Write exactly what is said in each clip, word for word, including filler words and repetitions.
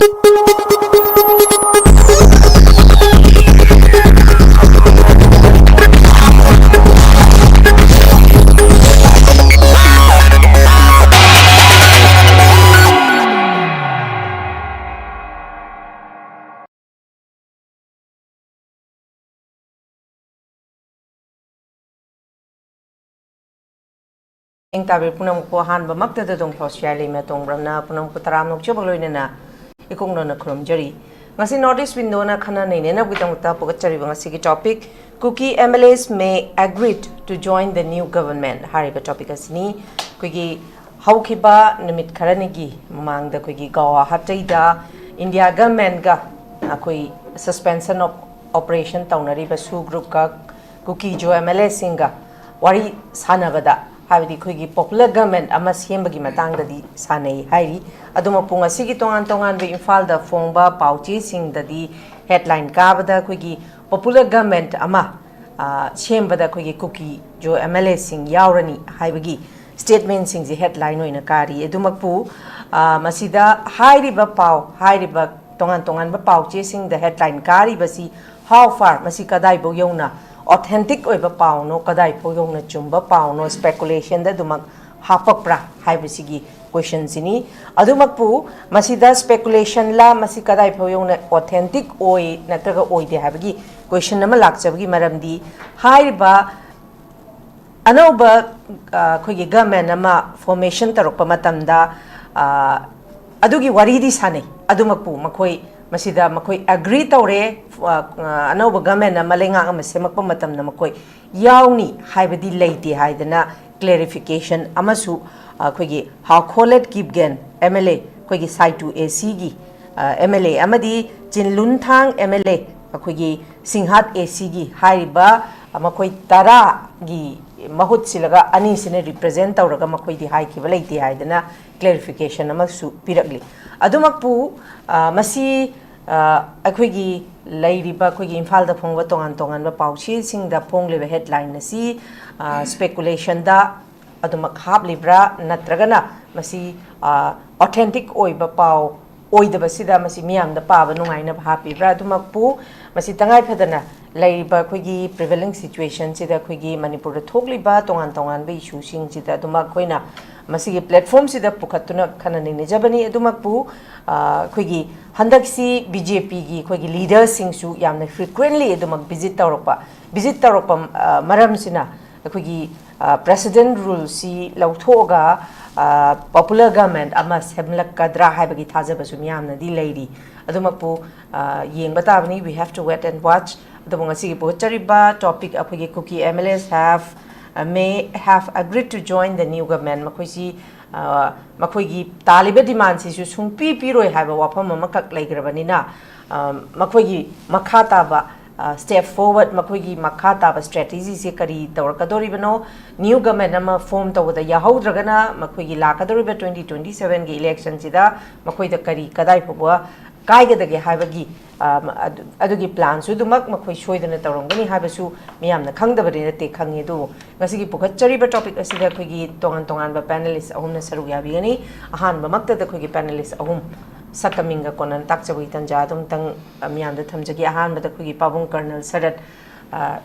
ꯏꯪ ꯇꯥꯕꯤꯔ ꯄꯨꯝꯅꯃꯛꯄꯨ ꯑꯍꯥꯟꯕꯃꯛꯇꯗ ꯗꯣꯡ ꯐꯥꯎꯁꯤꯌꯥ ꯂꯩꯃ ꯇꯣꯡꯕ꯭ꯔꯝꯅ ꯄꯨꯝꯅꯃꯛꯄꯨ ꯇꯔꯥꯝꯅ ꯑꯣꯛꯆꯕꯒ ꯂꯣꯏꯅꯅ ꯏꯀꯣꯛꯅꯅ ꯈꯨꯔꯨꯝꯖꯔꯤ꯫ ꯉꯁꯤ North East Window-ꯅ ꯈꯟꯅ ꯅꯩꯅꯅꯕꯒꯤꯗꯃꯛꯇ ꯄꯨꯒꯠꯆꯔꯤꯕ ꯉꯁꯤꯒꯤ topic, Kuki M L As may agree to join the new government ꯍꯥꯏꯔꯤꯕ topic ꯑꯁꯤꯅꯤ꯫ ꯑꯩꯈꯣꯏꯒꯤ ꯍꯧꯈꯤꯕ ꯅꯨꯃꯤꯠ ꯈꯔꯅꯤꯒꯤ ꯃꯃꯥꯡꯗ ꯑꯩꯈꯣꯏꯒꯤ ꯒꯋꯥꯍꯥꯇꯤꯗ India government-ꯒ ꯑꯩꯈꯣꯏ suspension of operation ꯇꯧꯅꯔꯤꯕ ꯁꯨ group-ꯀ ꯀꯨꯀꯤ ꯖꯣ M L A-ꯁꯤꯡꯒ ꯋꯥꯔꯤ ꯁꯥꯟꯅꯕꯗ, ꯍꯥꯏꯕꯗꯤ ꯑꯩꯈꯣꯏꯒꯤ popular government ꯑꯃ ꯁꯦꯝꯕꯒꯤ ꯃꯇꯥꯡꯗꯗꯤ ꯁꯥꯟꯅꯩ ꯍꯥꯏꯔꯤ꯫ ꯑꯗꯨꯃꯛꯄꯨ ꯉꯁꯤꯒꯤ ꯇꯣꯉꯥꯟ ꯇꯣꯉꯥꯟꯕ ꯏꯝꯐꯥꯜꯗ ꯐꯣꯡꯕ ꯄꯥꯎꯆꯦꯁꯤꯡꯗꯗꯤ headline ꯀꯥꯕꯗ ꯑꯩꯈꯣꯏꯒꯤ popular government ꯑꯃ, ꯑ, ꯁꯦꯝꯕꯗ ꯑꯩꯈꯣꯏꯒꯤ ꯀꯨꯀꯤ ꯖꯣ M L A-ꯁꯤꯡ ꯌꯥꯎꯔꯅꯤ ꯍꯥꯏꯕꯒꯤ statement-ꯁꯤꯡꯁꯦ headline ꯑꯣꯏꯅ ꯀꯥꯔꯤ꯫ ꯑꯗꯨꯃꯛꯄꯨ, ꯑ, ꯃꯁꯤꯗ ꯍꯥꯏꯔꯤꯕ ꯄꯥꯎ, ꯍꯥꯏꯔꯤꯕ ꯇꯣꯉꯥꯟ ꯇꯣꯉꯥꯟꯕ ꯄꯥꯎꯆꯦꯁꯤꯡꯗ headline ꯀꯥꯔꯤꯕꯁꯤ how far, ꯃꯁꯤ ꯀꯗꯥꯏꯐꯥꯎ ꯌꯧꯅ authentic ꯑꯣꯏꯕ ꯄꯥꯎꯅꯣ, ꯀꯗꯥꯏꯐꯥꯎ ꯌꯧꯅ ꯆꯨꯝꯕ ꯄꯥꯎꯅꯣ, speculation-ꯗ ꯑꯗꯨꯃꯛ ꯍꯥꯞꯄꯛꯄ꯭ꯔꯥ ꯍꯥꯏꯕꯁꯤꯒꯤ question-ꯁꯤꯅꯤ꯫ ꯑꯗꯨꯃꯛꯄꯨ ꯃꯁꯤꯗ speculation-ꯂ, ꯃꯁꯤ ꯀꯗꯥꯏꯐꯥꯎ ꯌꯧꯅ authentic ꯑꯣꯏ ꯅꯠꯇ꯭ꯔꯒ ꯑꯣꯏꯗꯦ ꯍꯥꯏꯕꯒꯤ question ꯑꯃ ꯂꯥꯛꯆꯕꯒꯤ ꯃꯔꯝꯗꯤ, ꯍꯥꯏꯔꯤꯕ ꯑꯅꯧꯕ, ꯑ, ꯑꯩꯈꯣꯏꯒꯤ government ꯑꯃ formation ꯇꯧꯔꯛꯄ ꯃꯇꯝꯗ, ꯑ, ꯑꯗꯨꯒꯤ ꯋꯥꯔꯤꯗꯤ ꯁꯥꯟꯅꯩ꯫ ꯑꯗꯨꯃꯛꯄꯨ ꯃꯈꯣꯏ ꯃꯁꯤꯗ ꯃꯈꯣꯏ agree ꯇꯧꯔꯦ, ꯑ, ꯑ, ꯑꯅꯧꯕ government ꯑꯃ, ꯂꯩꯉꯥꯛ ꯑꯃ ꯁꯦꯝꯃꯛꯄ ꯃꯇꯝꯗ ꯃꯈꯣꯏ ꯌꯥꯎꯅꯤ ꯍꯥꯏꯕꯗꯤ ꯂꯩꯇꯦ ꯍꯥꯏꯗꯅ clarification ꯑꯃꯁꯨ, ꯑ, ꯑꯩꯈꯣꯏꯒꯤ ꯍꯥꯎꯈꯣꯂꯦꯠ ꯀꯤꯞꯒꯦꯟ M L A, ꯑꯩꯈꯣꯏꯒꯤ ꯁꯥꯏꯇꯨ A C-ꯒꯤ, ꯑ, M L A ꯑꯃꯗꯤ ꯆꯤꯟꯂꯨꯟꯊꯥꯡ M L A, ꯑꯩꯈꯣꯏꯒꯤ ꯁꯤꯡꯍꯥꯠ A C-ꯒꯤ ꯍꯥꯏꯔꯤꯕ, ꯑ, ꯃꯈꯣꯏ ꯇꯔꯥꯒꯤ ꯃꯍꯨꯠ ꯁꯤꯜꯂꯒ ꯑꯅꯤꯁꯤꯅ represent ꯇꯧꯔꯒ ꯃꯈꯣꯏꯗꯤ ꯍꯥꯏꯈꯤꯕ ꯂꯩꯇꯦ ꯍꯥꯏꯗꯅ clarification ꯑꯃꯁꯨ ꯄꯤꯔꯛꯂꯤ꯫ ꯑꯗꯨꯃꯛꯄꯨ, ꯑ, ꯃꯁꯤ, ꯑ, ꯑꯩꯈꯣꯏꯒꯤ ꯂꯩꯔꯤꯕ ꯑꯩꯈꯣꯏꯒꯤ ꯏꯝꯐꯥꯜꯗ ꯐꯣꯡꯕ ꯇꯣꯉꯥꯟ ꯇꯣꯉꯥꯟꯕ ꯄꯥꯎꯆꯦꯁꯤꯡꯗ ꯐꯣꯡꯂꯤꯕ headline ꯑꯁꯤ, ꯑ, speculation-ꯗ ꯑꯗꯨꯃꯛ ꯍꯥꯞꯂꯤꯕ꯭ꯔꯥ, ꯅꯠꯇ꯭ꯔꯒꯅ ꯃꯁꯤ, ꯑ, authentic ꯑꯣꯏꯕ ꯄꯥꯎ ꯑꯣꯏꯗꯕꯁꯤꯗ ꯃꯁꯤ ꯃꯤꯌꯥꯝꯗ ꯄꯥꯕ ꯅꯨꯡꯉꯥꯏꯅꯕ ꯍꯥꯞꯄꯤꯕ꯭ꯔꯥ? ꯑꯗꯨꯃꯛꯄꯨ ꯃꯁꯤ ꯇꯉꯥꯏ ꯐꯗꯅ ꯂꯩꯔꯤꯕ ꯑꯩꯈꯣꯏꯒꯤ prevailing situationꯁꯤꯗ, ꯑꯩꯈꯣꯏꯒꯤ ꯃꯅꯤꯄꯨꯔꯗ ꯊꯣꯛꯂꯤꯕ ꯇꯣꯉꯥꯟ ꯇꯣꯉꯥꯟꯕ issueꯁꯤꯡꯁꯤꯗ ꯑꯗꯨꯃꯛ ꯑꯩꯈꯣꯏꯅ ꯃꯁꯤꯒꯤ platformꯁꯤꯗ ꯄꯨꯈꯠꯇꯨꯅ ꯈꯟꯅ ꯅꯩꯅꯖꯕꯅꯤ꯫ ꯑꯗꯨꯃꯛꯄꯨ, ꯑ, ꯑꯩꯈꯣꯏꯒꯤ ꯍꯟꯗꯛꯁꯤ BJPꯒꯤ ꯑꯩꯈꯣꯏꯒꯤ leaderꯁꯤꯡꯁꯨ ꯌꯥꯝꯅ frequently ꯑꯗꯨꯃꯛ visit ꯇꯧꯔꯛꯄ, visit ꯇꯧꯔꯛꯄ, ꯑ, ꯃꯔꯝꯁꯤꯅ ꯑꯩꯈꯣꯏꯒꯤ, ꯑ, president ruleꯁꯤ ꯂꯧꯊꯣꯛꯑꯒ, ꯑ, popular government ꯑꯃ ꯁꯦꯝꯂꯛꯀꯗ꯭ꯔꯥ ꯍꯥꯏꯕꯒꯤ ꯊꯥꯖꯕꯁꯨ ꯃꯤꯌꯥꯝꯅꯗꯤ ꯂꯩꯔꯤ꯫ ꯑꯗꯨꯃꯛꯄꯨ, ꯑ, ꯌꯦꯡꯕ ꯇꯥꯕꯅꯤ, we have to wait and watch꯫ ꯑꯗꯨꯕꯨ ꯉꯁꯤꯒꯤ ꯄꯨꯈꯠꯆꯔꯤꯕ topic, ꯑꯩꯈꯣꯏꯒꯤ Kuki MLAs have, uh, may have agreed to join the new government, ꯃꯈꯣꯏꯁꯤ, ꯑ, ꯃꯈꯣꯏꯒꯤ ꯇꯥꯜꯂꯤꯕ demandꯁꯤꯁꯨ ꯁꯨꯡꯄꯤ ꯄꯤꯔꯣꯏ ꯍꯥꯏꯕ ꯋꯥꯐꯝ ꯑꯃꯈꯛ ꯂꯩꯈ꯭ꯔꯕꯅꯤꯅ, ꯑ, ꯃꯈꯣꯏꯒꯤ ꯃꯈꯥ ꯇꯥꯕ, ꯑ, step forward, ꯃꯈꯣꯏꯒꯤ ꯃꯈꯥ ꯇꯥꯕ strategyꯁꯦ ꯀꯔꯤ ꯇꯧꯔꯛꯀꯗꯧꯔꯤꯕꯅꯣ? New government ꯑꯃ form ꯇꯧꯕꯗ ꯌꯥꯍꯧꯗ꯭ꯔꯒꯅ ꯃꯈꯣꯏꯒꯤ ꯂꯥꯛꯀꯗꯧꯔꯤꯕ twenty twenty sevenꯒꯤ electionꯁꯤꯗ ꯃꯈꯣꯏꯗ ꯀꯔꯤ, ꯀꯗꯥꯏ ꯐꯥꯎꯕ ꯀꯥꯏꯒꯗꯒꯦ ꯍꯥꯏꯕꯒꯤ, ꯑ, ꯑꯗꯨ-, ꯑꯗꯨꯒꯤ planꯁꯨ ꯑꯗꯨꯃꯛ ꯃꯈꯣꯏ ꯁꯣꯏꯗꯅ ꯇꯧꯔꯝꯒꯅꯤ ꯍꯥꯏꯕꯁꯨ ꯃꯤꯌꯥꯝꯅ ꯈꯪꯗꯕꯗꯤ ꯅꯠꯇꯦ, ꯈꯪꯉꯤ꯫ ꯑꯗꯨꯕꯨ ꯉꯁꯤꯒꯤ ꯄꯨꯈꯠꯆꯔꯤꯕ topic ꯑꯁꯤꯗ ꯑꯩꯈꯣꯏꯒꯤ ꯇꯣꯉꯥꯟ ꯇꯣꯉꯥꯟꯕ panelist ꯑꯍꯨꯝꯅ ꯁꯔꯨꯛ ꯌꯥꯕꯤꯒꯅꯤ꯫ ꯑꯍꯥꯟꯕꯃꯛꯇꯗ ꯑꯩꯈꯣꯏꯒꯤ panelist ꯑꯍꯨꯝ ꯁꯛꯀ ꯃꯤꯡꯒ ꯀꯣꯟꯅꯅ ꯇꯥꯛꯆꯕꯒꯤ ꯇꯟꯖꯥ ꯑꯗꯨꯝꯇꯪ, ꯑ, ꯃꯤꯌꯥꯝꯗ ꯊꯝꯖꯒꯦ꯫ ꯑꯍꯥꯟꯕꯗ ꯑꯩꯈꯣꯏꯒꯤ ꯄꯥꯕꯨꯡ Colonel ꯁꯔꯠ, ꯑ,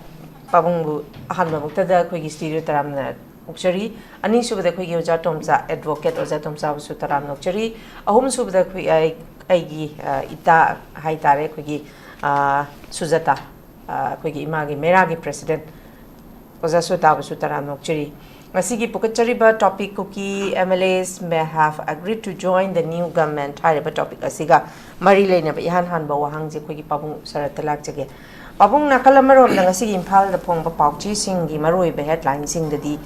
ꯄꯥꯕꯨꯡꯕꯨ ꯑꯍꯥꯟꯕꯃꯛꯇꯗ ꯑꯩꯈꯣꯏꯒꯤ studio ꯇꯔꯥꯝꯅ ꯑꯣꯛꯆꯔꯤ꯫ ꯑꯅꯤꯁꯨꯕꯗ ꯑꯩꯈꯣꯏꯒꯤ ꯑꯣꯖꯥ ꯇꯣꯝꯆꯥ, advocate ꯑꯣꯖꯥ ꯇꯣꯝꯆꯥꯕꯨꯁꯨ ꯇꯔꯥꯝꯅ ꯑꯣꯛꯆꯔꯤ꯫ ꯑꯍꯨꯝꯁꯨꯕꯗ ꯑꯩꯈꯣꯏ, ꯑꯩ, ꯑꯩꯒꯤ, ꯑ, ꯏꯇꯥ ꯍꯥꯏꯇꯥꯔꯦ, ꯑꯩꯈꯣꯏꯒꯤ, ꯑ, ꯁꯨꯖꯥꯇꯥ, ꯑ, ꯑꯩꯈꯣꯏꯒꯤ ꯏꯃꯥꯒꯤ ꯃꯦꯔꯥꯒꯤ president ꯑꯣꯖꯥ ꯁꯨꯖꯥꯇꯥꯕꯨꯁꯨ ꯇꯔꯥꯝꯅ ꯑꯣꯛꯆꯔꯤ꯫ ꯉꯁꯤꯒꯤ ꯄꯨꯈꯠꯆꯔꯤꯕ topic, Kuki MLAs may have agreed to join the new government ꯍꯥꯏꯔꯤꯕ topic ꯑꯁꯤꯒ ꯃꯔꯤ ꯂꯩꯅꯕ ꯏꯍꯥꯟ ꯍꯥꯟꯕ ꯋꯥꯍꯪꯁꯦ ꯑꯩꯈꯣꯏꯒꯤ ꯄꯥꯕꯨꯡ ꯁꯔꯠꯇ ꯂꯥꯛꯆꯒꯦ꯫ ꯄꯥꯕꯨꯡ, ꯅꯥꯀꯜ ꯑꯃꯔꯣꯝꯗ ꯉꯁꯤꯒꯤ ꯏꯝꯐꯥꯜꯗ ꯐꯣꯡꯕ ꯄꯥꯎꯆꯦꯁꯤꯡꯒꯤ ꯃꯔꯨꯑꯣꯏꯕ headlineꯁꯤꯡꯗꯗꯤ,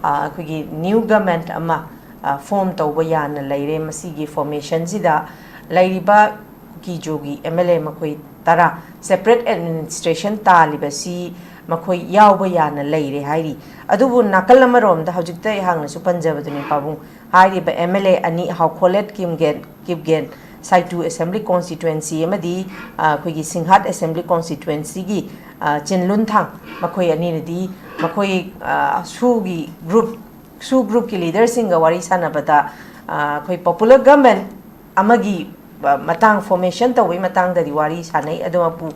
ꯑ, ꯑꯩꯈꯣꯏꯒꯤ new government ꯑꯃ, ꯑ, form ꯇꯧꯕ ꯌꯥꯅ ꯂꯩꯔꯦ꯫ ꯃꯁꯤꯒꯤ formationꯁꯤꯗ ꯂꯩꯔꯤꯕ ꯀꯨꯀꯤꯖꯣꯒꯤ MLA ꯃꯈꯣꯏ ꯇꯔꯥ separate administration ꯇꯥꯜꯂꯤꯕꯁꯤ ꯃꯈꯣꯏ ꯌꯥꯎꯕ ꯌꯥꯅ ꯂꯩꯔꯦ ꯍꯥꯏꯔꯤ꯫ ꯑꯗꯨꯕꯨ ꯅꯥꯀꯜ ꯑꯃꯔꯣꯝꯗ ꯍꯧꯖꯤꯛꯇ ꯑꯩꯍꯥꯛꯅꯁꯨ ꯄꯟꯖꯕꯗꯨꯅꯤ ꯄꯥꯕꯨꯡ, ꯍꯥꯏꯔꯤꯕ MLA ꯑꯅꯤ, ꯍꯥꯎꯈꯣꯂꯦꯠ ꯀꯤꯝꯒꯦꯟ, ꯀꯤꯞꯒꯦꯟ, ꯁꯥꯏꯇꯨ assembly constituency ꯑꯃꯗꯤ, ꯑ, ꯑꯩꯈꯣꯏꯒꯤ ꯁꯤꯡꯍꯥꯠ assembly constituencyꯒꯤ, ꯑ, ꯆꯤꯟꯂꯨꯟꯊꯥꯡ, ꯃꯈꯣꯏ ꯑꯅꯤꯅꯗꯤ ꯃꯈꯣꯏ, ꯑ, ꯁꯨꯒꯤ group, ꯁꯨ groupꯀꯤ leaderꯁꯤꯡꯒ ꯋꯥꯔꯤ ꯁꯥꯟꯅꯕꯗ, ꯑ, ꯑꯩꯈꯣꯏ popular government ꯑꯃꯒꯤ ꯃꯇꯥꯡ, ꯐꯣꯔꯃꯦꯁꯟ ꯇꯧꯕꯒꯤ ꯃꯇꯥꯡꯗꯗꯤ ꯋꯥꯔꯤ ꯁꯥꯟꯅꯩ꯫ ꯑꯗꯨꯃꯛꯄꯨ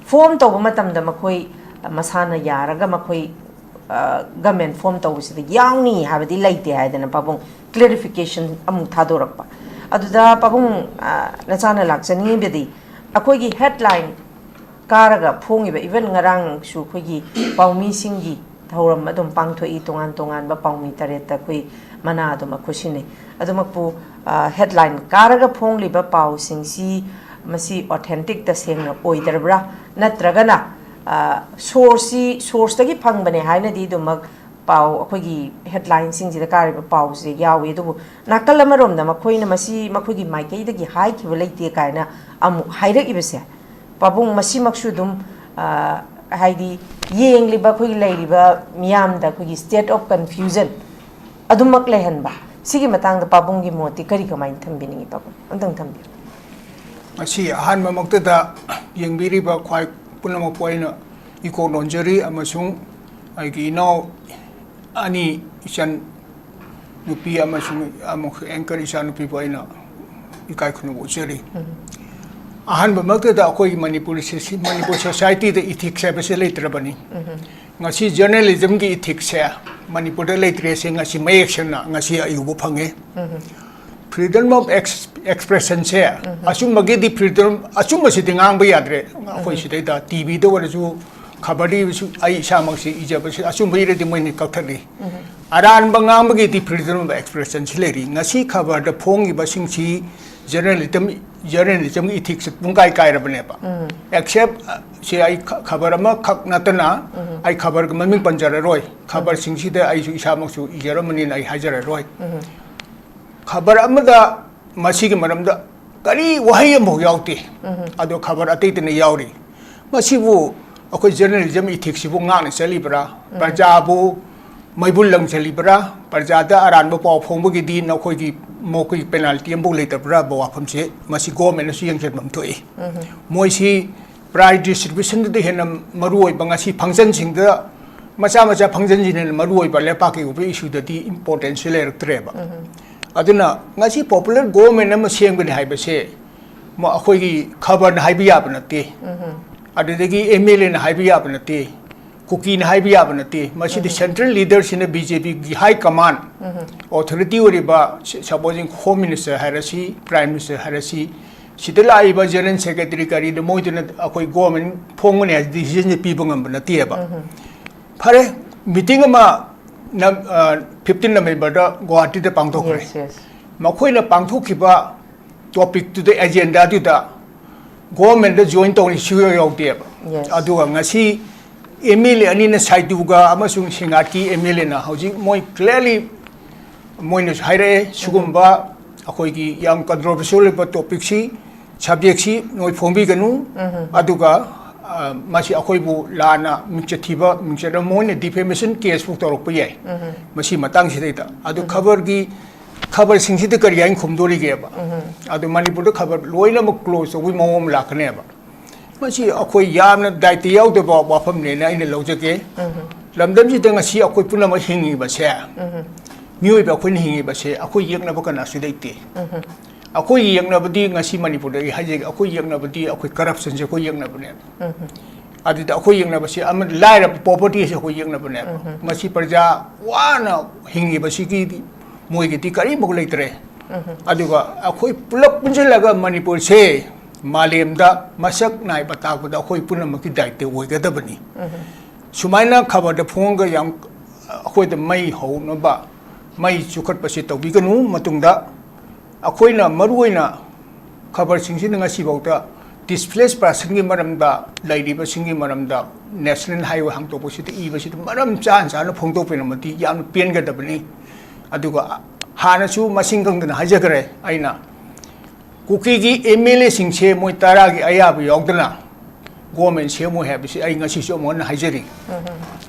ꯐꯣꯔꯝ ꯇꯧꯕ ꯃꯇꯝꯗ ꯃꯈꯣꯏ ꯃꯁꯥꯅ ꯌꯥꯔꯒ ꯃꯈꯣꯏ ꯒꯃꯦꯟ ꯐꯣꯔꯝ ꯇꯧꯕꯁꯤꯗ ꯌꯥꯎꯅꯤ ꯍꯥꯏꯕꯗꯤ ꯂꯩꯇꯦ ꯍꯥꯏꯗꯅ ꯄꯥꯕꯨꯡ ꯀ꯭ꯂꯦꯔꯤꯐꯤꯀꯦꯁꯟ ꯑꯃꯨꯛ ꯊꯥꯗꯣꯔꯛꯄ꯫ ꯑꯗꯨꯗ ꯄꯥꯕꯨꯡ, ꯅꯆꯥꯅ ꯂꯥꯛꯆꯅꯤꯡꯉꯤꯕꯗꯤ ꯑꯩꯈꯣꯏꯒꯤ ꯍꯦꯗꯂꯥꯏꯟ ꯀꯥꯔꯒ ꯐꯣꯡꯉꯤꯕ, ꯏꯚꯟ ꯉꯔꯥꯡꯁꯨ ꯑꯩꯈꯣꯏꯒꯤ ꯄꯥꯎꯃꯤꯁꯤꯡꯒꯤ ꯊꯧꯔꯝ ꯑꯗꯨꯝ ꯄꯥꯡꯊꯣꯛꯏ, ꯇꯣꯉꯥꯟ ꯇꯣꯉꯥꯟꯕ ꯄꯥꯎꯃꯤ ꯇꯔꯦꯠꯇ ꯑꯩꯈꯣꯏ ꯃꯅꯥ ꯑꯗꯨꯝ ꯑꯩꯈꯣꯏ ꯁꯤꯟꯅꯩ꯫ ꯑꯗꯨꯃꯛꯄꯨ ꯍꯦꯗꯂꯥꯏꯟ ꯀꯥꯔꯒ ꯐꯣꯡꯂꯤꯕ ꯄꯥꯎꯁꯤꯡꯁꯤ ꯃꯁꯤ ꯑꯣꯊꯦꯟꯇꯤꯛ, ꯇꯁꯦꯡꯅ ꯑꯣꯏꯗ꯭ꯔꯕ꯭ꯔꯥ? ꯅꯠꯇ꯭ꯔꯒꯅ ꯁꯣꯔꯁꯁꯤ, ꯁꯣꯔꯁꯇꯒꯤ ꯐꯪꯕꯅꯦ ꯍꯥꯏꯅꯗꯤ ꯑꯗꯨꯃꯛ ꯄꯥꯎ ꯑꯩꯈꯣꯏꯒꯤ ꯍꯦꯗꯂꯥꯏꯟꯁꯤꯡꯁꯤꯗ ꯀꯥꯔꯤꯕ ꯄꯥꯎꯁꯦ ꯌꯥꯎꯏ꯫ ꯑꯗꯨꯕꯨ ꯅꯥꯀꯜ ꯑꯃꯔꯣꯝꯗ ꯃꯈꯣꯏꯅ ꯃꯁꯤ ꯃꯈꯣꯏꯒꯤ ꯃꯥꯏꯀꯩꯗꯒꯤ ꯍꯥꯏꯈꯤꯕ ꯂꯩꯇꯦ ꯀꯥꯏꯅ ꯑꯃꯨꯛ ꯍꯥꯏꯔꯛꯏꯕꯁꯦ, ꯄꯥꯕꯨꯡ, ꯃꯁꯤꯃꯛꯁꯨ ꯑꯗꯨꯝ ꯍꯥꯏꯗꯤ ꯌꯦꯡꯂꯤꯕ ꯑꯩꯈꯣꯏꯒꯤ ꯂꯩꯔꯤꯕ ꯃꯤꯌꯥꯝꯗ ꯑꯩꯈꯣꯏꯒꯤ state of confusion ꯑꯗꯨꯃꯛ ꯂꯩꯍꯟꯕ, ꯁꯤꯒꯤ ꯃꯇꯥꯡꯗ ꯄꯥꯕꯨꯡꯒꯤ ꯃꯣꯠꯇꯤ ꯀꯔꯤ, ꯀꯃꯥꯏꯅ ꯊꯝꯕꯤꯅꯤꯡꯉꯤ ꯄꯥꯕꯨꯡ? ꯑꯝꯇꯪ ꯊꯝꯕꯤꯌꯨ꯫ ꯉꯁꯤ ꯑꯍꯥꯟꯕꯃꯛꯇꯗ ꯌꯦꯡꯕꯤꯔꯤꯕ ꯈ꯭ꯋꯥꯏ ꯄꯨꯝꯅꯃꯛꯄꯨ ꯑꯩꯅ ꯏꯀꯣꯛ ꯅꯣꯟꯖꯔꯤ ꯑꯃꯁꯨꯡ ꯑꯩꯒꯤ ꯏꯅꯥꯎ ꯑꯅꯤ, ꯏꯆꯟ ꯅꯨꯄꯤ ꯑꯃꯁꯨꯡ ꯑꯃꯨꯛ anchor ꯏꯆꯥꯅꯨꯄꯤꯕꯨ ꯑꯩꯅ ꯏꯀꯥꯏ ꯈꯨꯝꯅꯕ ꯎꯠꯆꯔꯤ꯫ ꯑꯍꯥꯟꯕꯃꯛꯇꯗ ꯑꯩꯈꯣꯏꯒꯤ ꯃꯅꯤꯄꯨꯔ ꯁꯤ-, ꯁꯤ-, ꯃꯅꯤꯄꯨꯔ ꯁꯣꯁꯥꯏꯇꯤꯗ ꯏꯊꯤꯛꯁ ꯍꯥꯏꯕꯁꯦ ꯂꯩꯇ꯭ꯔꯕꯅꯤ꯫ ꯉꯁꯤ ꯖꯔꯅꯦꯂꯤꯖꯝꯒꯤ ꯏꯊꯤꯛꯁꯁꯦ ꯃꯅꯤꯄꯨꯔꯗ ꯂꯩꯇ꯭ꯔꯦ, ꯁꯤ ꯉꯁꯤ ꯃꯌꯦꯛ ꯁꯦꯡꯅ ꯉꯁꯤ ꯑꯩ ꯎꯕ ꯐꯪꯉꯦ꯫ Freedom of ex-, expressionꯁꯦ, ꯑꯆꯨꯝꯕꯒꯤꯗꯤ freedom, ꯑꯆꯨꯝꯕꯁꯤꯗꯤ ꯉꯥꯡꯕ ꯌꯥꯗ꯭ꯔꯦ꯫ ꯑꯩꯈꯣꯏ ꯁꯤꯗꯩꯗ ꯇꯤꯚꯤꯗ ꯑꯣꯏꯔꯁꯨ, ꯈꯕꯔꯗ ꯑꯣꯏꯔꯁꯨ, ꯑꯩ ꯏꯁꯥꯃꯛꯁꯤ ꯏꯖꯕꯁꯤ ꯑꯆꯨꯝꯕ ꯏꯔꯗꯤ ꯃꯣꯏꯅ ꯀꯛꯊꯠꯂꯤ꯫ ꯑꯔꯥꯟꯕ ꯉꯥꯡꯕꯒꯤꯗꯤ freedom of expressionꯁꯤ ꯂꯩꯔꯤ꯫ ꯉꯁꯤ ꯈꯕꯔꯗ ꯐꯣꯡꯉꯤꯕꯁꯤꯡꯁꯤ journalism, journalismꯒꯤ ethicsꯁꯦ ꯄꯨꯡꯀꯥꯏ ꯀꯥꯏꯔꯕꯅꯦꯕ꯫ Except, ꯑ, ꯁꯤ ꯑꯩ ꯈ-, ꯈꯕꯔ ꯑꯃꯈꯛ ꯅꯠꯇꯅ ꯑꯩ ꯈꯕꯔꯒꯤ ꯃꯃꯤꯡ ꯄꯟꯖꯔꯔꯣꯏ꯫ ꯈꯕꯔꯁꯤꯡꯁꯤꯗ ꯑꯩꯁꯨ ꯏꯁꯥꯃꯛꯁꯨ ꯏꯖꯔꯝꯕꯅꯤꯅ ꯑꯩ ꯍꯥꯏꯖꯔꯔꯣꯏ꯫ ꯈꯕꯔ ꯑꯃꯗ ꯃꯁꯤꯒꯤ ꯃꯔꯝꯗ ꯀꯔꯤ ꯋꯥꯍꯩ ꯑꯃꯐꯥꯎ ꯌꯥꯎꯗꯦ꯫ ꯑꯗꯣ ꯈꯕꯔ ꯑꯇꯩꯗꯅ ꯌꯥꯎꯔꯤ꯫ ꯃꯁꯤꯕꯨ ꯑꯩꯈꯣꯏ journalism ethicsꯁꯤꯕꯨ ꯉꯥꯛꯅ ꯆꯠꯂꯤꯕ꯭ꯔꯥ? ꯄ꯭ꯔꯖꯥꯕꯨ ꯃꯩꯕꯨꯜ ꯂꯪꯁꯤꯜꯂꯤꯕ꯭ꯔꯥ? ꯄ꯭ꯔꯖꯥꯗ ꯑꯔꯥꯟꯕ ꯄꯥꯎ ꯐꯣꯡꯕꯒꯤꯗꯤ ꯅꯈꯣꯏꯒꯤ, ꯃꯈꯣꯏꯒꯤ penalty ꯑꯃꯐꯥꯎ ꯂꯩꯇꯕ꯭ꯔꯥ ꯍꯥꯏꯕ ꯋꯥꯐꯝꯁꯦ ꯃꯁꯤ governmentꯅꯁꯨ ꯌꯦꯡꯁꯤꯟꯐꯝ ꯊꯣꯛꯏ꯫ ꯃꯣꯏꯁꯤ prize distributionꯗꯗꯤ ꯍꯦꯟꯅ ꯃꯔꯨ ꯑꯣꯏꯕ, ꯉꯁꯤ functionꯁꯤꯡꯗ, ꯃꯆꯥ ꯃꯆꯥ functionꯁꯤꯡꯅ ꯍꯦꯟꯅ ꯃꯔꯨ ꯑꯣꯏꯕ ꯂꯩꯄꯥꯛꯀꯤ ꯑꯣꯏꯕ issueꯗꯗꯤ importanceꯁꯤ ꯂꯩꯔꯛꯇ꯭ꯔꯦꯕ꯫ ꯑꯗꯨꯅ ꯉꯁꯤ popular government ꯑꯃ ꯁꯦꯝꯒꯅꯤ ꯍꯥꯏꯕꯁꯦ ꯃ-, ꯑꯩꯈꯣꯏꯒꯤ ꯈꯕꯔꯅ ꯍꯥꯏꯕ ꯌꯥꯕ ꯅꯠꯇꯦ, ꯑꯗꯨꯗꯒꯤ ꯑꯦꯝ ꯑꯦꯜ ꯑꯦꯅ ꯍꯥꯏꯕ ꯌꯥꯕ ꯅꯠꯇꯦ, ꯀꯨꯀꯤꯅ ꯍꯥꯏꯕ ꯌꯥꯕ ꯅꯠꯇꯦ꯫ ꯃꯁꯤꯗꯤ ꯁꯦꯟꯇ꯭ꯔꯦꯜ ꯂꯤꯗꯔꯁꯤꯅ, ꯕꯤ ꯖꯦ ꯄꯤꯒꯤ ꯍꯥꯏ ꯀꯃꯥꯟ, ꯑꯣꯊꯣꯔꯤꯇꯤ ꯑꯣꯏꯔꯤꯕ, ꯁꯄꯣꯖꯤꯡ ꯍꯣꯝ ꯃꯤꯅꯤꯁꯇꯔ ꯍꯥꯏꯔꯁꯤ, ꯄ꯭ꯔꯥꯏꯝ ꯃꯤꯅꯤꯁꯇꯔ ꯍꯥꯏꯔꯁꯤ, ꯁꯤꯗ ꯂꯥꯛꯏꯕ ꯖꯦꯅꯔꯦꯜ ꯁꯦꯀ꯭ꯔꯦꯇꯔꯤ ꯀꯔꯤꯗ ꯃꯣꯏꯗꯨꯅ ꯑꯩꯈꯣꯏ ꯒꯣꯔꯃꯦꯟ ꯐꯣꯡꯒꯅꯤ ꯍꯥꯏꯕ ꯗꯤꯁꯤꯖꯟꯁꯦ ꯄꯤꯕ ꯉꯝꯕ ꯅꯠꯇꯦꯕ꯫ ꯐꯔꯦ, ꯃꯤꯇꯤꯡ ꯑꯃ ꯅ-, ꯑ, ꯐꯤꯐꯇꯤꯟ ꯅꯕꯦꯝꯕꯔꯗ ꯒꯨꯋꯥꯍꯥꯇꯤꯗ ꯄꯥꯡꯊꯣꯛꯈ꯭ꯔꯦ꯫ ꯃꯈꯣꯏꯅ ꯄꯥꯡꯊꯣꯛꯈꯤꯕ ꯇꯣꯄꯤꯛꯇꯨꯗ, ꯑꯦꯖꯦꯟꯗꯥꯗꯨꯗ ꯒꯣꯔꯃꯦꯟꯗ ꯖꯣꯏꯟ ꯇꯧꯅꯤ ꯁꯨꯌꯥꯎ ꯌꯥꯎꯗꯦꯕ꯫ ꯑꯗꯨꯒ ꯉꯁꯤ ꯑꯦꯝ ꯑꯦꯜ ꯑꯦ ꯑꯅꯤꯅ, ꯁꯥꯏꯗꯨꯒ ꯑꯃꯁꯨꯡ ꯁꯤꯡꯉꯥꯠꯀꯤ ꯑꯦꯝ ꯑꯦꯜ ꯑꯦꯅ ꯍꯧꯖꯤꯛ ꯃꯣꯏ ꯀ꯭ꯂꯤꯌꯔꯂꯤ ꯃꯣꯏꯅꯁꯨ ꯍꯥꯏꯔꯛꯑꯦ, ꯁꯤꯒꯨꯝꯕ ꯑꯩꯈꯣꯏꯒꯤ ꯌꯥꯝ ꯀꯟꯇ꯭ꯔꯣꯚꯔꯁꯤꯌꯦꯜ ꯑꯣꯏꯕ ꯇꯣꯄꯤꯛꯁꯤ, ꯁꯕꯖꯦꯛꯁꯤ ꯅꯣꯏ ꯐꯣꯡꯕꯤꯒꯅꯨ, ꯑꯗꯨꯒ, ꯑ, ꯃꯁꯤ ꯑꯩꯈꯣꯏꯕꯨ ꯂꯥꯟꯅ ꯃꯤꯡꯆꯠ ꯊꯤꯕ, ꯃꯤꯡꯆꯠ ꯑꯃ, ꯃꯣꯏꯅ ꯗꯤꯐꯦꯃꯦꯁꯟ ꯀꯦꯁ ꯐꯥꯎ ꯇꯧꯔꯛꯄ ꯌꯥꯏ꯫ ꯃꯁꯤ ꯃꯇꯥꯡꯁꯤꯗꯩꯗ ꯑꯗꯨ ꯈꯕꯔꯒꯤ, ꯈꯕꯔꯁꯤꯡꯁꯤꯗ ꯀꯔꯤ ꯍꯥꯏꯅ ꯈꯨꯝꯗꯣꯔꯤꯒꯦꯕ? ꯑꯗꯨ ꯃꯅꯤꯄꯨꯔꯗ ꯈꯕꯔ ꯂꯣꯏꯅꯃꯛ ꯀ꯭ꯂꯣꯖ ꯇꯧꯕꯒꯤ ꯃꯑꯣꯡ ꯑꯃ ꯂꯥꯛꯀꯅꯦꯕ꯫ ꯃꯁꯤ ꯑꯩꯈꯣꯏ ꯌꯥꯝꯅ ꯗꯥꯏꯇ ꯌꯥꯎꯗꯕ ꯋꯥꯐꯝꯅꯦꯅ ꯑꯩꯅ ꯂꯧꯖꯒꯦ꯫ ꯂꯝꯗꯝꯁꯤꯗ ꯉꯁꯤ ꯑꯩꯈꯣꯏ ꯄꯨꯝꯅꯃꯛ ꯍꯤꯡꯉꯤꯕꯁꯦ, ꯃꯤꯑꯣꯏꯕ ꯑꯩꯈꯣꯏꯅ ꯍꯤꯡꯉꯤꯕꯁꯦ ꯑꯩꯈꯣꯏ ꯌꯦꯛꯅꯕ ꯀꯅꯥꯁꯨ ꯂꯩꯇꯦ꯫ ꯑꯩꯈꯣꯏ ꯌꯦꯛꯅꯕꯗꯤ ꯉꯁꯤ ꯃꯅꯤꯄꯨꯔꯗ ꯑꯩ ꯍꯥꯏꯖꯒꯦ, ꯑꯩꯈꯣꯏ ꯌꯦꯛꯅꯕꯗꯤ ꯑꯩꯈꯣꯏ ꯀꯔꯞꯁꯟꯁꯦ ꯑꯩꯈꯣꯏ ꯌꯦꯛꯅꯕꯅꯦꯕ꯫ ꯑꯗꯨꯗ ꯑꯩꯈꯣꯏ ꯌꯦꯛꯅꯕꯁꯤ ꯑꯃ ꯂꯥꯏꯔꯕ, ꯄꯣꯚꯔꯇꯤ ꯑꯁꯤ ꯑꯩꯈꯣꯏ ꯌꯦꯛꯅꯕꯅꯦꯕ꯫ ꯃꯁꯤ ꯄ꯭ꯔꯖꯥ ꯋꯥꯅ ꯍꯤꯡꯉꯤꯕꯁꯤꯒꯤꯗꯤ ꯃꯣꯏꯒꯤꯗꯤ ꯀꯔꯤꯃꯨꯛ ꯂꯩꯇ꯭ꯔꯦ꯫ ꯑꯗꯨꯒ ꯑꯩꯈꯣꯏ ꯄꯨꯂꯞ ꯄꯨꯟꯁꯤꯜꯂꯒ ꯃꯅꯤꯄꯨꯔꯁꯦ ꯃꯥꯂꯦꯝꯗ ꯃꯁꯛ ꯅꯥꯏꯕ ꯇꯥꯛꯄꯗ ꯑꯩꯈꯣꯏ ꯄꯨꯝꯅꯃꯛꯀꯤ ꯗꯥꯏꯇ ꯑꯣꯏꯒꯗꯕꯅꯤ꯫ ꯁꯨꯃꯥꯏꯅ ꯈꯕꯔꯗ ꯐꯣꯡꯉꯒ ꯌꯥꯝ ꯑꯩꯈꯣꯏꯗ ꯃꯩ ꯍꯧꯅꯕ, ꯃꯩ ꯆꯨꯈꯠꯄꯁꯤ ꯇꯧꯕꯤꯒꯅꯨ꯫ ꯃꯇꯨꯡꯗ ꯑꯩꯈꯣꯏꯅ ꯃꯔꯨꯑꯣꯏꯅ ꯈꯕꯔꯁꯤꯡꯁꯤꯅ ꯉꯁꯤꯐꯥꯎꯗ ꯗꯤꯁꯄ꯭ꯂꯦꯁ ꯄꯥꯔꯁꯟꯒꯤ ꯃꯔꯝꯗ, ꯂꯩꯔꯤꯕꯁꯤꯡꯒꯤ ꯃꯔꯝꯗ ꯅꯦꯁꯅꯦꯜ ꯍꯥꯏꯋꯦ ꯍꯥꯡꯗꯣꯛꯄꯁꯤꯗ ꯏꯕꯁꯤꯗ ꯃꯔꯝ ꯆꯥꯅ ꯆꯥꯅ ꯐꯣꯡꯗꯣꯛꯄꯤꯔꯝꯃꯗꯤ ꯌꯥꯝꯅ ꯄꯦꯟꯒꯗꯕꯅꯤ꯫ ꯑꯗꯨꯒ ꯍꯥꯟꯅꯁꯨ ꯃꯁꯤꯡ ꯈꯪꯗꯅ ꯍꯥꯏꯖꯈ꯭ꯔꯦ ꯑꯩꯅ, ꯀꯨꯀꯤꯒꯤ ꯑꯦꯝ ꯑꯦꯜ ꯑꯦꯁꯤꯡꯁꯦ ꯃꯣꯏ ꯇꯔꯥꯒꯤ ꯑꯌꯥꯕ ꯌꯥꯎꯗꯅ ꯒꯣꯔꯃꯦꯟ ꯁꯦꯝꯃꯣꯏ ꯍꯥꯏꯕꯁꯤ ꯑꯩ ꯉꯁꯤꯁꯨ ꯑꯃꯨꯛ ꯍꯟꯅ ꯍꯥꯏꯖꯔꯤ꯫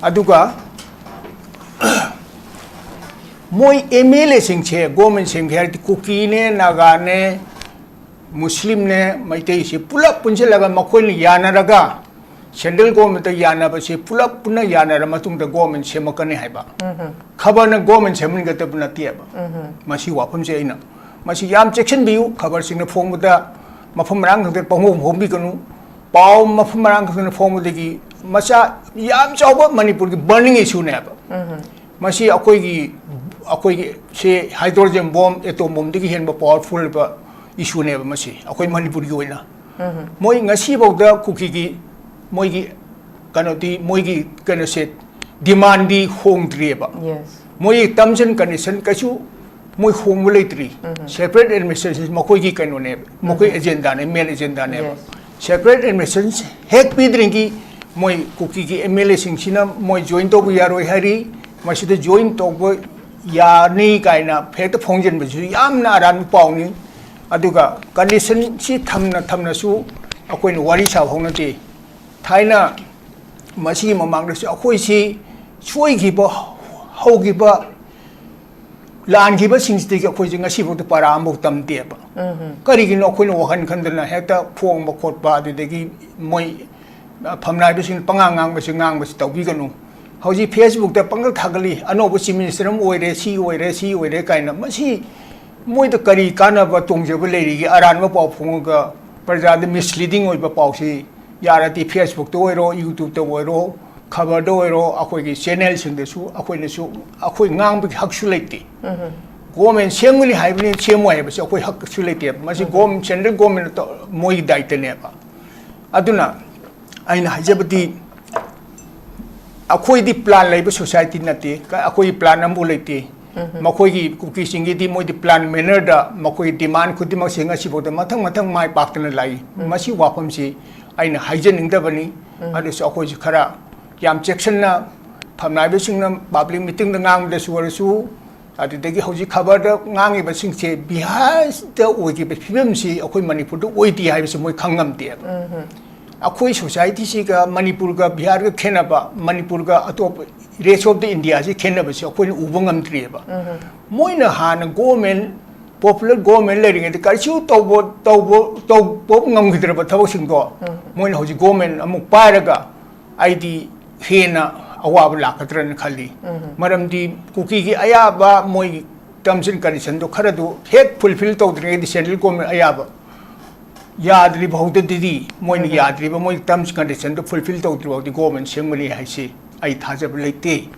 ꯑꯗꯨꯒ ꯃꯣꯏ ꯑꯦꯝ ꯑꯦꯜ ꯑꯦꯁꯤꯡꯁꯦ ꯒꯣꯔꯃꯦꯟ ꯁꯦꯝꯒꯦ ꯍꯥꯏꯔꯗꯤ ꯀꯨꯀꯤꯅꯦ, ꯅꯥꯒꯥꯅꯦ, ꯃꯨꯁꯂꯤꯝꯅꯦ, ꯃꯩꯇꯩꯁꯤ ꯄꯨꯂꯞ ꯄꯨꯟꯁꯤꯜꯂꯒ ꯃꯈꯣꯏꯅ ꯌꯥꯅꯔꯒ ꯁꯦꯟꯇ꯭ꯔꯦꯜ ꯒꯣꯔꯃꯦꯟꯇ ꯌꯥꯅꯕꯁꯤ ꯄꯨꯂꯞ ꯄꯨꯟꯅ ꯌꯥꯅꯔ ꯃꯇꯨꯡꯗ ꯒꯣꯔꯃꯦꯟ ꯁꯦꯝꯃꯛꯀꯅꯤ ꯍꯥꯏꯕ꯫ ꯈꯕꯔꯅ ꯒꯣꯔꯃꯦꯟ ꯁꯦꯝꯍꯟꯒꯗꯕ ꯅꯠꯇꯦꯕ꯫ ꯃꯁꯤ ꯋꯥꯐꯝꯁꯦ ꯑꯩꯅ, ꯃꯁꯤ ꯌꯥꯝ ꯆꯦꯛꯁꯤꯟꯕꯤꯌꯨ꯫ ꯈꯕꯔꯁꯤꯡꯅ ꯐꯣꯡꯕꯗ ꯃꯐꯝ ꯃꯔꯥꯡ ꯈꯛꯇ ꯄꯪꯍꯣꯡ ꯍꯣꯡꯕꯤꯒꯅꯨ꯫ ꯄꯥꯎ ꯃꯐꯝ ꯃꯔꯥꯡ ꯈꯛꯇꯅ ꯐꯣꯡꯕꯗꯒꯤ ꯃꯆꯥ ꯌꯥꯝ ꯆꯥꯎꯕ ꯃꯅꯤꯄꯨꯔꯒꯤ burning issue ꯅꯦꯕ꯫ ꯃꯁꯤ ꯑꯩꯈꯣꯏꯒꯤ, ꯑꯩꯈꯣꯏꯒꯤ ꯁꯤ hydrogen bomb, atom bomb ꯗꯒꯤ ꯍꯦꯟꯕ powerful ꯑꯣꯏꯕ issue ꯅꯦꯕ ꯃꯁꯤ ꯑꯩꯈꯣꯏ ꯃꯅꯤꯄꯨꯔꯒꯤ ꯑꯣꯏꯅ꯫ ꯃꯣꯏ ꯉꯁꯤꯐꯥꯎꯗ ꯀꯨꯀꯤꯒꯤ, ꯃꯣꯏꯒꯤ ꯀꯩꯅꯣꯗꯤ, ꯃꯣꯏꯒꯤ ꯀꯩꯅꯣꯁꯦ, demand ꯗꯤ ꯍꯣꯡꯗ꯭ꯔꯤꯑꯕ꯫ Yes. ꯃꯣꯏ terms and condition ꯀꯩꯁꯨ ꯃꯣꯏ ꯍꯣꯡꯕ ꯂꯩꯇ꯭ꯔꯤ꯫ Separate administration ꯃꯈꯣꯏꯒꯤ ꯀꯩꯅꯣꯅꯦꯕ, ꯃꯈꯣꯏ agenda ꯅꯦ, main agenda ꯅꯦꯕ꯫ Yes. Separate administration ꯍꯦꯛ ꯄꯤꯗ꯭ꯔꯤꯉꯩꯒꯤ ꯃꯣꯏ ꯀꯨꯀꯤꯒꯤ M L A ꯁꯤꯡꯁꯤꯅ ꯃꯣꯏ join ꯇꯧꯕ ꯌꯥꯔꯣꯏ ꯍꯥꯏꯔꯤ꯫ ꯃꯁꯤꯗ join ꯇꯧꯕ ꯌꯥꯅꯤ ꯀꯥꯏꯅ ꯍꯦꯛꯇ ꯐꯣꯡꯖꯤꯟꯕꯁꯤꯁꯨ ꯌꯥꯝꯅ ꯑꯔꯥꯟꯕ ꯄꯥꯎꯅꯤ꯫ ꯑꯗꯨꯒ condition ꯁꯤ ꯊꯝꯅ ꯊꯝꯅꯁꯨ ꯑꯩꯈꯣꯏꯅ ꯋꯥꯔꯤ ꯁꯥꯕ ꯍꯧꯅꯗꯦ꯫ ꯊꯥꯏꯅ ꯃꯁꯤꯒꯤ ꯃꯃꯥꯡꯗꯁꯨ ꯑꯩꯈꯣꯏꯁꯤ ꯁꯣꯏꯈꯤꯕ, ꯍꯧꯈꯤꯕ ꯂꯥꯟꯈꯤꯕꯁꯤꯡꯁꯤꯗꯒꯤ ꯑꯩꯈꯣꯏꯁꯦ ꯉꯁꯤꯐꯥꯎꯗ ꯄꯔꯥ ꯑꯃꯐꯥꯎ ꯇꯝꯗꯦꯕ꯫ ꯀꯔꯤꯒꯤꯅꯣ ꯑꯩꯈꯣꯏꯅ ꯋꯥꯈꯜ ꯈꯟꯗꯅ ꯍꯦꯛꯇ ꯐꯣꯡꯕ ꯈꯣꯠꯄ, ꯑꯗꯨꯗꯒꯤ ꯃꯣꯏ ꯐꯝꯅꯥꯏꯕꯁꯤꯡꯅ ꯄꯉꯥꯡ ꯉꯥꯡꯕꯁꯤ, ꯉꯥꯡꯕꯁꯤ ꯇꯧꯕꯤꯒꯅꯨ꯫ ꯍꯧꯖꯤꯛ Facebook ꯇ ꯄꯪꯊꯥ ꯊꯥꯒꯠꯂꯤ, "ꯑꯅꯧꯕ chief minister ꯑꯃ ꯑꯣꯏꯔꯦ, ꯁꯤ ꯑꯣꯏꯔꯦ, ꯁꯤ ꯑꯣꯏꯔꯦ" ꯀꯥꯏꯅ꯫ ꯃꯁꯤ ꯃꯣꯏꯗ ꯀꯔꯤ ꯀꯥꯟꯅꯕ ꯇꯣꯡꯖꯕ ꯂꯩꯔꯤꯒꯦ? ꯑꯔꯥꯟꯕ ꯄꯥꯎ ꯐꯣꯡꯉꯒ ꯄ꯭ꯔꯖꯥꯗ misleading ꯑꯣꯏꯕ ꯄꯥꯎꯁꯤ ꯌꯥꯔꯗꯤ Facebook ꯇ ꯑꯣꯏꯔꯣ, YouTube ꯇ ꯑꯣꯏꯔꯣ, ꯈꯕꯔꯗ ꯑꯣꯏꯔꯣ, ꯑꯩꯈꯣꯏꯒꯤ channel ꯁꯤꯡꯗꯁꯨ ꯑꯩꯈꯣꯏꯅꯁꯨ, ꯑꯩꯈꯣꯏ ꯉꯥꯡꯕꯒꯤ ꯍꯛꯁꯨ ꯂꯩꯇꯦ꯫ Government ꯁꯦꯝꯒꯅꯤ ꯍꯥꯏꯕꯅꯤ, ꯁꯦꯝꯃꯣꯏ ꯍꯥꯏꯕꯁꯤ ꯑꯩꯈꯣꯏ ꯍꯛꯁꯨ ꯂꯩꯇꯦ꯫ ꯃꯁꯤ government, central government ꯇ ꯃꯣꯏꯒꯤ ꯗꯥꯏꯇꯅꯦꯕ꯫ ꯑꯗꯨꯅ ꯑꯩꯅ ꯍꯥꯏꯖꯕꯗꯤ, ꯑꯩꯈꯣꯏꯗꯤ plan ꯂꯩꯕ society ꯅꯠꯇꯦ, ꯀ-, ꯑꯩꯈꯣꯏꯒꯤ plan ꯑꯃꯐꯥꯎ ꯂꯩꯇꯦ꯫ ꯃꯈꯣꯏꯒꯤ ꯀꯨꯀꯤꯁꯤꯡꯒꯤꯗꯤ ꯃꯣꯏꯗꯤ plan manner ꯗ ꯃꯈꯣꯏꯒꯤ demand ꯈꯨꯗꯤꯡꯃꯛꯁꯦ ꯉꯁꯤꯐꯥꯎꯗ ꯃꯊꯪ ꯃꯊꯪ ꯃꯥꯏ ꯄꯥꯛꯇꯅ ꯂꯥꯛꯏ꯫ ꯃꯁꯤ ꯋꯥꯐꯝꯁꯤ ꯑꯩꯅ ꯍꯥꯏꯖꯅꯤꯡꯗꯕꯅꯤ꯫ ꯑꯗꯨꯁꯨ ꯑꯩꯈꯣꯏꯁꯨ ꯈꯔ ꯌꯥꯝ ꯆꯦꯛꯁꯤꯟꯅ, ꯐꯝꯅꯥꯏꯕꯁꯤꯡꯅ public meeting ꯗ ꯉꯥꯡꯕꯗꯁꯨ ꯑꯣꯏꯔꯁꯨ, ꯑꯗꯨꯗꯒꯤ ꯍꯧꯖꯤꯛ ꯈꯕꯔꯗ ꯉꯥꯡꯉꯤꯕꯁꯤꯡꯁꯦ ꯕꯤꯍꯥꯔꯗ ꯑꯣꯏꯈꯤꯕ ꯐꯤꯕꯝꯁꯤ ꯑꯩꯈꯣꯏ ꯃꯅꯤꯄꯨꯔꯗ ꯑꯣꯏꯗꯦ ꯍꯥꯏꯕꯁꯤ ꯃꯣꯏ ꯈꯪꯉꯝꯗꯦꯕ꯫ ꯑꯩꯈꯣꯏ society ꯁꯤꯒ ꯃꯅꯤꯄꯨꯔꯒ ꯕꯤꯍꯥꯔꯒ ꯈꯦꯠꯅꯕ, ꯃꯅꯤꯄꯨꯔꯒ ꯑꯇꯣꯞꯄ rest of the India ꯁꯤ ꯈꯦꯠꯅꯕꯁꯤ ꯑꯩꯈꯣꯏꯅ ꯎꯕ ꯉꯝꯗ꯭ꯔꯤꯑꯕ꯫ ꯃꯣꯏꯅ ꯍꯥꯟꯅ government, popular government ꯂꯩꯔꯤꯉꯩꯗ ꯀꯔꯤꯁꯨ ꯇꯧꯕ, ꯇꯧꯕ, ꯇꯧꯕ ꯉꯝꯈꯤꯗ꯭ꯔꯕ ꯊꯕꯛꯁꯤꯡꯗꯣ ꯃꯣꯏꯅ ꯍꯧꯖꯤꯛ government ꯑꯃꯨꯛ ꯄꯥꯏꯔꯒ ꯑꯩꯗꯤ ꯍꯦꯟꯅ ꯑꯋꯥꯕ ꯂꯥꯛꯀꯗ꯭ꯔꯅ ꯈꯜꯂꯤ꯫ ꯃꯔꯝꯗꯤ ꯀꯨꯀꯤꯒꯤ ꯑꯌꯥꯕ ꯃꯣꯏꯒꯤ terms and condition ꯗꯣ ꯈꯔꯗꯨ ꯍꯦꯛ fulfill ꯇꯧꯗ꯭ꯔꯤꯉꯩꯗꯤ central government ꯑꯌꯥꯕ ꯌꯥꯗ꯭ꯔꯤꯕ ꯐꯥꯎꯗꯗꯤ, ꯃꯣꯏꯅ ꯎꯝ꯫ ꯌꯥꯗ꯭ꯔꯤꯕ, ꯃꯣꯏ terms conditionꯗꯨ fulfill ꯇꯧꯗ꯭ꯔꯤ ꯐꯥꯎꯗꯤ government ꯁꯦꯝꯒꯅꯤ ꯍꯥꯏꯁꯤ ꯑꯩ ꯊꯥꯖꯕ ꯂꯩꯇꯦ꯫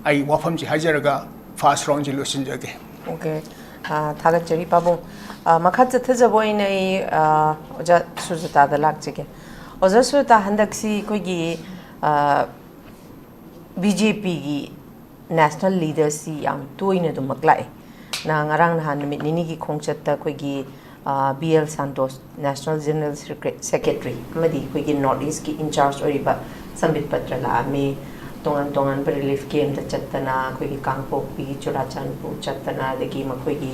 ꯑꯩ ꯋꯥꯐꯝꯁꯤ ꯍꯥꯏꯖꯔꯒ first roundꯁꯤ ꯂꯣꯏꯁꯤꯟꯖꯒꯦ꯫ Okay꯫ ꯑ, ꯊꯥꯒꯠꯆꯔꯤ ꯄꯥꯕꯨꯡ꯫ ꯑ, ꯃꯈꯥ ꯆꯠꯊꯖꯕ ꯑꯣꯏꯅ ꯑꯩ, ꯑ, ꯑꯣꯖꯥ ꯁꯨꯖꯇꯥꯗ ꯂꯥꯛꯆꯒꯦ꯫ ꯑꯣꯖꯥ ꯁꯨꯖꯇꯥ, ꯍꯟꯗꯛꯁꯤ ꯑꯩꯈꯣꯏꯒꯤ, ꯑ, BJPꯒꯤ national leaderꯁꯤ ꯌꯥꯝ ꯇꯣꯏꯅ ꯑꯗꯨꯃꯛ ꯂꯥꯛꯑꯦ꯫ ꯅ-, ꯉꯔꯥꯡ ꯅꯍꯥꯟ ꯅꯨꯃꯤꯠ ꯅꯤꯅꯤꯒꯤ ꯈꯣꯡꯆꯠꯇ ꯑꯩꯈꯣꯏꯒꯤ, ꯑ, B L ꯁꯥꯟꯇꯣꯁ, national general secre-, secretary ꯑꯃꯗꯤ ꯑꯩꯈꯣꯏꯒꯤ North Eastꯀꯤ in charge ꯑꯣꯏꯔꯤꯕ ꯁꯝꯕꯤꯠ ꯄꯇ꯭ꯔ ꯂꯥꯛꯑꯝꯃꯤ꯫ ꯇꯣꯉꯥꯟ ꯇꯣꯉꯥꯟꯕ relief campꯇ ꯆꯠꯇꯅ, ꯑꯩꯈꯣꯏꯒꯤ ꯀꯥꯡꯄꯣꯛꯄꯤ, ꯆꯨꯔꯥꯆꯥꯟꯄꯨꯔ ꯆꯠꯇꯅ, ꯑꯗꯒꯤ ꯃꯈꯣꯏꯒꯤ,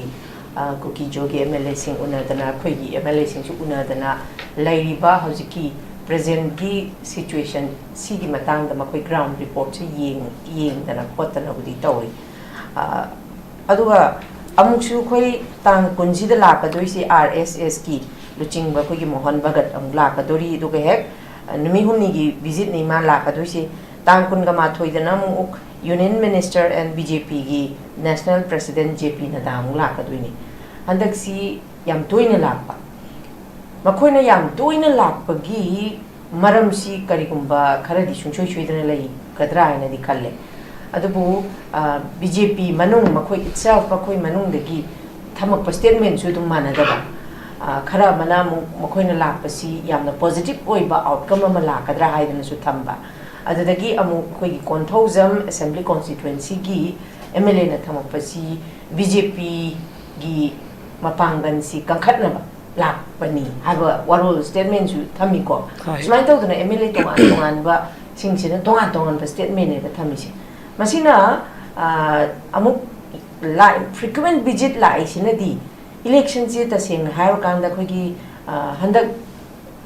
ꯑ, ꯀꯨꯀꯤꯖꯣꯒꯤ MLAꯁꯤꯡ ꯎꯅꯗꯅ, ꯑꯩꯈꯣꯏꯒꯤ MLAꯁꯤꯡꯁꯨ ꯎꯅꯗꯅ, ꯂꯩꯔꯤꯕ ꯍꯧꯖꯤꯛꯀꯤ presentꯀꯤ situation ꯁꯤꯒꯤ ꯃꯇꯥꯡꯗ ꯃꯈꯣꯏ ground reportꯁꯦ ꯌꯦꯡ-, ꯌꯦꯡꯗꯅ ꯈꯣꯠꯇꯅꯕꯨꯗꯤ ꯇꯧꯔꯤ꯫ ꯑ, ꯑꯗꯨꯒ ꯑꯃꯨꯛꯁꯨ ꯑꯩꯈꯣꯏ ꯇꯥꯡ ꯀꯨꯟꯁꯤꯗ ꯂꯥꯛꯀꯗꯣꯏꯁꯤ RSSꯀꯤ ꯂꯨꯆꯤꯡꯕ ꯑꯩꯈꯣꯏꯒꯤ ꯃꯣꯍꯟ ꯚꯒꯠ ꯑꯃꯨꯛ ꯂꯥꯛꯀꯗꯣꯔꯤ꯫ ꯑꯗꯨꯒ ꯍꯦꯛ, ꯑ, ꯅꯨꯃꯤꯠ ꯍꯨꯝꯅꯤꯒꯤ visitꯅꯤ ꯃꯥ ꯂꯥꯛꯀꯗꯣꯏꯁꯤ꯫ ꯇꯥꯡ ꯀꯨꯟꯒ ꯃꯥꯊꯣꯏꯗꯅ ꯑꯃꯨꯛ Union Minister and BJPꯒꯤ national president JP ꯅꯗꯥ ꯑꯃꯨꯛ ꯂꯥꯛꯀꯗꯣꯏꯅꯤ꯫ ꯍꯟꯗꯛꯁꯤ ꯌꯥꯝ ꯇꯣꯏꯅ ꯂꯥꯛꯄ꯫ ꯃꯈꯣꯏꯅ ꯌꯥꯝ ꯇꯣꯏꯅ ꯂꯥꯛꯄꯒꯤ ꯃꯔꯝꯁꯤ ꯀꯔꯤꯒꯨꯝꯕ ꯈꯔꯗꯤ ꯁꯨꯡꯁꯣꯏ ꯁꯣꯏꯗꯅ ꯂꯩꯒꯗ꯭ꯔꯥ ꯍꯥꯏꯅꯗꯤ ꯈꯜꯂꯦ꯫ ꯑꯗꯨꯕꯨ, ꯑ, BJP ꯃꯅꯨꯡ, ꯃꯈꯣꯏ itself, ꯃꯈꯣꯏ ꯃꯅꯨꯡꯗꯒꯤ ꯊꯝꯃꯛꯄ statementꯁꯨ ꯑꯗꯨꯝ ꯃꯥꯟꯅꯗꯕ꯫ ꯑ, ꯈꯔ ꯑꯃꯅ ꯑꯃꯨꯛ ꯃꯈꯣꯏꯅ ꯂꯥꯛꯄꯁꯤ ꯌꯥꯝꯅ positive ꯑꯣꯏꯕ outcome ꯑꯃ ꯂꯥꯛꯀꯗ꯭ꯔꯥ ꯍꯥꯏꯗꯅꯁꯨ ꯊꯝꯕ꯫ ꯑꯗꯨꯗꯒꯤ ꯑꯃꯨꯛ ꯑꯩꯈꯣꯏꯒꯤ ꯀꯣꯟꯊꯧꯖꯝ Assembly Constituencyꯒꯤ MLAꯅ ꯊꯝꯃꯛꯄꯁꯤ BJPꯒꯤ ꯃꯄꯥꯡꯒꯜꯁꯤ ꯀꯟꯈꯠꯅꯕ ꯂꯥꯛꯄꯅꯤ ꯍꯥꯏꯕ ꯋꯥꯔꯣꯜ statementꯁꯨ ꯊꯝꯃꯤꯀꯣ꯫ ꯍꯣꯏ꯫ ꯁꯨꯃꯥꯏꯅ ꯇꯧꯗꯅ MLA ꯇꯣꯉꯥꯟ ꯇꯣꯉꯥꯟꯕꯁꯤꯡꯁꯤꯅ ꯇꯣꯉꯥꯟ ꯇꯣꯉꯥꯟꯕ statementꯅꯦꯕ ꯊꯝꯃꯤꯁꯦ꯫ ꯃꯁꯤꯅ, ꯑ, ꯑꯃꯨꯛ ꯂꯥꯛ-, frequent visit ꯂꯥꯛꯏꯁꯤꯅꯗꯤ electionꯁꯦ ꯇꯁꯦꯡꯅ ꯍꯥꯏꯔꯀꯥꯟꯗ ꯑꯩꯈꯣꯏꯒꯤ, ꯑ, ꯍꯟꯗꯛ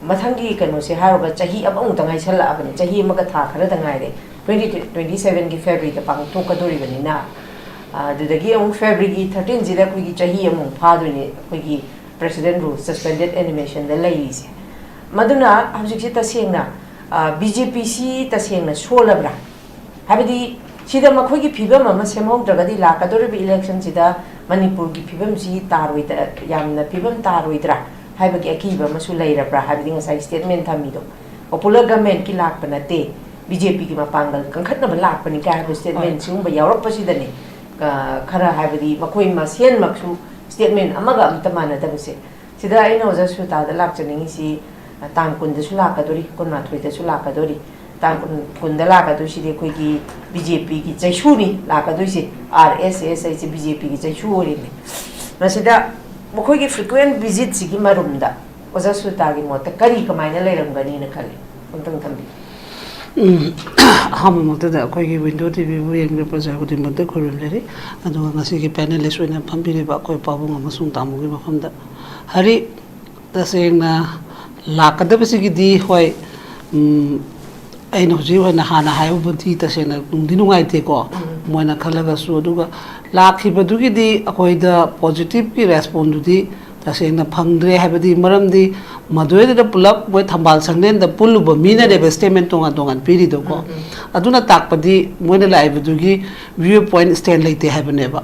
ꯃꯊꯪꯒꯤ ꯀꯩꯅꯣꯁꯦ ꯍꯥꯏꯔꯒ ꯆꯍꯤ ꯑꯃꯃꯨꯛꯇ ꯉꯥꯏꯁꯜꯂꯛꯑꯕꯅꯤ, ꯆꯍꯤ ꯑꯃꯒ ꯊꯥ ꯈꯔꯗ ꯉꯥꯏꯔꯦ, twenty twenty sevenꯒꯤ Februaryꯗ ꯄꯥꯡꯊꯣꯛꯀꯗꯣꯔꯤꯕꯅꯤꯅ꯫ ꯑ, ꯑꯗꯨꯗꯒꯤ ꯑꯃꯨꯛ Februaryꯒꯤ thirteenꯁꯤꯗ ꯑꯩꯈꯣꯏꯒꯤ ꯆꯍꯤ ꯑꯃꯃꯨꯛ ꯐꯥꯗꯣꯏꯅꯦ ꯑꯩꯈꯣꯏꯒꯤ President Rule suspended animationꯗ ꯂꯩꯔꯤꯁꯦ꯫ ꯃꯗꯨꯅ ꯍꯧꯖꯤꯛꯁꯤ ꯇꯁꯦꯡꯅ, ꯑ, BJPꯁꯤ ꯇꯁꯦꯡꯅ ꯁꯣꯜꯂꯕ꯭ꯔꯥ? ꯍꯥꯏꯕꯗꯤ ꯁꯤꯗ ꯃꯈꯣꯏꯒꯤ ꯐꯤꯕꯝ ꯑꯃ ꯁꯦꯝꯍꯧꯗ꯭ꯔꯒꯗꯤ ꯂꯥꯛꯀꯗꯧꯔꯤꯕ electionꯁꯤꯗ ꯃꯅꯤꯄꯨꯔꯒꯤ ꯐꯤꯕꯝꯁꯤ ꯇꯥꯔꯣꯏꯗ-, ꯌꯥꯝꯅ ꯐꯤꯕꯝ ꯇꯥꯔꯣꯏꯗ꯭ꯔꯥ? ꯍꯥꯏꯕꯒꯤ ꯑꯀꯤꯕ ꯑꯃꯁꯨ ꯂꯩꯔꯕ꯭ꯔꯥ ꯍꯥꯏꯕꯗꯤ ꯉꯁꯥꯏ ꯁ꯭ꯇꯦꯠꯃꯦꯟ ꯊꯝꯃꯤꯗꯣ ꯄꯣꯄꯨꯂꯔ ꯒꯃꯦꯟꯠꯀꯤ ꯂꯥꯛꯄ ꯅꯠꯇꯦ, ꯕꯤ ꯖꯦ ꯄꯤꯒꯤ ꯃꯄꯥꯡꯒꯜ ꯀꯟꯈꯠꯅꯕ ꯂꯥꯛꯄꯅꯤ ꯀꯥꯏ ꯍꯥꯏꯕ ꯁ꯭ꯇꯦꯠꯃꯦꯟ ꯁꯤꯒꯨꯝꯕ ꯌꯥꯎꯔꯛꯄꯁꯤꯗꯅꯦ ꯈꯔ ꯍꯥꯏꯕꯗꯤ ꯃꯈꯣꯏ ꯃꯁꯦꯟꯃꯛꯁꯨ ꯁ꯭ꯇꯦꯠꯃꯦꯟ ꯑꯃꯒ ꯑꯃꯇ ꯃꯥꯟꯅꯗꯕꯁꯦ꯫ ꯁꯤꯗ ꯑꯩꯅ ꯑꯣꯖꯥ ꯁꯨꯇꯥꯗ ꯂꯥꯛꯆꯅꯤꯡꯉꯤꯁꯤ ꯇꯥꯡ ꯀꯨꯟꯗꯁꯨ ꯂꯥꯛꯀꯗꯣꯔꯤ, ꯀꯨꯟꯃꯥꯊꯣꯏꯗꯁꯨ ꯂꯥꯛꯀꯗꯣꯔꯤ꯫ ꯇꯥꯡ ꯀꯨꯟ ꯀꯨꯟꯗ ꯂꯥꯛꯀꯗꯣꯏꯁꯤꯗꯤ ꯑꯩꯈꯣꯏꯒꯤ ꯕꯤ ꯖꯦ ꯄꯤꯒꯤ ꯆꯩꯁꯨꯅꯤ ꯂꯥꯛꯀꯗꯣꯏꯁꯦ꯫ ꯑꯥꯔ ꯑꯦꯁ ꯑꯦꯁ ꯍꯥꯏꯁꯦ ꯕꯤ ꯖꯦ ꯄꯤꯒꯤ ꯆꯩꯁꯨ ꯑꯣꯏꯔꯤꯅꯤ꯫ ꯃꯁꯤꯗ ꯃꯈꯣꯏꯒꯤ ꯐ꯭ꯔꯤꯀ꯭ꯋꯦꯟ ꯚꯤꯖꯤꯠꯁꯤꯒꯤ ꯃꯔꯨꯝꯗ ꯑꯣꯖꯥ ꯁꯨꯇꯥꯒꯤ ꯃꯣꯠꯇ ꯀꯔꯤ ꯀꯃꯥꯏꯅ ꯂꯩꯔꯝꯒꯅꯤꯅ ꯈꯜꯂꯤ? ꯑꯃꯨꯛꯇꯪ ꯊꯝꯕꯤꯌꯨ꯫ ꯎꯝ, ꯑꯍꯥꯟꯕꯃꯛꯇꯗ ꯑꯩꯈꯣꯏꯒꯤ ꯋꯤꯟꯗꯣ ꯇꯤꯚꯤꯕꯨ ꯌꯦꯡꯂꯤꯕ ꯄ꯭ꯔꯖꯥ ꯈꯨꯗꯤꯡꯃꯛꯇ ꯈꯨꯔꯨꯝꯖꯔꯤ꯫ ꯑꯗꯨꯒ ꯉꯁꯤꯒꯤ ꯄꯦꯅꯦꯂꯤꯁ ꯑꯣꯏꯅ ꯐꯝꯕꯤꯔꯤꯕ ꯑꯩꯈꯣꯏ ꯄꯥꯕꯨꯡ ꯑꯃꯁꯨꯡ ꯇꯥꯃꯣꯒꯤ ꯃꯐꯝꯗ ꯍꯥꯏꯔꯤ꯫ ꯇꯁꯦꯡꯅ ꯂꯥꯛꯀꯗꯕꯁꯤꯒꯤꯗꯤ ꯍꯣꯏ, ꯎꯝ, ꯑꯩꯅ ꯍꯧꯖꯤꯛ ꯑꯣꯏꯅ ꯍꯥꯟꯅ ꯍꯥꯏꯕꯕꯨꯗꯤ ꯇꯁꯦꯡꯅ ꯅꯨꯡꯗꯤ ꯅꯨꯡꯉꯥꯏꯇꯦꯀꯣ, ꯃꯣꯏꯅ ꯈꯜꯂꯒꯁꯨ꯫ ꯑꯗꯨꯒ ꯂꯥꯛꯈꯤꯕꯗꯨꯒꯤꯗꯤ ꯑꯩꯈꯣꯏꯗ ꯄꯣꯖꯤꯇꯤꯚꯀꯤ ꯔꯦꯁꯄꯣꯟꯗꯨꯗꯤ ꯇꯁꯦꯡꯅ ꯐꯪꯗ꯭ꯔꯦ꯫ ꯍꯥꯏꯕꯗꯤ ꯃꯔꯝꯗꯤ ꯃꯗꯨꯗꯩꯗꯨꯗ ꯄꯨꯂꯞ ꯃꯣꯏ ꯊꯝꯕꯥꯜ ꯁꯪꯂꯦꯟꯗ ꯄꯨꯜꯂꯨꯕ ꯃꯤꯅꯅꯦꯕ ꯁ꯭ꯇꯦꯠꯃꯦꯟ ꯇꯣꯉꯥꯟ ꯇꯣꯉꯥꯟ ꯄꯤꯔꯤꯗꯣꯀꯣ꯫ ꯑꯗꯨꯅ ꯇꯥꯛꯄꯗꯤ ꯃꯣꯏꯅ ꯂꯥꯛꯏꯕꯗꯨꯒꯤ ꯚ꯭ꯌꯨ ꯄꯣꯏꯟꯠ ꯁ꯭ꯇꯦꯟ ꯂꯩꯇꯦ ꯍꯥꯏꯕꯅꯦꯕ꯫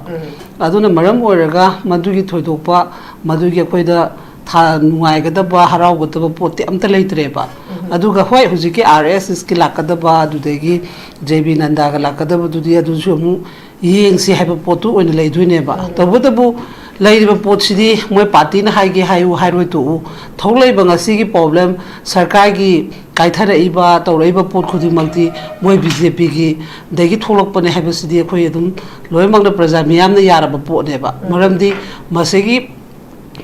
ꯑꯗꯨꯅ ꯃꯔꯝ ꯑꯣꯏꯔꯒ ꯃꯗꯨꯒꯤ ꯊꯣꯏꯗꯣꯛꯄ, ꯃꯗꯨꯒꯤ ꯑꯩꯈꯣꯏꯗ ꯊꯥ ꯅꯨꯡꯉꯥꯏꯒꯗꯕ, ꯍꯔꯥꯎꯒꯗꯕ ꯄꯣꯠꯇꯤ ꯑꯝꯇ ꯂꯩꯇ꯭ꯔꯦꯕ꯫ ꯑꯗꯨꯒ ꯍꯣꯏ, ꯍꯧꯖꯤꯛꯀꯤ ꯑꯥꯔ ꯑꯦꯁ ꯑꯦꯁꯀꯤ ꯂꯥꯛꯀꯗꯕ, ꯑꯗꯨꯗꯒꯤ ꯖꯦ ꯕꯤ ꯅꯟꯗꯥꯒ ꯂꯥꯛꯀꯗꯕꯗꯨꯗꯤ ꯑꯗꯨꯁꯨ ꯑꯃꯨꯛ ꯌꯦꯡꯁꯤ ꯍꯥꯏꯕ ꯄꯣꯠꯇꯨ ꯑꯣꯏꯅ ꯂꯩꯗꯣꯏꯅꯦꯕ꯫ ꯇꯧꯕꯇꯕꯨ ꯂꯩꯔꯤꯕ ꯄꯣꯠꯁꯤꯗꯤ ꯃꯣꯏ ꯄꯥꯔꯇꯤꯅ ꯍꯥꯏꯒꯦ ꯍꯥꯏꯌꯨ ꯍꯥꯏꯔꯣꯏ ꯇꯣꯛꯎ, ꯊꯣꯛꯂꯛꯏꯕ ꯉꯁꯤꯒꯤ ꯄ꯭ꯔꯣꯕ꯭ꯂꯦꯝ, ꯁꯔꯀꯥꯔꯒꯤ ꯀꯥꯏꯊꯔꯛꯏꯕ, ꯇꯧꯔꯛꯏꯕ ꯄꯣꯠ ꯈꯨꯗꯤꯡꯃꯛꯇꯤ ꯃꯣꯏ ꯕꯤ ꯖꯦ ꯄꯤꯒꯤꯗꯒꯤ ꯊꯣꯛꯂꯛꯄꯅꯦ ꯍꯥꯏꯕꯁꯤꯗꯤ ꯑꯩꯈꯣꯏ ꯑꯗꯨꯝ ꯂꯣꯏꯅꯃꯛꯅ ꯄ꯭ꯔꯖꯥ ꯃꯤꯌꯥꯝꯅ ꯌꯥꯔꯕ ꯄꯣꯠꯅꯦꯕ꯫ ꯃꯔꯝꯗꯤ ꯃꯁꯤꯒꯤ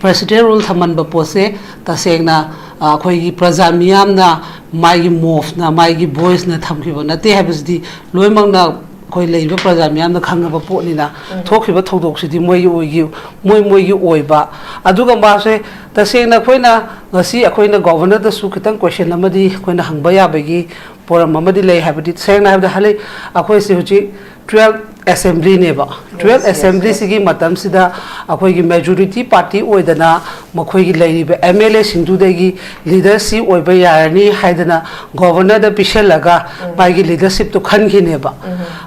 ꯄ꯭ꯔꯦꯁꯤꯗꯦꯟ ꯔꯨꯜ ꯊꯝꯍꯟꯕ ꯄꯣꯠꯁꯦ ꯇꯁꯦꯡꯅ, ꯑ, ꯑꯩꯈꯣꯏꯒꯤ ꯄ꯭ꯔꯖꯥ ꯃꯤꯌꯥꯝꯅ ꯃꯥꯒꯤ ꯃꯣꯐꯅ, ꯃꯥꯒꯤ ꯚꯣꯏꯁꯅ ꯊꯝꯈꯤꯕ ꯅꯠꯇꯦ ꯍꯥꯏꯕꯁꯤꯗꯤ ꯂꯣꯏꯅꯃꯛꯅ ꯑꯩꯈꯣꯏ ꯂꯩꯔꯤꯕ ꯄ꯭ꯔꯖꯥ ꯃꯤꯌꯥꯝꯅ ꯈꯪꯉꯕ ꯄꯣꯠꯅꯤꯅ, ꯊꯣꯛꯈꯤꯕ ꯊꯧꯗꯣꯛꯁꯤꯗꯤ ꯃꯣꯏꯒꯤ ꯑꯣꯏꯒꯤ-, ꯃꯣꯏ ꯃꯣꯏꯒꯤ ꯑꯣꯏꯕ꯫ ꯑꯗꯨꯒ ꯃꯥꯁꯦ ꯇꯁꯦꯡꯅ ꯑꯩꯈꯣꯏꯅ ꯉꯁꯤ ꯑꯩꯈꯣꯏꯅ ꯒꯣꯚꯔꯅꯔꯗꯁꯨ ꯈꯤꯇꯪ ꯀꯣꯏꯁꯟ ꯑꯃꯗꯤ ꯑꯩꯈꯣꯏꯅ ꯍꯪꯕ ꯌꯥꯕꯒꯤ ꯄꯣꯔꯝ ꯑꯃꯗꯤ ꯂꯩ꯫ ꯍꯥꯏꯕꯗꯤ ꯁꯦꯡꯅ ꯍꯥꯏꯕꯗ ꯍꯂꯩ ꯑꯩꯈꯣꯏꯁꯦ ꯍꯧꯖꯤꯛ ꯇꯨꯋꯦꯜꯐ ꯑꯦꯁꯦꯝꯕ꯭ꯂꯤꯅꯦꯕ꯫ ꯇꯨꯋꯦꯜꯐ ꯑꯦꯁꯦꯝꯕ꯭ꯂꯤꯁꯤꯒꯤ ꯃꯇꯝꯁꯤꯗ ꯑꯩꯈꯣꯏꯒꯤ ꯃꯦꯖꯣꯔꯤꯇꯤ ꯄꯥꯔꯇꯤ ꯑꯣꯏꯗꯅ ꯃꯈꯣꯏꯒꯤ ꯂꯩꯔꯤꯕ ꯑꯦꯝ ꯑꯦꯜ ꯑꯦꯁꯤꯡꯗꯨꯗꯒꯤ ꯂꯤꯗꯔꯁꯤꯞ ꯑꯣꯏꯕ ꯌꯥꯔꯅꯤ ꯍꯥꯏꯗꯅ ꯒꯣꯚꯔꯅꯔꯗ ꯄꯤꯁꯜꯂꯒ ꯃꯥꯒꯤ ꯂꯤꯗꯔꯁꯤꯞꯇꯨ ꯈꯟꯈꯤꯅꯦꯕ꯫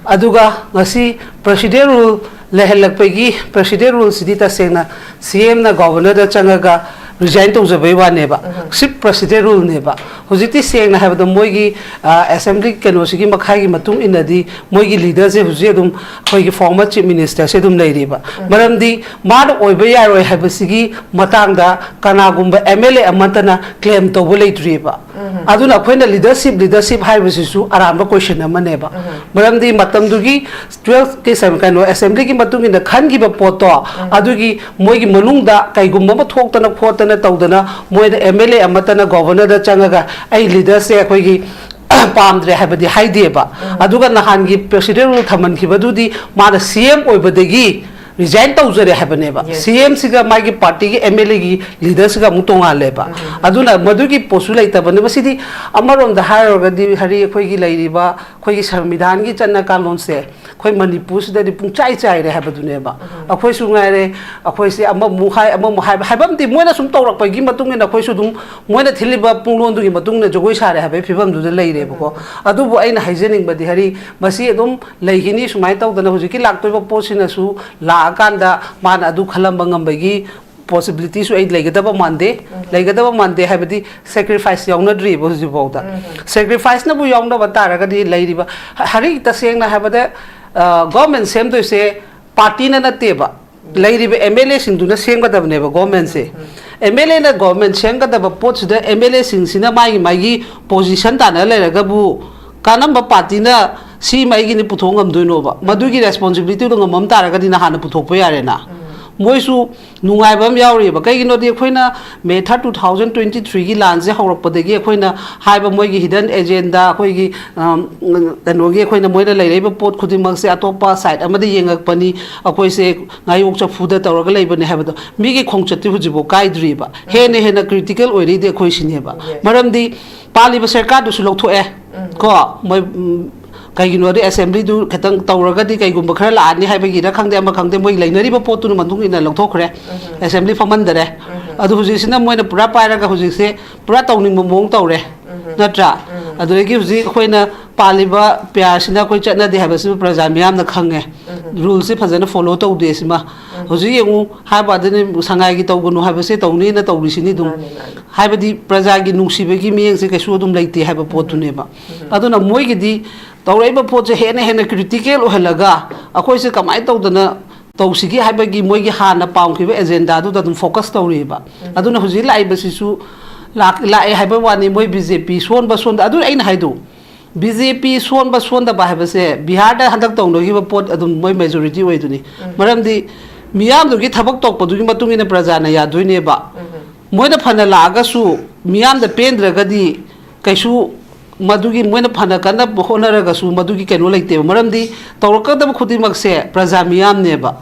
ꯑꯗꯨꯒ ꯉꯁꯤ ꯄ꯭ꯔꯦꯁꯤꯗꯦꯟ ꯔꯨꯜ ꯂꯩꯍꯜꯂꯛꯄꯒꯤ, ꯄ꯭ꯔꯦꯁꯤꯗꯦꯟ ꯔꯨꯜꯁꯤꯗꯤ ꯇꯁꯦꯡꯅ ꯁꯤ ꯑꯦꯝꯅ ꯒꯣꯚꯔꯅꯔꯗ ꯆꯪꯉꯒ ꯔꯤꯖꯥꯏꯟ ꯇꯧꯖꯕꯩ ꯋꯥꯅꯦꯕ꯫ ꯁꯤ ꯄ꯭ꯔꯣꯁꯤꯗꯔ ꯔꯨꯜꯅꯦꯕ꯫ ꯍꯧꯖꯤꯛꯇꯤ ꯁꯦꯡꯅ ꯍꯥꯏꯕꯗ ꯃꯣꯏꯒꯤ ꯑꯦꯁꯦꯝꯕ꯭ꯂꯤ ꯀꯩꯅꯣꯁꯤꯒꯤ ꯃꯈꯥꯒꯤ ꯃꯇꯨꯡ ꯏꯟꯅꯗꯤ ꯃꯣꯏꯒꯤ ꯂꯤꯗꯔꯁꯦ ꯍꯧꯖꯤꯛ ꯑꯗꯨꯝ ꯑꯩꯈꯣꯏꯒꯤ ꯐꯣꯔꯃꯔ ꯆꯤꯐ ꯃꯤꯅꯤꯁꯇꯔꯁꯦ ꯑꯗꯨꯝ ꯂꯩꯔꯤꯕ꯫ ꯃꯔꯝꯗꯤ ꯃꯥꯅ ꯑꯣꯏꯕ ꯌꯥꯔꯣꯏ ꯍꯥꯏꯕꯁꯤꯒꯤ ꯃꯇꯥꯡꯗ ꯀꯅꯥꯒꯨꯝꯕ ꯑꯦꯝ ꯑꯦꯜ ꯑꯦ ꯑꯃꯠꯇꯅ ꯀ꯭ꯂꯦꯝ ꯇꯧꯕ ꯂꯩꯇ꯭ꯔꯤꯕ꯫ ꯑꯗꯨꯅ ꯑꯩꯈꯣꯏꯅ ꯂꯤꯗꯔꯁꯤꯞ ꯂꯤꯗꯔꯁꯤꯞ ꯍꯥꯏꯕꯁꯤꯁꯨ ꯑꯔꯥꯟꯕ ꯀꯣꯏꯁꯟ ꯑꯃꯅꯦꯕ꯫ ꯃꯔꯝꯗꯤ ꯃꯇꯝꯗꯨꯒꯤ ꯇꯨꯋꯦꯜꯐꯀꯤ ꯀꯩꯅꯣ ꯑꯦꯁꯦꯝꯕ꯭ꯂꯤꯒꯤ ꯃꯇꯨꯡ ꯏꯟꯅ ꯈꯟꯈꯤꯕ ꯄꯣꯠꯇꯣ, ꯑꯗꯨꯒꯤ ꯃꯣꯏꯒꯤ ꯃꯅꯨꯡꯗ ꯀꯩꯒꯨꯝꯕ ꯑꯃ ꯊꯣꯛꯇꯅ ꯈꯣꯠꯇꯅ ꯇꯧꯗꯅ ꯃꯣꯏꯅ ꯑꯦꯝ ꯑꯦꯜ ꯑꯦ ꯑꯃꯠꯇꯅ ꯒꯣꯚꯔꯅꯔꯗ ꯆꯪꯉꯒ ꯑꯩ ꯂꯤꯗꯔꯁꯦ ꯑꯩꯈꯣꯏꯒꯤ ꯄꯥꯝꯗ꯭ꯔꯦ ꯍꯥꯏꯕꯗꯤ ꯍꯥꯏꯗꯦꯕ꯫ ꯑꯗꯨꯒ ꯅꯍꯥꯟꯒꯤ ꯄ꯭ꯔꯣꯁꯤꯗꯔ ꯔꯨꯜ ꯊꯝꯍꯟꯈꯤꯕꯗꯨꯗꯤ ꯃꯥꯅ ꯁꯤ ꯑꯦꯝ ꯑꯣꯏꯕꯗꯒꯤ ꯔꯤꯖꯥꯏꯟ ꯇꯧꯖꯔꯦ ꯍꯥꯏꯕꯅꯦꯕ꯫ ꯁꯤ ꯑꯦꯝꯁꯤꯒ ꯃꯥꯒꯤ ꯄꯥꯔꯇꯤꯒꯤ ꯑꯦꯝ ꯑꯦꯜ ꯑꯦꯒꯤ ꯂꯤꯗꯔꯁꯤꯒ ꯑꯃꯨꯛ ꯇꯣꯡꯉꯥꯜꯂꯦꯕ꯫ ꯑꯗꯨꯅ ꯃꯗꯨꯒꯤ ꯄꯣꯠꯁꯨ ꯂꯩꯇꯕꯅꯦꯕ꯫ ꯁꯤꯗꯤ ꯑꯃꯔꯣꯝꯗ ꯍꯥꯏꯔꯨꯔꯒꯗꯤ ꯍꯥꯏꯗꯤ ꯑꯩꯈꯣꯏꯒꯤ ꯂꯩꯔꯤꯕ ꯑꯩꯈꯣꯏꯒꯤ ꯁꯪꯕꯤꯙꯥꯟꯒꯤ ꯆꯠꯅ ꯀꯥꯡꯂꯣꯟꯁꯦ ꯑꯩꯈꯣꯏ ꯃꯅꯤꯄꯨꯔꯁꯤꯗꯗꯤ ꯄꯨꯡꯆꯥꯏ ꯆꯥꯏꯔꯦ ꯍꯥꯏꯕꯗꯨꯅꯦꯕ꯫ ꯑꯩꯈꯣꯏꯁꯨ ꯉꯥꯏꯔꯦ, ꯑꯩꯈꯣꯏꯁꯦ ꯑꯃꯃꯨꯛ ꯍꯥꯏ, ꯑꯃꯃꯨꯛ ꯍꯥꯏꯕ, ꯍꯥꯏꯕꯝꯗꯤ ꯃꯣꯏꯅ ꯁꯨꯝ ꯇꯧꯔꯛꯄꯒꯤ ꯃꯇꯨꯡ ꯏꯟꯅ ꯑꯩꯈꯣꯏꯁꯨ ꯑꯗꯨꯝ ꯃꯣꯏꯅ ꯊꯤꯜꯂꯤꯕ ꯄꯨꯡꯂꯣꯟꯗꯨꯒꯤ ꯃꯇꯨꯡ ꯏꯟꯅ ꯖꯒꯣꯏ ꯁꯥꯔꯦ ꯍꯥꯏꯕꯒꯤ ꯐꯤꯕꯝꯗꯨꯗ ꯂꯩꯔꯦꯕꯀꯣ꯫ ꯑꯗꯨꯕꯨ ꯑꯩꯅ ꯍꯥꯏꯖꯅꯤꯡꯕꯗꯤ ꯍꯥꯏꯗꯤ ꯃꯁꯤ ꯑꯗꯨꯝ ꯂꯩꯈꯤꯅꯤ, ꯁꯨꯃꯥꯏꯅ ꯇꯧꯗꯅ ꯍꯧꯖꯤꯛꯀꯤ ꯂꯥꯛꯇꯣꯏꯕ ꯄꯣꯠꯁꯤꯅꯁꯨ ꯂꯥꯛꯑꯀꯥꯟꯗ ꯃꯥꯅ ꯑꯗꯨ ꯈꯜꯂꯝꯕ ꯉꯝꯕꯒꯤ ꯄꯣꯁꯤꯕꯤꯂꯤꯇꯤꯁꯨ ꯑꯩ ꯂꯩꯒꯗꯕ ꯃꯥꯟꯗꯦ꯫ ꯂꯩꯒꯗꯕ ꯃꯥꯟꯗꯦ ꯍꯥꯏꯕꯗꯤ ꯁꯦꯀ꯭ꯔꯤꯐꯥꯏꯁ ꯌꯥꯎꯅꯗ꯭ꯔꯤꯕ ꯍꯧꯖꯤꯛꯐꯥꯎꯗ꯫ ꯁꯦꯀ꯭ꯔꯤꯐꯥꯏꯁꯅꯕꯨ ꯌꯥꯎꯅꯕ ꯇꯥꯔꯒꯗꯤ ꯂꯩꯔꯤꯕ ꯍ-, ꯍꯥꯏꯗꯤ ꯇꯁꯦꯡꯅ ꯍꯥꯏꯕꯗ ꯒꯣꯔꯃꯦꯟ ꯁꯦꯝꯗꯣꯏꯁꯦ ꯄꯥꯔꯇꯤꯅ ꯅꯠꯇꯦꯕ, ꯂꯩꯔꯤꯕ ꯑꯦꯝ ꯑꯦꯜ ꯑꯦꯁꯤꯡꯗꯨꯅ ꯁꯦꯝꯒꯗꯕꯅꯦꯕ ꯒꯣꯔꯃꯦꯟꯁꯦ꯫ ꯑꯦꯝ ꯑꯦꯜ ꯑꯦꯅ ꯒꯣꯔꯃꯦꯟ ꯁꯦꯝꯒꯗꯕ ꯄꯣꯠꯁꯤꯗ ꯑꯦꯝ ꯑꯦꯜ ꯑꯦꯁꯤꯡꯁꯤꯅ ꯃꯥꯒꯤ ꯃꯥꯒꯤ ꯄꯣꯖꯤꯁꯟ ꯇꯥꯟꯅ ꯂꯩꯔꯒꯕꯨ ꯀꯔꯝꯕ ꯄꯥꯔꯇꯤꯅ ꯁꯤꯃ ꯑꯩꯒꯤꯅꯤ ꯄꯨꯊꯣꯛ ꯉꯝꯗꯣꯏꯅꯣꯕ? ꯃꯗꯨꯒꯤ ꯔꯦꯁꯄꯣꯟꯁꯤꯕꯤꯂꯤꯇꯤꯗꯣ ꯉꯝꯃꯝ ꯇꯥꯔꯒꯗꯤ ꯅꯍꯥꯟꯅ ꯄꯨꯊꯣꯛꯄ ꯌꯥꯔꯦꯅ꯫ ꯃꯣꯏꯁꯨ ꯅꯨꯡꯉꯥꯏꯕ ꯑꯃ ꯌꯥꯎꯔꯤꯑꯕ꯫ ꯀꯩꯒꯤꯅꯣꯗꯤ ꯑꯩꯈꯣꯏꯅ ꯃꯦ ꯊꯥꯔꯠ ꯇꯨ ꯊꯥꯎꯖꯟ ꯇ꯭ꯋꯦꯟꯇꯤ ꯊ꯭ꯔꯤꯒꯤ ꯂꯥꯟꯁꯦ ꯍꯧꯔꯛꯄꯗꯒꯤ ꯑꯩꯈꯣꯏꯅ ꯍꯥꯏꯕ ꯃꯣꯏꯒꯤ ꯍꯤꯗꯟ ꯑꯦꯖꯦꯟꯗꯥ, ꯑꯩꯈꯣꯏꯒꯤ, ꯑꯝ, ꯀꯩꯅꯣꯒꯤ ꯑꯩꯈꯣꯏꯅ ꯃꯣꯏꯅ ꯂꯩꯔꯛꯏꯕ ꯄꯣꯠ ꯈꯨꯗꯤꯡꯃꯛꯁꯦ ꯑꯇꯣꯞꯄ ꯁꯥꯏꯠ ꯑꯃꯗ ꯌꯦꯡꯉꯛꯄꯅꯤ, ꯑꯩꯈꯣꯏꯁꯦ ꯉꯥꯌꯣꯛ ꯆꯐꯨꯗ ꯇꯧꯔꯒ ꯂꯩꯕꯅꯦ ꯍꯥꯏꯕꯗꯣ ꯃꯤꯒꯤ ꯈꯣꯡꯆꯠꯇꯤ ꯍꯧꯖꯤꯛꯐꯥꯎ ꯀꯥꯏꯗ꯭ꯔꯤꯕ꯫ ꯍꯦꯟꯅ ꯍꯦꯟꯅ ꯀ꯭ꯔꯤꯇꯤꯀꯦꯜ ꯑꯣꯏꯔꯤꯗꯤ ꯑꯩꯈꯣꯏ ꯁꯤꯅꯦꯕ꯫ ꯃꯔꯝꯗꯤ ꯄꯥꯜꯂꯤꯕ ꯁꯔꯀꯥꯔꯗꯨꯁꯨ ꯂꯧꯊꯣꯛꯑꯦ꯫ ꯀꯣ, ꯃꯣꯏ, ꯎꯝ, ꯀꯩꯒꯤꯅꯣꯗꯤ ꯑꯦꯁꯦꯝꯕ꯭ꯂꯤꯗꯨ ꯈꯤꯇꯪ ꯇꯧꯔꯒꯗꯤ ꯀꯩꯒꯨꯝꯕ ꯈꯔ ꯂꯥꯛꯑꯅꯤ ꯍꯥꯏꯕꯒꯤꯔ ꯈꯪꯗꯦ, ꯑꯃ ꯈꯪꯗꯦ, ꯃꯣꯏ ꯂꯩꯅꯔꯤꯕ ꯄꯣꯠꯇꯨꯅ ꯃꯇꯨꯡ ꯏꯟꯅ ꯂꯧꯊꯣꯛꯈ꯭ꯔꯦ꯫ ꯑꯦꯁꯦꯝꯕ꯭ꯂꯤ ꯐꯝꯍꯟꯗꯔꯦ꯫ ꯑꯗꯨ ꯍꯧꯖꯤꯛꯁꯤꯅ ꯃꯣꯏꯅ ꯄꯨꯔꯥ ꯄꯥꯏꯔꯒ ꯍꯧꯖꯤꯛꯁꯦ ꯄꯨꯔꯥ ꯇꯧꯅꯤꯡꯕ ꯃꯑꯣꯡ ꯇꯧꯔꯦ꯫ ꯅꯠꯇ꯭ꯔꯥ? ꯑꯗꯨꯗꯒꯤ ꯍꯧꯖꯤꯛ ꯑꯩꯈꯣꯏꯅ ꯄꯥꯜꯂꯤꯕ ꯄꯤꯌꯥꯔꯁꯤꯅ ꯑꯩꯈꯣꯏ ꯆꯠꯅꯗꯦ ꯍꯥꯏꯕꯁꯤꯃ ꯄ꯭ꯔꯖꯥ ꯃꯤꯌꯥꯝꯅ ꯈꯪꯉꯦ꯫ ꯔꯨꯜꯁꯤ ꯐꯖꯅ ꯐꯣꯂꯣ ꯇꯧꯗꯦ ꯁꯤꯃ꯫ ꯍꯧꯖꯤꯛ ꯌꯦꯡꯉꯨ, ꯍꯥꯏꯕ ꯑꯗꯨꯅꯤ, ꯁꯉꯥꯏꯒꯤ ꯇꯧꯒꯅꯨ ꯍꯥꯏꯕꯁꯦ ꯇꯧꯅꯤꯅ ꯇꯧꯔꯤꯁꯤꯅꯤ ꯑꯗꯨꯝ꯫ ꯃꯥꯅꯤ, ꯃꯥꯅꯤ꯫ ꯍꯥꯏꯕꯗꯤ ꯄ꯭ꯔꯖꯥꯒꯤ ꯅꯨꯡꯁꯤꯕꯒꯤ ꯃꯤꯠꯌꯦꯡꯁꯦ ꯀꯩꯁꯨ ꯑꯗꯨꯝ ꯂꯩꯇꯦ ꯍꯥꯏꯕ ꯄꯣꯠꯇꯨꯅꯦꯕ꯫ ꯑꯗꯨꯅ ꯃꯣꯏꯒꯤꯗꯤ ꯇꯧꯔꯛꯏꯕ ꯄꯣꯠꯁꯦ ꯍꯦꯟꯅ ꯍꯦꯟꯅ ꯀ꯭ꯔꯤꯇꯤꯀꯦꯜ ꯑꯣꯏꯍꯜꯂꯒ ꯑꯩꯈꯣꯏꯁꯦ ꯀꯃꯥꯏꯅ ꯇꯧꯗꯅ ꯇꯧꯁꯤꯒꯦ ꯍꯥꯏꯕꯒꯤ ꯃꯣꯏꯒꯤ ꯍꯥꯟꯅ ꯄꯥꯝꯈꯤꯕ ꯑꯦꯖꯦꯟꯗꯥꯗꯨꯗ ꯑꯗꯨꯝ ꯐꯣꯀꯁ ꯇꯧꯔꯤꯑꯕ꯫ ꯑꯗꯨꯅ ꯍꯧꯖꯤꯛ ꯂꯥꯛꯏꯕꯁꯤꯁꯨ ꯂꯥꯛ-, ꯂꯥꯛꯑꯦ ꯍꯥꯏꯕ ꯋꯥꯅꯤ, ꯃꯣꯏ ꯕꯤ ꯖꯦ ꯄꯤ ꯁꯣꯟꯕ ꯁꯣꯟꯗ, ꯑꯗꯨꯅ ꯑꯩꯅ ꯍꯥꯏꯗꯣ, ꯕꯤ ꯖꯦ ꯄꯤ ꯁꯣꯟꯕ ꯁꯣꯟꯗꯕ ꯍꯥꯏꯕꯁꯦ ꯕꯤꯍꯥꯔꯗ ꯍꯟꯗꯛ ꯇꯧꯅꯈꯤꯕ ꯄꯣꯠ ꯑꯗꯨꯝ ꯃꯣꯏ ꯃꯦꯖꯣꯔꯤꯇꯤ ꯑꯣꯏꯗꯣꯏꯅꯤ꯫ ꯃꯔꯝꯗꯤ ꯃꯤꯌꯥꯝꯗꯨꯒꯤ ꯊꯕꯛ ꯇꯧꯔꯛꯄꯗꯨꯒꯤ ꯃꯇꯨꯡ ꯏꯟꯅ ꯄ꯭ꯔꯖꯥꯅ ꯌꯥꯗꯣꯏꯅꯦꯕ꯫ ꯃꯣꯏꯅ ꯐꯅ ꯂꯥꯛꯑꯒꯁꯨ ꯃꯤꯌꯥꯝꯗ ꯄꯦꯟꯗ꯭ꯔꯒꯗꯤ ꯀꯩꯁꯨ ꯃꯗꯨꯒꯤ ꯃꯣꯏꯅ ꯐꯅ ꯀꯟꯅ ꯍꯣꯠꯅꯔꯒꯁꯨ ꯃꯗꯨꯒꯤ ꯀꯩꯅꯣ ꯂꯩꯇꯦꯕ꯫ ꯃꯔꯝꯗꯤ ꯇꯧꯔꯛꯀꯗꯕ ꯈꯨꯗꯤꯡꯃꯛꯁꯦ ꯄ꯭ꯔꯖꯥ ꯃꯤꯌꯥꯝꯅꯦꯕ꯫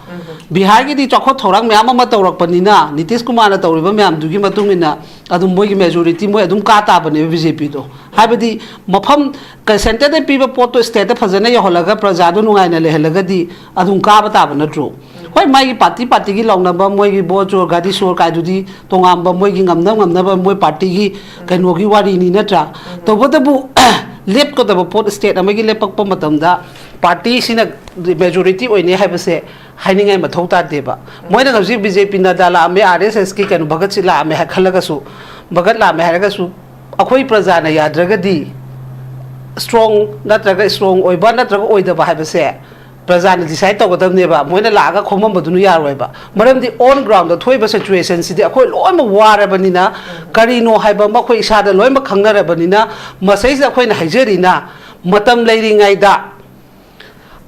ꯕꯤꯍꯥꯔꯒꯤꯗꯤ ꯆꯥꯎꯈꯠ ꯊꯧꯔꯥꯡ ꯃꯌꯥꯝ ꯑꯃ ꯇꯧꯔꯛꯄꯅꯤꯅ ꯅꯤꯇꯤꯁ ꯀꯨꯃꯥꯔꯅ ꯇꯧꯔꯤꯕ ꯃꯌꯥꯝꯗꯨꯒꯤ ꯃꯇꯨꯡ ꯏꯟꯅ ꯑꯗꯨꯝ ꯃꯣꯏꯒꯤ ꯃꯦꯖꯣꯔꯤꯇꯤ ꯃꯣꯏ ꯑꯗꯨꯝ ꯀꯥ ꯇꯥꯕꯅꯦꯕ ꯕꯤ ꯖꯦ ꯄꯤꯗꯣ꯫ ꯍꯥꯏꯕꯗꯤ ꯃꯐꯝ ꯀ-, ꯁꯦꯟꯇꯔꯗ ꯄꯤꯕ ꯄꯣꯠꯇꯣ ꯁ꯭ꯇꯦꯠꯇ ꯐꯖꯅ ꯌꯧꯍꯜꯂꯒ ꯄ꯭ꯔꯖꯥꯗꯣ ꯅꯨꯡꯉꯥꯏꯅ ꯂꯩꯍꯜꯂꯒꯗꯤ ꯑꯗꯨꯝ ꯀꯥꯕ ꯇꯥꯕ ꯅꯠꯇ꯭ꯔꯣ? ꯍꯣꯏ, ꯃꯥꯒꯤ ꯄꯥꯔꯇꯤ ꯄꯥꯔꯇꯤꯒꯤ ꯂꯥꯎꯅꯕ, ꯃꯣꯏꯒꯤ ꯕꯣꯠ ꯆꯣꯔ, ꯒꯥꯔꯤ ꯆꯣꯔ ꯀꯥꯏꯗꯨꯗꯤ ꯇꯣꯉꯥꯟꯕ ꯃꯣꯏꯒꯤ ꯉꯝꯅ ꯉꯝꯅꯕ ꯃꯣꯏ ꯄꯥꯔꯇꯤꯒꯤ ꯀꯩꯅꯣꯒꯤ ꯋꯥꯔꯤꯅꯤ ꯅꯠꯇ꯭ꯔꯥ? ꯇꯧꯕꯇꯕꯨ ꯂꯦꯞꯀꯗꯕ ꯄꯣꯠ ꯁ꯭ꯇꯦꯠ ꯑꯃꯒꯤ ꯂꯦꯞꯄꯛꯄ ꯃꯇꯝꯗ ꯄꯥꯔꯇꯤꯁꯤꯅ ꯃꯦꯖꯣꯔꯤꯇꯤ ꯑꯣꯏꯅꯤ ꯍꯥꯏꯕꯁꯦ ꯍꯥꯏꯅꯤꯡꯉꯥꯏ ꯃꯊꯧ ꯇꯥꯗꯦꯕ꯫ ꯃꯣꯏꯅ ꯍꯧꯖꯤꯛ ꯕꯤ ꯖꯦ ꯄꯤ ꯅꯗꯥ ꯂꯥꯛꯑꯝꯃꯦ, ꯑꯥꯔ ꯑꯦꯁ ꯑꯦꯁꯀꯤ ꯀꯩꯅꯣ ꯚꯒꯠꯁꯤ ꯂꯥꯛꯑꯝꯃꯦ ꯍꯥꯏ ꯈꯜꯂꯒꯁꯨ, ꯚꯒꯠ ꯂꯥꯛꯑꯝꯃꯦ ꯍꯥꯏꯔꯒꯁꯨ ꯑꯩꯈꯣꯏ ꯄ꯭ꯔꯖꯥꯅ ꯌꯥꯗ꯭ꯔꯒꯗꯤ, ꯁ꯭ꯇ꯭ꯔꯣꯡ ꯅꯠꯇ꯭ꯔꯒ ꯁ꯭ꯇ꯭ꯔꯣꯡ ꯑꯣꯏꯕ ꯅꯠꯇ꯭ꯔꯒ ꯑꯣꯏꯗꯕ ꯍꯥꯏꯕꯁꯦ ꯄ꯭ꯔꯖꯥꯅ ꯗꯤꯁꯥꯏꯠ ꯇꯧꯒꯗꯕꯅꯦꯕ꯫ ꯃꯣꯏꯅ ꯂꯥꯛꯑꯒ ꯈꯣꯝꯃꯝꯕꯗꯨꯅ ꯌꯥꯔꯣꯏꯕ꯫ ꯃꯔꯝꯗꯤ ꯑꯣꯟ ꯒ꯭ꯔꯥꯎꯟꯗ ꯊꯣꯛꯏꯕ ꯁꯤꯆꯨꯋꯦꯁꯟꯁꯤꯗꯤ ꯑꯩꯈꯣꯏ ꯂꯣꯏꯅꯃꯛ ꯋꯥꯔꯕꯅꯤꯅ, ꯀꯔꯤꯅꯣ ꯍꯥꯏꯕ ꯑꯃ ꯑꯩꯈꯣꯏ ꯏꯁꯥꯗ ꯂꯣꯏꯅꯃꯛ ꯈꯪꯅꯔꯕꯅꯤꯅ, ꯃꯁꯩꯁꯤꯗ ꯑꯩꯈꯣꯏꯅ ꯍꯥꯏꯖꯔꯤꯅ, ꯃꯇꯝ ꯂꯩꯔꯤꯉꯩꯗ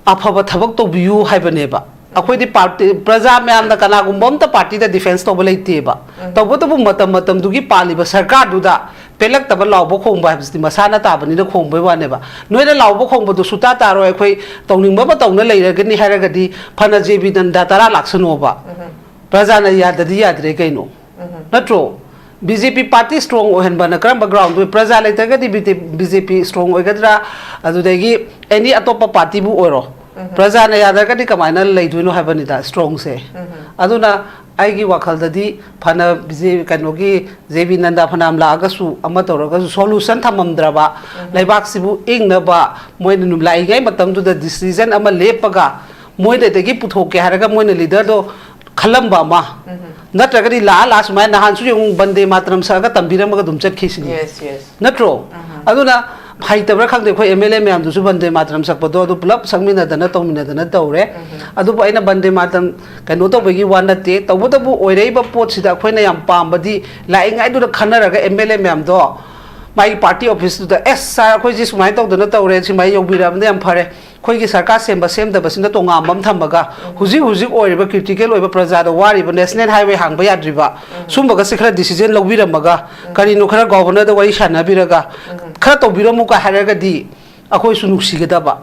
ꯑꯐꯕ ꯊꯕꯛ ꯇꯧꯕꯤꯌꯨ ꯍꯥꯏꯕꯅꯦꯕ꯫ ꯑꯩꯈꯣꯏꯗꯤ ꯄꯥꯔꯇꯤ, ꯄ꯭ꯔꯖꯥ ꯃꯌꯥꯝꯅ ꯀꯅꯥꯒꯨꯝꯕ ꯑꯝꯇ ꯄꯥꯔꯇꯤꯗ ꯗꯤꯐꯦꯟꯁ ꯇꯧꯕ ꯂꯩꯇꯦꯕ꯫ ꯇꯧꯕꯇꯕꯨ ꯃꯇꯝ ꯃꯇꯝꯗꯨꯒꯤ ꯄꯥꯜꯂꯤꯕ ꯁꯔꯀꯥꯔꯗꯨꯗ ꯄꯦꯜꯂꯛꯇꯕ ꯂꯥꯎꯕ ꯈꯣꯡꯕ ꯍꯥꯏꯕꯁꯤꯗꯤ ꯃꯁꯥꯅ ꯇꯥꯕꯅꯤꯅ ꯈꯣꯡꯕꯩ ꯋꯥꯅꯦꯕ꯫ ꯅꯣꯏꯅ ꯂꯥꯎꯕ ꯈꯣꯡꯕꯗꯨ ꯁꯨꯇꯥ ꯇꯥꯔꯣꯏ, ꯑꯩꯈꯣꯏ ꯇꯧꯅꯤꯡꯕ ꯑꯃ ꯇꯧꯅ ꯂꯩꯔꯒꯅꯤ ꯍꯥꯏꯔꯒꯗꯤ ꯐꯅ ꯖꯦ ꯕꯤ ꯅꯟꯗꯥ ꯇꯔꯥ ꯂꯥꯛꯁꯅꯣꯕ꯫ ꯄ꯭ꯔꯖꯥꯅ ꯌꯥꯗꯗꯤ ꯌꯥꯗ꯭ꯔꯦ ꯀꯩꯅꯣ? ꯅꯠꯇ꯭ꯔꯣ? ꯕꯤ ꯖꯦ ꯄꯤ ꯄꯥꯔꯇꯤ ꯁ꯭ꯇ꯭ꯔꯣꯡ ꯑꯣꯏꯍꯟꯕꯅ ꯀꯔꯝꯕ ꯒ꯭ꯔꯥꯎꯟꯗ ꯑꯣꯏ? ꯄ꯭ꯔꯖꯥ ꯂꯩꯇ꯭ꯔꯒꯗꯤ ꯕꯤ ꯖꯦ ꯄꯤ ꯁ꯭ꯇ꯭ꯔꯣꯡ ꯑꯣꯏꯒꯗ꯭ꯔꯥ? ꯑꯗꯨꯗꯒꯤ ꯑꯦꯅꯤ ꯑꯇꯣꯞꯄ ꯄꯥꯔꯇꯤꯕꯨ ꯑꯣꯏꯔꯣ, ꯄ꯭ꯔꯖꯥꯅ ꯌꯥꯗ꯭ꯔꯒꯗꯤ ꯀꯃꯥꯏꯅ ꯂꯩꯗꯣꯏꯅꯣ ꯍꯥꯏꯕꯅꯤꯗ ꯁ꯭ꯇ꯭ꯔꯣꯡꯁꯦ꯫ ꯑꯗꯨꯅ ꯑꯩꯒꯤ ꯋꯥꯈꯜꯗꯗꯤ ꯐꯅ ꯕꯤ ꯖꯦ ꯀꯩꯅꯣꯒꯤ ꯖꯦ ꯕꯤ ꯅꯟꯗꯥ ꯐꯅꯌꯥꯝ ꯂꯥꯛꯑꯒꯁꯨ, ꯑꯃ ꯇꯧꯔꯒꯁꯨ, ꯁꯣꯂꯨꯁꯟ ꯊꯝꯃꯝꯗ꯭ꯔꯕ, ꯂꯩꯕꯥꯛꯁꯤꯕꯨ ꯏꯪꯅꯕ, ꯃꯣꯏꯅ ꯅꯨ-, ꯂꯥꯛꯏꯉꯩ ꯃꯇꯝꯗꯨꯗ ꯗꯤꯁꯤꯖꯟ ꯑꯃ ꯂꯦꯞꯄꯒ, ꯃꯣꯏꯗꯒꯤ ꯄꯨꯊꯣꯛꯀꯦ ꯍꯥꯏꯔꯒ ꯃꯣꯏꯅ ꯂꯤꯗꯔꯗꯣ ꯈꯜꯂꯝꯕ ꯑꯃ, ꯅꯠꯇ꯭ꯔꯒꯗꯤ ꯂꯥꯛꯑ ꯂꯥꯛꯑ ꯁꯨꯃꯥꯏꯅ ꯅꯍꯥꯟꯁꯨ ꯌꯦꯡꯉꯨ, ꯕꯟꯗꯦ ꯃꯥꯇꯔꯝ ꯁꯛꯑꯒ ꯇꯝꯕꯤꯔꯝꯃꯒ ꯑꯗꯨꯝ ꯆꯠꯈꯤꯁꯤꯅꯤ꯫ Yes, yes. ꯅꯠꯇ꯭ꯔꯣ? ꯑꯗꯨꯅ ꯍꯩꯇꯕ꯭ꯔꯥ ꯈꯪꯗꯦ, ꯑꯩꯈꯣꯏ ꯑꯦꯝ ꯑꯦꯜ ꯑꯦ ꯃꯌꯥꯝꯗꯨꯁꯨ ꯕꯟꯗꯦ ꯃꯥꯇꯔꯝ ꯁꯛꯄꯗꯣ ꯑꯗꯨ ꯄꯨꯂꯞ ꯁꯛꯃꯤꯟꯅꯗꯅ ꯇꯧꯃꯤꯟꯅꯗꯅ ꯇꯧꯔꯦ꯫ ꯑꯗꯨꯕꯨ ꯑꯩꯅ ꯕꯟꯗꯦ ꯃꯥꯇꯔꯝ ꯀꯩꯅꯣ ꯇꯧꯕꯒꯤ ꯋꯥ ꯅꯠꯇꯦ, ꯇꯧꯕꯇꯕꯨ ꯑꯣꯏꯔꯛꯏꯕ ꯄꯣꯠꯁꯤꯗ ꯑꯩꯈꯣꯏꯅ ꯌꯥꯝ ꯄꯥꯝꯕꯗꯤ, ꯂꯥꯛꯏꯉꯩꯗꯨꯗ ꯈꯟꯅꯔꯒ ꯑꯦꯝ ꯑꯦꯜ ꯑꯦ ꯃꯌꯥꯝꯗꯣ ꯃꯥꯒꯤ ꯄꯥꯔꯇꯤ ꯑꯣꯐꯤꯁꯇꯨꯗ, "ꯑꯦꯁ ꯁꯥꯔ, ꯑꯩꯈꯣꯏꯁꯤ ꯁꯨꯃꯥꯏꯅ ꯇꯧꯗꯅ ꯇꯧꯔꯦ, ꯁꯨꯃꯥꯏꯅ ꯌꯧꯕꯤꯔꯛꯑꯕꯅꯤꯅ ꯌꯥꯝ ꯐꯔꯦ, ꯑꯩꯈꯣꯏꯒꯤ ꯁꯔꯀꯥꯔ ꯁꯦꯝꯕ ꯁꯦꯝꯗꯕꯁꯤꯅ ꯇꯣꯉꯥꯟꯕ ꯑꯃ ꯊꯝꯃꯒ, ꯍꯧꯖꯤꯛ ꯍꯧꯖꯤꯛ ꯑꯣꯏꯔꯤꯕ ꯀ꯭ꯔꯤꯇꯤꯀꯦꯜ ꯑꯣꯏꯕ ꯄ꯭ꯔꯖꯥꯗ ꯋꯥꯔꯤꯕ ꯅꯦꯁꯅꯦꯜ ꯍꯥꯏꯋꯦ ꯍꯥꯡꯕ ꯌꯥꯗ꯭ꯔꯤꯕ, ꯁꯨꯝꯕꯒꯁꯦ ꯈꯔ ꯗꯤꯁꯤꯖꯟ ꯂꯧꯕꯤꯔꯝꯃꯒ, ꯀꯔꯤꯅꯣ ꯈꯔ ꯒꯣꯕꯔꯅꯔꯗ ꯋꯥꯔꯤ ꯁꯥꯟꯅꯕꯤꯔꯒ, ꯈꯔ ꯇꯧꯕꯤꯔꯝꯃꯨꯀ ꯍꯥꯏꯔꯒꯗꯤ ꯑꯩꯈꯣꯏꯁꯨ ꯅꯨꯡꯁꯤꯒꯗꯕ꯫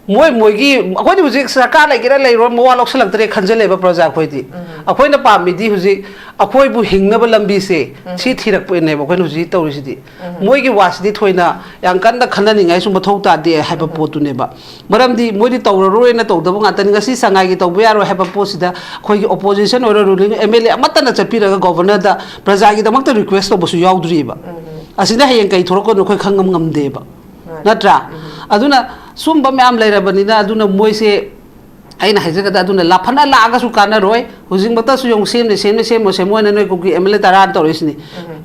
ꯃꯣꯏ ꯃꯣꯏꯒꯤ, ꯑꯩꯈꯣꯏꯗꯤ ꯍꯧꯖꯤꯛ ꯁꯔꯀꯥꯔ ꯂꯩꯒꯦꯔꯥ ꯂꯩꯔꯣꯏ ꯃꯋꯥ ꯂꯧꯁꯤꯜꯂꯛꯇ꯭ꯔꯦ ꯈꯟꯖꯜꯂꯦꯕ ꯄ꯭ꯔꯖꯥ ꯑꯩꯈꯣꯏꯗꯤ꯫ ꯑꯩꯈꯣꯏꯅ ꯄꯥꯝꯃꯤꯗꯤ ꯍꯧꯖꯤꯛ ꯑꯩꯈꯣꯏꯕꯨ ꯍꯤꯡꯅꯕ ꯂꯝꯕꯤꯁꯦ ꯁꯤ ꯊꯤꯔꯛꯄꯅꯦꯕ ꯑꯩꯈꯣꯏꯅ ꯍꯧꯖꯤꯛ ꯇꯧꯔꯤꯁꯤꯗꯤ꯫ ꯃꯣꯏꯒꯤ ꯋꯥꯁꯤꯗꯤ ꯊꯣꯏꯅ ꯌꯥꯝ ꯀꯟꯅ ꯈꯟꯅꯅꯤꯡꯉꯥꯏꯁꯨ ꯃꯊꯧ ꯇꯥꯗꯦ ꯍꯥꯏꯕ ꯄꯣꯠꯇꯨꯅꯦꯕ꯫ ꯃꯔꯝꯗꯤ ꯃꯣꯏꯗꯤ ꯇꯧꯔꯔꯣꯏꯅ ꯇꯧꯗꯕ ꯉꯥꯛꯇꯅꯤ꯫ ꯉꯁꯤ ꯁꯉꯥꯏꯒꯤ ꯇꯧꯕ ꯌꯥꯔꯣꯏ ꯍꯥꯏꯕ ꯄꯣꯠꯁꯤꯗ ꯑꯩꯈꯣꯏꯒꯤ ꯑꯣꯄꯣꯖꯤꯁꯟ ꯑꯣꯏꯔꯣ, ꯔꯨꯂꯤꯡ ꯑꯦꯝ ꯑꯦꯜ ꯑꯦ ꯑꯃꯠꯇꯅ ꯆꯠꯄꯤꯔꯒ ꯒꯣꯕꯔꯅꯔꯗ ꯄ꯭ꯔꯖꯥꯒꯤꯗꯃꯛꯇ ꯔꯤꯀ꯭ꯋꯦꯁ ꯇꯧꯕꯁꯨ ꯌꯥꯎꯗ꯭ꯔꯤꯕ꯫ ꯑꯁꯤꯅ ꯍꯌꯦꯡ ꯀꯩ ꯊꯣꯛꯂꯛꯀꯅꯣ ꯑꯩꯈꯣꯏ ꯈꯪꯉꯝ ꯉꯝꯗꯦꯕ꯫ ꯅꯠꯇ꯭ꯔꯥ? ꯑꯗꯨꯅ ꯁꯨꯝꯕ ꯃꯌꯥꯝ ꯂꯩꯔꯕꯅꯤꯅ, ꯑꯗꯨꯅ ꯃꯣꯏꯁꯦ, ꯑꯩꯅ ꯍꯥꯏꯖꯒꯗ, ꯑꯗꯨꯅ ꯂꯥ-, ꯐꯅ ꯂꯥꯛꯑꯒꯁꯨ ꯀꯥꯟꯅꯔꯣꯏ꯫ ꯍꯧꯖꯤꯛꯃꯛꯇꯁꯨ ꯌꯦꯡꯉꯨ, ꯁꯦꯝꯅꯤ, ꯁꯦꯝꯅꯤ, ꯁꯦꯝꯃꯣꯏ, ꯁꯦꯝꯃꯣꯏꯅ ꯅꯣꯏ ꯀꯨꯀꯤ ꯑꯦꯝ ꯑꯦꯜ ꯑꯦ ꯇꯔꯥꯅ ꯇꯧꯔꯛꯏꯁꯤꯅꯤ꯫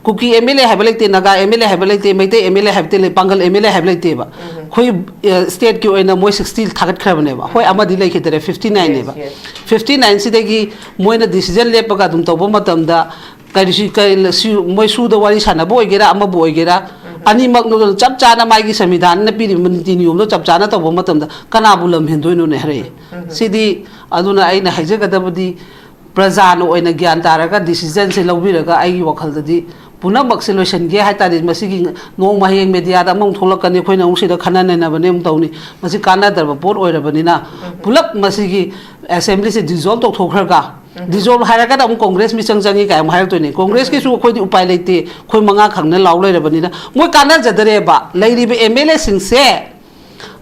ꯀꯨꯀꯤ ꯑꯦꯝ ꯑꯦꯜ ꯑꯦ ꯍꯥꯏꯕ ꯂꯩꯇꯦ, ꯅꯥꯒꯥ ꯑꯦꯝ ꯑꯦꯜ ꯑꯦ ꯍꯥꯏꯕ ꯂꯩꯇꯦ, ꯃꯩꯇꯩ ꯑꯦꯝ ꯑꯦꯜ ꯑꯦ ꯍꯥꯏꯕ ꯂꯩꯇꯦ, ꯄꯥꯡꯒꯜ ꯑꯦꯝ ꯑꯦꯜ ꯑꯦ ꯍꯥꯏꯕ ꯂꯩꯇꯦꯕ꯫ ꯑꯩꯈꯣꯏ, ꯑ, ꯁ꯭ꯇꯦꯠꯀꯤ ꯑꯣꯏꯅ ꯃꯣꯏ ꯁꯤꯛꯁꯇꯤ ꯊꯥꯒꯠꯈ꯭ꯔꯕꯅꯦꯕ꯫ ꯍꯣꯏ, ꯑꯃꯗꯤ ꯂꯩꯈꯤꯗꯔꯦ, ꯐꯤꯐꯇꯤ ꯅꯥꯏꯟꯅꯦꯕ꯫ Yes, yes. ꯐꯤꯐꯇꯤ ꯅꯥꯏꯟꯁꯤꯗꯒꯤ ꯃꯣꯏꯅ ꯗꯤꯁꯤꯖꯟ ꯂꯦꯞꯄꯒ ꯑꯗꯨꯝ ꯇꯧꯕ ꯃꯇꯝꯗ, ꯀꯔꯤꯁꯤ-, ꯀꯔꯤ-, ꯁꯤ-, ꯃꯣꯏ ꯁꯨꯗ ꯋꯥꯔꯤ ꯁꯥꯟꯅꯕ ꯑꯣꯏꯒꯦꯔꯥ, ꯑꯃꯕꯨ ꯑꯣꯏꯒꯦꯔꯥ, ꯑꯅꯤꯃꯛꯅ ꯆꯞ ꯆꯥꯅ ꯃꯥꯒꯤ ꯁꯪꯕꯤꯙꯥꯟꯅ ꯄꯤꯔꯤꯕ ꯅꯤꯇꯤ ꯅꯤꯌꯣꯝꯗꯣ ꯆꯞ ꯆꯥꯅ ꯇꯧꯕ ꯃꯇꯝꯗ ꯀꯅꯥꯕꯨ ꯂꯝ ꯍꯦꯟꯗꯣꯏꯅꯣꯅꯦ ꯍꯥꯏꯔꯛꯑꯦ꯫ ꯁꯤꯗꯤ, ꯑꯗꯨꯅ ꯑꯩꯅ ꯍꯥꯏꯖꯒꯗꯕꯗꯤ, ꯄ꯭ꯔꯖꯥꯅ ꯑꯣꯏꯅ ꯒ꯭ꯌꯥꯟ ꯇꯥꯔꯒ ꯗꯤꯁꯤꯖꯟꯁꯦ ꯂꯧꯕꯤꯔꯒ, ꯑꯩꯒꯤ ꯋꯥꯈꯜꯗꯗꯤ ꯄꯨꯝꯅꯃꯛꯁꯦ ꯂꯣꯏꯁꯤꯟꯒꯦ ꯍꯥꯏ ꯇꯥꯔꯗꯤ, ꯃꯁꯤꯒꯤ ꯅꯣꯡꯃ ꯍꯌꯦꯡ ꯃꯦꯗꯤꯌꯥꯗ ꯑꯃꯨꯛ ꯊꯣꯛꯂꯛꯀꯅꯤ, ꯑꯩꯈꯣꯏꯅ ꯑꯃꯨꯛ ꯁꯤꯗ ꯈꯟꯅ ꯅꯩꯅꯕꯅꯦ ꯑꯃꯨꯛ ꯇꯧꯅꯤ꯫ ꯃꯁꯤ ꯀꯥꯟꯅꯗ꯭ꯔꯕ ꯄꯣꯠ ꯑꯣꯏꯔꯕꯅꯤꯅ, ꯄꯨꯂꯞ ꯃꯁꯤꯒꯤ ꯑꯦꯁꯦꯝꯕ꯭ꯂꯤꯁꯦ ꯗꯤꯖꯣꯜꯕ ꯇꯧꯊꯣꯛꯈ꯭ꯔꯒ, ꯗꯤꯖꯣꯜꯕ ꯍꯥꯏꯔꯒꯅ ꯑꯃꯨꯛ ꯀꯣꯡꯒ꯭ꯔꯦꯁ ꯃꯤꯆꯪ ꯆꯪꯉꯤ ꯀꯥꯏ ꯑꯃꯨꯛ ꯍꯥꯏꯔꯛꯇꯣꯏꯅꯦ꯫ ꯀꯣꯡꯒ꯭ꯔꯦꯁꯀꯤꯁꯨ ꯑꯩꯈꯣꯏꯗꯤ ꯎꯄꯥꯏ ꯂꯩꯇꯦ, ꯑꯩꯈꯣꯏ ꯃꯉꯥ ꯈꯛꯅ ꯂꯥꯎ ꯂꯩꯔꯕꯅꯤꯅ꯫ ꯃꯣꯏ ꯀꯥꯟꯅꯖꯗꯔꯦꯕ, ꯂꯩꯔꯤꯕ ꯑꯦꯝ ꯑꯦꯜ ꯑꯦꯁꯤꯡꯁꯦ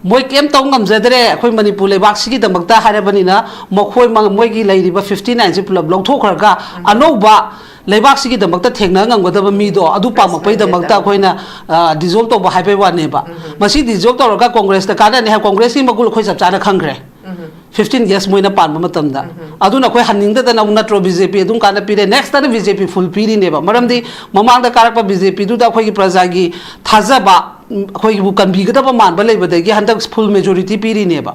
ꯃꯣꯏ ꯀꯩꯝ ꯇꯧ ꯉꯝꯖꯗ꯭ꯔꯦ, ꯑꯩꯈꯣꯏ ꯃꯅꯤꯄꯨꯔ ꯂꯩꯕꯥꯛꯁꯤꯒꯤꯗꯃꯛꯇ ꯍꯥꯏꯔꯕꯅꯤꯅ, ꯃꯈꯣꯏ ꯃ-, ꯃꯣꯏꯒꯤ ꯂꯩꯔꯤꯕ fifty nine ꯁꯤ ꯄꯨꯂꯞ ꯂꯧꯊꯣꯛꯈ꯭ꯔꯒ, ꯑꯅꯧꯕ ꯂꯩꯕꯥꯛꯁꯤꯒꯤꯗꯃꯛꯇ ꯊꯦꯡꯅ ꯉꯝꯒꯗꯕ ꯃꯤꯗꯣ ꯑꯗꯨ ꯄꯥꯝꯃꯛꯄꯩꯗꯃꯛꯇ ꯑꯩꯈꯣꯏꯅ, ꯑ, dissolve ꯇꯧꯕ ꯍꯥꯏꯕꯩ ꯋꯥꯅꯦꯕ꯫ ꯃꯁꯤ dissolve ꯇꯧꯔꯒ ꯀꯣꯡꯒ꯭ꯔꯦꯁꯇ ꯀꯥꯟꯅꯅꯤ ꯍꯥꯏ, ꯀꯣꯡꯒ꯭ꯔꯦꯁꯀꯤ ꯃꯒꯨꯟ ꯑꯩꯈꯣꯏ ꯆꯞ ꯆꯥꯅ ꯈꯪꯈ꯭ꯔꯦ꯫ Fifteen years ꯃꯣꯏꯅ ꯄꯥꯟꯕ ꯃꯇꯝꯗ꯫ ꯑꯗꯨꯅ ꯑꯩꯈꯣꯏ ꯍꯟꯅꯤꯡꯗꯗꯅ ꯑꯃꯨꯛ ꯅꯠꯇ꯭ꯔꯣ BJP ꯑꯗꯨꯝ ꯀꯥꯟꯗ ꯄꯤꯔꯦ, next ꯇꯅ BJP full ꯄꯤꯔꯤꯅꯦꯕ꯫ ꯃꯔꯝꯗꯤ ꯃꯃꯥꯡꯗ ꯀꯥꯔꯛꯄ BJP ꯗꯨꯗ ꯑꯩꯈꯣꯏꯒꯤ ꯄ꯭ꯔꯖꯥꯒꯤ ꯊꯥꯖꯕ, ꯎꯝ, ꯑꯩꯈꯣꯏꯒꯤꯕꯨ ꯀꯟꯕꯤꯒꯗꯕ ꯃꯥꯟꯕ ꯂꯩꯕꯗꯒꯤ ꯍꯟꯗꯛ full majority ꯄꯤꯔꯤꯅꯦꯕ꯫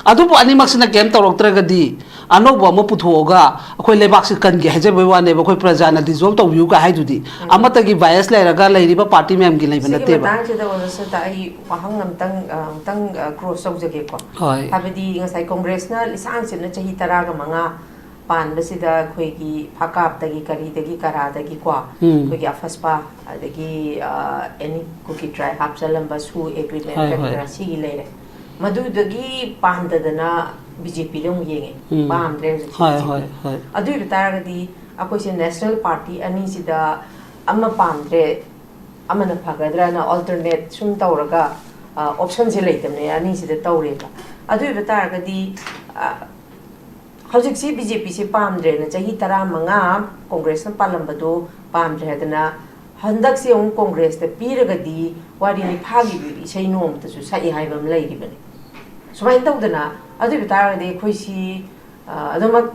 ꯑꯗꯨꯕꯨ ꯑꯅꯤꯃꯛꯁꯤꯅ ꯀꯩꯝ ꯇꯧꯔꯛꯇ꯭ꯔꯒꯗꯤ ꯑꯅꯧꯕ ꯑꯃ ꯄꯨꯊꯣꯛꯑꯒ ꯑꯩꯈꯣꯏ ꯂꯩꯕꯥꯛꯁꯤ ꯀꯟꯒꯦ ꯍꯥꯏꯖꯕꯩ ꯋꯥꯅꯦꯕ, ꯑꯩꯈꯣꯏ ꯄ꯭ꯔꯖꯥꯅ dissolve ꯇꯧꯕꯤꯌꯨ ꯀꯥꯏ ꯍꯥꯏꯗꯨꯗꯤ꯫ ꯑꯃꯠꯇꯒꯤ bias ꯂꯩꯔꯒ ꯂꯩꯔꯤꯕ party ꯃꯌꯥꯝꯒꯤ ꯂꯩꯕ ꯁꯤꯒꯤ ꯅꯠꯇꯦꯕ꯫ ꯃꯇꯥꯡꯁꯤꯗ ꯑꯣꯖꯥ ꯁꯤꯗ ꯑꯩ ꯋꯥꯍꯪ ꯑꯝꯇꯪ, ꯑ, ꯑꯃꯨꯛꯇꯪ, ꯑ, cross ꯇꯧꯖꯒꯦꯀꯣ꯫ ꯍꯣꯏ꯫ ꯍꯥꯏꯕꯗꯤ ꯉꯁꯥꯏ ꯀꯣꯡꯒ꯭ꯔꯦꯁꯅ ꯂꯤꯁꯥꯡ ꯁꯤꯠꯅ ꯆꯍꯤ ꯇꯔꯥꯒ ꯃꯉꯥ ꯄꯥꯟꯕꯁꯤꯗ ꯑꯩꯈꯣꯏꯒꯤ ꯐꯀꯥꯞꯇꯒꯤ ꯀꯔꯤꯗꯒꯤ ꯀꯔꯥꯗꯒꯤꯀꯣ, ꯎꯝ꯫ ꯑꯩꯈꯣꯏꯒꯤ ꯑꯐꯁꯄꯥ, ꯑꯗꯒꯤ, ꯑ, any ꯀꯨꯀꯤ tribe ꯍꯥꯞꯆꯜꯂꯝꯕ ꯁꯨ agreement ꯍꯣꯏ, ꯀꯔꯤ ꯍꯣꯏ꯫ ꯀꯔꯥ ꯁꯤꯒꯤ ꯂꯩꯔꯦ꯫ ꯃꯗꯨꯗꯒꯤ ꯄꯥꯝꯗꯗꯅ BJP ꯗ ꯑꯃꯨꯛ ꯌꯦꯡꯉꯦ꯫ ꯎꯝ꯫ ꯄꯥꯝꯗ꯭ꯔꯦ ꯍꯧꯖꯤꯛꯁꯦ ꯍꯣꯏ, BJP꯫ ꯍꯣꯏ, ꯍꯣꯏ꯫ ꯑꯗꯨ ꯑꯣꯏꯕ ꯇꯥꯔꯒꯗꯤ ꯑꯩꯈꯣꯏꯁꯦ national party ꯑꯅꯤꯁꯤꯗ ꯑꯃ ꯄꯥꯝꯗ꯭ꯔꯦ, ꯑꯃꯅ ꯐꯒꯗ꯭ꯔꯅ alternate ꯁꯨꯝ ꯇꯧꯔꯒ, ꯑ, option ꯁꯦ ꯂꯩꯇꯕꯅꯦ, ꯑꯅꯤꯁꯤꯗ ꯇꯧꯔꯦꯕ꯫ ꯑꯗꯨ ꯑꯣꯏꯕ ꯇꯥꯔꯒꯗꯤ, ꯑ, ꯍꯧꯖꯤꯛꯁꯤ BJP ꯁꯦ ꯄꯥꯝꯗ꯭ꯔꯦꯅ ꯆꯍꯤ ꯇꯔꯥꯃꯉꯥ ꯀꯣꯡꯒ꯭ꯔꯦꯁꯅ ꯄꯥꯜꯂꯝꯕꯗꯣ ꯄꯥꯝꯗ꯭ꯔꯦ ꯍꯥꯏꯗꯅ ꯍꯟꯗꯛꯁꯦ ꯑꯃꯨꯛ ꯀꯣꯡꯒ꯭ꯔꯦꯁꯇ ꯄꯤꯔꯒꯗꯤ ꯋꯥꯔꯤꯅꯤ, ꯐꯥꯒꯤꯕ ꯏꯁꯩ ꯅꯣꯡꯃꯇꯁꯨ ꯁꯛꯏ ꯍꯥꯏꯕ ꯑꯃ ꯂꯩꯔꯤꯕꯅꯤ꯫ ꯁꯨꯃꯥꯏꯅ ꯇꯧꯗꯅ, ꯑꯗꯨ ꯑꯣꯏꯕ ꯇꯥꯔꯒꯗꯤ ꯑꯩꯈꯣꯏꯁꯤ, ꯑ, ꯑꯗꯨꯃꯛ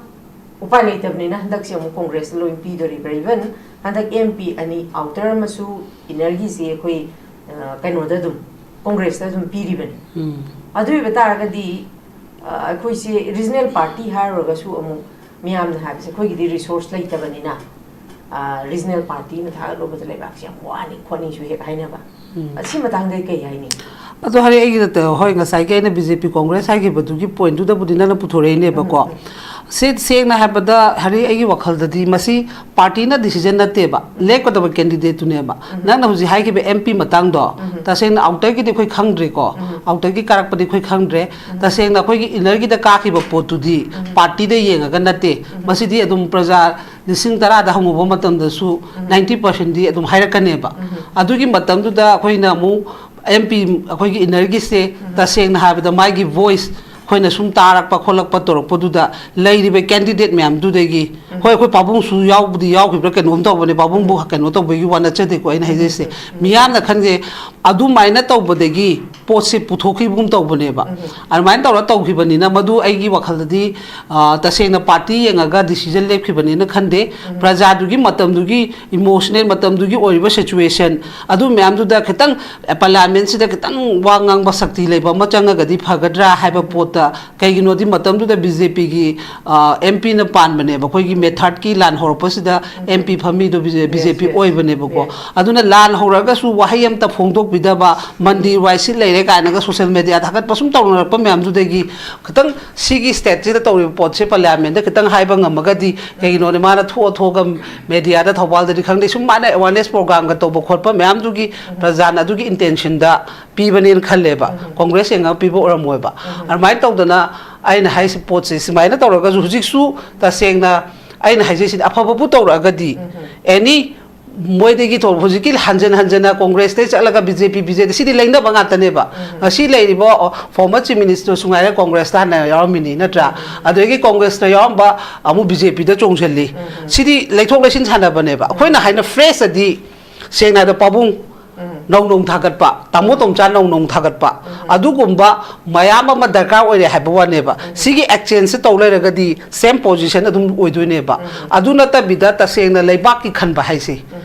ꯎꯄꯥꯏ ꯂꯩꯇꯕꯅꯤꯅ ꯍꯟꯗꯛꯁꯦ ꯑꯃꯨꯛ ꯀꯣꯡꯒ꯭ꯔꯦꯁꯇ ꯂꯣꯏ ꯄꯤꯗꯣꯔꯤꯕ꯭ꯔꯥ? Even ꯍꯟꯗꯛ MP ꯑꯅꯤ outer ꯑꯃꯁꯨ inner ꯒꯤꯁꯦ ꯑꯩꯈꯣꯏ, ꯑ, ꯀꯩꯅꯣꯗ ꯑꯗꯨꯝ, ꯀꯣꯡꯒ꯭ꯔꯦꯁꯇ ꯑꯗꯨꯝ ꯄꯤꯔꯤꯕꯅꯤ꯫ ꯎꯝ꯫ ꯑꯗꯨ ꯑꯣꯏꯕ ꯇꯥꯔꯒꯗꯤ, ꯑ, ꯑꯩꯈꯣꯏꯁꯦ regional party ꯍꯥꯏꯔꯨꯔꯒꯁꯨ ꯑꯃꯨꯛ ꯃꯤꯌꯥꯝꯅ ꯍꯥꯏꯕꯁꯦ ꯑꯩꯈꯣꯏꯒꯤꯗꯤ resource ꯂꯩꯇꯕꯅꯤꯅ, ꯑ, regional party ꯑꯃ ꯊꯥꯒꯠꯂꯨꯕꯗ ꯂꯩꯕꯥꯛꯁꯦ ꯌꯥꯝ ꯋꯥꯅꯤ ꯈꯣꯠꯅꯤꯁꯨ ꯍꯦꯛ ꯍꯥꯏꯅꯕ꯫ ꯎꯝ꯫ ꯑꯁꯤ ꯃꯇꯥꯡꯗ ꯀꯩ ꯍꯥꯏꯅꯤ? ꯑꯗꯣ ꯍꯥꯏꯔꯦ, ꯑꯩꯒꯤꯗ ꯇ-, ꯍꯣꯏ, ꯉꯁꯥꯏꯒꯤ ꯑꯩꯅ BJP ꯀꯣꯡꯒ꯭ꯔꯦꯁ ꯍꯥꯏꯈꯤꯕꯗꯨꯒꯤ point ꯇꯨꯗꯕꯨꯗꯤ ꯅꯪꯅ ꯄꯨꯊꯣꯔꯛꯏꯅꯦꯕꯀꯣ꯫ ꯎꯝ, ꯎꯝ꯫ ꯁꯤ ꯁꯦꯡꯅ ꯍꯥꯏꯕꯗ, ꯍꯥꯏꯔꯦ, ꯑꯩꯒꯤ ꯋꯥꯈꯜꯗꯗꯤ ꯃꯁꯤ party ꯅ decision ꯅꯠꯇꯦꯕ, ꯂꯦꯞꯀꯗꯕ candidate ꯇꯨꯅꯦꯕ꯫ ꯎꯝ꯫ ꯅꯪꯅ ꯍꯧꯖꯤꯛ ꯍꯥꯏꯈꯤꯕ MP ꯃꯇꯥꯡꯗꯣ, ꯎꯝ꯫ ꯇꯁꯦꯡꯅ outer ꯒꯤꯗꯤ ꯑꯩꯈꯣꯏ ꯈꯪꯗ꯭ꯔꯦꯀꯣ, ꯎꯝ꯫ Outer ꯒꯤ ꯀꯥꯔꯛꯄꯗꯤ ꯑꯩꯈꯣꯏ ꯈꯪꯗ꯭ꯔꯦ꯫ ꯎꯝ꯫ ꯇꯁꯦꯡꯅ ꯑꯩꯈꯣꯏꯒꯤ inner ꯒꯤꯗ ꯀꯥꯈꯤꯕ ꯄꯣꯠꯇꯨꯗꯤ ꯎꯝ꯫ Party ꯗ ꯌꯦꯡꯉꯒ ꯅꯠꯇꯦ꯫ ꯎꯝ꯫ ꯃꯁꯤꯗꯤ ꯑꯗꯨꯝ ꯄ꯭ꯔꯖꯥ ꯂꯤꯁꯤꯡ ꯇꯔꯥꯗ ꯍꯪꯉꯨꯕ ꯃꯇꯝꯗꯁꯨ ꯎꯝ꯫ Ninety percent ꯗꯤ ꯑꯗꯨꯝ ꯍꯥꯏꯔꯛꯀꯅꯦꯕ꯫ ꯎꯝ꯫ ꯑꯗꯨꯒꯤ ꯃꯇꯝꯗꯨꯗ ꯑꯩꯈꯣꯏꯅ ꯑꯃꯨꯛ ꯑꯦꯝ ꯄꯤ ꯑꯩꯈꯣꯏꯒꯤ ꯏꯟꯅꯔꯒꯤꯁꯦ ꯇꯁꯦꯡꯅ ꯍꯥꯏꯕꯗ ꯃꯥꯒꯤ ꯚꯣꯏꯁ ꯑꯩꯈꯣꯏꯅ ꯁꯨꯝ ꯇꯥꯔꯛꯄ ꯈꯣꯠꯂꯛꯄ ꯇꯧꯔꯛꯄꯗꯨꯗ ꯂꯩꯔꯤꯕ ꯀꯦꯟꯗꯤꯗꯦꯠ ꯃꯌꯥꯝꯗꯨꯗꯒꯤ, ꯍꯣꯏ, ꯑꯩꯈꯣꯏ ꯄꯥꯕꯨꯡꯁꯨ ꯌꯥꯎꯕꯨꯗꯤ ꯌꯥꯎꯈꯤꯕ꯭ꯔꯥ ꯀꯩꯅꯣꯝ ꯇꯧꯕꯅꯦ, ꯄꯥꯕꯨꯡꯕꯨ ꯀꯩꯅꯣ ꯇꯧꯕꯒꯤ ꯋꯥ ꯅꯠꯆꯗꯦꯀꯣ ꯑꯩꯅ ꯍꯥꯏꯖꯩꯁꯦ꯫ ꯃꯤꯌꯥꯝꯅ ꯈꯟꯖꯩ ꯑꯗꯨꯃꯥꯏꯅ ꯇꯧꯕꯗꯒꯤ ꯄꯣꯠꯁꯦ ꯄꯨꯊꯣꯛꯈꯤꯕꯒꯨꯝ ꯇꯧꯕꯅꯦꯕ꯫ ꯑꯗꯨꯃꯥꯏꯅ ꯇꯧꯔ ꯇꯧꯈꯤꯕꯅꯤꯅ ꯃꯗꯨ ꯑꯩꯒꯤ ꯋꯥꯈꯜꯗꯗꯤ, ꯑ, ꯇꯁꯦꯡꯅ ꯄꯥꯔꯇꯤ ꯌꯦꯡꯉꯒ ꯗꯤꯁꯤꯖꯟ ꯂꯦꯞꯈꯤꯕꯅꯤꯅ ꯈꯟꯗꯦ꯫ ꯄ꯭ꯔꯖꯥꯗꯨꯒꯤ ꯃꯇꯝꯗꯨꯒꯤ ꯏꯃꯣꯁꯅꯦꯜ, ꯃꯇꯝꯗꯨꯒꯤ ꯑꯣꯏꯔꯤꯕ ꯁꯤꯆꯨꯋꯦꯁꯟ ꯑꯗꯨ ꯃꯌꯥꯝꯗꯨꯗ ꯈꯤꯇꯪ ꯄꯥꯔꯂꯤꯌꯥꯃꯦꯟꯁꯤꯗ ꯈꯤꯇꯪ ꯋꯥ ꯉꯥꯡꯕ ꯁꯛꯇꯤ ꯂꯩꯕ ꯑꯃ ꯆꯪꯉꯒꯗꯤ ꯐꯒꯗ꯭ꯔꯥ ꯍꯥꯏꯕ ꯄꯣꯠꯇ, ꯀꯩꯒꯤꯅꯣꯗꯤ ꯃꯇꯝꯗꯨꯗ ꯕꯤ ꯖꯦ ꯄꯤꯒꯤ ꯑꯦꯝ ꯄꯤꯅ ꯄꯥꯟꯕꯅꯦꯕ꯫ ꯑꯩꯈꯣꯏꯒꯤ ꯃꯦꯊꯥꯠꯀꯤ ꯂꯥꯟ ꯍꯧꯔꯛꯄꯁꯤꯗ ꯑꯦꯝ ꯄꯤ ꯐꯝꯃꯤꯗꯣ ꯕꯤ ꯖꯦ ꯄꯤ ꯑꯣꯏꯕꯅꯦꯕꯀꯣ꯫ ꯑꯗꯨꯅ ꯂꯥꯟ ꯍꯧꯔꯒꯁꯨ ꯋꯥꯍꯩ ꯑꯃꯇ ꯐꯣꯡꯗꯣꯛꯄꯤꯗꯕ, ꯃꯟꯗꯤꯔ ꯋꯥꯏ ꯁꯤꯠ ꯂꯩꯔꯦ ꯀꯥꯏꯅꯒ ꯁꯣꯁꯦꯜ ꯃꯦꯗꯤꯌꯥ ꯊꯥꯒꯠꯄ ꯁꯨꯝ ꯇꯧꯅꯔꯛꯄ ꯃꯌꯥꯝꯗꯨꯗꯒꯤ ꯈꯤꯇꯪ ꯁꯤꯒꯤ ꯁ꯭ꯇꯦꯠꯁꯤꯗ ꯇꯧꯔꯤꯕ ꯄꯣꯠꯁꯦ ꯄꯥꯔꯂꯤꯌꯥꯃꯦꯟꯗ ꯈꯤꯇꯪ ꯍꯥꯏꯕ ꯉꯝꯃꯒꯗꯤ, ꯀꯩꯒꯤꯅꯣꯗꯤ ꯃꯥꯅ ꯊꯣꯛꯑ ꯊꯣꯛꯑꯒ ꯃꯦꯗꯤꯌꯥꯗ, ꯊꯧꯕꯥꯜꯗꯗꯤ ꯈꯪꯗꯦ, ꯁꯨꯝ ꯃꯥꯅ ꯑꯦꯋꯥꯔꯅꯦꯁ ꯄ꯭ꯔꯣꯒ꯭ꯔꯥꯝꯒ ꯇꯧꯕ ꯈꯣꯠꯄ ꯃꯌꯥꯝꯗꯨꯒꯤ ꯄ꯭ꯔꯖꯥꯅ ꯑꯗꯨꯒꯤ ꯏꯟꯇꯦꯟꯁꯟꯗ ꯄꯤꯕꯅꯦꯅ ꯈꯜꯂꯦꯕ꯫ ꯀꯣꯡꯒ꯭ꯔꯦꯁ ꯌꯦꯡꯉꯒ ꯄꯤꯕ ꯑꯣꯏꯔꯝꯃꯣꯏꯕ꯫ ꯑꯗꯨꯃꯥꯏꯅ ꯇꯧꯗꯅ ꯑꯩꯅ ꯍꯥꯏꯁꯤ ꯄꯣꯠꯁꯦ ꯁꯨꯃꯥꯏꯅ ꯇꯧꯔꯒꯁꯨ ꯍꯧꯖꯤꯛꯁꯨ ꯇꯁꯦꯡꯅ ꯑꯩꯅ ꯍꯥꯏꯖꯩꯁꯤꯗꯤ ꯑꯐꯕꯕꯨ ꯇꯧꯔꯛꯑꯒꯗꯤ ꯑꯦꯅꯤ ꯃꯣꯏꯗꯒꯤ ꯊꯣꯛ-, ꯍꯧꯖꯤꯛꯀꯤ ꯍꯟꯖꯟ ꯍꯟꯖꯟꯅ ꯀꯣꯡꯒ꯭ꯔꯦꯁꯇꯩ ꯆꯠꯂꯒ ꯕꯤ ꯖꯦ ꯄꯤ, ꯕꯤ ꯖꯦ ꯄꯤ ꯁꯤꯗꯤ ꯂꯩꯅꯕ ꯉꯥꯛꯇꯅꯦꯕ꯫ ꯉꯁꯤ ꯂꯩꯔꯤꯕ ꯐꯣꯔꯃꯔ ꯆꯤꯐ ꯃꯤꯅꯤꯁꯇꯔꯁꯨ ꯉꯥꯏꯔꯦ ꯀꯣꯡꯒ꯭ꯔꯦꯁꯇ ꯍꯥꯟꯅ ꯌꯥꯎꯔꯝꯃꯤꯅꯤ ꯅꯠꯇ꯭ꯔꯥ? ꯑꯗꯒꯤ ꯀꯣꯡꯒ꯭ꯔꯦꯁꯇ ꯌꯥꯎꯔꯝꯕ ꯑꯃꯨꯛ ꯕꯤ ꯖꯦ ꯄꯤꯗ ꯆꯣꯡꯁꯤꯜꯂꯤ꯫ ꯁꯤꯗꯤ ꯂꯩꯊꯣꯛ ꯂꯩꯁꯤꯟ ꯁꯥꯟꯅꯕꯅꯦꯕ꯫ ꯑꯩꯈꯣꯏꯅ ꯍꯥꯏꯅ ꯐ꯭ꯔꯦꯁꯇꯗꯤ ꯁꯦꯡꯅ ꯍꯥꯏꯕꯗ ꯄꯥꯕꯨꯡ ꯅꯧ ꯅꯧ ꯊꯥꯒꯠꯄ, ꯇꯥꯃꯣ ꯇꯣꯝꯆꯥ ꯅꯧ ꯅꯧ ꯊꯥꯒꯠꯄ, ꯑꯗꯨꯒꯨꯝꯕ ꯃꯌꯥꯝ ꯑꯃ ꯗꯔꯀꯥꯔ ꯑꯣꯏꯔꯦ ꯍꯥꯏꯕ ꯋꯥꯅꯦꯕ꯫ ꯁꯤꯒꯤ ꯑꯦꯛꯆꯦꯟꯖꯁꯦ ꯇꯧ ꯂꯩꯔꯒꯗꯤ ꯁꯦꯝ ꯄꯣꯖꯤꯁꯟ ꯑꯗꯨꯝ ꯑꯣꯏꯗꯣꯏꯅꯦꯕ꯫ ꯑꯗꯨ ꯅꯠꯇꯕꯤꯗ ꯇꯁꯦꯡꯅ ꯂꯩꯕꯥꯛꯀꯤ ꯈꯟꯕ ꯍꯥꯏꯁꯦ,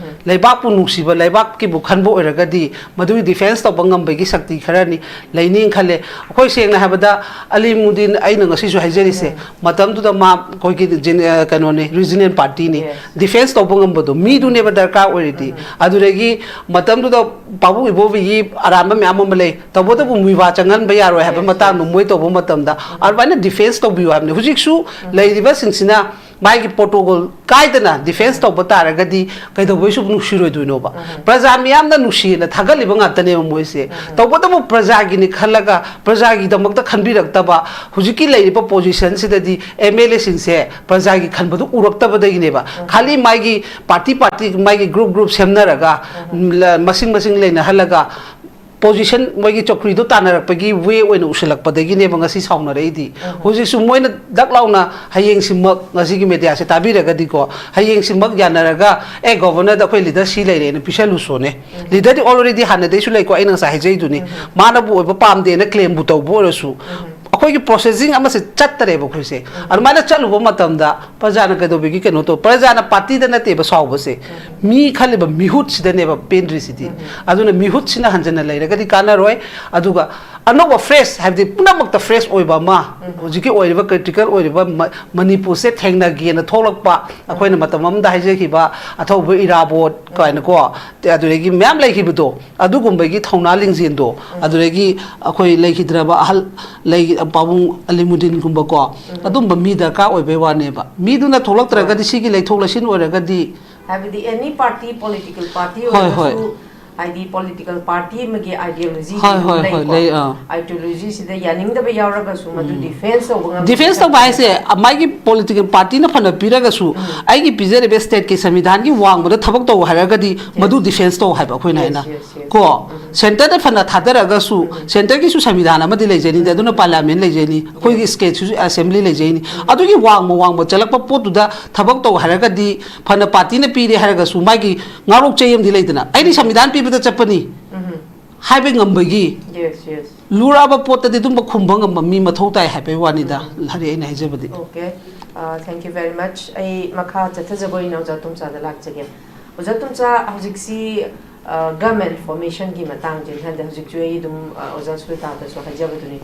ꯂꯩꯕꯥꯛꯄꯨ ꯅꯨꯡꯁꯤꯕ, ꯂꯩꯕꯥꯛꯀꯤꯕꯨ ꯈꯟꯕ ꯑꯣꯏꯔꯒꯗꯤ ꯃꯗꯨꯒꯤ ꯗꯤꯐꯦꯟꯁ ꯇꯧꯕ ꯉꯝꯕꯒꯤ ꯁꯛꯇꯤ ꯈꯔꯅꯤ ꯂꯩꯅꯤ ꯈꯜꯂꯦ꯫ ꯑꯩꯈꯣꯏ ꯁꯦꯡꯅ ꯍꯥꯏꯕꯗ ꯑꯂꯤꯃꯨꯗꯤꯟ, ꯑꯩꯅ ꯉꯁꯤꯁꯨ ꯍꯥꯏꯖꯔꯤꯁꯦ, ꯃꯇꯝꯗꯨꯗ ꯃꯥ ꯑꯩꯈꯣꯏꯒꯤ ꯖꯦꯅꯦ-, ꯑ, ꯀꯩꯅꯣꯅꯦ, ꯔꯤꯖꯅꯦꯜ ꯄꯥꯔꯇꯤꯅꯤ꯫ ꯗꯤꯐꯦꯟꯁ ꯇꯧꯕ ꯉꯝꯕꯗꯣ ꯃꯤꯗꯨꯅꯦꯕ ꯗꯔꯀꯥꯔ ꯑꯣꯏꯔꯤꯗꯤ꯫ ꯑꯗꯨꯗꯒꯤ ꯃꯇꯝꯗꯨꯗ ꯄꯥꯕꯨꯡ ꯏꯕꯣꯕꯤꯒꯤ ꯑꯔꯥꯟꯕ ꯃꯌꯥꯝ ꯑꯃ ꯂꯩ, ꯇꯧꯕꯇꯕꯨ ꯃꯨꯏꯕꯥ ꯆꯪꯍꯟꯕ ꯌꯥꯔꯣꯏ ꯍꯥꯏꯕ ꯃꯇꯥꯡꯗꯣ ꯃꯣꯏ ꯇꯧꯕ ꯃꯇꯝꯗ ꯑꯗꯨꯃꯥꯏꯅ ꯗꯤꯐꯦꯟꯁ ꯇꯧꯕꯤꯌꯨ ꯍꯥꯏꯕꯅꯤ꯫ ꯍꯧꯖꯤꯛꯁꯨ ꯂꯩꯔꯤꯕꯁꯤꯡꯁꯤꯅ ꯃꯥꯒꯤ ꯄ꯭ꯔꯣꯇꯣꯀꯣꯜ ꯀꯥꯏꯗꯅ ꯗꯤꯐꯦꯟꯁ ꯇꯧꯕ ꯇꯥꯔꯒꯗꯤ ꯀꯩꯗꯧꯕꯩꯁꯨ ꯅꯨꯡꯁꯤꯔꯣꯏꯗꯣꯏꯅꯣꯕ? ꯄ꯭ꯔꯖꯥ ꯃꯤꯌꯥꯝꯅ ꯅꯨꯡꯁꯤꯅ ꯊꯥꯒꯠꯂꯤꯕ ꯉꯥꯛꯇꯅꯦꯕ ꯃꯣꯏꯁꯦ꯫ ꯇꯧꯕꯇꯕꯨ ꯄ꯭ꯔꯖꯥꯒꯤꯅꯤ ꯈꯜꯂꯒ ꯄ꯭ꯔꯖꯥꯒꯤꯗꯃꯛꯇ ꯈꯟꯕꯤꯔꯛꯇꯕ, ꯍꯧꯖꯤꯛꯀꯤ ꯂꯩꯔꯤꯕ ꯄꯣꯖꯤꯁꯟꯁꯤꯗꯗꯤ ꯑꯦꯝ ꯑꯦꯜ ꯑꯦꯁꯤꯡꯁꯦ ꯄ꯭ꯔꯖꯥꯒꯤ ꯈꯟꯕꯗꯨ ꯎꯔꯛꯇꯕꯗꯒꯤꯅꯦꯕ꯫ ꯈꯥꯂꯤ ꯃꯥꯒꯤ ꯄꯥꯔꯇꯤ ꯄꯥꯔꯇꯤ, ꯃꯥꯒꯤ ꯒ꯭ꯔꯨꯞ ꯒ꯭ꯔꯨꯞ ꯁꯦꯝꯅꯔꯒ, ꯎꯝ, ꯂ-, ꯃꯁꯤꯡ ꯃꯁꯤꯡ ꯂꯩꯅꯍꯜꯂꯒ ꯄꯣꯖꯤꯁꯟ, ꯃꯣꯏꯒꯤ ꯆꯧꯀ꯭ꯔꯤꯗꯣ ꯇꯥꯟꯅꯔꯛꯄꯒꯤ ꯋꯦ ꯑꯣꯏꯅ ꯎꯁꯤꯜꯂꯛꯄꯗꯒꯤꯅꯦꯕ ꯉꯁꯤ ꯁꯥꯎꯅꯔꯛꯏꯗꯤ꯫ ꯍꯧꯖꯤꯛꯁꯨ ꯃꯣꯏꯅ ꯗꯛ ꯂꯥꯎꯅ ꯍꯌꯦꯡꯁꯤꯃꯛ, ꯉꯁꯤꯒꯤ ꯃꯦꯗꯤꯌꯥꯁꯦ ꯇꯥꯕꯤꯔꯒꯗꯤꯀꯣ, ꯍꯌꯦꯡꯁꯤꯃꯛ ꯌꯥꯅꯔꯒ, "ꯑꯦ, ꯒꯣꯚꯔꯅꯔꯗ ꯑꯩꯈꯣꯏ ꯂꯤꯗꯔ ꯁꯤ ꯂꯩꯔꯦꯅ ꯄꯤꯁꯜꯂꯨꯁꯣꯅꯦ"꯫ ꯂꯤꯗꯔꯗꯤ already ꯍꯥꯟꯅꯗꯩꯁꯨ ꯂꯩꯀꯣ, ꯑꯩꯅ ꯉꯁꯥꯏ ꯍꯥꯏꯖꯩꯗꯨꯅꯤ꯫ ꯃꯥꯅꯕꯨ ꯑꯣꯏꯕ ꯄꯥꯝꯗꯦꯅ ꯀ꯭ꯂꯦꯝꯕꯨ ꯇꯧꯕ ꯑꯣꯏꯔꯁꯨ, ꯑꯩꯈꯣꯏꯒꯤ ꯄ꯭ꯔꯣꯁꯦꯁꯤꯡ ꯑꯃꯁꯦ ꯆꯠꯇꯔꯦꯕ ꯑꯩꯈꯣꯏꯁꯦ꯫ ꯑꯗꯨꯃꯥꯏꯅ ꯆꯠꯂꯨꯕ ꯃꯇꯝꯗ ꯄ꯭ꯔꯖꯥꯅ ꯀꯩꯗꯧꯕꯤꯒꯦ? ꯀꯩꯅꯣ ꯇꯧ, ꯄ꯭ꯔꯖꯥꯅ ꯄꯥꯔꯇꯤꯗ ꯅꯠꯇꯦꯕ ꯁꯥꯎꯕꯁꯦ, ꯃꯤ ꯈꯜꯂꯤꯕ ꯃꯤꯍꯨꯠꯁꯤꯗꯅꯦꯕ ꯄꯦꯟꯗ꯭ꯔꯤꯁꯤꯗꯤ꯫ ꯑꯗꯨꯅ ꯃꯤꯍꯨꯠꯁꯤꯅ ꯍꯟꯖꯟꯅ ꯂꯩꯔꯒꯗꯤ ꯀꯥꯟꯅꯔꯣꯏ꯫ ꯑꯗꯨꯒ ꯑꯅꯧꯕ ꯐ꯭ꯔꯦꯁ, ꯍꯥꯏꯕꯗꯤ ꯄꯨꯝꯅꯃꯛꯇ ꯐ꯭ꯔꯦꯁ ꯑꯣꯏꯕ ꯑꯃ, ꯍꯧꯖꯤꯛꯀꯤ ꯑꯣꯏꯔꯤꯕ ꯀ꯭ꯔꯤꯇꯤꯀꯦꯜ ꯑꯣꯏꯔꯤꯕ ꯃ-, ꯃꯅꯤꯄꯨꯔꯁꯦ ꯊꯦꯡꯅꯒꯦꯅ ꯊꯣꯛꯂꯛꯄ, ꯑꯩꯈꯣꯏꯅ ꯃꯇꯝ ꯑꯃꯗ ꯍꯥꯏꯖꯈꯤꯕ ꯑꯊꯧꯕ ꯏꯔꯥꯕꯣꯠ ꯀꯥꯏꯅꯀꯣ, ꯑꯗꯨꯗꯒꯤ ꯃꯌꯥꯝ ꯂꯩꯈꯤꯕꯗꯣ, ꯑꯗꯨꯒꯨꯝꯕꯒꯤ ꯊꯧꯅꯥ ꯂꯤꯡꯖꯦꯜꯗꯣ, ꯑꯗꯨꯗꯒꯤ ꯑꯩꯈꯣꯏ ꯂꯩꯈꯤꯗ꯭ꯔꯕ ꯑꯍꯜ, ꯂꯩ-, ꯄꯥꯕꯨꯡ ꯑꯂꯤꯃꯨꯗꯤꯟꯒꯨꯝꯕꯀꯣ, ꯑꯗꯨꯝꯕ ꯃꯤ ꯗꯔꯀꯥꯔ ꯑꯣꯏꯕꯩ ꯋꯥꯅꯦꯕ꯫ ꯃꯤꯗꯨꯅ ꯊꯣꯛꯂꯛꯇ꯭ꯔꯒꯗꯤ, ꯁꯤꯒꯤ ꯂꯩꯊꯣꯛ ꯂꯩꯁꯤꯟ ꯑꯣꯏꯔꯒꯗꯤ, ꯍꯥꯏꯕꯗꯤ any party, political party ꯍꯣꯏ, ꯍꯣꯏ꯫ ꯑꯣꯏꯔꯒꯁꯨ, ꯍꯥꯏꯗꯤ political party ꯑꯃꯒꯤ ideology ꯍꯣꯏ, ꯑꯗꯨꯝ ꯍꯣꯏ, ꯍꯣꯏ, ꯂꯩꯀꯣ꯫ ꯂꯩ, ꯑꯥ꯫ Ideology ꯁꯤꯗ ꯌꯥꯅꯤꯡꯗꯕ ꯌꯥꯎꯔꯒꯁꯨ ꯃꯗꯨ defense ꯇꯧꯕ ꯉꯝꯕ ꯗꯤꯐꯦꯟꯁ ꯇꯧꯕ ꯍꯥꯏꯁꯦ, ꯃꯥꯒꯤ ꯄꯣꯂꯤꯇꯤꯀꯦꯜ ꯄꯥꯔꯇꯤꯅ ꯐꯅ ꯄꯤꯔꯒꯁꯨ, ꯑꯩꯒꯤ ꯄꯤꯖꯔꯤꯕ ꯁ꯭ꯇꯦꯠꯀꯤ ꯁꯪꯕꯤꯙꯥꯟꯒꯤ ꯋꯥꯡꯃꯗ ꯊꯕꯛ ꯇꯧ ꯍꯥꯏꯔꯒꯗꯤ, ꯃꯗꯨ ꯗꯤꯐꯦꯟꯁ ꯇꯧ ꯍꯥꯏꯕ ꯑꯩꯈꯣꯏꯅ ꯍꯥꯏꯅ꯫ Yes, yes, yes. ꯀꯣ, ꯁꯦꯟꯇꯔꯗ ꯐꯅ ꯊꯥꯗꯔꯒꯁꯨ, ꯁꯦꯟꯇꯔꯒꯤꯁꯨ ꯁꯪꯕꯤꯙꯥꯟ ꯑꯃꯗꯤ ꯂꯩꯖꯩꯅꯤ, ꯑꯗꯨꯅ ꯄꯥꯔꯂꯤꯌꯥꯃꯦꯟ ꯂꯩꯖꯩꯅꯤ, ꯑꯩꯈꯣꯏꯒꯤ ꯁ꯭ꯇꯦꯠꯁꯤꯁꯨ ꯑꯦꯁꯦꯝꯕ꯭ꯂꯤ ꯂꯩꯖꯩꯅꯤ꯫ ꯑꯗꯨꯒꯤ ꯋꯥꯡꯃ ꯋꯥꯡꯃ ꯆꯠꯂꯛꯄ ꯄꯣꯠꯇꯨꯗ ꯊꯕꯛ ꯇꯧ ꯍꯥꯏꯔꯒꯗꯤ, ꯐꯅ ꯄꯥꯔꯇꯤꯅ ꯄꯤꯔꯦ ꯍꯥꯏꯔꯒꯁꯨ, ꯃꯥꯒꯤ ꯉꯥꯛꯂꯣꯛ ꯆꯩ ꯑꯃꯗꯤ ꯂꯩꯗꯅ, "ꯑꯩꯗꯤ ꯁꯪꯕꯤꯙꯥꯟ ꯄꯤꯕꯗ ꯆꯠꯄꯅꯤ" ꯍꯥꯏꯕ ꯉꯝꯕꯒꯤ, Yes, yes. ꯂꯨꯔꯛꯑꯕ ꯄꯣꯠꯇꯗꯤ ꯑꯗꯨꯝꯕ ꯈꯨꯝꯕ ꯉꯝꯕ ꯃꯤ ꯃꯊꯧ ꯇꯥꯏ ꯍꯥꯏꯕꯒꯤ ꯋꯥꯅꯤꯗ, ꯍꯥꯏꯗꯤ ꯑꯩꯅ ꯍꯥꯏꯖꯕꯗꯤ꯫ Okay. Uh, thank you very much. ꯑꯩ ꯃꯈꯥ ꯆꯠꯊꯖꯕ ꯑꯣꯏꯅ ꯑꯣꯖꯥ ꯇꯣꯝꯆꯥꯗ ꯂꯥꯛꯆꯒꯦ꯫ ꯑꯣꯖꯥ ꯇꯣꯝꯆꯥ, ꯍꯧꯖꯤꯛꯁꯤ, uh, government formationꯒꯤ ꯃꯇꯥꯡꯁꯦ, ꯍꯟꯗꯛ ꯍꯧꯖꯤꯛꯁꯨ ꯑꯩ ꯑꯗꯨꯝ, uh, ꯑꯣꯖꯥ ꯁꯨꯔꯇꯥꯗꯁꯨ ꯍꯥꯏꯖꯕꯗꯨꯅꯤ꯫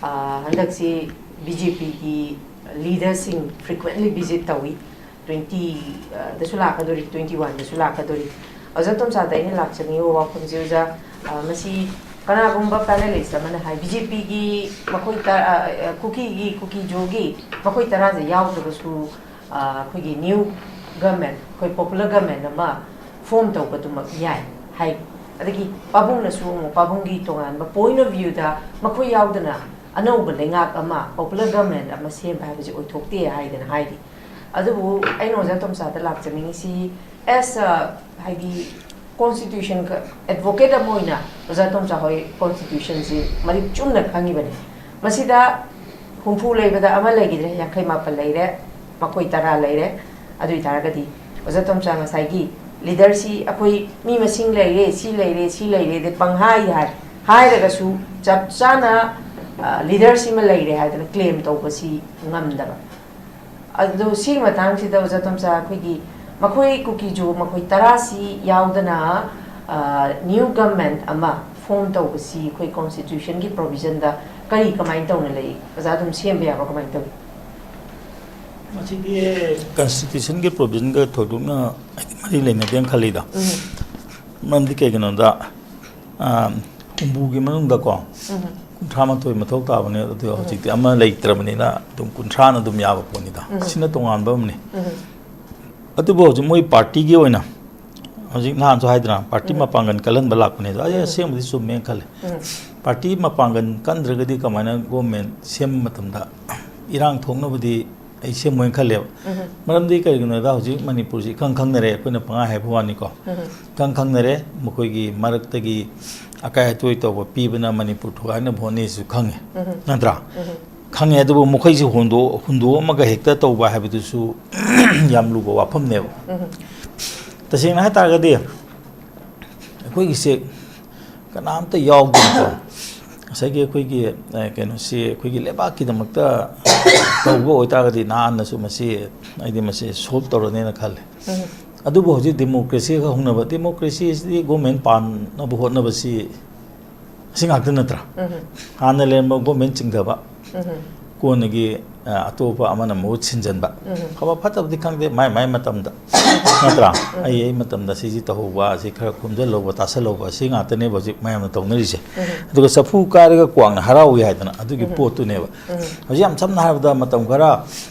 Uh, ꯍꯟꯗꯛꯁꯤ BJPꯒꯤ leaderꯁꯤꯡ frequently visit ꯇꯧꯏ꯫ Twenty, ꯑ, ꯗꯁꯨ ꯂꯥꯛꯀꯗꯣꯔꯤ, twenty oneꯗꯁꯨ ꯂꯥꯛꯀꯗꯣꯔꯤ꯫ ꯑꯣꯖꯥ ꯇꯣꯝꯆꯥꯗ ꯑꯩꯅ ꯂꯥꯛꯆꯅꯤꯡꯉꯤꯕ ꯋꯥꯐꯝꯁꯦ, ꯑꯣꯖꯥ, ꯑ, ꯃꯁꯤ ꯀꯅꯥꯒꯨꯝꯕ panelist ꯑꯃꯅ ꯍꯥꯏ, BJPꯒꯤ ꯃꯈꯣꯏ ꯇ-, ꯑ, ꯑ, ꯀꯨꯀꯤꯒꯤ, ꯀꯨꯀꯤꯖꯣꯒꯤ ꯃꯈꯣꯏ ꯇꯔꯥꯁꯦ ꯌꯥꯎꯗ꯭ꯔꯒꯁꯨ, ꯑ, ꯑꯩꯈꯣꯏꯒꯤ new government, ꯑꯩꯈꯣꯏ popular government ꯑꯃ form ꯇꯧꯕꯗꯨꯃꯛ ꯌꯥꯏ ꯍꯥꯏ꯫ ꯑꯗꯒꯤ ꯄꯥꯕꯨꯡꯅꯁꯨ ꯑꯃꯨꯛ ꯄꯥꯕꯨꯡꯒꯤ ꯇꯣꯉꯥꯟꯕ point of viewꯗ ꯃꯈꯣꯏ ꯌꯥꯎꯗꯅ ꯑꯅꯧꯕ ꯂꯩꯉꯥꯛ ꯑꯃ, popular government ꯑꯃ ꯁꯦꯝꯕ ꯍꯥꯏꯕꯁꯤ ꯑꯣꯏꯊꯣꯛꯇꯦ ꯍꯥꯏꯗꯅ ꯍꯥꯏꯔꯤ꯫ ꯑꯗꯨꯕꯨ ꯑꯩꯅ ꯑꯣꯖꯥ ꯇꯣꯝꯆꯥꯗ ꯂꯥꯛꯆꯅꯤꯡꯉꯤꯁꯤ, as a, ꯍꯥꯏꯗꯤ, ꯀꯣꯟꯁꯇꯤꯇ꯭ꯌꯨꯁꯟ ꯑꯦꯗꯚꯣꯀꯦꯠ ꯑꯃ ꯑꯣꯏꯅ ꯑꯣꯖꯥ ꯇꯣꯝꯆꯥ ꯍꯣꯏ ꯀꯣꯟꯁꯇꯤꯇ꯭ꯌꯨꯁꯟꯁꯤ ꯃꯔꯤꯛ ꯆꯨꯝꯅ ꯈꯪꯉꯤꯕꯅꯤ꯫ ꯃꯁꯤꯗ ꯍꯨꯝꯐꯨ ꯂꯩꯕꯗ ꯑꯃ ꯂꯩꯈꯤꯗ꯭ꯔꯦ, ꯌꯥꯡꯈꯩ ꯃꯥꯄꯟ ꯂꯩꯔꯦ, ꯃꯈꯣꯏ ꯇꯔꯥ ꯂꯩꯔꯦ꯫ ꯑꯗꯨ ꯑꯣꯏ ꯇꯥꯔꯒꯗꯤ ꯑꯣꯖꯥ ꯇꯣꯝꯆꯥ ꯉꯁꯥꯏꯒꯤ ꯂꯤꯗꯔꯁꯤ ꯑꯩꯈꯣꯏ ꯃꯤ ꯃꯁꯤꯡ ꯂꯩꯔꯦ, ꯁꯤ ꯂꯩꯔꯦ, ꯁꯤ ꯂꯩꯔꯦ, ꯑꯗꯩ ꯄꯪꯍꯥꯏ ꯍꯥꯏ, ꯍꯥꯏꯔꯒꯁꯨ ꯆꯞ ꯆꯥꯅ, ꯑ, ꯂꯤꯗꯔꯁꯤꯃ ꯂꯩꯔꯦ ꯍꯥꯏꯗꯅ ꯀ꯭ꯂꯦꯝ ꯇꯧꯕꯁꯤ ꯉꯝꯗꯕ꯫ ꯑꯗꯨ ꯁꯤꯒꯤ ꯃꯇꯥꯡꯁꯤꯗ ꯑꯣꯖꯥ ꯇꯣꯝꯆꯥ, ꯑꯩꯈꯣꯏꯒꯤ ꯃꯈꯣꯏ ꯀꯨꯀꯤꯖꯨ ꯃꯈꯣꯏ ꯇꯔꯥꯁꯤ ꯌꯥꯎꯗꯅ, ꯑ, ꯅ꯭ꯌꯨ ꯒꯚꯔꯟꯃꯦꯟꯠ ꯑꯃ ꯐꯣꯔꯝ ꯇꯧꯕꯁꯤ ꯑꯩꯈꯣꯏ ꯀꯣꯟꯁꯇꯤꯇ꯭ꯌꯨꯁꯟꯒꯤ ꯄ꯭ꯔꯣꯚꯤꯖꯟꯗ ꯀꯔꯤ, ꯀꯃꯥꯏꯅ ꯇꯧꯅ ꯂꯩ? ꯑꯣꯖꯥ ꯑꯗꯨꯝ ꯁꯦꯝꯕ ꯌꯥꯕ꯭ꯔꯥ, ꯀꯃꯥꯏꯅ ꯇꯧꯏ? ꯃꯁꯤꯗꯤ ꯀꯟꯁꯇꯤꯇ꯭ꯌꯨꯁꯟꯒꯤ ꯄ꯭ꯔꯣꯚꯤꯖꯟꯒ ꯊꯣꯏꯗꯣꯛꯅ ꯃꯔꯤ ꯂꯩꯅꯗꯦꯅ ꯈꯜꯂꯤꯗ꯫ ꯎꯝ꯫ ꯃꯔꯝꯗꯤ ꯀꯩꯒꯤꯅꯣꯗ, ꯑ, ꯍꯨꯝꯐꯨꯒꯤ ꯃꯅꯨꯡꯗꯀꯣ, ꯎꯝ꯫ ꯀꯨꯟꯊ꯭ꯔꯥ ꯃꯥꯊꯣꯏ ꯃꯊꯧ ꯇꯥꯕꯅꯦ, ꯑꯗꯨ ꯎꯝ꯫ ꯍꯧꯖꯤꯛꯇꯤ ꯑꯃ ꯂꯩꯇ꯭ꯔꯕꯅꯤꯅ ꯑꯗꯨꯝ ꯀꯨꯟꯊ꯭ꯔꯥꯅ ꯑꯗꯨꯝ ꯌꯥꯕ ꯄꯣꯠꯅꯤꯗ꯫ ꯎꯝ꯫ ꯁꯤꯅ ꯇꯣꯉꯥꯟꯕ ꯑꯃꯅꯤ꯫ ꯎꯝ꯫ ꯑꯗꯨꯕꯨ ꯍꯧꯖꯤꯛ ꯃꯣꯏ ꯄꯥꯔꯇꯤꯒꯤ ꯑꯣꯏꯅ, ꯍꯧꯖꯤꯛ ꯅꯍꯥꯟꯁꯨ ꯍꯥꯏꯗꯅ, ꯄꯥꯔꯇꯤ ꯎꯝ꯫ ꯃꯄꯥꯡꯒꯜ ꯀꯜꯍꯟꯕ ꯂꯥꯛꯄꯅꯦ ꯑꯗꯣ, ꯑꯩ ꯎꯝ꯫ ꯑꯁꯦꯡꯕꯗꯤ ꯆꯨꯝꯃꯦꯅ ꯈꯜꯂꯦ꯫ ꯎꯝ꯫ ꯄꯥꯔꯇꯤ ꯃꯄꯥꯡꯒꯜ ꯀꯟꯗ꯭ꯔꯒꯗꯤ ꯀꯃꯥꯏꯅ ꯒꯣꯔꯃꯦꯟ ꯁꯦꯝꯕ ꯃꯇꯝꯗ ꯏꯔꯥꯡ ꯊꯣꯛꯅꯕꯗꯤ ꯑꯩ ꯁꯦꯝꯃꯣꯏꯅ ꯈꯜꯂꯦꯕ꯫ ꯎꯝ꯫ ꯃꯔꯝꯗꯤ ꯀꯔꯤꯒꯤꯅꯣꯗ, ꯍꯧꯖꯤꯛ ꯃꯅꯤꯄꯨꯔꯁꯤ ꯏꯈꯪ ꯈꯪꯅꯔꯦ, ꯑꯩꯈꯣꯏꯅ ꯄꯪꯍꯥꯏ ꯍꯥꯏꯕ ꯋꯥꯅꯤꯀꯣ꯫ ꯎꯝ꯫ ꯏꯈꯪ ꯈꯪꯅꯔꯦ, ꯃꯈꯣꯏꯒꯤ ꯃꯔꯛꯇꯒꯤ ꯑꯀꯥꯏ ꯑꯇꯣꯏ ꯇꯧꯕ ꯄꯤꯕꯅ ꯃꯅꯤꯄꯨꯔ ꯊꯨꯒꯥꯏꯅꯕ ꯍꯣꯠꯅꯩꯁꯨ ꯈꯪꯉꯦ, ꯎꯝ꯫ ꯅꯠꯇ꯭ꯔꯥ? ꯎꯝ꯫ ꯈꯪꯉꯦ, ꯑꯗꯨꯕꯨ ꯃꯈꯣꯏꯁꯤ ꯍꯣꯟꯗꯣꯛ-, ꯍꯨꯟꯗꯣꯛꯑꯝꯃꯒ ꯍꯦꯛꯇ ꯇꯧꯕ ꯍꯥꯏꯕꯗꯨꯁꯨ ꯌꯥꯝ ꯂꯨꯕ ꯋꯥꯐꯝꯅꯦꯕ꯫ ꯎꯝ꯫ ꯇꯁꯦꯡꯅ ꯍꯥꯏ ꯇꯥꯔꯒꯗꯤ, ꯑꯩꯈꯣꯏꯒꯤꯁꯦ ꯀꯅꯥꯝꯇ ꯌꯥꯎꯗꯦꯀꯣ꯫ ꯉꯁꯥꯏꯒꯤ ꯑꯩꯈꯣꯏꯒꯤ, ꯑ, ꯀꯩꯅꯣꯁꯤ ꯑꯩꯈꯣꯏꯒꯤ ꯂꯩꯕꯥꯛꯀꯤꯗꯃꯛꯇ ꯇꯧꯕ ꯑꯣꯏꯇꯥꯔꯒꯗꯤ ꯅꯍꯥꯟꯅꯁꯨ ꯃꯁꯤ, ꯑꯩꯗꯤ ꯃꯁꯤ ꯁꯣꯜꯕ ꯇꯧꯔꯅꯦꯅ ꯈꯜꯂꯦ꯫ ꯎꯝ꯫ ꯑꯗꯨꯕꯨ ꯍꯧꯖꯤꯛ ꯗꯦꯃꯣꯀ꯭ꯔꯦꯁꯤꯒ ꯍꯧꯅꯕ, ꯗꯦꯃꯣꯀ꯭ꯔꯦꯁꯤ ꯑꯁꯤꯗꯤ ꯒꯣꯔꯃꯦꯟ ꯄꯥꯟꯅꯕ ꯍꯣꯠꯅꯕꯁꯤ ꯑꯁꯤ ꯉꯥꯛꯇ ꯅꯠꯇ꯭ꯔꯥ? ꯎꯝ꯫ ꯍꯥꯟꯅ ꯂꯩꯔꯝꯕ ꯒꯣꯔꯃꯦꯟ ꯆꯤꯡꯊꯕ, ꯎꯝ꯫ ꯀꯣꯟꯅꯒꯤ, ꯑ, ꯑꯇꯣꯞꯄ ꯑꯃꯅ ꯃꯍꯨꯠ ꯁꯤꯟꯖꯟꯕ꯫ ꯎꯝ꯫ ꯐꯕ ꯐꯠꯇꯕꯗꯤ ꯈꯪꯗꯦ, ꯃꯥꯏ ꯃꯥꯏ ꯃꯇꯝꯗ, ꯅꯠꯇ꯭ꯔꯥ? ꯎꯝ꯫ ꯑꯩ ꯑꯩ ꯃꯇꯝꯗ ꯁꯤꯁꯤ ꯇꯧꯍꯧꯕ, ꯑꯁꯤ ꯈꯔ ꯈꯣꯝꯖꯤꯜꯍꯧꯕ, ꯇꯥꯁꯜꯍꯧꯕ, ꯑꯁꯤ ꯉꯥꯛꯇꯅꯦꯕ ꯍꯧꯖꯤꯛ ꯃꯌꯥꯝꯅ ꯇꯧꯅꯔꯤꯁꯦ꯫ ꯎꯝ꯫ ꯑꯗꯨꯒ ꯆꯐꯨ ꯀꯥꯏꯔꯒ ꯀ꯭ꯋꯥꯛꯅ ꯍꯔꯥꯎꯏ ꯍꯥꯏꯗꯅ ꯑꯗꯨꯒꯤ ꯎꯝ꯫ ꯄꯣꯠꯇꯨꯅꯦꯕ꯫ ꯎꯝ꯫ ꯍꯧꯖꯤꯛ ꯌꯥꯝ ꯁꯝꯅ ꯍꯥꯏꯔꯕꯗ ꯃꯇꯝ ꯈꯔ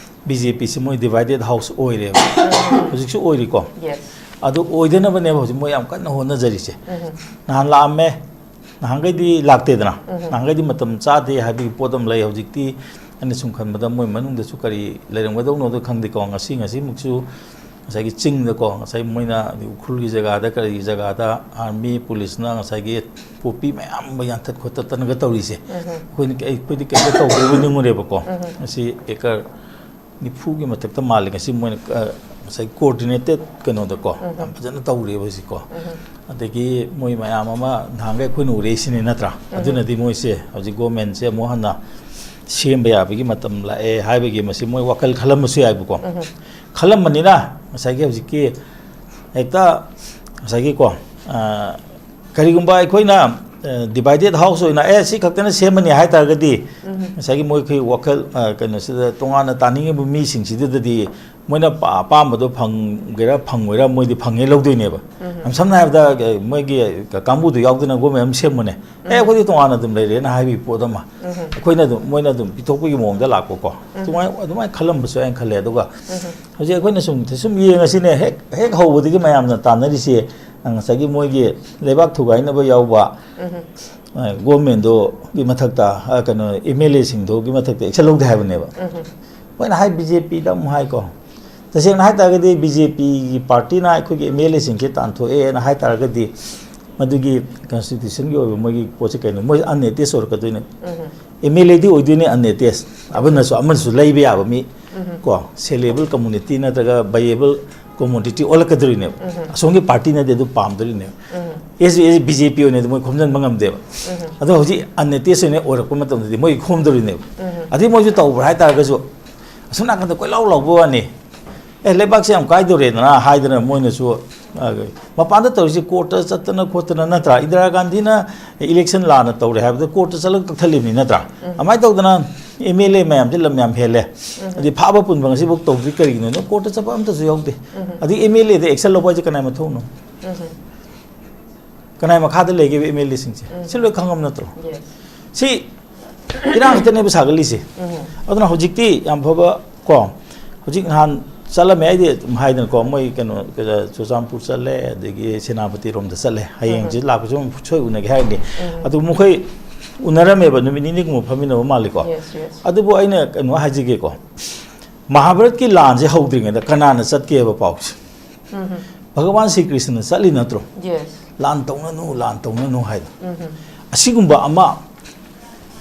ꯕꯤ ꯖꯦ ꯄꯤꯁꯤ ꯃꯣꯏ ꯗꯤꯚꯥꯏꯗꯦꯠ ꯍꯥꯎꯁ ꯑꯣꯏꯔꯦꯕ꯫ ꯎꯝ꯫ ꯍꯧꯖꯤꯛꯁꯨ ꯑꯣꯏꯔꯤꯀꯣ꯫ Yes꯫ ꯑꯗꯨ ꯑꯣꯏꯗꯅꯕꯅꯦꯕ ꯍꯧꯖꯤꯛ ꯃꯣꯏ ꯌꯥꯝ ꯀꯟꯅ ꯍꯣꯠꯅꯖꯔꯤꯁꯦ꯫ ꯎꯝ꯫ ꯅꯍꯥꯟ ꯂꯥꯛꯑꯝꯃꯦ, ꯅꯍꯥꯟꯈꯩꯗꯤ ꯂꯥꯛꯇꯦꯗꯅ꯫ ꯎꯝ꯫ ꯅꯍꯥꯟꯈꯩꯗꯤ ꯃꯇꯝ ꯆꯥꯗꯦ ꯍꯥꯏꯕꯒꯤ ꯄꯣꯠ ꯑꯃ ꯂꯩ꯫ ꯍꯧꯖꯤꯛꯇꯤ ꯑꯩꯅ ꯁꯨꯝ ꯈꯟꯕꯗ ꯃꯣꯏ ꯃꯅꯨꯡꯗꯁꯨ ꯀꯔꯤ ꯂꯩꯔꯝꯒꯗꯧꯅꯣꯗꯣ ꯈꯪꯗꯦꯀꯣ꯫ ꯉꯁꯤ, ꯉꯁꯤꯃꯨꯛꯁꯨ ꯉꯁꯥꯏꯒꯤ ꯆꯤꯡꯗꯀꯣ, ꯉꯁꯥꯏ ꯃꯣꯏꯅ ꯎꯈ꯭ꯔꯨꯜꯒꯤ ꯖꯒꯥꯗ, ꯀꯔꯤꯒꯤ ꯖꯒꯥꯗ ꯑꯥꯔꯃꯤ ꯄꯨꯂꯤꯁꯅ ꯉꯁꯥꯏꯒꯤ ꯄꯣꯄꯤ ꯃꯌꯥꯝ ꯑꯃ ꯌꯥꯟꯊꯠ ꯈꯣꯠꯇꯠꯇꯅꯒ ꯇꯧꯔꯤꯁꯦ, ꯑꯩꯈꯣꯏꯅ, ꯑꯩꯈꯣꯏꯗꯤ ꯀꯩꯝꯇ ꯇꯧꯗ꯭ꯔꯤꯕ ꯅꯤꯡꯉꯨꯔꯦꯕꯀꯣ꯫ ꯃꯁꯤ ꯑꯦꯀꯔ ꯅꯤꯐꯨꯒꯤ ꯃꯊꯛꯇ ꯃꯥꯜꯂꯦ ꯉꯁꯤ ꯃꯣꯏꯅ, ꯑ, ꯉꯁꯥꯏ ꯀꯣꯑꯣꯔꯗꯤꯅꯦꯇꯦꯠ ꯀꯩꯅꯣꯗꯀꯣ, ꯌꯥꯝ ꯐꯖꯅ ꯇꯧꯔꯤꯕ ꯍꯧꯖꯤꯛꯀꯣ꯫ ꯑꯗꯒꯤ ꯃꯣꯏ ꯃꯌꯥꯝ ꯑꯃ ꯅꯍꯥꯟꯈꯩ ꯑꯩꯈꯣꯏꯅ ꯎꯔꯛꯏꯁꯤꯅꯤ ꯅꯠꯇ꯭ꯔꯥ? ꯑꯗꯨꯅꯗꯤ ꯃꯣꯏꯁꯦ ꯍꯧꯖꯤꯛ ꯒꯣꯔꯃꯦꯟꯁꯦ ꯑꯃꯨꯛ ꯍꯟꯅ ꯁꯦꯝꯕ ꯌꯥꯕꯒꯤ ꯃꯇꯝ ꯂꯥꯛꯑꯦ ꯍꯥꯏꯕꯒꯤ ꯃꯁꯤ ꯃꯣꯏ ꯋꯥꯈꯜ ꯈꯜꯂꯝꯕꯁꯨ ꯌꯥꯏꯕꯀꯣ꯫ ꯈꯜꯂꯝꯕꯅꯤꯅ ꯉꯁꯥꯏꯒꯤ ꯍꯧꯖꯤꯛꯀꯤ ꯍꯦꯛꯇ ꯉꯁꯥꯏꯒꯤꯀꯣ, ꯑ, ꯀꯔꯤꯒꯨꯝꯕ ꯑꯩꯈꯣꯏꯅ, ꯑ, ꯗꯤꯚꯥꯏꯗꯦꯠ ꯍꯥꯎꯁ ꯑꯣꯏꯅ, "ꯑꯦ, ꯁꯤ ꯈꯛꯇꯅ ꯁꯦꯝꯃꯅꯤ" ꯍꯥꯏ ꯇꯥꯔꯒꯗꯤ, ꯉꯁꯥꯏꯒꯤ ꯃꯣꯏ ꯑꯩꯈꯣꯏ ꯋꯥꯈꯜ, ꯑ, ꯀꯩꯅꯣꯁꯤꯗ ꯇꯣꯉꯥꯟꯅ ꯇꯥꯅꯤꯡꯉꯤꯕ ꯃꯤꯁꯤꯡꯁꯤꯗꯗꯤ ꯃꯣꯏꯅ ꯑꯄꯥ-, ꯑꯄꯥꯝꯕꯗꯣ ꯐꯪꯒꯦꯔꯥ ꯐꯪꯉꯣꯏꯔꯥ ꯃꯣꯏꯗꯤ ꯐꯪꯉꯦ ꯂꯧꯗꯣꯏꯅꯦꯕ꯫ ꯌꯥꯝ ꯁꯝꯅ ꯍꯥꯏꯔꯕꯗ, ꯑ, ꯃꯣꯏꯒꯤ ꯀ-, ꯀꯥꯡꯕꯨꯗꯣ ꯌꯥꯎꯗꯅ ꯒꯣꯔꯃꯦꯟ ꯑꯃ ꯁꯦꯝꯕꯅꯦ, "ꯑꯦ, ꯑꯩꯈꯣꯏꯗꯤ ꯇꯣꯉꯥꯟꯅ ꯑꯗꯨꯝ ꯂꯩꯔꯦꯅ" ꯍꯥꯏꯕꯒꯤ ꯄꯣꯠ ꯑꯃ ꯑꯩꯈꯣꯏꯅ ꯑꯗꯨꯝ, ꯃꯣꯏꯅ ꯑꯗꯨꯝ ꯄꯤꯊꯣꯛꯄꯒꯤ ꯃꯑꯣꯡꯗ ꯂꯥꯛꯄꯀꯣ꯫ ꯑꯗꯨꯃꯥꯏꯅ, ꯑꯗꯨꯃꯥꯏꯅ ꯈꯜꯂꯝꯕꯁꯨ ꯌꯥꯏꯅ ꯈꯜꯂꯦ꯫ ꯑꯗꯨꯒ ꯍꯧꯖꯤꯛ ꯑꯩꯈꯣꯏꯅ ꯁꯨꯝ, ꯁꯨꯝ ꯌꯦꯡꯉꯁꯤꯅꯦ, ꯍꯦꯛ, ꯍꯦꯛ ꯍꯧꯕꯗꯒꯤ ꯃꯌꯥꯝꯅ ꯇꯥꯟꯅꯔꯤꯁꯦ, ꯑ, ꯉꯁꯥꯏꯒꯤ ꯃꯣꯏꯒꯤ ꯂꯩꯕꯥꯛ ꯊꯨꯒꯥꯏꯅꯕ ꯌꯥꯎꯕ, ꯑ, ꯒꯣꯔꯃꯦꯟꯗꯣꯒꯤ ꯃꯊꯛꯇ, ꯑ, ꯀꯩꯅꯣ, ꯑꯦꯝ ꯑꯦꯜ ꯑꯦꯁꯤꯡꯗꯨꯒꯤ ꯃꯊꯛꯇ ꯑꯦꯛꯁꯟ ꯂꯧꯗꯦ ꯍꯥꯏꯕꯅꯦꯕ꯫ ꯃꯣꯏꯅ ꯍꯥꯏ, ꯕꯤ ꯖꯦ ꯄꯤꯗ ꯑꯃꯨꯛ ꯍꯥꯏꯀꯣ꯫ ꯇꯁꯦꯡꯅ ꯍꯥꯏ ꯇꯥꯔꯒꯗꯤ, ꯕꯤ ꯖꯦ ꯄꯤꯒꯤ ꯄꯥꯔꯇꯤꯅ ꯑꯩꯈꯣꯏꯒꯤ ꯑꯦꯝ ꯑꯦꯜ ꯑꯦꯁꯤꯡꯁꯦ ꯇꯥꯟꯊꯣꯛꯑꯦꯅ ꯍꯥꯏ ꯇꯥꯔꯒꯗꯤ, ꯃꯗꯨꯒꯤ ꯀꯟꯁꯇꯤꯇ꯭ꯌꯨꯁꯟꯒꯤ ꯑꯣꯏꯕ ꯃꯣꯏꯒꯤ ꯄꯣꯠꯁꯦ ꯀꯩꯅꯣ, ꯃꯣꯏ ꯑꯟꯑꯦꯇꯦꯁ ꯑꯣꯏꯔꯛꯀꯗꯣꯏꯅꯦ꯫ ꯑꯦꯝ ꯑꯦꯜ ꯑꯦꯗꯤ ꯑꯣꯏꯗꯣꯏꯅꯦ ꯑꯟꯑꯦꯇꯦꯁ, ꯑꯃꯅꯁꯨ, ꯑꯃꯅꯁꯨ ꯂꯩꯕ ꯌꯥꯕ ꯃꯤ, ꯀꯣ, ꯁꯦꯂꯦꯕꯜ ꯀꯝꯃꯨꯅꯤꯇꯤ ꯅꯠꯇ꯭ꯔꯒ ꯚꯥꯏꯌꯦꯕꯜ ꯀꯣꯃꯣꯗꯤꯇꯤ ꯑꯣꯜꯂꯛꯀꯗꯣꯔꯤꯅꯦꯕ꯫ ꯑꯁꯣꯝꯒꯤ ꯄꯥꯔꯇꯤꯅꯗꯤ ꯑꯗꯨ ꯄꯥꯝꯗꯣꯔꯤꯅꯦꯕ꯫ ꯑꯦꯁ ꯕꯤ ꯑꯦꯁ ꯕꯤ ꯖꯦ ꯄꯤ ꯑꯣꯏꯅꯗꯤ ꯃꯣꯏ ꯈꯣꯝꯖꯤꯟꯕ ꯉꯝꯗꯦꯕ꯫ ꯑꯗꯣ ꯍꯧꯖꯤꯛ ꯑꯟꯑꯦꯇꯦꯁ ꯑꯣꯏꯅ ꯑꯣꯏꯔꯛꯄ ꯃꯇꯝꯗꯗꯤ ꯃꯣꯏ ꯈꯣꯝꯗꯣꯔꯤꯅꯦꯕ꯫ ꯑꯗꯩ ꯃꯣꯏꯁꯨ ꯇꯧꯕ꯭ꯔꯥ ꯍꯥꯏ ꯇꯥꯔꯒꯁꯨ, ꯑꯁꯣꯝ ꯅꯥꯀꯟꯗ ꯀꯣꯏꯂꯥꯎ ꯂꯥꯎꯕ ꯋꯥꯅꯤ, "ꯑꯦ, ꯂꯩꯕꯥꯛꯁꯦ ꯌꯥꯝ ꯀꯥꯏꯗꯣꯔꯦꯗꯅ" ꯍꯥꯏꯗꯅ ꯃꯣꯏꯅꯁꯨ, ꯑ, ꯃꯄꯥꯟꯗ ꯇꯧꯔꯤꯁꯤ ꯀꯣꯔꯠꯇ ꯆꯠꯇꯅ ꯈꯣꯠꯇꯅ ꯅꯠꯇ꯭ꯔꯥ? ꯏꯟꯗꯤꯔꯥ ꯒꯥꯟꯙꯤꯅ ꯏꯂꯦꯛꯁꯟ ꯂꯥꯟꯅ ꯇꯧꯔꯦ ꯍꯥꯏꯕꯗ ꯀꯣꯔꯠꯇ ꯆꯠꯂꯒ ꯀꯛꯊꯠꯂꯤꯕꯅꯤ ꯅꯠꯇ꯭ꯔꯥ? ꯑꯗꯨꯃꯥꯏꯅ ꯇꯧꯗꯅ ꯑꯦꯝ ꯑꯦꯜ ꯑꯦ ꯃꯌꯥꯝꯁꯦ ꯂꯝ ꯌꯥꯝ ꯍꯦꯜꯂꯦ꯫ ꯑꯗꯩ ꯐꯥꯕ ꯄꯨꯟꯕ ꯉꯁꯤꯐꯥꯎ ꯇꯧꯗ꯭ꯔꯤ ꯀꯔꯤꯒꯤꯅꯣ? ꯀꯣꯔꯠꯇ ꯆꯠꯄ ꯑꯝꯇꯁꯨ ꯌꯥꯎꯗꯦ꯫ ꯑꯗꯩ ꯑꯦꯝ ꯑꯦꯜ ꯑꯦꯗ ꯑꯦꯛꯁꯟ ꯂꯧꯕ ꯍꯥꯏꯁꯦ ꯀꯅꯥꯏ ꯃꯊꯧꯅꯣ? ꯀꯅꯥꯏ ꯃꯈꯥꯗ ꯂꯩꯒꯦꯕ ꯑꯦꯝ ꯑꯦꯜ ꯑꯦꯁꯤꯡꯁꯦ? ꯁꯤ ꯂꯣꯏ ꯈꯪꯉꯝ ꯅꯠꯇ꯭ꯔꯣ? ꯁꯤ ꯏꯔꯥꯡ ꯈꯛꯇꯅꯦꯕ ꯁꯥꯒꯠꯂꯤꯁꯦ꯫ ꯑꯗꯨꯅ ꯍꯧꯖꯤꯛꯇꯤ ꯌꯥꯝ ꯐꯕ ꯀꯣ, ꯍꯧꯖꯤꯛ ꯅꯍꯥꯟ ꯆꯠꯂꯝꯃꯦ, ꯑꯩꯗꯤ ꯑꯗꯨꯝ ꯍꯥꯏꯗꯅꯀꯣ, ꯃꯣꯏ ꯀꯩꯅꯣ, ꯀꯩꯅꯣ, ꯆꯨꯔꯆꯥꯟꯄꯨꯔ ꯆꯠꯂꯦ, ꯑꯗꯒꯤ ꯁꯦꯅꯥꯄꯇꯤꯔꯣꯝꯗ ꯆꯠꯂꯦ, ꯍꯌꯦꯡꯁꯤ ꯂꯥꯛꯄꯁꯨ ꯑꯃꯨꯛ ꯁꯣꯏ ꯎꯅꯒꯦ ꯍꯥꯏꯔꯅꯤ꯫ ꯑꯗꯨ ꯃꯈꯣꯏ ꯎꯅꯔꯝꯃꯦꯕ, ꯅꯨꯃꯤꯠ ꯅꯤꯅꯤꯒꯨꯝꯕ ꯐꯝꯃꯤꯟꯅꯕ ꯃꯥꯜꯂꯤꯀꯣ꯫ ꯑꯗꯨꯕꯨ ꯑꯩꯅ ꯀꯩꯅꯣ ꯍꯥꯏꯖꯒꯦꯀꯣ, ꯃꯍꯥꯚꯥꯔꯠꯀꯤ ꯂꯥꯟꯁꯦ ꯍꯧꯗ꯭ꯔꯤꯉꯩꯗ ꯀꯅꯥꯅ ꯆꯠꯀꯦꯕ ꯄꯥꯎꯁꯦ? ꯎꯝ꯫ ꯚꯒꯋꯥꯟ ꯁ꯭ꯔꯤ ꯀ꯭ꯔꯤꯁꯅꯅ ꯆꯠꯂꯤ ꯅꯠꯇ꯭ꯔꯣ? Yes. ꯂꯥꯟ ꯇꯧꯅꯅꯨ, ꯂꯥꯟ ꯇꯧꯅꯅꯨ ꯍꯥꯏꯗꯅ꯫ ꯎꯝ꯫ ꯑꯁꯤꯒꯨꯝꯕ ꯑꯃ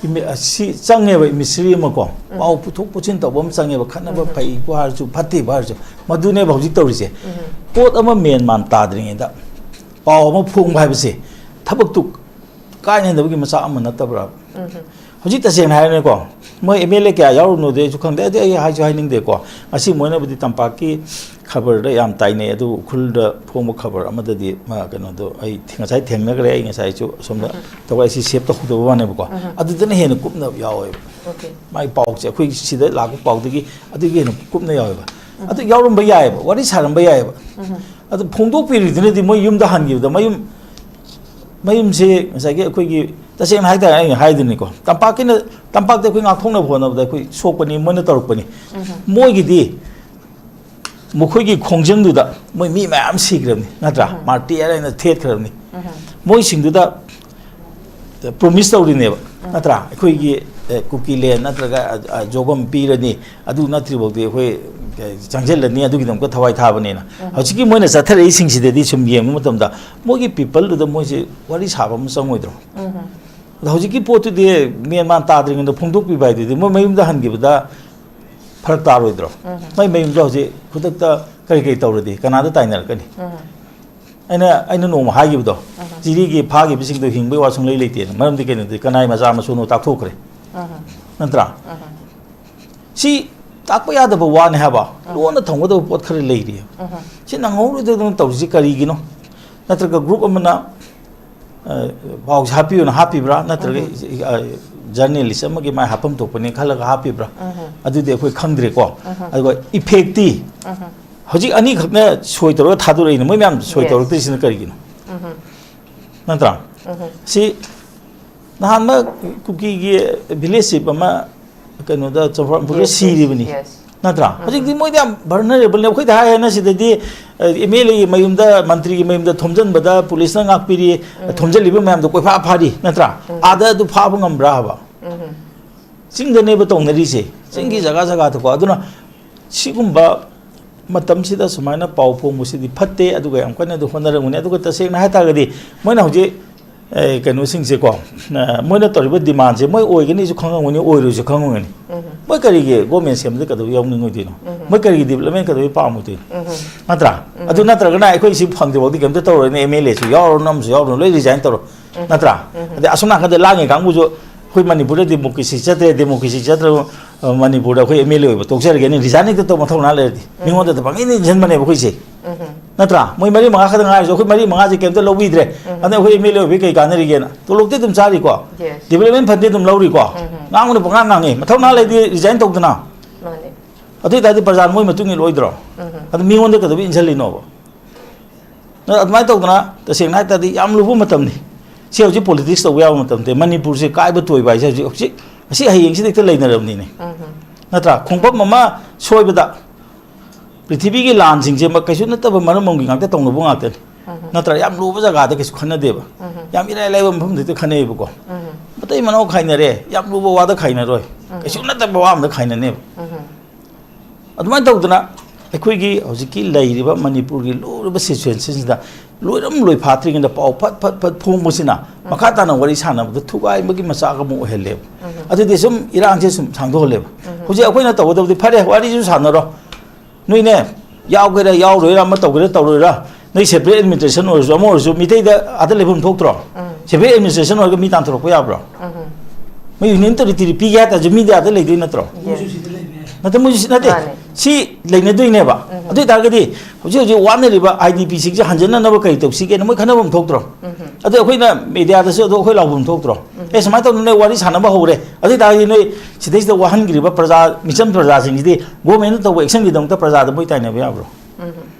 ꯏꯃꯤ- ꯑꯁꯤ ꯆꯪꯉꯦꯕ, ꯏꯃꯤꯁꯔꯤ ꯑꯃ ꯀꯣ, ꯄꯥꯎ ꯄꯨꯊꯣꯛ ꯄꯨꯁꯤꯟ ꯇꯧꯕ ꯑꯃ ꯆꯪꯉꯦꯕ, ꯈꯠꯅꯕ ꯐꯩꯕꯨ ꯍꯥꯏꯔꯁꯨ ꯐꯠꯇꯦꯕꯨ ꯍꯥꯏꯔꯁꯨ, ꯃꯗꯨꯅꯦꯕ ꯍꯧꯖꯤꯛ ꯇꯧꯔꯤꯁꯦ꯫ ꯄꯣꯠ ꯑꯃ ꯃꯦꯟ ꯃꯥꯟ ꯇꯥꯗ꯭ꯔꯤꯉꯩꯗ ꯄꯥꯎ ꯑꯃ ꯐꯣꯡꯕ ꯍꯥꯏꯕꯁꯦ ꯊꯕꯛꯇꯨ ꯀꯥꯏꯅꯗꯕꯒꯤ ꯃꯆꯥꯛ ꯑꯃ ꯅꯠꯇꯕ꯭ꯔꯥ? ꯍꯧꯖꯤꯛ ꯇꯁꯦꯡꯅ ꯍꯥꯏꯔꯅꯦꯀꯣ, ꯃꯣꯏ ꯑꯦꯝ ꯑꯦꯜ ꯑꯦ ꯀꯌꯥ ꯌꯥꯎꯔꯨꯅꯣꯗꯤ ꯑꯩꯁꯨ ꯈꯪꯗꯦ, ꯑꯗꯨ ꯑꯩ ꯍꯥꯏꯁꯨ ꯍꯥꯏꯅꯤꯡꯗꯦꯀꯣ꯫ ꯉꯁꯤ ꯃꯣꯏꯅꯕꯨꯗꯤ ꯇꯝꯄꯥꯛꯀꯤ ꯈꯕꯔꯗ ꯌꯥꯝ ꯇꯥꯏꯅꯩ, ꯑꯗꯨ ꯎꯈ꯭ꯔꯨꯜꯗ ꯐꯣꯡꯕ ꯈꯕꯔ ꯑꯃꯗꯗꯤ ꯃꯥ ꯀꯩꯅꯣꯗꯣ ꯑꯩ ꯊꯦ- ꯉꯁꯥꯏ ꯊꯦꯡꯅꯈ꯭ꯔꯦ꯫ ꯑꯩ ꯉꯁꯥꯏꯁꯨ ꯑꯁꯣꯝꯗ ꯇꯧꯔꯒ ꯑꯩꯁꯤ ꯁꯦꯞ ꯇꯧꯍꯧꯗꯕ ꯋꯥꯅꯦꯕꯀꯣ꯫ ꯑꯗꯨꯗꯅ ꯍꯦꯟꯅ ꯀꯨꯞꯅ ꯌꯥꯎꯋꯦꯕ꯫ Okay. ꯃꯥꯏ ꯄꯥꯎꯁꯦ ꯑꯩꯈꯣꯏ ꯁꯤꯗ ꯂꯥꯛꯄ ꯄꯥꯎꯗꯒꯤ ꯑꯗꯨꯒꯤ ꯍꯦꯟꯅ ꯀꯨꯞꯅ ꯌꯥꯎꯋꯦꯕ꯫ ꯑꯗꯨ ꯌꯥꯎꯔꯝꯕ ꯌꯥꯏꯑꯕ, ꯋꯥꯔꯤ ꯁꯥꯔꯝꯕ ꯌꯥꯏꯑꯕ꯫ ꯑꯗꯨ ꯐꯣꯡꯗꯣꯛꯄꯤꯔꯤꯗꯨꯅꯗꯤ ꯃꯣꯏ ꯌꯨꯝꯗ ꯍꯟꯈꯤꯕꯗ ꯃꯌꯨꯝ ꯃꯌꯨꯝꯁꯦ ꯉꯁꯥꯏꯒꯤ ꯑꯩꯈꯣꯏꯒꯤ, ꯇꯁꯦꯡꯅ ꯍꯥꯏꯇꯥꯔꯦ, ꯑꯩꯅ ꯍꯥꯏꯗꯨꯅꯤꯀꯣ, ꯇꯝꯄꯥꯛꯀꯤꯅ ꯇꯝꯄꯥꯛꯇ ꯑꯩꯈꯣꯏ ꯉꯥꯛꯊꯣꯛꯅꯕ ꯍꯣꯠꯅꯕꯗ ꯑꯩꯈꯣꯏ ꯁꯣꯛꯄꯅꯤ, ꯃꯣꯏꯅ ꯇꯧꯔꯛꯄꯅꯤ꯫ ꯃꯣꯏꯒꯤꯗꯤ ꯃꯈꯣꯏꯒꯤ ꯈꯣꯡꯖꯪꯗꯨꯗ ꯃꯣꯏ ꯃꯤ ꯃꯌꯥꯝ ꯁꯤꯈ꯭ꯔꯕꯅꯤ, ꯅꯠꯇ꯭ꯔꯥ? ꯃꯥꯔꯇꯤꯌꯔ ꯍꯥꯏꯅ ꯊꯦꯠꯈ꯭ꯔꯕꯅꯤ꯫ ꯃꯣꯏꯁꯤꯡꯗꯨꯗ ꯄ꯭ꯔꯣꯃꯤꯁ ꯇꯧꯔꯤꯅꯦꯕ, ꯅꯠꯇ꯭ꯔꯥ? ꯑꯩꯈꯣꯏꯒꯤ, ꯑꯦ, ꯀꯨꯀꯤ ꯂꯦꯟ ꯅꯠꯇ꯭ꯔꯒ, ꯑ, ꯑ, ꯖꯣꯒꯝ ꯄꯤꯔꯅꯤ, ꯑꯗꯨ ꯅꯠꯇ꯭ꯔꯤꯐꯥꯎꯗꯤ ꯑꯩꯈꯣꯏ, ꯑ, ꯆꯪꯁꯤꯜꯂꯅꯤ, ꯑꯗꯨꯒꯤꯗꯃꯛꯇ ꯊꯋꯥꯏ ꯊꯥꯕꯅꯦꯅ꯫ ꯍꯧꯖꯤꯛꯀꯤ ꯃꯣꯏꯅ ꯆꯠꯊꯔꯛꯏꯁꯤꯡꯁꯤꯗꯗꯤ ꯁꯨꯝ ꯌꯦꯡꯕ ꯃꯇꯝꯗ ꯃꯣꯏꯒꯤ ꯄꯤꯄꯜꯗꯨꯗ ꯃꯣꯏꯁꯦ ꯋꯥꯔꯤ ꯁꯥꯕ ꯑꯃ ꯆꯪꯉꯣꯏꯗ꯭ꯔꯣ? ꯑꯗꯣ ꯍꯧꯖꯤꯛꯀꯤ ꯄꯣꯠꯇꯨꯗꯤ ꯃꯦꯟ ꯃꯥꯟ ꯇꯥꯗ꯭ꯔꯤꯉꯩꯗ ꯐꯣꯡꯗꯣꯛꯄꯤꯕ ꯍꯥꯏꯗꯨꯗꯤ ꯃꯣꯏ ꯃꯌꯨꯝꯗ ꯍꯟꯈꯤꯕꯗ ꯐꯔꯛ ꯇꯥꯔꯣꯏꯗ꯭ꯔꯣ? ꯃꯣꯏ ꯃꯌꯨꯝꯗ ꯍꯧꯖꯤꯛ ꯈꯨꯗꯛꯇ ꯀꯔꯤ ꯀꯔꯤ ꯇꯧꯔꯗꯤ ꯀꯅꯥꯗ ꯇꯥꯏꯅꯔꯛꯀꯅꯤ? ꯑꯩꯅ, ꯑꯩꯅ ꯅꯣꯡꯃ ꯍꯥꯏꯈꯤꯕꯗꯣ, ꯆꯤꯔꯤꯒꯤ ꯐꯥꯈꯤꯕꯁꯤꯡꯗꯣ ꯍꯤꯡꯕꯒꯤ ꯋꯥ ꯁꯨꯡꯂꯩ ꯂꯩꯇꯦꯅ꯫ ꯃꯔꯝꯗꯤ ꯀꯩꯅꯣꯗꯤ ꯀꯅꯥꯏ ꯃꯆꯥ ꯃꯁꯨꯅꯣ ꯇꯥꯛꯊꯣꯛꯈ꯭ꯔꯦ, ꯅꯠꯇ꯭ꯔꯥ? ꯁꯤ ꯇꯥꯛꯄ ꯌꯥꯗꯕ ꯋꯥꯅꯤ ꯍꯥꯏꯕ, ꯂꯣꯟꯅ ꯊꯝꯒꯗꯕ ꯄꯣꯠ ꯈꯔ ꯂꯩꯔꯤꯑꯕ꯫ ꯁꯤ ꯅꯪꯍꯧꯔꯣꯏꯗꯧꯗꯅ ꯇꯧꯔꯤꯁꯤ ꯀꯔꯤꯒꯤꯅꯣ? ꯅꯠꯇ꯭ꯔꯒ ꯒ꯭ꯔꯨꯞ ꯑꯃꯅ, ꯑ, ꯄꯥꯎꯁꯦ ꯍꯥꯞꯄꯤꯌꯨꯅ ꯍꯥꯞꯄꯤꯕ꯭ꯔꯥ? ꯅꯠꯇ꯭ꯔꯒ, ꯑ, ꯖꯔꯅꯦꯂꯤꯁ ꯑꯃꯒꯤ ꯃꯥꯏ ꯍꯥꯞꯐꯝ ꯊꯣꯛꯄꯅꯦ ꯈꯜꯂꯒ ꯍꯥꯞꯄꯤꯕ꯭ꯔꯥ? ꯑꯗꯨꯗꯤ ꯑꯩꯈꯣꯏ ꯈꯪꯗ꯭ꯔꯦꯀꯣ꯫ ꯑꯗꯨꯒ ꯏꯐꯦꯛꯇꯤ ꯍꯧꯖꯤꯛ ꯑꯅꯤꯈꯛꯅ ꯁꯣꯏ ꯇꯧꯔꯒ ꯊꯥꯗꯣꯔꯛꯏꯅꯦ꯫ ꯃꯣꯏ ꯃꯌꯥꯝ ꯁꯣꯏ Yes. ꯇꯧꯔꯛꯇ꯭ꯔꯤꯁꯤꯅ ꯀꯔꯤꯒꯤꯅꯣ? ꯅꯠꯇ꯭ꯔꯥ? ꯁꯤ ꯅꯍꯥꯟꯃꯛ ꯀꯨꯀꯤꯒꯤ ꯚꯤꯂꯦꯖ ꯆꯤꯞ ꯑꯃ ꯀꯩꯅꯣꯗ ꯆꯨꯔꯆꯥꯟꯄꯨꯔꯗ Yes, yes, ꯁꯤꯔꯤꯕꯅꯤ꯫ Yes. ꯅꯠꯇ꯭ꯔꯥ? ꯍꯧꯖꯤꯛꯇꯤ ꯃꯣꯏꯗꯤ ꯌꯥꯝ ꯚꯜꯅꯔꯦꯕꯜꯅꯦ꯫ ꯑꯩꯈꯣꯏꯗ ꯍꯥꯏ ꯍꯥꯏꯅ ꯁꯤꯗꯗꯤ ꯑꯦꯝ ꯑꯦꯜ ꯑꯦꯒꯤ ꯃꯌꯨꯝꯗ, ꯃꯟꯇ꯭ꯔꯤꯒꯤ ꯃꯌꯨꯝꯗ ꯊꯣꯝꯖꯤꯟꯕꯗ ꯄꯨꯂꯤꯁꯅ ꯉꯥꯛꯄꯤꯔꯤ, ꯊꯣꯝꯖꯤꯜꯂꯤꯕ ꯃꯌꯥꯝꯗꯣ ꯀꯣꯏꯐꯥ ꯐꯥꯔꯤ, ꯅꯠꯇ꯭ꯔꯥ? ꯑꯥꯗ ꯑꯗꯨ ꯐꯥꯕ ꯉꯝꯕ꯭ꯔꯥ ꯍꯥꯏꯕ? ꯆꯤꯡꯗꯅꯦꯕ ꯇꯧꯅꯔꯤꯁꯦ, ꯆꯤꯡꯒꯤ ꯖꯒꯥ ꯖꯒꯥꯗꯀꯣ꯫ ꯑꯗꯨꯅ ꯁꯤꯒꯨꯝꯕ ꯃꯇꯝꯁꯤꯗ ꯁꯨꯃꯥꯏꯅ ꯄꯥꯎ ꯐꯣꯡꯕꯁꯤꯗꯤ ꯐꯠꯇꯦ, ꯑꯗꯨꯒ ꯌꯥꯝ ꯀꯟꯅꯗꯤ ꯍꯣꯠꯅꯔꯝꯒꯅꯤ꯫ ꯑꯗꯨꯒ ꯇꯁꯦꯡꯅ ꯍꯥꯏꯇꯥꯔꯒꯗꯤ ꯃꯣꯏꯅ ꯍꯧꯖꯤꯛ, ꯑꯦ, ꯀꯩꯅꯣꯁꯤꯡꯁꯦꯀꯣ, ꯑ, ꯃꯣꯏꯅ ꯇꯧꯔꯤꯕ ꯗꯤꯃꯥꯟꯁꯦ ꯃꯣꯏ ꯑꯣꯏꯒꯅꯤꯁꯨ ꯈꯪꯉꯝꯒꯅꯤ, ꯑꯣꯏꯔꯣꯏꯁꯨ ꯈꯪꯉꯝꯒꯅꯤ꯫ ꯎꯝ꯫ ꯃꯣꯏ ꯀꯔꯤꯒꯤ ꯒꯣꯔꯃꯦꯟ ꯁꯦꯝꯕꯗ ꯀꯩꯗꯧꯕ ꯌꯥꯎꯅꯤꯡꯉꯣꯏꯗꯣꯏꯅꯣ? ꯎꯝ꯫ ꯃꯣꯏ ꯀꯔꯤꯒꯤ ꯗꯤꯕꯂꯞꯃꯦꯟ ꯀꯩꯗꯧꯕ ꯄꯥꯝꯃꯣꯏꯗꯣꯏꯅꯣ? ꯎꯝ꯫ ꯅꯠꯇ꯭ꯔꯥ? ꯎꯝ꯫ ꯑꯗꯨ ꯅꯠꯇ꯭ꯔꯒꯅ ꯑꯩꯈꯣꯏ ꯁꯤ ꯐꯪꯗ꯭ꯔꯤꯐꯥꯎꯗꯤ ꯀꯩꯝꯇ ꯇꯧꯔꯣꯏꯅꯦ, ꯑꯦꯝ ꯑꯦꯜ ꯑꯦꯁꯨ ꯌꯥꯎꯔꯣ, ꯅꯝꯁꯨ ꯌꯥꯎꯔꯣ, ꯂꯣꯏ ꯔꯤꯖꯥꯏꯟ ꯇꯧꯔꯣ꯫ ꯎꯝ꯫ ꯅꯠꯇ꯭ꯔꯥ? ꯎꯝ꯫ ꯑꯗꯩ ꯑꯁꯣꯝ ꯅꯥꯀꯟꯗ ꯂꯥꯡꯉꯤ ꯀꯥꯡꯕꯨꯁꯨ ꯑꯩꯈꯣꯏ ꯃꯅꯤꯄꯨꯔꯗ ꯗꯦꯃꯣꯀ꯭ꯔꯦꯁꯤ ꯆꯠꯇ꯭ꯔꯦ, ꯗꯦꯃꯣꯀ꯭ꯔꯦꯁꯤ ꯆꯠꯇ꯭ꯔꯕ, ꯑ, ꯃꯅꯤꯄꯨꯔꯗ ꯑꯩꯈꯣꯏ ꯑꯦꯝ ꯑꯦꯜ ꯑꯦ ꯑꯣꯏꯕ ꯇꯣꯛꯆꯔꯒꯦꯅ ꯔꯤꯖꯥꯏꯟ ꯍꯦꯛꯇ ꯇꯧꯕ ꯃꯊꯧꯅꯥ ꯂꯩꯔꯗꯤ ꯎꯝ꯫ ꯃꯤꯉꯣꯟꯗ ꯄꯪꯏꯟꯗ ꯏꯟꯁꯤꯟꯕꯅꯦꯕ ꯑꯩꯈꯣꯏꯁꯦ꯫ ꯎꯝ꯫ ꯅꯠꯇ꯭ꯔꯥ? ꯃꯣꯏ ꯃꯔꯤ ꯃꯉꯥ ꯈꯛꯇ ꯉꯥꯏꯔꯁꯨ ꯑꯩꯈꯣꯏ ꯃꯔꯤ ꯃꯉꯥꯁꯦ ꯀꯩꯝꯇ ꯂꯧꯕꯤꯗ꯭ꯔꯦ꯫ ꯎꯝ꯫ ꯑꯗ ꯑꯩꯈꯣꯏ ꯑꯦꯝ ꯑꯦꯜ ꯑꯦ ꯑꯣꯏꯕꯒꯤ ꯀꯩ ꯀꯥꯟꯅꯔꯤꯒꯦꯅ? ꯇꯣꯂꯣꯞꯇꯤ ꯑꯗꯨꯝ ꯆꯥꯔꯤꯀꯣ꯫ Yes. ꯗꯤꯕꯂꯞꯃꯦꯟ ꯐꯟꯗꯤ ꯑꯗꯨꯝ ꯂꯧꯔꯤꯀꯣ꯫ ꯎꯝ꯫ ꯉꯥꯡꯕꯅ ꯄꯉꯥꯡ ꯉꯥꯡꯉꯦ꯫ ꯃꯊꯧꯅꯥ ꯂꯩꯗꯤ ꯔꯤꯖꯥꯏꯟ ꯇꯧꯗꯅ꯫ ꯃꯥꯅꯦ꯫ ꯑꯗꯨ ꯑꯣꯏ ꯇꯥꯔꯗꯤ ꯄ꯭ꯔꯖꯥꯅ ꯃꯣꯏ ꯃꯇꯨꯡ ꯏꯜꯂꯣꯏꯗ꯭ꯔꯣ? ꯎꯝ꯫ ꯑꯗꯨ ꯃꯤꯉꯣꯟꯗ ꯀꯩꯗꯧꯕ ꯏꯟꯁꯤꯜꯂꯤꯅꯣꯕ? ꯑꯗꯨꯃꯥꯏꯅ ꯇꯧꯗꯅ ꯇꯁꯦꯡꯅ ꯍꯥꯏ ꯇꯥꯔꯗꯤ ꯌꯥꯝ ꯂꯨꯕ ꯃꯇꯝꯅꯤ꯫ ꯁꯤ ꯍꯧꯖꯤꯛ ꯄꯣꯂꯤꯇꯤꯛꯁ ꯇꯧꯕ ꯌꯥꯕ ꯃꯇꯝ ꯅꯠꯇꯦ꯫ ꯃꯅꯤꯄꯨꯔꯁꯦ ꯀꯥꯏꯕ ꯇꯣꯏꯕ ꯍꯥꯏꯁꯦ ꯍꯧꯖꯤꯛ, ꯍꯧꯖꯤꯛ ꯉꯁꯤ ꯍꯌꯦꯡꯁꯤꯗ ꯍꯦꯛꯇ ꯂꯩꯅꯔꯕꯅꯤꯅꯦ꯫ ꯎꯝ꯫ ꯅꯠꯇ꯭ꯔꯥ? ꯈꯣꯡꯐꯝ ꯑꯃ ꯁꯣꯏꯕꯗ ꯄ꯭ꯔꯤꯊꯤꯕꯤꯒꯤ ꯂꯥꯟꯁꯤꯡꯁꯦ ꯃ-, ꯀꯩꯁꯨ ꯅꯠꯇꯕ ꯃꯔꯝ ꯑꯃꯒꯤ ꯉꯥꯛꯇ ꯇꯧꯅꯕ ꯉꯥꯛꯇꯅꯤ꯫ ꯎꯝ꯫ ꯅꯠꯇ꯭ꯔꯥ? ꯌꯥꯝ ꯂꯨꯕ ꯖꯒꯥꯗ ꯀꯩꯁꯨ ꯈꯟꯅꯗꯦꯕ꯫ ꯎꯝ꯫ ꯌꯥꯝ ꯏꯔꯥꯏ ꯂꯥꯏꯕ ꯃꯐꯝꯗ ꯍꯦꯛꯇ ꯈꯟꯅꯩꯌꯦꯕꯀꯣ꯫ ꯎꯝ꯫ ꯃꯇꯩ ꯃꯅꯥꯎ ꯈꯥꯏꯅꯔꯦ, ꯌꯥꯝ ꯂꯨꯕ ꯋꯥꯗ ꯈꯥꯏꯅꯔꯣꯏ꯫ ꯎꯝ꯫ ꯀꯩꯁꯨ ꯅꯠꯇꯕ ꯋꯥ ꯑꯃꯗ ꯈꯥꯏꯅꯅꯦꯕ꯫ ꯎꯝ꯫ ꯑꯗꯨꯃꯥꯏꯅ ꯇꯧꯗꯅ ꯑꯩꯈꯣꯏꯒꯤ ꯍꯧꯖꯤꯛꯀꯤ ꯂꯩꯔꯤꯕ ꯃꯅꯤꯄꯨꯔꯒꯤ ꯂꯨꯔꯤꯕ ꯁꯤꯆꯨꯋꯦꯁꯟꯁꯤꯗ ꯂꯣꯏꯔꯝ ꯂꯣꯏꯐꯥꯠꯇ꯭ꯔꯤꯉꯩꯗ ꯄꯥꯎ ꯐꯠ ꯐꯠ ꯐꯠ ꯐꯣꯡꯕꯁꯤꯅ ꯎꯝ꯫ ꯃꯈꯥ ꯇꯥꯅ ꯋꯥꯔꯤ ꯁꯥꯟꯅꯕꯗ ꯊꯨꯒꯥꯏꯕꯒꯤ ꯃꯆꯥꯛ ꯑꯃ ꯑꯣꯏꯍꯜꯂꯦꯕ꯫ ꯎꯝ꯫ ꯑꯗꯨꯗꯤ ꯁꯨꯝ ꯏꯔꯥꯡꯁꯦ ꯁꯨꯝ ꯁꯥꯡꯗꯣꯛꯍꯜꯂꯦꯕ꯫ ꯎꯝ꯫ ꯍꯧꯖꯤꯛ ꯑꯩꯈꯣꯏꯅ ꯇꯧꯒꯗꯕꯗꯤ ꯐꯔꯦ, ꯋꯥꯔꯤꯁꯨ ꯁꯥꯟꯅꯔꯣ, ꯅꯣꯏꯅꯦ ꯌꯥꯎꯒꯦꯔꯥ ꯌꯥꯎꯔꯣꯏꯔꯥ, ꯑꯃ ꯇꯧꯒꯦꯔꯥ ꯇꯧꯔꯣꯏꯔꯥ, ꯅꯣꯏ ꯁꯦꯄꯔꯦꯠ ꯑꯦꯗꯃꯤꯅꯤꯁꯇ꯭ꯔꯦꯁꯟ ꯑꯣꯏꯔꯁꯨ ꯑꯃ ꯑꯣꯏꯔꯁꯨ ꯃꯤꯇꯩꯗ ꯑꯥꯗ ꯂꯩꯐꯝ ꯊꯣꯛꯇ꯭ꯔꯣ? ꯎꯝ꯫ ꯁꯦꯄꯔꯦꯠ ꯑꯦꯗꯃꯤꯅꯤꯁꯇ꯭ꯔꯦꯁꯟ ꯑꯣꯏꯔꯒ ꯃꯤ ꯇꯥꯟꯊꯣꯔꯛꯄ ꯌꯥꯕ꯭ꯔꯣ? ꯎꯝ꯫ ꯃꯣꯏ ꯌꯨꯅꯤꯌꯟ ꯇꯦꯔꯤꯇꯣꯔꯤ ꯄꯤꯒꯦ ꯍꯥꯏ ꯇꯥꯔꯁꯨ ꯃꯤꯗꯤ ꯑꯥꯗ ꯂꯩꯗꯣꯏ ꯅꯠꯇ꯭ꯔꯣ? ꯃꯣꯏꯁꯨ ꯁꯤꯗ ꯂꯩꯕ ꯌꯥꯏ꯫ ꯅꯠꯇꯦ, ꯃꯣꯏꯁꯨ ꯁꯤ-, ꯅꯠꯇꯦ꯫ ꯃꯥꯅꯦ꯫ ꯁꯤ ꯂꯩꯅꯗꯣꯏꯅꯦꯕ꯫ ꯎꯝ꯫ ꯑꯗꯨ ꯑꯣꯏ ꯇꯥꯔꯒꯗꯤ ꯍꯧꯖꯤꯛ ꯍꯧꯖꯤꯛ ꯋꯥꯅꯔꯤꯕ ꯑꯥꯏ ꯗꯤ ꯄꯤꯁꯤꯡꯁꯦ ꯍꯟꯖꯟꯅꯅꯕ ꯀꯔꯤ ꯇꯧꯁꯤꯒꯦꯅ ꯃꯣꯏ ꯈꯟꯅꯐꯝ ꯊꯣꯛꯇ꯭ꯔꯣ? ꯎꯝ꯫ ꯑꯗꯨ ꯑꯩꯈꯣꯏꯅ ꯃꯦꯗꯤꯌꯥꯗꯁꯨ ꯑꯗꯨ ꯑꯩꯈꯣꯏ ꯂꯥꯎꯐꯝ ꯊꯣꯛꯇ꯭ꯔꯣ? ꯎꯝ꯫ ꯑꯦ, ꯁꯨꯃꯥꯏꯅ ꯇꯧꯗꯅ ꯅꯣꯏ ꯋꯥꯔꯤ ꯁꯥꯟꯅꯕ ꯍꯧꯔꯦ, ꯑꯗꯨ ꯑꯣꯏ ꯇꯥꯔꯒꯗꯤ ꯅꯣꯏ ꯁꯤꯗꯩꯁꯤꯗ ꯋꯥꯍꯟꯈ꯭ꯔꯤꯕ ꯄ꯭ꯔꯖꯥ, ꯃꯤꯆꯝ ꯄ꯭ꯔꯖꯥꯁꯤꯡꯁꯤꯗꯤ ꯒꯣꯔꯃꯦꯟꯅ ꯇꯧꯕ ꯑꯦꯛꯁꯟꯒꯤꯗꯃꯛꯇ ꯄ꯭ꯔꯖꯥꯗ ꯃꯣꯏ ꯇꯥꯏꯅꯕ ꯌꯥꯕ꯭ꯔꯣ? ꯎꯝ꯫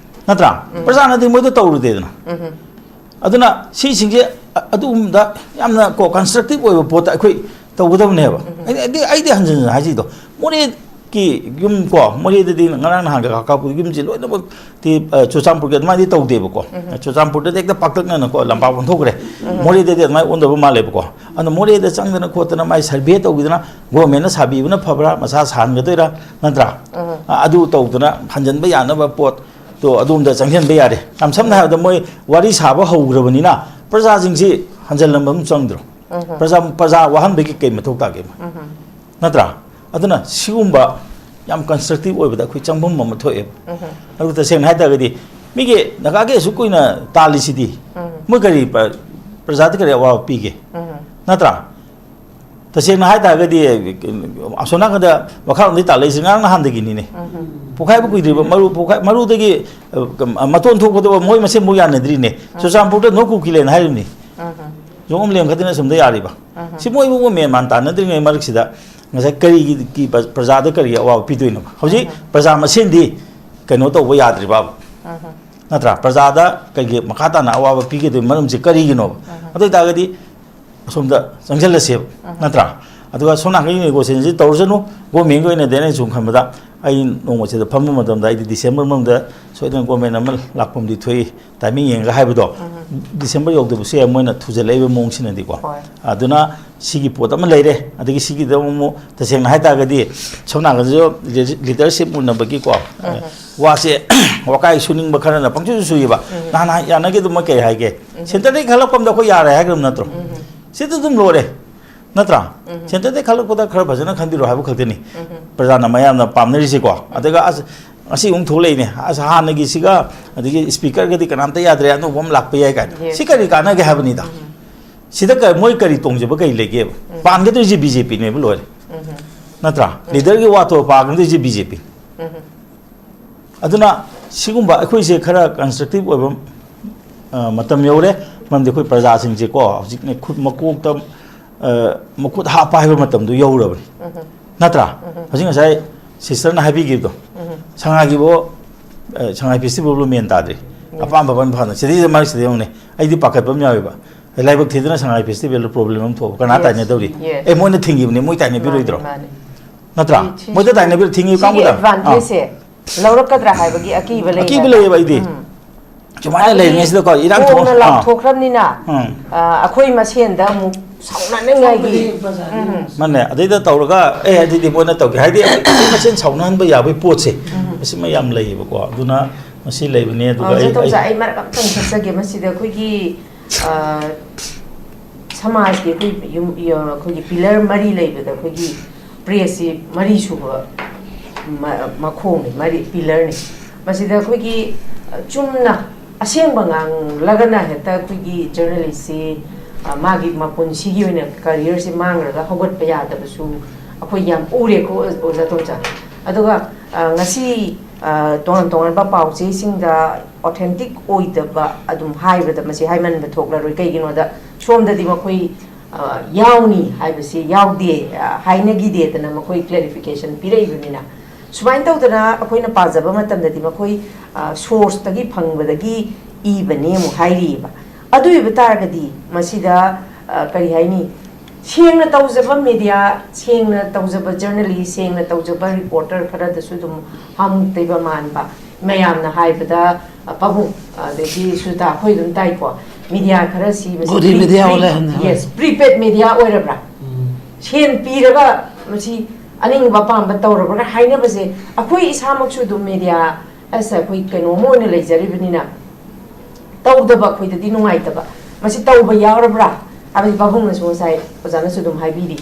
ꯅꯠꯇ꯭ꯔꯥ? ꯎꯝ꯫ ꯄ꯭ꯔꯖꯥꯅꯗꯤ ꯃꯣꯏꯗ ꯇꯧꯔꯨꯗꯦꯗꯅ꯫ ꯎꯝ꯫ ꯑꯗꯨꯅ ꯁꯤꯁꯤꯡꯁꯦ ꯑ-, ꯑꯗꯨꯒꯨꯝꯕꯗ ꯌꯥꯝꯅ ꯀꯣ ꯀꯟꯁꯇ꯭ꯔꯛꯇꯤꯞ ꯑꯣꯏꯕ ꯄꯣꯠꯇ ꯑꯩꯈꯣꯏ ꯇꯧꯒꯗꯕꯅꯦꯕ꯫ ꯎꯝ꯫ ꯑꯩꯗꯤ, ꯑꯩꯗꯤ, ꯑꯩꯗꯤ ꯍꯟꯖꯟ ꯍꯟꯖꯟ ꯍꯥꯏꯖꯩꯗꯣ, ꯃꯣꯔꯦ ꯀꯤ ꯌꯨꯝ ꯀꯣ, ꯃꯣꯔꯦꯗꯗꯤ ꯉꯔꯥꯡ ꯅꯍꯥꯟꯒ ꯀꯥꯞꯄ ꯌꯨꯝꯁꯦ ꯂꯣꯏꯅꯃꯛꯇꯤ, ꯑ, ꯆꯨꯔꯆꯥꯟꯄꯨꯔꯒꯤ ꯑꯗꯨꯃꯥꯏꯅꯗꯤ ꯇꯧꯗꯦꯕꯀꯣ꯫ ꯎꯝ꯫ ꯆꯨꯔꯆꯥꯟꯄꯨꯔꯗꯗꯤ ꯍꯦꯛꯇ ꯄꯥꯛꯇꯛꯅꯅꯀꯣ ꯂꯝꯄꯥꯛ ꯑꯣꯟꯊꯣꯛꯈ꯭ꯔꯦ꯫ ꯎꯝ꯫ ꯃꯣꯔꯦꯗꯗꯤ ꯑꯗꯨꯃꯥꯏꯅ ꯑꯣꯟꯗꯕ ꯃꯥꯜꯂꯦꯕꯀꯣ꯫ ꯑꯗꯨꯅ ꯃꯣꯔꯦꯗ ꯆꯪꯗꯅ ꯈꯣꯠꯇꯅ ꯃꯥꯏ ꯁꯔꯚꯦ ꯇꯧꯈꯤꯗꯅ ꯒꯣꯔꯃꯦꯟꯅ ꯁꯥꯕꯤꯕꯅ ꯐꯕ꯭ꯔꯥ, ꯃꯁꯥ ꯁꯥꯍꯟꯒꯗꯣꯏꯔꯥ, ꯅꯠꯇ꯭ꯔꯥ? ꯎꯝ꯫ ꯑ, ꯑꯗꯨ ꯇꯧꯗꯅ ꯍꯟꯖꯟꯕ ꯌꯥꯅꯕ ꯄꯣꯠꯇꯣ ꯑꯗꯣꯝꯗ ꯆꯪꯁꯤꯟꯕ ꯌꯥꯔꯦ꯫ ꯌꯥꯝ ꯁꯝꯅ ꯍꯥꯏꯔꯕꯗ ꯃꯣꯏ ꯋꯥꯔꯤ ꯁꯥꯕ ꯍꯧꯈ꯭ꯔꯕꯅꯤꯅ ꯄ꯭ꯔꯖꯥꯁꯤꯡꯁꯤ ꯍꯟꯖꯜꯂꯝꯕ ꯑꯃ ꯆꯪꯗ꯭ꯔꯣ? ꯎꯝ꯫ ꯄ꯭ꯔꯖꯥ, ꯄ꯭ꯔꯖꯥ ꯋꯥꯍꯟꯕꯒꯤ ꯀꯩ ꯃꯊꯧ ꯇꯥꯒꯦ? ꯎꯝ꯫ ꯅꯠꯇ꯭ꯔꯥ? ꯑꯗꯨꯅ ꯁꯤꯒꯨꯝꯕ ꯌꯥꯝ ꯀꯟꯁꯇ꯭ꯔꯛꯇꯤꯚ ꯑꯣꯏꯕꯗ ꯑꯩꯈꯣꯏ ꯆꯪꯐꯝ ꯑꯃ ꯊꯣꯛꯑꯦꯕ꯫ ꯎꯝ꯫ ꯑꯗꯨ ꯇꯁꯦꯡꯅ ꯍꯥꯏ ꯇꯥꯔꯒꯗꯤ ꯃꯤꯒꯤ ꯅꯥꯒꯥꯒꯤ ꯑꯁꯨꯛ ꯀꯨꯏꯅ ꯇꯥꯜꯂꯤꯁꯤꯗꯤ ꯎꯝ꯫ ꯃꯣꯏ ꯀꯔꯤ ꯄ꯭ꯔ-, ꯄ꯭ꯔꯖꯥꯗ ꯀꯔꯤ ꯑꯋꯥꯕ ꯄꯤꯒꯦ? ꯎꯝ꯫ ꯅꯠꯇ꯭ꯔꯥ? ꯇꯁꯦꯡꯅ ꯍꯥꯏ ꯇꯥꯔꯒꯗꯤ ꯑꯁꯣꯝ ꯅꯥꯀꯟꯗ ꯃꯈꯥꯔꯣꯝꯗꯒꯤ ꯇꯥꯜꯂꯛꯏꯁꯤ ꯉꯔꯥꯡ ꯅꯍꯥꯟꯗꯒꯤꯅꯤꯅꯦ꯫ ꯎꯝ꯫ ꯄꯣꯛꯈꯥꯏꯕ ꯀꯨꯏꯗ꯭ꯔꯤꯕ ꯃꯔꯨ, ꯄꯣꯛꯈꯥꯏ-, ꯃꯔꯨꯗꯒꯤ, ꯑ, ꯃꯇꯣꯟ ꯊꯣꯛꯄꯗꯣ ꯃꯣꯏ ꯃꯁꯦꯟꯕꯨ ꯌꯥꯅꯗ꯭ꯔꯤꯅꯦ꯫ ꯎꯝ꯫ ꯆꯨꯔꯆꯥꯟꯄꯨꯔꯗ ꯅꯣ ꯀꯨꯀꯤ ꯂꯦꯟ ꯍꯥꯏꯔꯤꯕꯅꯤ꯫ ꯎꯝ꯫ ꯖꯣꯡꯎ ꯑꯃꯂꯦꯝ ꯈꯛꯇꯅ ꯑꯁꯣꯝꯗ ꯌꯥꯔꯤꯕ꯫ ꯎꯝ꯫ ꯁꯤ ꯃꯣꯏꯕꯨ ꯃꯦꯟ ꯃꯥꯟ ꯇꯥꯟꯅꯗ꯭ꯔꯤꯉꯩ ꯃꯔꯛꯁꯤꯗ ꯉꯁꯥꯏ ꯀꯔꯤꯒꯤ, ꯀꯤ ꯄ꯭ꯔ-, ꯄ꯭ꯔꯖꯥꯗ ꯀꯔꯤꯒꯤ ꯑꯋꯥꯕ ꯄꯤꯗꯣꯏꯅꯣꯕ? ꯍꯧꯖꯤꯛ ꯎꯝ꯫ ꯄ꯭ꯔꯖꯥ ꯃꯁꯦꯟꯗꯤ ꯀꯩꯅꯣ ꯇꯧꯕ ꯌꯥꯗ꯭ꯔꯤꯕꯕ? ꯎꯝ꯫ ꯅꯠꯇ꯭ꯔꯥ? ꯄ꯭ꯔꯖꯥꯗ ꯀꯩꯒꯤ ꯃꯈꯥ ꯇꯥꯅ ꯑꯋꯥꯕ ꯄꯤꯒꯗꯣꯏ ꯃꯔꯝꯁꯦ ꯀꯔꯤꯒꯤꯅꯣꯕ? ꯎꯝ꯫ ꯑꯗꯨ ꯑꯣꯏ ꯇꯥꯔꯒꯗꯤ ꯑꯁꯣꯝꯗ ꯆꯪꯁꯤꯜꯂꯁꯦꯕ, ꯎꯝ꯫ ꯅꯠꯇ꯭ꯔꯥ? ꯑꯗꯨꯒ ꯁꯣꯝ ꯅꯥꯀꯟꯒꯤ ꯅꯦꯒꯣꯁꯤꯌꯦꯁꯟꯁꯤ ꯇꯧꯔꯁꯅꯨ꯫ ꯒꯣꯔꯃꯦꯟꯒꯤ ꯑꯣꯏꯅꯗꯤ ꯑꯩꯅ ꯁꯨꯝ ꯈꯟꯕꯗ ꯑꯩ ꯅꯣꯡꯃꯁꯤꯗ ꯐꯝꯕ ꯃꯇꯝꯗ ꯑꯩꯗꯤ ꯗꯤꯁꯦꯝꯕꯔ ꯃꯅꯨꯡꯗ ꯁꯣꯏꯗꯅ ꯒꯣꯔꯃꯦꯟ ꯑꯃ ꯂꯥꯛꯐꯝꯗꯤ ꯊꯣꯛꯏ, ꯇꯥꯏꯃꯤꯡ ꯌꯦꯡꯉꯒ ꯍꯥꯏꯕꯗꯣ, ꯎꯝ꯫ ꯗꯤꯁꯦꯝꯕꯔ ꯌꯧꯗꯕꯁꯨ ꯌꯥꯏ ꯃꯣꯏꯅ ꯊꯨꯖꯜꯂꯛꯏꯕ ꯃꯑꯣꯡꯁꯤꯅꯗꯤꯀꯣ꯫ ꯍꯣꯏ꯫ ꯑꯗꯨꯅ ꯁꯤꯒꯤ ꯄꯣꯠ ꯑꯃ ꯂꯩꯔꯦ꯫ ꯑꯗꯒꯤ ꯁꯤꯒꯤꯗ ꯑꯃꯨꯛ ꯇꯁꯦꯡꯅ ꯍꯥꯏ ꯇꯥꯔꯒꯗꯤ ꯁꯣꯝ ꯅꯥꯀꯟꯗꯁꯨ ꯂꯤ-, ꯂꯤꯗꯔꯁꯤꯞ ꯃꯨꯟꯅꯕꯒꯤꯀꯣ, ꯎꯝ꯫ ꯋꯥꯁꯦ ꯋꯥꯀꯥꯏ ꯁꯨꯅꯤꯡꯕ ꯈꯔꯅ ꯄꯪꯁꯨ ꯁꯨꯏꯕ꯫ ꯎꯝ꯫ ꯅꯍꯥꯟ ꯌꯥꯅꯈꯤꯗꯨꯃ ꯀꯩ ꯍꯥꯏꯒꯦ? ꯎꯝ꯫ ꯁꯦꯟꯇꯔꯗꯒꯤ ꯈꯜꯂꯛꯄ ꯑꯝꯗ ꯑꯩꯈꯣꯏ ꯌꯥꯔꯦ ꯍꯥꯏꯈ꯭ꯔꯕ ꯅꯠꯇ꯭ꯔꯣ? ꯎꯝ꯫ ꯁꯤꯗ ꯑꯗꯨꯝ ꯂꯣꯏꯔꯦ꯫ ꯅꯠꯇ꯭ꯔꯥ? ꯎꯝ꯫ ꯁꯦꯟꯇꯔꯗꯒꯤ ꯈꯜꯂꯛꯄꯗ ꯈꯔ ꯐꯖꯅ ꯈꯟꯕꯤꯔꯣ ꯍꯥꯏꯕ ꯈꯛꯇꯅꯤ꯫ ꯎꯝ꯫ ꯄ꯭ꯔꯖꯥꯅ ꯃꯌꯥꯝꯅ ꯄꯥꯝꯅꯔꯤꯁꯦꯀꯣ꯫ ꯑꯗꯨꯒ ꯑꯁ, ꯉꯁꯤ ꯑꯃꯨꯛ ꯊꯣꯛꯂꯛꯏꯅꯦ, ꯑꯁ, ꯍꯥꯟꯅꯒꯤꯁꯤꯒ ꯑꯗꯒꯤ ꯁ꯭ꯄꯤꯀꯔꯒꯗꯤ ꯀꯅꯥꯝꯇ ꯌꯥꯗ꯭ꯔꯦ, ꯑꯅꯧꯕ ꯑꯃ ꯂꯥꯛꯄ ꯌꯥꯏ ꯀꯥꯏꯅ꯫ ꯌꯦꯁ꯫ ꯁꯤ ꯀꯔꯤ ꯀꯥꯟꯅꯒꯦ ꯍꯥꯏꯕꯅꯤꯗ꯫ ꯎꯝ꯫ ꯁꯤꯗ ꯀ-, ꯃꯣꯏ ꯀꯔꯤ ꯇꯣꯡꯖꯕ ꯀꯔꯤ ꯂꯩꯒꯦꯕ? ꯎꯝ꯫ ꯄꯥꯟꯒꯗꯣꯏꯁꯦ ꯕꯤ ꯖꯦ ꯄꯤꯅꯦꯕ ꯂꯣꯏꯔꯦ꯫ ꯎꯝ꯫ ꯅꯠꯇ꯭ꯔꯥ? ꯎꯝ꯫ ꯂꯤꯗꯔꯒꯤ ꯋꯥꯊꯣꯛ ꯄꯥꯟꯒꯗꯣꯏꯁꯦ ꯕꯤ ꯖꯦ ꯄꯤ꯫ ꯎꯝ꯫ ꯑꯗꯨꯅ ꯁꯤꯒꯨꯝꯕ ꯑꯩꯈꯣꯏꯁꯦ ꯈꯔ ꯀꯟꯁꯇ꯭ꯔꯛꯇꯤꯚ ꯑꯣꯏꯕ, ꯑ, ꯃꯇꯝ ꯌꯧꯔꯦ꯫ ꯃꯔꯝꯗꯤ ꯑꯩꯈꯣꯏ ꯄ꯭ꯔꯖꯥꯁꯤꯡꯁꯦꯀꯣ ꯍꯧꯖꯤꯛꯅꯦ ꯈꯨꯠ ꯃꯀꯣꯛꯇ, ꯑ, ꯃꯈꯨꯠ ꯍꯥꯞꯄ ꯍꯥꯏꯕ ꯃꯇꯝꯗꯣ ꯌꯧꯔꯕꯅꯤ꯫ ꯎꯝ꯫ ꯅꯠꯇ꯭ꯔꯥ? ꯎꯝ꯫ ꯍꯧꯖꯤꯛ ꯉꯁꯥꯏ ꯁꯤꯁꯇꯔꯅ ꯍꯥꯏꯕꯤꯈꯤꯕꯗꯣ, ꯎꯝ꯫ ꯁꯉꯥꯏꯒꯤꯕꯣ, ꯑ, ꯁꯉꯥꯏ ꯐꯦꯁꯇꯤꯚꯦꯜꯕꯨ ꯃꯦꯟ ꯇꯥꯗ꯭ꯔꯤ꯫ ꯎꯝ꯫ ꯑꯄꯥꯝꯕ ꯑꯄꯥꯝꯕ ꯐꯅ ꯁꯤꯗꯩꯗ ꯃꯔꯛꯁꯤꯗ ꯌꯦꯡꯉꯨꯅꯦ, ꯑꯩꯗꯤ ꯄꯥꯈꯠꯄ ꯑꯃ ꯌꯥꯎꯋꯦꯕ꯫ ꯑꯦ, ꯂꯥꯏꯕꯛ ꯊꯤꯗꯅ ꯁꯉꯥꯏ ꯐꯦꯁꯇꯤꯚꯦꯜꯗ ꯄ꯭ꯔꯣꯕ꯭ꯂꯦꯝ ꯑꯃ ꯊꯣꯛꯑꯕ ꯀꯅꯥ ꯌꯦꯁ꯫ ꯇꯥꯏꯅꯗꯧꯔꯤ? ꯌꯦꯁ꯫ ꯑꯦ, ꯃꯣꯏꯅ ꯊꯤꯡꯈꯤꯕꯅꯦ, ꯃꯣꯏ ꯇꯥꯏꯅꯕꯤꯔꯣꯏꯗ꯭ꯔꯣ? ꯃꯥꯅꯦ, ꯃꯥꯅꯦ꯫ ꯅꯠꯇ꯭ꯔꯥ? ꯁꯤ, ꯁꯤ, ꯃꯣꯏꯗ ꯇꯥꯏꯅꯕꯤꯔ ꯊꯤꯡꯉꯤꯕ ꯁꯤꯒꯤ ꯀꯥꯡꯕꯨꯗ꯫ ꯑꯥ꯫ Advantageꯁꯦ ꯂꯧꯔꯛꯀꯗ꯭ꯔꯥ ꯍꯥꯏꯕꯒꯤ ꯑꯀꯤꯕ ꯂꯩꯌꯦ꯫ ꯑꯀꯤꯕ ꯂꯩꯌꯦꯕ ꯑꯩꯗꯤ꯫ ꯎꯝ꯫ ꯁꯨꯃꯥꯏꯅ ꯍꯥꯏꯕꯗꯤ ꯂꯩꯔꯤꯉꯩꯁꯤꯗꯀꯣ, ꯏꯔꯥꯡ ꯊꯣꯛ-, ꯐꯣꯡꯅ ꯑꯥ꯫ ꯂꯥꯎꯊꯣꯛꯈ꯭ꯔꯕꯅꯤꯅ, ꯎꯝ꯫ ꯑ, ꯑꯩꯈꯣꯏ ꯃꯁꯦꯟꯗ ꯑꯃꯨꯛ ꯁꯥꯎꯅꯅꯤꯡꯉꯥꯏꯒꯤ꯫ ꯎꯝ꯫ ꯃꯥꯅꯦ, ꯑꯗꯩꯗ ꯇꯧꯔꯒ, "ꯑꯦ, ꯑꯗꯨꯗꯤ ꯃꯣꯏꯅ ꯇꯧꯒꯦ" ꯍꯥꯏꯗꯤ, ꯑꯩꯈꯣꯏ ꯃꯁꯦꯟ ꯁꯥꯎꯅꯍꯟꯕ ꯌꯥꯕꯒꯤ ꯄꯣꯠꯁꯦ, ꯎꯝ꯫ ꯃꯁꯤꯃ ꯌꯥꯝ ꯂꯩꯌꯦꯕꯀꯣ꯫ ꯑꯗꯨꯅ ꯃꯁꯤ ꯂꯩꯕꯅꯦ꯫ ꯑꯗꯨꯒ ꯑ, ꯑꯩ, ꯖꯇꯣꯝꯆꯥ, ꯑꯩ ꯑꯩ ꯃꯔꯛ ꯑꯝꯇꯪ ꯊꯠꯆꯒꯦ꯫ ꯃꯁꯤꯗ ꯑꯩꯈꯣꯏꯒꯤ, ꯑ, ꯁꯃꯥꯖꯀꯤ ꯑꯩꯈꯣꯏ ꯌꯨꯝ, ꯌ-, ꯑꯩꯈꯣꯏꯒꯤ pillar ꯃꯔꯤ ꯂꯩꯕꯗ ꯑꯩꯈꯣꯏꯒꯤ pressꯁꯤ ꯃꯔꯤꯁꯨꯕ ꯃ-, ꯃꯈꯣꯡꯅꯤ, ꯃꯔꯤ, pillarꯅꯤ꯫ ꯃꯁꯤꯗ ꯑꯩꯈꯣꯏꯒꯤ, ꯑ, ꯆꯨꯝꯅ ꯑꯁꯦꯡꯕ ꯉꯥꯡꯂꯒꯅ ꯍꯦꯛꯇ ꯑꯩꯈꯣꯏꯒꯤ journalistꯁꯤ, ꯑ, ꯃꯥꯒꯤ ꯃꯄꯨꯟꯁꯤꯒꯤ ꯑꯣꯏꯅ careerꯁꯤ ꯃꯥꯡꯈ꯭ꯔꯒ ꯍꯧꯒꯠꯄ ꯌꯥꯗꯕꯁꯨ ꯑꯩꯈꯣꯏ ꯌꯥꯝ ꯎꯔꯦꯀꯣ, ꯑꯣꯖꯥ ꯇꯣꯝꯆꯥ꯫ ꯑꯗꯨꯒ, ꯑ, ꯉꯁꯤ, ꯑ, ꯇꯣꯉꯥꯟ ꯇꯣꯉꯥꯟꯕ ꯄꯥꯎ ꯆꯦꯁꯤꯡꯗ authentic ꯑꯣꯏꯗꯕ ꯑꯗꯨꯝ ꯍꯥꯏꯕꯗ ꯃꯁꯤ ꯍꯥꯏꯃꯟꯕ ꯊꯣꯛꯂꯔꯣꯏ꯫ ꯀꯩꯒꯤꯅꯣꯗ ꯁꯣꯝꯗꯗꯤ ꯃꯈꯣꯏ, ꯑ, ꯌꯥꯎꯅꯤ ꯍꯥꯏꯕꯁꯤ ꯌꯥꯎꯗꯦ, ꯑ, ꯍꯥꯏꯅꯈꯤꯗꯦꯗꯅ ꯃꯈꯣꯏ clarification ꯄꯤꯔꯛꯏꯕꯅꯤꯅ꯫ ꯁꯨꯃꯥꯏꯅ ꯇꯧꯗꯅ ꯑꯩꯈꯣꯏꯅ ꯄꯥꯖꯕ ꯃꯇꯝꯗꯗꯤ ꯃꯈꯣꯏ, ꯑ, sourceꯇꯒꯤ ꯐꯪꯕꯗꯒꯤ ꯏꯕꯅꯦ ꯑꯃꯨꯛ ꯍꯥꯏꯔꯤꯑꯕ꯫ ꯑꯗꯨ ꯑꯣꯏꯕ ꯇꯥꯔꯒꯗꯤ ꯃꯁꯤꯗ, ꯑ, ꯀꯔꯤ ꯍꯥꯏꯅꯤ, ꯁꯦꯡꯅ ꯇꯧꯖꯕ media, ꯁꯦꯡꯅ ꯇꯧꯖꯕ journalist, ꯁꯦꯡꯅ ꯇꯧꯖꯕ reporter ꯈꯔꯗꯁꯨ ꯑꯗꯨꯝ ꯍꯥꯃꯨꯛ ꯇꯩꯕ ꯃꯥꯟꯕ, ꯃꯌꯥꯝꯅ ꯍꯥꯏꯕꯗ, ꯑ, ꯄꯥꯕꯨꯡ, ꯑꯗꯒꯤ ꯁꯨꯖꯥꯇꯥ, ꯑꯩꯈꯣꯏ ꯑꯗꯨꯝ ꯇꯥꯏꯀꯣ, media ꯈꯔꯁꯤ ꯃꯁꯤ ꯒꯣꯗꯤ pre-, media pre-, ꯑꯣꯜꯂꯦ ꯍꯥꯏꯕꯅꯤ, ꯍꯣꯏ꯫ Yes, prepaid media ꯑꯣꯏꯔꯕ꯭ꯔꯥ? ꯎꯝ꯫ ꯁꯦꯟ ꯄꯤꯔꯒ ꯃꯁꯤ ꯑꯅꯤꯡꯕ ꯑꯄꯥꯝꯕ ꯇꯧꯔꯕ꯭ꯔꯥ ꯍꯥꯏꯅꯕꯁꯦ, ꯑꯩꯈꯣꯏ ꯏꯁꯥꯃꯛꯁꯨ ꯑꯗꯨꯝ media ꯑꯁ, ꯑꯩꯈꯣꯏ ꯀꯩꯅꯣꯝꯃ ꯑꯣꯏꯅ ꯂꯩꯖꯔꯤꯕꯅꯤꯅ, ꯇꯧꯗꯕ ꯑꯩꯈꯣꯏꯗꯗꯤ ꯅꯨꯡꯉꯥꯏꯇꯕ꯫ ꯃꯁꯤ ꯇꯧꯕ ꯌꯥꯎꯔꯕ꯭ꯔꯥ ꯍꯥꯏꯕꯗꯤ ꯄꯥꯕꯨꯡꯅꯁꯨ ꯉꯁꯥꯏ ꯑꯣꯖꯥꯅꯁꯨ ꯑꯗꯨꯝ ꯍꯥꯏꯕꯤꯔꯤ꯫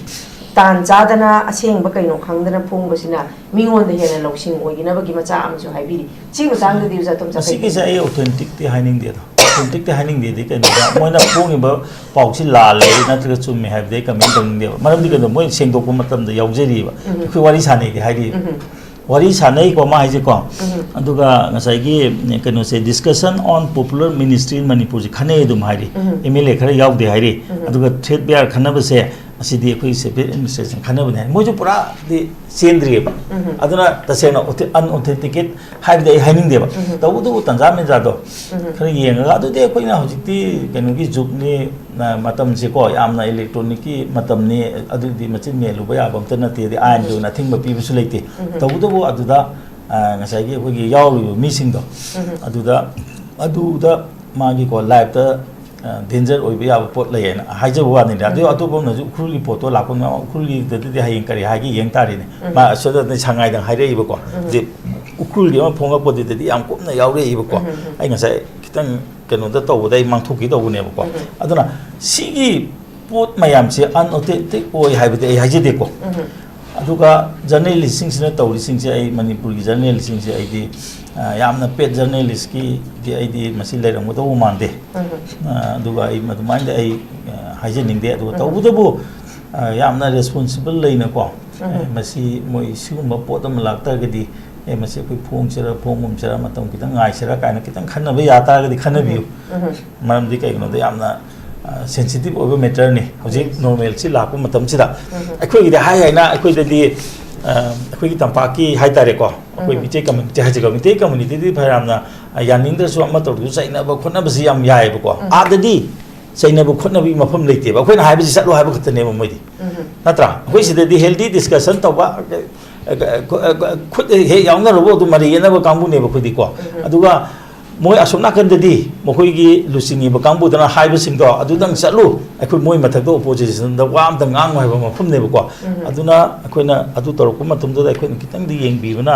ꯇꯥꯟ ꯆꯥꯗꯅ ꯑꯁꯦꯡꯕ ꯀꯩꯅꯣ ꯈꯪꯗꯅ ꯐꯣꯡꯕꯁꯤꯅ ꯃꯤꯉꯣꯟꯗ ꯍꯦꯟꯅ ꯂꯧꯁꯤꯡ ꯑꯣꯏꯒꯅꯕꯒꯤ ꯃꯆꯥꯛ ꯑꯃꯁꯨ ꯍꯥꯏꯕꯤꯔꯤ꯫ ꯁꯤꯒꯤ ꯃꯇꯥꯡꯗꯗꯤ ꯑꯣꯖꯥ ꯇꯣꯝꯆꯥ ꯀꯩ ꯃꯁꯤꯒꯤꯁꯦ ꯑꯩ authenticꯇꯤ ꯍꯥꯏꯅꯤꯡꯗꯦ ꯑꯗꯣ꯫ Authenticꯇꯤ ꯍꯥꯏꯅꯤꯡꯗꯦꯗꯤ ꯀꯩꯅꯣꯗ ꯃꯣꯏꯅ ꯐꯣꯡꯉꯤꯕ ꯄꯥꯎꯁꯤ ꯂꯥꯜꯂꯦ ꯅꯠꯇ꯭ꯔꯒ ꯆꯨꯝꯃꯦ ꯍꯥꯏꯕꯗꯤ ꯑꯩ comment ꯇꯧꯅꯤꯡꯗꯦꯕ꯫ ꯃꯔꯝꯗꯤ ꯀꯩꯅꯣ, ꯃꯣꯏ ꯁꯦꯡꯗꯣꯛꯄ ꯃꯇꯝꯗ ꯌꯥꯎꯖꯔꯤꯕ꯫ ꯎꯝ꯫ ꯑꯩꯈꯣꯏ ꯋꯥꯔꯤ ꯁꯥꯟꯅꯩꯗꯤ ꯍꯥꯏꯔꯤ꯫ ꯎꯝ꯫ ꯋꯥꯔꯤ ꯁꯥꯟꯅꯩꯀꯣ ꯃꯥ ꯍꯥꯏꯁꯦꯀꯣ꯫ ꯎꯝ꯫ ꯑꯗꯨꯒ ꯉꯁꯥꯏꯒꯤ ꯀꯩꯅꯣꯁꯦ, discussion on popular ministry in ꯃꯅꯤꯄꯨꯔꯁꯦ ꯈꯟꯅꯩ ꯑꯗꯨꯝ ꯍꯥꯏꯔꯤ꯫ ꯎꯝ꯫ MLA ꯈꯔ ꯌꯥꯎꯗꯦ ꯍꯥꯏꯔꯤ꯫ ꯎꯝ꯫ ꯑꯗꯨꯒ threat bear ꯈꯟꯅꯕꯁꯦ ꯑꯁꯤꯗꯤ ꯑꯩꯈꯣꯏꯒꯤ ꯁꯦꯄꯔꯦꯠ ꯑꯦꯗꯃꯤꯅꯤꯁꯇ꯭ꯔꯦꯁꯟ ꯈꯟꯅꯕꯅꯦ ꯍꯥꯏ꯫ ꯃꯣꯏꯁꯨ ꯄꯨꯔꯥꯗꯤ ꯆꯦꯟꯗ꯭ꯔꯤꯑꯕ꯫ ꯎꯝ꯫ ꯑꯗꯨꯅ ꯇꯁꯦꯡꯅ ꯑꯟꯑꯣꯊꯦꯟꯇꯤꯀꯦꯠ ꯍꯥꯏꯕꯗꯤ ꯑꯩ ꯍꯥꯏꯅꯤꯡꯗꯦꯕ꯫ ꯎꯝ꯫ ꯇꯧꯕꯇꯕꯨ ꯇꯟꯖꯥ ꯃꯦꯟꯖꯥꯗꯣ ꯎꯝ꯫ ꯈꯔ ꯌꯦꯡꯉꯒ, ꯑꯗꯨꯗꯤ ꯑꯩꯈꯣꯏꯅ ꯍꯧꯖꯤꯛꯇꯤ ꯀꯩꯅꯣꯒꯤ ꯖꯨꯒꯅꯤ, ꯑ, ꯃꯇꯝꯁꯦꯀꯣ, ꯌꯥꯝꯅ ꯏꯂꯦꯛꯇ꯭ꯔꯣꯅꯤꯛꯀꯤ ꯃꯇꯝꯅꯤ, ꯑꯗꯨꯗꯤ ꯃꯆꯤꯟ ꯃꯦꯜꯂꯨꯕ ꯌꯥꯕ ꯑꯝꯇ ꯅꯠꯇꯦ, ꯑꯗꯩ ꯑꯥꯏꯟꯒꯤ ꯎꯝ꯫ ꯑꯣꯏꯅ ꯑꯊꯤꯡꯕ ꯄꯤꯕꯁꯨ ꯂꯩꯇꯦ꯫ ꯎꯝ꯫ ꯇꯧꯕꯇꯕꯨ ꯑꯗꯨꯗ, ꯑ, ꯉꯁꯥꯏꯒꯤ ꯑꯩꯈꯣꯏꯒꯤ ꯌꯥꯎꯔꯤꯕ ꯃꯤꯁꯤꯡꯗꯣ ꯎꯝ꯫ ꯑꯗꯨꯗ, ꯑꯗꯨꯗ ꯃꯥꯒꯤꯀꯣ ꯂꯥꯏꯐꯇ ꯗꯦꯟꯖꯔ ꯑꯣꯏꯕ ꯌꯥꯕ ꯄꯣꯠ ꯂꯩ ꯍꯥꯏꯅ ꯍꯥꯏꯖꯕ ꯋꯥꯅꯤꯗ꯫ ꯑꯗꯨ ꯎꯝ꯫ ꯑꯇꯣꯞꯄ ꯑꯃꯅꯁꯨ ꯎꯈ꯭ꯔꯨꯜꯒꯤ ꯄꯣꯠꯇꯣ ꯂꯥꯛꯄ ꯉꯝ-, ꯎꯈ꯭ꯔꯨꯜꯒꯤꯗꯗꯤ ꯍꯌꯦꯡ ꯀꯔꯤ ꯍꯥꯏꯒꯦ ꯌꯦꯡ ꯇꯥꯔꯦꯅꯦ꯫ ꯎꯝ꯫ ꯃꯥ ꯑꯁꯣꯝꯗ ꯁꯉꯥꯏꯗꯪ ꯍꯥꯏꯔꯛꯏꯕꯀꯣ꯫ ꯎꯝ꯫ ꯍꯧꯖꯤꯛ ꯎꯈ꯭ꯔꯨꯜꯒꯤ ꯑꯃ ꯐꯣꯡꯉꯛꯄꯗꯨꯗꯗꯤ ꯌꯥꯝ ꯀꯨꯞꯅ ꯌꯥꯎꯔꯛꯏꯕꯀꯣ꯫ ꯎꯝ, ꯎꯝ꯫ ꯑꯩ ꯉꯁꯥꯏ ꯈꯤꯇꯪ ꯀꯩꯅꯣꯗ ꯇꯧꯕꯗ ꯑꯩ ꯃꯥꯡꯊꯣꯛꯈꯤ ꯇꯧꯕꯅꯦꯕꯀꯣ꯫ ꯎꯝ꯫ ꯑꯗꯨꯅ ꯁꯤꯒꯤ ꯄꯣꯠ ꯃꯌꯥꯝꯁꯦ ꯑꯟꯑꯣꯊꯦꯟꯇꯤꯛ ꯑꯣꯏ ꯍꯥꯏꯕꯗꯤ ꯑꯩ ꯍꯥꯏꯖꯗꯦꯀꯣ꯫ ꯎꯝ꯫ ꯑꯗꯨꯒ ꯖꯔꯅꯦꯂꯤꯁꯁꯤꯡꯁꯤꯅ ꯇꯧꯔꯤꯁꯤꯡꯁꯦ, ꯑꯩ ꯃꯅꯤꯄꯨꯔꯒꯤ ꯖꯔꯅꯦꯂꯤꯁꯁꯤꯡꯁꯦ ꯑꯩꯗꯤ, ꯑ, ꯌꯥꯝꯅ ꯄꯦꯠ ꯖꯔꯅꯦꯂꯤꯁꯀꯤꯗꯤ ꯑꯩꯗꯤ ꯃꯁꯤ ꯂꯩꯔꯝꯒꯗꯧꯕ ꯃꯥꯟꯗꯦ꯫ ꯎꯝ꯫ ꯑ, ꯑꯗꯨꯒ ꯑꯩ ꯃꯗꯨꯃꯥꯏꯅꯗꯤ ꯑꯩ, ꯑ, ꯍꯥꯏꯖꯅꯤꯡꯗꯦ꯫ ꯑꯗꯨꯒ ꯎꯝ꯫ ꯇꯧꯕꯇꯕꯨ, ꯑ, ꯌꯥꯝꯅ ꯔꯦꯁꯄꯣꯟꯁꯤꯕꯜ ꯂꯩꯅꯀꯣ, ꯎꯝ꯫ ꯑ, ꯃꯁꯤ ꯃꯣꯏ ꯁꯤꯒꯨꯝꯕ ꯄꯣꯠ ꯑꯃ ꯂꯥꯛꯇꯥꯔꯒꯗꯤ, ꯑꯦ, ꯃꯁꯤ ꯑꯩꯈꯣꯏ ꯐꯣꯡꯁꯤꯔ, ꯐꯣꯡꯒꯨꯝꯁꯤꯔ, ꯃꯇꯝ ꯈꯤꯇꯪ ꯉꯥꯏꯁꯤꯔ ꯀꯥꯏꯅ ꯈꯤꯇꯪ ꯈꯟꯅꯕ ꯌꯥ ꯇꯥꯔꯒꯗꯤ ꯈꯟꯅꯕꯤꯌꯨ꯫ ꯎꯝ꯫ ꯃꯔꯝꯗꯤ ꯀꯩꯒꯤꯅꯣꯗ ꯌꯥꯝꯅ, ꯑ, ꯁꯦꯟꯁꯤꯇꯤꯚ ꯑꯣꯏꯕ ꯃꯦꯇꯔꯅꯤ ꯍꯧꯖꯤꯛ ꯌꯦꯁ꯫ ꯅꯣꯔꯃꯦꯜꯁꯤ ꯂꯥꯛꯄ ꯃꯇꯝꯁꯤꯗ꯫ ꯎꯝ꯫ ꯑꯩꯈꯣꯏꯒꯤꯗꯤ ꯍꯥꯏ ꯍꯥꯏꯅ ꯑꯩꯈꯣꯏꯗꯗꯤ, ꯑ, ꯑꯩꯈꯣꯏꯒꯤ ꯇꯝꯄꯥꯛꯀꯤ ꯍꯥꯏ ꯇꯥꯔꯦꯀꯣ, ꯑꯩꯈꯣꯏ ꯎꯝ꯫ ꯃꯤꯇꯩ ꯀꯝꯃꯨꯅꯤꯇꯤ ꯍꯥꯏꯁꯤꯀꯣ, ꯃꯤꯇꯩ ꯀꯝꯃꯨꯅꯤꯇꯤꯗꯤ ꯐꯅꯌꯥꯝꯅ, ꯑ, ꯌꯥꯅꯤꯡꯗ꯭ꯔꯁꯨ ꯑꯃ ꯇꯧꯔꯁꯨ ꯆꯩꯅꯕ ꯈꯣꯠꯅꯕꯁꯤ ꯌꯥꯝ ꯌꯥꯏꯑꯕꯀꯣ꯫ ꯎꯝ꯫ ꯑꯥꯗꯗꯤ ꯆꯩꯅꯕ ꯈꯣꯠꯅꯕꯒꯤ ꯃꯐꯝ ꯂꯩꯇꯦꯕ꯫ ꯑꯩꯈꯣꯏꯅ ꯍꯥꯏꯕꯁꯤ ꯆꯠꯂꯣ ꯍꯥꯏꯕ ꯈꯛꯇꯅꯦꯕ ꯃꯣꯏꯗꯤ꯫ ꯎꯝ꯫ ꯅꯠꯇ꯭ꯔꯥ? ꯑꯩꯈꯣꯏ ꯁꯤꯗꯗꯤ ꯍꯦꯜꯗꯤ ꯗꯤꯁꯀꯁꯟ ꯇꯧꯕ, ꯑ, ꯑ, ꯈꯨꯠ ꯍꯦꯛ ꯌꯥꯎꯅꯔꯨꯕ ꯑꯗꯨꯝ ꯃꯔꯩ ꯌꯦꯠꯅꯕ ꯀꯥꯡꯕꯨꯅꯦꯕ ꯑꯩꯈꯣꯏꯗꯤꯀꯣ꯫ ꯎꯝ꯫ ꯑꯗꯨꯒ ꯃꯣꯏ ꯑꯁꯣꯝ ꯅꯥꯀꯟꯗꯗꯤ ꯃꯈꯣꯏꯒꯤ ꯂꯨꯆꯤꯡꯉꯤꯕ ꯀꯥꯡꯕꯨꯗꯨꯅ ꯍꯥꯏꯕꯁꯤꯡꯗꯣ ꯑꯗꯨꯗꯪ ꯆꯠꯂꯨ, ꯑꯩꯈꯣꯏ ꯃꯣꯏ ꯃꯊꯛꯇ ꯑꯣꯄꯣꯖꯤꯁꯟꯗ ꯋꯥ ꯑꯝꯇ ꯉꯥꯡꯉꯨ ꯍꯥꯏꯕ ꯃꯐꯝꯅꯦꯕꯀꯣ꯫ ꯎꯝ꯫ ꯑꯗꯨꯅ ꯑꯩꯈꯣꯏꯅ ꯑꯗꯨ ꯇꯧꯔꯛꯄ ꯃꯇꯝꯗꯨꯗ ꯑꯩꯈꯣꯏꯅ ꯈꯤꯇꯪꯗꯤ ꯌꯦꯡꯕꯤꯕꯅ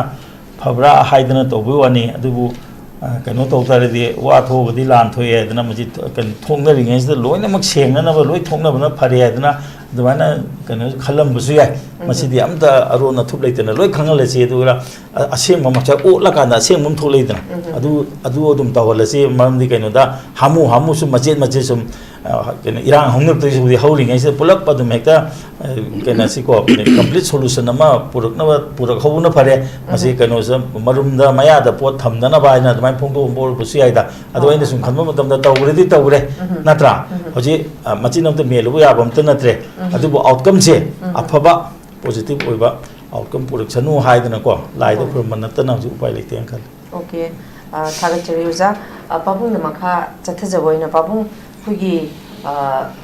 ꯐꯕ꯭ꯔꯥ ꯍꯥꯏꯗꯅ ꯇꯧꯕꯒꯤ ꯋꯥꯅꯤ꯫ ꯑꯗꯨꯕꯨ, ꯑ, ꯀꯩꯅꯣ ꯇꯧ ꯇꯥꯔꯗꯤ, ꯋꯥ ꯊꯣꯛꯑꯒꯗꯤ ꯂꯥꯟ ꯊꯣꯛꯑꯦ ꯍꯥꯏꯗꯅ, ꯃꯁꯤ ꯊꯣ-, ꯀꯩꯅꯣ, ꯊꯣꯛꯅꯔꯤꯉꯩꯁꯤꯗ ꯂꯣꯏꯅꯃꯛ ꯁꯦꯡꯅꯅꯕ ꯂꯣꯏ ꯊꯣꯛꯅꯕꯅ ꯐꯔꯦ ꯍꯥꯏꯗꯅ ꯑꯗꯨꯃꯥꯏꯅ, ꯀꯩꯅꯣ, ꯈꯜꯂꯝꯕꯁꯨ ꯌꯥꯏ꯫ ꯎꯝ꯫ ꯃꯁꯤꯗꯤ ꯑꯝꯇ ꯑꯔꯣꯟ ꯑꯊꯨꯞ ꯂꯩꯇꯅ ꯂꯣꯏ ꯈꯪꯍꯜꯂꯁꯤ, ꯑꯗꯨꯒ ꯑ-, ꯑꯁꯦꯡꯕ ꯃꯁꯛ ꯑꯣꯠꯂꯀꯥꯟꯗ ꯑꯁꯦꯡꯕ ꯑꯃ ꯊꯣꯛꯂꯛꯏꯗꯅ, ꯎꯝ꯫ ꯑꯗꯨ, ꯑꯗꯨ ꯑꯗꯨꯝ ꯇꯧꯍꯜꯂꯁꯤ꯫ ꯃꯔꯝꯗꯤ ꯀꯩꯅꯣꯗ, ꯍꯥꯃꯨ ꯍꯥꯃꯨ ꯁꯨꯝ ꯃꯆꯦꯠ ꯃꯆꯦꯠ ꯁꯨꯝ ꯑ, ꯀꯩꯅꯣ, ꯏꯔꯥꯡ ꯍꯧꯅꯔꯛꯇꯣꯏꯁꯤꯕꯨꯗꯤ ꯍꯧꯔꯤꯉꯩꯁꯤꯗ ꯄꯨꯂꯞ ꯑꯗꯨꯝ ꯍꯦꯛꯇ, ꯑ, ꯀꯩꯅꯣꯁꯤꯀꯣ, complete solution ꯑꯃ ꯄꯨꯔꯛꯅꯕ, ꯄꯨꯔꯛꯍꯧꯕꯅ ꯐꯔꯦ꯫ ꯃꯁꯤ ꯎꯝ꯫ ꯀꯩꯅꯣꯁꯦ, ꯃꯔꯨꯝꯗ ꯃꯌꯥꯗ ꯄꯣꯠ ꯊꯝꯗꯅꯕ ꯍꯥꯏꯅ ꯑꯗꯨꯃꯥꯏꯅ ꯐꯣꯡꯗꯣꯛꯑꯝꯕ ꯑꯣꯏꯔꯕꯁꯨ ꯌꯥꯏꯗ꯫ ꯑꯗꯣ ꯍꯣꯏ, ꯑꯩꯅ ꯍꯣꯏ, ꯁꯨꯝ ꯍꯣꯏ꯫ ꯈꯟꯕ ꯃꯇꯝꯗ ꯇꯧꯈ꯭ꯔꯗꯤ ꯇꯧꯈ꯭ꯔꯦ, ꯎꯝ꯫ ꯅꯠꯇ꯭ꯔꯥ? ꯎꯝ꯫ ꯍꯧꯖꯤꯛ, ꯑ, ꯃꯆꯤꯟ ꯑꯃꯇ ꯃꯦꯜꯂꯨꯕ ꯌꯥꯕ ꯑꯝꯇ ꯅꯠꯇ꯭ꯔꯦ꯫ ꯎꯝ꯫ ꯑꯗꯨꯕꯨ outcomeꯁꯦ ꯎꯝ꯫ ꯑꯐꯕ, positive ꯑꯣꯏꯕ outcome ꯄꯨꯔꯛꯁꯅꯨ ꯍꯥꯏꯗꯅꯀꯣ, ꯂꯥꯏꯗ ꯍꯣꯏ꯫ ꯈꯨꯔꯨꯝꯕ ꯅꯠꯇꯅ ꯍꯧꯖꯤꯛ ꯎꯄꯥꯏ ꯂꯩꯇꯦꯅ ꯈꯜꯂꯤ꯫ OK꯫ ꯑ, ꯊꯥꯒꯠꯆꯔꯤ ꯑꯣꯖꯥ꯫ ꯑ, ꯄꯥꯕꯨꯡꯅ ꯃꯈꯥ ꯆꯠꯊꯖꯕ ꯑꯣꯏꯅ, ꯄꯥꯕꯨꯡ, ꯑꯩꯈꯣꯏꯒꯤ, ꯑ,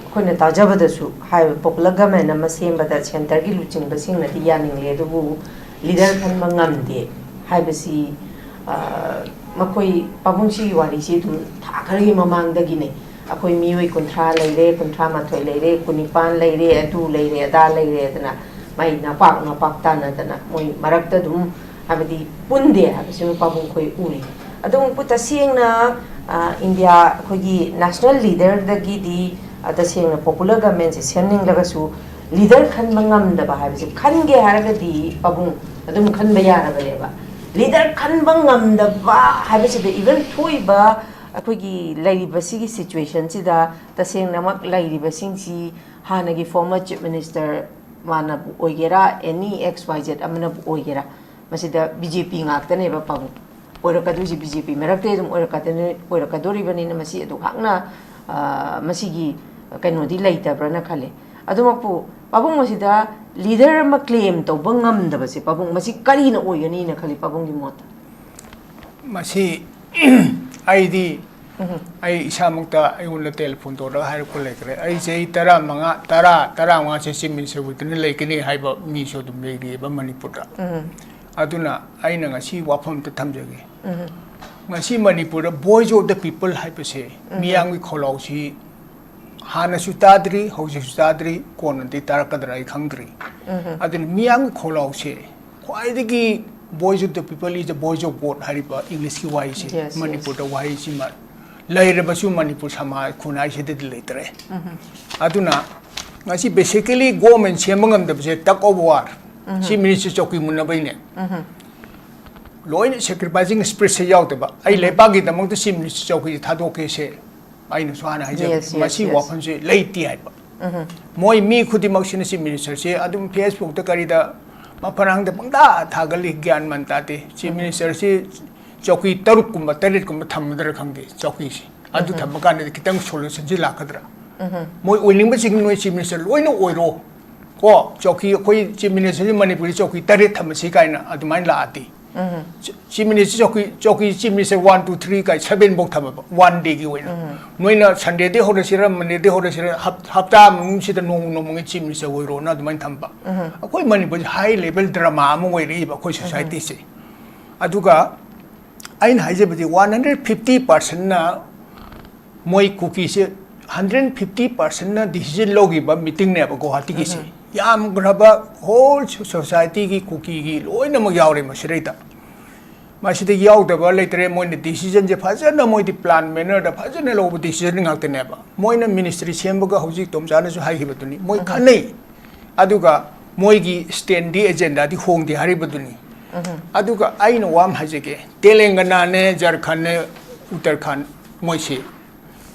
ꯑꯩꯈꯣꯏꯅ ꯇꯥꯖꯕꯗꯁꯨ ꯍꯥꯏꯕ, popular government ꯑꯃ ꯁꯦꯝꯕꯗ centreꯒꯤ ꯂꯨꯆꯤꯡꯕꯁꯤꯡꯅꯗꯤ ꯌꯥꯅꯤꯡꯂꯦ, ꯑꯗꯨꯕꯨ leader ꯈꯟꯕ ꯉꯝꯗꯦ ꯍꯥꯏꯕꯁꯤ, ꯑ, ꯃꯈꯣꯏ, ꯄꯥꯕꯨꯡꯁꯤꯒꯤ ꯋꯥꯔꯤꯁꯤ ꯑꯗꯨꯝ ꯊꯥ ꯈꯔꯒꯤ ꯃꯃꯥꯡꯗꯒꯤꯅꯦ꯫ ꯑꯩꯈꯣꯏ ꯃꯤꯑꯣꯏ ꯀꯨꯟꯊ꯭ꯔꯥ ꯂꯩꯔꯦ, ꯀꯨꯟꯊ꯭ꯔꯥ ꯃꯥꯊꯣꯏ ꯂꯩꯔꯦ, ꯀꯨꯟꯅꯤꯄꯥꯟ ꯂꯩꯔꯦ, ꯑꯗꯨ ꯂꯩꯔꯦ, ꯑꯗꯥ ꯂꯩꯔꯦ ꯑꯗꯨꯅ ꯃꯥꯏ ꯅꯄꯥꯛ ꯅꯄꯥꯛ ꯇꯥꯅꯗꯅ ꯃꯣꯏ ꯃꯔꯛꯇ ꯑꯗꯨꯝ, ꯍꯥꯏꯕꯗꯤ, ꯄꯨꯟꯗꯦ ꯍꯥꯏꯕꯁꯤꯃ ꯄꯥꯕꯨꯡ ꯑꯩꯈꯣꯏ ꯎꯔꯤ꯫ ꯑꯗꯨꯕꯨ ꯇꯁꯦꯡꯅ, ꯑ, ꯏꯟꯗꯤꯌꯥ ꯑꯩꯈꯣꯏꯒꯤ national leaderꯗꯒꯤꯗꯤ, ꯑ, ꯇꯁꯦꯡꯅ popular governmentꯁꯦ ꯁꯦꯝꯅꯤꯡꯂꯒꯁꯨ leader ꯈꯟꯕ ꯉꯝꯗꯕ ꯍꯥꯏꯕꯁꯦ, ꯈꯟꯒꯦ ꯍꯥꯏꯔꯒꯗꯤ ꯄꯥꯕꯨꯡ ꯑꯗꯨꯝ ꯈꯟꯕ ꯌꯥꯔꯕꯅꯦꯕ꯫ Leader ꯈꯟꯕ ꯉꯝꯗꯕ ꯍꯥꯏꯕꯁꯤꯗ, even ꯊꯣꯛꯏꯕ ꯑꯩꯈꯣꯏꯒꯤ ꯂꯩꯔꯤꯕ ꯁꯤꯒꯤ situationꯁꯤꯗ ꯇꯁꯦꯡꯅꯃꯛ ꯂꯩꯔꯤꯕꯁꯤꯡꯁꯤ ꯍꯥꯟꯅꯒꯤ former Chief Minister ꯃꯥꯅꯕꯨ ꯑꯣꯏꯒꯦꯔꯥ, any X Y Z ꯑꯃꯅꯕꯨ ꯑꯣꯏꯒꯦꯔꯥ, ꯃꯁꯤꯗ BJP ꯉꯥꯛꯇꯅꯦꯕ ꯄꯥꯕꯨꯡ꯫ ꯑꯣꯏꯔꯛꯀꯗꯣꯏꯁꯤ BJP ꯃꯔꯛꯇꯩ ꯑꯗꯨꯝ ꯑꯣꯏꯔꯛꯀꯗꯣꯏꯅꯤ-, ꯑꯣꯏꯔꯛꯀꯗꯣꯔꯤꯕꯅꯤꯅ ꯃꯁꯤ ꯑꯗꯨꯛ ꯍꯥꯛꯅ, ꯑ, ꯃꯁꯤꯒꯤ ꯀꯩꯅꯣꯗꯤ ꯂꯩꯇꯕ꯭ꯔꯅ ꯈꯜꯂꯦ꯫ ꯑꯗꯨꯃꯛꯄꯨ ꯄꯥꯕꯨꯡ ꯃꯁꯤꯗ leader ꯑꯃ claim ꯇꯧꯕ ꯉꯝꯗꯕꯁꯦ, ꯄꯥꯕꯨꯡ ꯃꯁꯤ ꯀꯔꯤꯅ ꯑꯣꯏꯒꯅꯤꯅ ꯈꯜꯂꯤ ꯄꯥꯕꯨꯡꯒꯤ ꯃꯣꯠꯇ? ꯃꯁꯤ ꯑꯩꯗꯤ ꯎꯝ꯫ ꯑꯩ ꯏꯁꯥꯃꯛꯇ ꯑꯩꯉꯣꯟꯗ telephone ꯇꯧꯔꯒ ꯍꯥꯏꯔꯛꯄ ꯂꯩꯈ꯭ꯔꯦ꯫ ꯑꯩ ꯆꯍꯤ ꯇꯔꯥꯃꯉꯥ, ꯇꯔꯥ, ꯇꯔꯥꯃꯉꯥꯁꯦ Chief Minister ꯑꯣꯏꯗꯨꯅ ꯂꯩꯒꯅꯤ ꯍꯥꯏꯕ ꯃꯤꯁꯨ ꯑꯗꯨꯝ ꯂꯩꯔꯤꯑꯕ ꯃꯅꯤꯄꯨꯔꯗ꯫ ꯎꯝ꯫ ꯑꯗꯨꯅ ꯑꯩꯅ ꯉꯁꯤ ꯋꯥꯐꯝ ꯑꯝꯇ ꯊꯝꯖꯒꯦ꯫ ꯎꯝ꯫ ꯉꯁꯤ ꯃꯅꯤꯄꯨꯔꯗ Voice of the People ꯍꯥꯏꯕꯁꯦ, ꯎꯝ꯫ ꯃꯤꯌꯥꯝꯒꯤ ꯈꯣꯜꯂꯥꯎꯁꯤ ꯍꯥꯟꯅꯁꯨ ꯇꯥꯗ꯭ꯔꯤ, ꯍꯧꯖꯤꯛꯁꯨ ꯇꯥꯗ꯭ꯔꯤ, ꯀꯣꯟꯅꯗꯤ ꯇꯥꯔꯛꯀꯗ꯭ꯔꯥ ꯑꯩ ꯈꯪꯗ꯭ꯔꯤ꯫ ꯎꯝ꯫ ꯑꯗꯨꯅ ꯃꯤꯌꯥꯝꯒꯤ ꯈꯣꯜꯂꯥꯎꯁꯦ ꯈ꯭ꯋꯥꯏꯗꯒꯤ Voice of the People is the voice of God ꯍꯥꯏꯔꯤꯕ Englishꯀꯤ ꯋꯥꯍꯩꯁꯦ, yes, yes꯫ ꯃꯅꯤꯄꯨꯔꯗ ꯋꯥꯍꯩꯁꯤꯃ ꯂꯩꯔꯕꯁꯨ ꯃꯅꯤꯄꯨꯔ ꯁꯃꯥꯖ ꯈꯨꯟꯅꯥꯏꯁꯤꯗꯗꯤ ꯂꯩꯇ꯭ꯔꯦ꯫ ꯎꯝ꯫ ꯑꯗꯨꯅ ꯉꯁꯤ basically government ꯁꯦꯝꯕ ꯉꯝꯗꯕꯁꯦ tug of war, um. Chief Minister ꯆꯧꯀꯤ ꯃꯨꯟꯅꯕꯩꯅꯦ꯫ ꯎꯝ꯫ ꯂꯣꯏꯅ sacrificing spiritꯁꯦ ꯌꯥꯎꯗꯕ, ꯑꯩ ꯎꯝ꯫ ꯂꯩꯕꯥꯛꯀꯤꯗꯃꯛꯇ Chief Minister ꯆꯧꯀꯤꯁꯦ ꯊꯥꯗꯣꯛꯀꯦꯁꯦ ꯑꯩꯅꯁꯨ ꯍꯥꯟꯅ ꯍꯥꯏꯖꯕ, yes, yes, ꯃꯁꯤ yes꯫ ꯋꯥꯐꯝꯁꯤ ꯂꯩꯇꯦ ꯍꯥꯏꯕ꯫ ꯎꯝ꯫ ꯃꯣꯏ ꯃꯤ ꯈꯨꯗꯤꯡꯃꯛꯁꯤꯅ Chief Ministerꯁꯦ ꯑꯗꯨꯝ Facebookꯇ ꯀꯔꯤꯗ ꯃꯐꯝ ꯃꯔꯥꯡꯗ ꯄꯪꯇꯥ ꯊꯥꯒꯠꯂꯤ, ꯒ꯭ꯌꯥꯟ ꯃꯟ ꯇꯥꯗꯦ꯫ Chief ꯎꯝ꯫ Ministerꯁꯤ ꯆꯧꯀꯤ ꯇꯔꯨꯛꯀꯨꯝꯕ ꯇꯔꯦꯠꯀꯨꯝꯕ ꯊꯝꯃꯗ꯭ꯔꯥ ꯈꯪꯗꯦ ꯆꯧꯀꯤꯁꯤ꯫ ꯑꯗꯨ ꯎꯝ꯫ ꯊꯝꯕ ꯀꯥꯟꯗꯗꯤ ꯈꯤꯇꯪ solutionꯁꯤ ꯂꯥꯛꯀꯗ꯭ꯔꯥ? ꯎꯝ꯫ ꯃꯣꯏ ꯑꯣꯏꯅꯤꯡꯕꯁꯤꯡ ꯅꯣꯏ Chief Minister ꯂꯣꯏꯅ ꯑꯣꯏꯔꯣ꯫ ꯀꯣ, ꯆꯧꯀꯤ, ꯑꯩꯈꯣꯏ Chief Ministerꯁꯤ ꯃꯅꯤꯄꯨꯔꯗ ꯆꯧꯀꯤ ꯇꯔꯦꯠ ꯊꯝꯃꯁꯤ ꯀꯥꯏꯅ ꯑꯗꯨꯃꯥꯏꯅ ꯂꯥꯛꯑꯗꯤ꯫ ꯎꯝ꯫ Chi-, Chief Minister ꯆꯧꯀꯤ, ꯆꯧꯀꯤ Chief Minister one, two, three ꯀꯥꯏ seven ꯐꯥꯎ ꯊꯝꯃꯕ, one dayꯒꯤ ꯑꯣꯏꯅ꯫ ꯎꯝ꯫ ꯅꯣꯏꯅ Sundayꯗꯩ ꯍꯧꯔꯁꯤꯔ, Mondayꯗꯩ ꯍꯧꯔꯁꯤꯔ, ꯍꯞ-, ꯍꯞꯇꯥ ꯃꯅꯨꯡꯁꯤꯗ ꯅꯣꯡꯃ ꯅꯣꯡꯃꯒꯤ Chief Minister ꯑꯣꯏꯔꯣꯅ ꯑꯗꯨꯃꯥꯏꯅ ꯊꯝꯕ꯫ ꯎꯝ꯫ ꯑꯩꯈꯣꯏ ꯃꯅꯤꯄꯨꯔꯁꯦ high level drama ꯑꯃ ꯑꯣꯏꯔꯛꯏꯕ ꯑꯩꯈꯣꯏ ꯎꯝ꯫ Societyꯁꯦ꯫ ꯑꯗꯨꯒ ꯑꯩꯅ ꯍꯥꯏꯖꯕꯗꯤ one hundred fifty percentꯅ ꯃꯣꯏ ꯀꯨꯀꯤꯁꯦ hundred fifty percentꯅ decision ꯂꯧꯈꯤꯕ meetingꯅꯦꯕ ꯒꯨꯋꯥꯍꯥꯇꯤꯒꯤꯁꯦ꯫ ꯎꯝ꯫ ꯌꯥꯝꯈ꯭ꯔꯕ whole societyꯒꯤ ꯀꯨꯀꯤꯒꯤ ꯂꯣꯏꯅꯃꯛ ꯌꯥꯎꯔꯦ ꯃꯁꯤꯗꯩꯗ꯫ ꯃꯁꯤꯗ ꯌꯥꯎꯗꯕ ꯂꯩꯇ꯭ꯔꯦ, ꯃꯣꯏꯅ decisionꯁꯦ ꯐꯖꯅ ꯃꯣꯏꯗꯤ plan mannerꯗ ꯐꯖꯅ ꯂꯧꯕ decision ꯉꯥꯛꯇꯅꯦꯕ꯫ ꯃꯣꯏꯅ ministry ꯁꯦꯝꯕꯒ ꯍꯧꯖꯤꯛ ꯇꯣꯝꯆꯥꯅꯁꯨ ꯍꯥꯏꯈꯤꯕꯗꯨꯅꯤ, ꯃꯣꯏ ꯎꯝ꯫ ꯈꯟꯅꯩ꯫ ꯑꯗꯨꯒ ꯃꯣꯏꯒꯤ standꯗꯤ agendaꯗꯤ ꯍꯣꯡꯗꯦ ꯍꯥꯏꯔꯤꯕꯗꯨꯅꯤ꯫ ꯎꯝ꯫ ꯑꯗꯨꯒ ꯑꯩꯅ ꯋꯥ ꯑꯃ ꯍꯥꯏꯖꯒꯦ, ꯇꯦꯂꯪꯒꯅꯥꯅꯦ, ꯖꯔꯈꯟꯅꯦ, ꯎꯠꯇꯔꯈꯟ ꯃꯣꯏꯁꯤ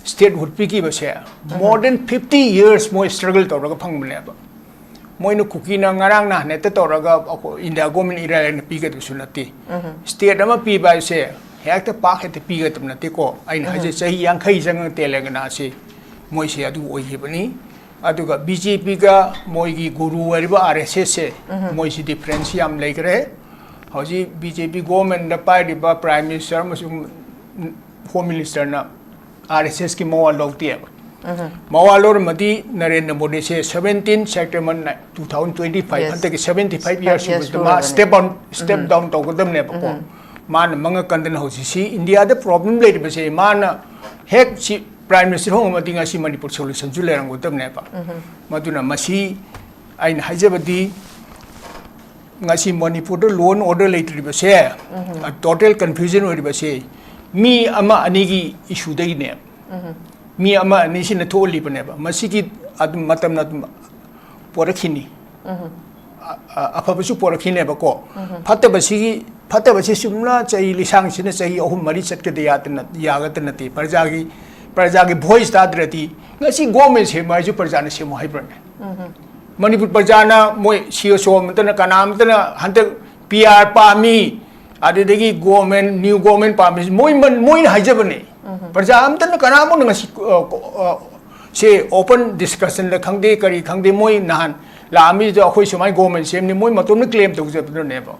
statehood ꯄꯤꯈꯤꯕꯁꯦ ꯎꯝ꯫ More than fifty years ꯃꯣꯏ struggle ꯇꯧꯔꯒ ꯐꯪꯕꯅꯦꯕ꯫ ꯃꯣꯏꯅ ꯀꯨꯀꯤꯅ ꯉꯔꯥꯡ ꯅꯍꯥꯟ ꯍꯦꯛꯇ ꯇꯧꯔꯒ ꯑꯩꯈꯣꯏ India government ꯏꯔꯥꯏ ꯂꯥꯏꯅ ꯄꯤꯒꯗꯕꯁꯨ ꯅꯠꯇꯦ꯫ ꯎꯝ꯫ State ꯑꯃ ꯄꯤꯕ ꯍꯥꯏꯁꯦ ꯍꯦꯛꯇ ꯄꯥꯛ ꯍꯦꯛꯇ ꯄꯤꯒꯗꯕ ꯅꯠꯇꯦꯀꯣ꯫ ꯑꯩꯅ ꯍꯥꯏꯁꯦ ꯎꯝ꯫ ꯆꯍꯤ ꯌꯥꯡꯈꯩ ꯆꯪꯉꯒ ꯇꯦꯂꯪꯒꯅꯥꯁꯤ ꯃꯣꯏꯁꯦ ꯑꯗꯨ ꯑꯣꯏꯈꯤꯕꯅꯤ꯫ ꯑꯗꯨꯒ BJPꯒ ꯃꯣꯏꯒꯤ ꯒꯨꯔꯨ ꯑꯣꯏꯔꯤꯕ RSSꯁꯦ ꯎꯝ꯫ ꯃꯣꯏꯁꯤ difference ꯌꯥꯝ ꯂꯩꯈ꯭ꯔꯦ꯫ ꯍꯧꯖꯤꯛ BJP governmentꯗ ꯄꯥꯏꯔꯤꯕ Prime Minister ꯑꯃꯁꯨꯡ Home Ministerꯅ RSSꯀꯤ ꯃꯋꯥ ꯂꯧꯗꯦꯕ꯫ ꯎꯝ꯫ ꯃꯋꯥ ꯂꯧꯔꯝꯃꯗꯤ Narendra ꯃꯣꯗꯤꯁꯦ seventeen September two thousand twenty five, yes, ꯍꯟꯗꯛꯀꯤ seventy five year five years ꯁꯨꯕꯁꯤꯗ ꯃꯥ ꯁꯨꯔꯕꯅꯦ꯫ Step down, step ꯎꯝ꯫ Down ꯇꯧꯒꯗꯕꯅꯦꯕꯀꯣ꯫ ꯎꯝ꯫ ꯃꯥꯅ ꯃꯉꯛ ꯀꯟꯗꯅ ꯍꯧꯖꯤꯛꯁꯤ Indiaꯗ problem ꯂꯩꯔꯤꯕꯁꯦ ꯃꯥꯅ ꯍꯦꯛ ꯁꯤ Prime Minister ꯍꯣꯡꯉꯝꯃꯗꯤ ꯉꯁꯤ ꯃꯅꯤꯄꯨꯔ solutionꯁꯨ ꯂꯩꯔꯝꯒꯗꯕꯅꯦꯕ꯫ ꯎꯝ꯫ ꯃꯗꯨꯅ ꯃꯁꯤ ꯑꯩꯅ ꯍꯥꯏꯖꯕꯗꯤ ꯉꯁꯤ ꯃꯅꯤꯄꯨꯔꯗ law and order ꯂꯩꯇ꯭ꯔꯤꯕꯁꯦ, um. Total confusion ꯑꯣꯏꯔꯤꯕꯁꯦ ꯃꯤ ꯑꯃ ꯑꯅꯤꯒꯤ issueꯗꯒꯤꯅꯦ꯫ ꯎꯝ꯫ ꯃꯤ ꯑꯃ ꯑꯅꯤꯁꯤꯅ ꯊꯣꯛꯍꯜꯂꯤꯕꯅꯦꯕ꯫ ꯃꯁꯤꯒꯤ ꯑꯗꯨꯝ ꯃꯇꯝꯅ ꯑꯗꯨꯝ ꯄꯣꯔꯛꯈꯤꯅꯤ꯫ ꯎꯝ꯫ ꯑ-, ꯑ-, ꯑꯐꯕꯁꯨ ꯄꯣꯔꯛꯈꯤꯅꯦꯕꯀꯣ꯫ ꯎꯝ꯫ ꯐꯠꯇꯕꯁꯤꯒꯤ, ꯐꯠꯇꯕꯁꯤ ꯆꯨꯝꯅ ꯆꯍꯤ ꯂꯤꯁꯥꯡꯁꯤꯅ ꯆꯍꯤ ꯑꯍꯨꯝ ꯃꯔꯤ ꯆꯠꯀꯗ ꯌꯥꯗꯅ, ꯌꯥꯒꯗ ꯅꯠꯇꯦ꯫ ꯄ꯭ꯔꯖꯥꯒꯤ ꯄ꯭ꯔꯖꯥꯒꯤ ꯚꯣꯏꯁ ꯇꯥꯗ꯭ꯔꯗꯤ ꯉꯁꯤ ꯒꯣꯔꯃꯦꯟ ꯁꯦꯝꯃꯨ ꯍꯥꯏꯁꯨ ꯄ꯭ꯔꯖꯥꯅ ꯁꯦꯝꯃꯨ ꯍꯥꯏꯕ꯭ꯔꯅꯦ? ꯃꯅꯤꯄꯨꯔ ꯄ꯭ꯔꯖꯥꯅ ꯃꯣꯏ ꯁꯤ ꯑꯦꯁ ꯑꯣ ꯑꯃꯠꯇꯅ ꯀꯅꯥ ꯑꯃꯠꯇꯅ ꯍꯟꯗꯛ ꯄꯤ ꯑꯥꯔ ꯄꯥꯝꯃꯤ, ꯑꯗꯨꯗꯒꯤ ꯒꯣꯔꯃꯦꯟ, ꯅ꯭ꯌꯨ ꯒꯣꯔꯃꯦꯟ ꯄꯥꯝꯃꯤ, ꯃꯣꯏ ꯃꯣꯏꯅ ꯍꯥꯏꯖꯕꯅꯦ꯫ ꯄ꯭ꯔꯖꯥ ꯑꯝꯇꯅ ꯀꯅꯥꯃꯨꯛꯅ ꯉꯁꯤ ꯑ, ꯑ, ꯁꯦ ꯑꯣꯄꯟ ꯗꯤꯁꯀꯁꯟꯗ ꯈꯪꯗꯦ, ꯀꯔꯤ ꯈꯪꯗꯦ, ꯃꯣꯏ ꯅꯍꯥꯟ ꯂꯥꯛꯑꯝꯃꯤꯗꯣ ꯑꯩꯈꯣꯏ ꯁꯨꯃꯥꯏꯅ ꯒꯣꯔꯃꯦꯟ ꯁꯦꯝꯅꯤ, ꯃꯣꯏ ꯃꯇꯣꯝꯅ ꯀ꯭ꯂꯦꯝ ꯇꯧꯖꯕꯗꯨꯅꯦꯕ꯫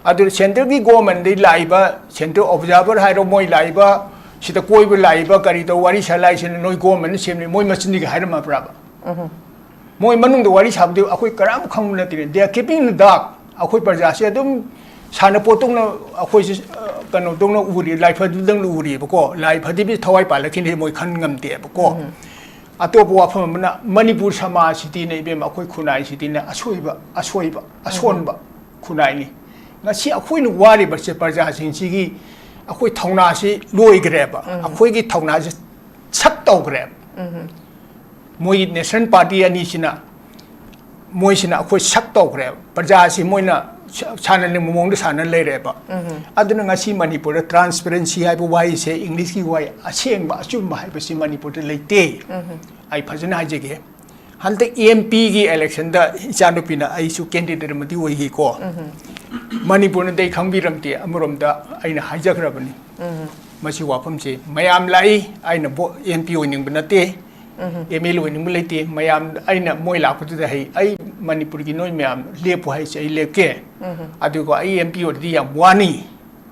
ꯑꯗꯨ ꯁꯦꯟꯇ꯭ꯔꯦꯜꯒꯤ ꯒꯣꯔꯃꯦꯟꯗꯒꯤ ꯂꯥꯛꯏꯕ, ꯁꯦꯟꯇ꯭ꯔꯦꯜ ꯑꯣꯕꯖꯥꯔꯚꯔ ꯍꯥꯏꯔꯣ, ꯃꯣꯏ ꯂꯥꯛꯏꯕ, ꯁꯤꯗ ꯀꯣꯏꯕ ꯂꯥꯛꯏꯕ, ꯀꯔꯤ ꯇꯧ ꯋꯥꯔꯤ ꯁꯥ ꯂꯥꯛꯏꯁꯤꯅ ꯅꯣꯏ ꯒꯣꯔꯃꯦꯟꯅ ꯁꯦꯝꯅꯤ, ꯃꯣꯏ ꯃꯆꯤꯟꯗꯒꯤ ꯍꯥꯏꯔꯝꯃꯕ꯭ꯔꯥꯕ? ꯃꯣꯏ ꯃꯅꯨꯡꯗ ꯋꯥꯔꯤ ꯁꯥꯕꯗꯤ ꯑꯩꯈꯣꯏ ꯀꯅꯥꯝ ꯈꯪꯕ ꯅꯠꯇꯦ꯫ They are keeping in the dark꯫ ꯑꯩꯈꯣꯏ ꯄ꯭ꯔꯖꯥꯁꯦ ꯑꯗꯨꯝ ꯁꯥꯟꯅꯄꯣꯠꯇꯧꯅ ꯑꯩꯈꯣꯏꯁꯦ, ꯑ, ꯀꯩꯅꯣꯗꯧꯅ ꯎꯔꯤ, ꯂꯥꯏꯐꯗꯨꯗꯧꯅ ꯎꯔꯤꯕꯀꯣ꯫ ꯂꯥꯏꯐꯗꯤꯕꯤ ꯊꯋꯥꯏ ꯄꯥꯜꯂꯛꯈꯤꯅꯤ ꯃꯣꯏ ꯈꯟ ꯉꯝꯗꯦꯕꯀꯣ꯫ ꯑꯇꯣꯞꯄ ꯋꯥꯐꯝ ꯑꯃꯅ ꯃꯅꯤꯄꯨꯔ ꯁꯃꯥꯖꯁꯤꯗꯤꯅꯦ ꯏꯕꯦꯝꯃ, ꯑꯩꯈꯣꯏ ꯈꯨꯟꯅꯥꯏꯁꯤꯗꯤꯅꯦ ꯑꯁꯣꯏꯕ, ꯑꯁꯣꯏꯕ, ꯑꯁꯣꯟꯕ ꯈꯨꯟꯅꯥꯏꯅꯤ꯫ ꯉꯁꯤ ꯑꯩꯈꯣꯏꯅ ꯋꯥꯔꯤꯕꯁꯦ ꯄ꯭ꯔꯖꯥꯁꯤꯡꯁꯤꯒꯤ ꯑꯩꯈꯣꯏ ꯊꯧꯅꯥꯁꯤ ꯂꯣꯏꯈ꯭ꯔꯦꯕ꯫ ꯑꯩꯈꯣꯏꯒꯤ ꯊꯧꯅꯥꯁꯤ ꯁꯛ ꯇꯧꯈ꯭ꯔꯦꯕ꯫ ꯃꯣꯏꯒꯤ ꯅꯦꯁꯅꯦꯜ ꯄꯥꯔꯇꯤ ꯑꯅꯤꯁꯤꯅ, ꯃꯣꯏꯁꯤꯅ ꯑꯩꯈꯣꯏ ꯁꯛ ꯇꯧꯈ꯭ꯔꯦꯕ꯫ ꯄ꯭ꯔꯖꯥꯁꯤ ꯃꯣꯏꯅ ꯁ-, ꯁꯥꯟꯅꯅꯤꯡꯕ ꯃꯑꯣꯡꯗ ꯁꯥꯟꯅ ꯂꯩꯔꯦꯕ꯫ ꯑꯗꯨꯅ ꯉꯁꯤ ꯃꯅꯤꯄꯨꯔꯗ ꯇ꯭ꯔꯥꯟꯁꯄꯦꯔꯦꯟꯁꯤ ꯍꯥꯏꯕ ꯋꯥꯍꯩꯁꯦ, ꯏꯪꯂꯤꯁꯀꯤ ꯋꯥꯍꯩ, ꯑꯁꯦꯡꯕ ꯑꯆꯨꯝꯕ ꯍꯥꯏꯕꯁꯤ ꯃꯅꯤꯄꯨꯔꯗ ꯂꯩꯇꯦ꯫ ꯑꯩ ꯐꯖꯅ ꯍꯥꯏꯖꯒꯦ, ꯍꯟꯗꯛ ꯑꯦꯝ ꯄꯤꯒꯤ ꯏꯂꯦꯛꯁꯟꯗ ꯏꯆꯥꯅꯨꯄꯤꯅ, ꯑꯩꯁꯨ ꯀꯦꯟꯗꯤꯗꯦꯠ ꯑꯃꯗꯤ ꯑꯣꯏꯈꯤꯀꯣ꯫ ꯃꯅꯤꯄꯨꯔꯅꯗꯤ ꯑꯩ ꯈꯪꯕꯤꯔꯝꯗꯦ, ꯑꯃꯔꯣꯝꯗ ꯑꯩꯅ ꯍꯥꯏꯖꯈ꯭ꯔꯕꯅꯤ꯫ ꯃꯁꯤ ꯋꯥꯐꯝꯁꯤ ꯃꯌꯥꯝ ꯂꯥꯛꯏ, ꯑꯩꯅ ꯚꯣ-, ꯑꯦꯝ ꯄꯤ ꯑꯣꯏꯅꯤꯡꯕ ꯅꯠꯇꯦ, ꯑꯦꯝ ꯑꯦꯜ ꯑꯣꯏꯅꯤꯡꯕ ꯂꯩꯇꯦ꯫ ꯃꯌꯥꯝ, ꯑꯩꯅ ꯃꯣꯏ ꯂꯥꯛꯄꯗꯨꯗ ꯍꯩ, ꯑꯩ ꯃꯅꯤꯄꯨꯔꯒꯤ ꯅꯣꯏ ꯃꯌꯥꯝ ꯂꯦꯞꯄꯨ ꯍꯥꯏꯁꯦ ꯑꯩ ꯂꯦꯞꯀꯦ꯫ ꯑꯗꯨꯒ ꯑꯩ ꯑꯦꯝ ꯄꯤ ꯑꯣꯏꯔꯗꯤ ꯌꯥꯝ ꯋꯥꯅꯤ,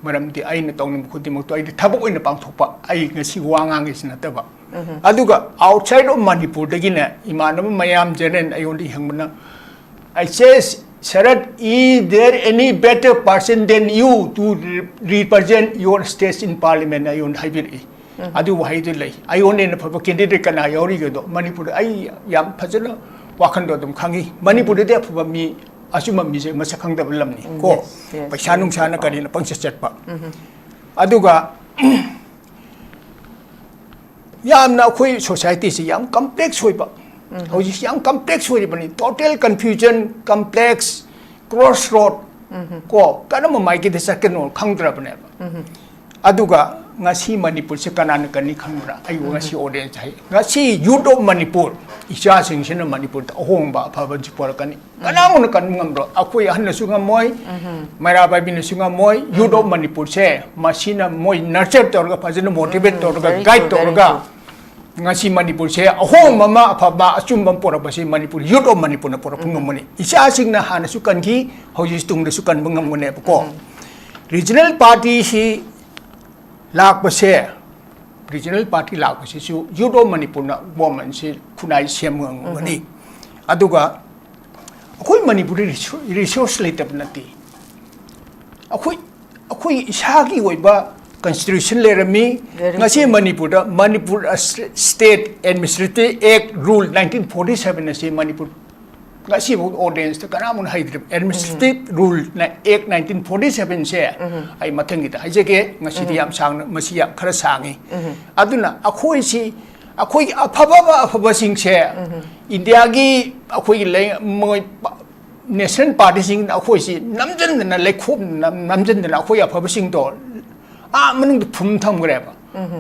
ꯃꯔꯝꯗꯤ ꯑꯩꯅ ꯇꯧꯅꯤꯡꯕ ꯈꯨꯗꯤꯡꯃꯛꯇꯣ ꯑꯩꯗꯤ ꯊꯕꯛ ꯑꯣꯏꯅ ꯄꯥꯡꯊꯣꯛꯄ, ꯑꯩ ꯉꯁꯤ ꯋꯥ ꯉꯥꯡꯉꯤꯁꯤ ꯅꯠꯇꯕ꯫ ꯑꯗꯨꯒ ꯑꯥꯎꯠꯁꯥꯏꯠ ꯑꯣꯐ ꯃꯅꯤꯄꯨꯔꯗꯒꯤꯅꯦ ꯏꯃꯥꯟꯅꯕ ꯃꯌꯥꯝ ꯖꯦꯅꯔꯦꯜ ꯑꯩꯉꯣꯟꯗ ꯍꯪꯕꯅ, "I says, Sharad, is there any better person than you to re-, represent your state in parliament?" ꯑꯩꯉꯣꯟꯗ ꯍꯥꯏꯕꯤꯔꯛꯏ꯫ ꯑꯗꯨ ꯋꯥꯍꯩꯗꯨ ꯂꯩ꯫ ꯑꯩꯉꯣꯟꯗ ꯍꯦꯟꯅ ꯐꯕ ꯀꯦꯟꯗꯤꯗꯦꯠ ꯀꯅꯥ ꯌꯥꯎꯔꯤꯒꯦꯗꯣ ꯃꯅꯤꯄꯨꯔꯗ ꯑꯩ ꯌꯥꯝ ꯐꯖꯅ ꯋꯥꯈꯟꯗꯣ ꯑꯗꯨꯝ ꯈꯪꯉꯤ꯫ ꯃꯅꯤꯄꯨꯔꯗꯗꯤ ꯑꯐꯕ ꯃꯤ, ꯑꯆꯨꯝꯕ ꯃꯤꯁꯦ ꯃꯁꯛ ꯈꯪꯗꯕ ꯂꯝꯅꯤ ꯀꯣ꯫ Yes, yes, ꯄꯩꯁꯥ yes. ꯅꯨꯡꯁꯥꯅ ꯀꯔꯤꯅ ꯄꯪꯆꯠ ꯆꯠꯄ꯫ ꯑꯗꯨꯒ ꯌꯥꯝꯅ ꯑꯩꯈꯣꯏ ꯁꯣꯁꯥꯏꯇꯤꯁꯤ ꯌꯥꯝ ꯀꯝꯄ꯭ꯂꯦꯛꯁ ꯑꯣꯏꯕ꯫ ꯍꯧꯖꯤꯛꯁꯤ ꯌꯥꯝ ꯀꯝꯄ꯭ꯂꯦꯛꯁ ꯑꯣꯏꯔꯤꯕꯅꯤ꯫ Total confusion, complex, cross road, ꯀꯣ, ꯀꯔꯝꯕ ꯃꯥꯏꯀꯩꯗ ꯆꯠꯀꯅꯣ ꯈꯪꯗ꯭ꯔꯕꯅꯦꯕ꯫ ꯑꯗꯨꯒ ꯉꯁꯤ ꯃꯅꯤꯄꯨꯔꯁꯦ ꯀꯅꯥꯅ ꯀꯟꯅꯤ ꯈꯟꯕ꯭ꯔꯥ? ꯑꯩꯕꯨ ꯉꯁꯤ audience ꯍꯥꯏ, ꯉꯁꯤ youth of ꯃꯅꯤꯄꯨꯔ, ꯏꯆꯥꯁꯤꯡꯁꯤꯅ ꯃꯅꯤꯄꯨꯔꯗ ꯑꯍꯣꯡꯕ ꯑꯐꯕꯁꯤ ꯄꯨꯔꯛꯀꯅꯤ꯫ ꯀꯅꯥꯃꯅ ꯀꯟꯕ ꯉꯝꯕ꯭ꯔꯣ? ꯑꯩꯈꯣꯏ ꯑꯍꯟꯅꯁꯨ ꯉꯝꯃꯣꯏ, ꯃꯩꯔꯥ ꯄꯥꯏꯕꯤꯅꯁꯨ ꯉꯝꯃꯣꯏ꯫ Youth of ꯃꯅꯤꯄꯨꯔꯁꯦ ꯃꯁꯤꯅ ꯃꯣꯏ nurture ꯇꯧꯔꯒ, ꯐꯖꯅ motivate ꯇꯧꯔꯒ, very guide true, very ꯇꯧꯔꯒ, true꯫ ꯉꯁꯤ ꯃꯅꯤꯄꯨꯔꯁꯦ ꯑꯍꯣꯡꯕ ꯑꯃ, ꯑꯐꯕ ꯑꯆꯨꯝꯕ ꯑꯃ ꯄꯨꯔꯛꯄꯁꯤ ꯃꯅꯤꯄꯨꯔ youth of ꯃꯅꯤꯄꯨꯔꯅ ꯄꯨꯔꯛꯄ ꯉꯝꯒꯅꯤ꯫ ꯏꯆꯥꯁꯤꯡꯅ ꯍꯥꯟꯅꯁꯨ ꯀꯟꯈꯤ, ꯍꯧꯖꯤꯛ ꯇꯨꯡꯗꯁꯨ ꯀꯟꯕ ꯉꯝꯒꯅꯦꯕꯀꯣ꯫ Regional partyꯁꯤ ꯂꯥꯛꯄꯁꯦ, regional party ꯂꯥꯛꯄꯁꯤꯁꯨ youth of ꯃꯅꯤꯄꯨꯔꯅ governmentꯁꯤ ꯈꯨꯟꯅꯥꯏ ꯁꯦꯝꯕ ꯉꯝꯒꯅꯤ꯫ ꯑꯗꯨꯒ ꯑꯩꯈꯣꯏ ꯃꯅꯤꯄꯨꯔꯗ resource, resource ꯂꯩꯇꯕ ꯅꯠꯇꯦ꯫ ꯑꯩꯈꯣꯏ, ꯑꯩꯈꯣꯏ ꯏꯁꯥꯒꯤ ꯑꯣꯏꯕ constitution ꯂꯩꯔꯝꯃꯤ꯫ Very ꯉꯁꯤ good꯫ ꯃꯅꯤꯄꯨꯔꯗ, ꯃꯅꯤꯄꯨꯔ, ꯑ, State Administrative Act Rule nineteen forty seven ꯑꯁꯤ Manipur ꯉꯁꯤꯐꯥꯎ audienceꯇ ꯀꯅꯥꯃꯨꯛ ꯍꯩꯇ꯭ꯔꯤꯕ? Administrative Rule Act nineteen forty sevenꯁꯦ ꯑꯩ ꯃꯊꯪꯒꯤꯗ ꯍꯥꯏꯖꯒꯦ, ꯉꯁꯤꯗꯤ ꯌꯥꯝ ꯁꯥꯡꯅ, ꯃꯁꯤ ꯌꯥꯝ ꯈꯔ ꯁꯥꯡꯉꯤ꯫ ꯑꯗꯨꯅ ꯑꯩꯈꯣꯏꯁꯤ, ꯑꯩꯈꯣꯏꯒꯤ ꯑꯐꯕ ꯑꯐꯕꯁꯤꯡꯁꯦ ꯏꯟꯗꯤꯌꯥꯒꯤ ꯑꯩꯈꯣꯏꯒꯤ ꯂꯩ-, ꯃꯣꯏ ꯄ-, national partyꯁꯤꯡꯅ ꯑꯩꯈꯣꯏꯁꯤ ꯅꯝꯖꯟꯗꯅ, ꯂꯩꯈꯣꯝ ꯅꯝ-, ꯅꯝꯖꯟꯗꯅ ꯑꯩꯈꯣꯏ ꯑꯐꯕꯁꯤꯡꯗꯣ ꯑꯥ ꯃꯅꯨꯡꯗ ꯐꯨꯝ ꯊꯝꯈ꯭ꯔꯦꯕ꯫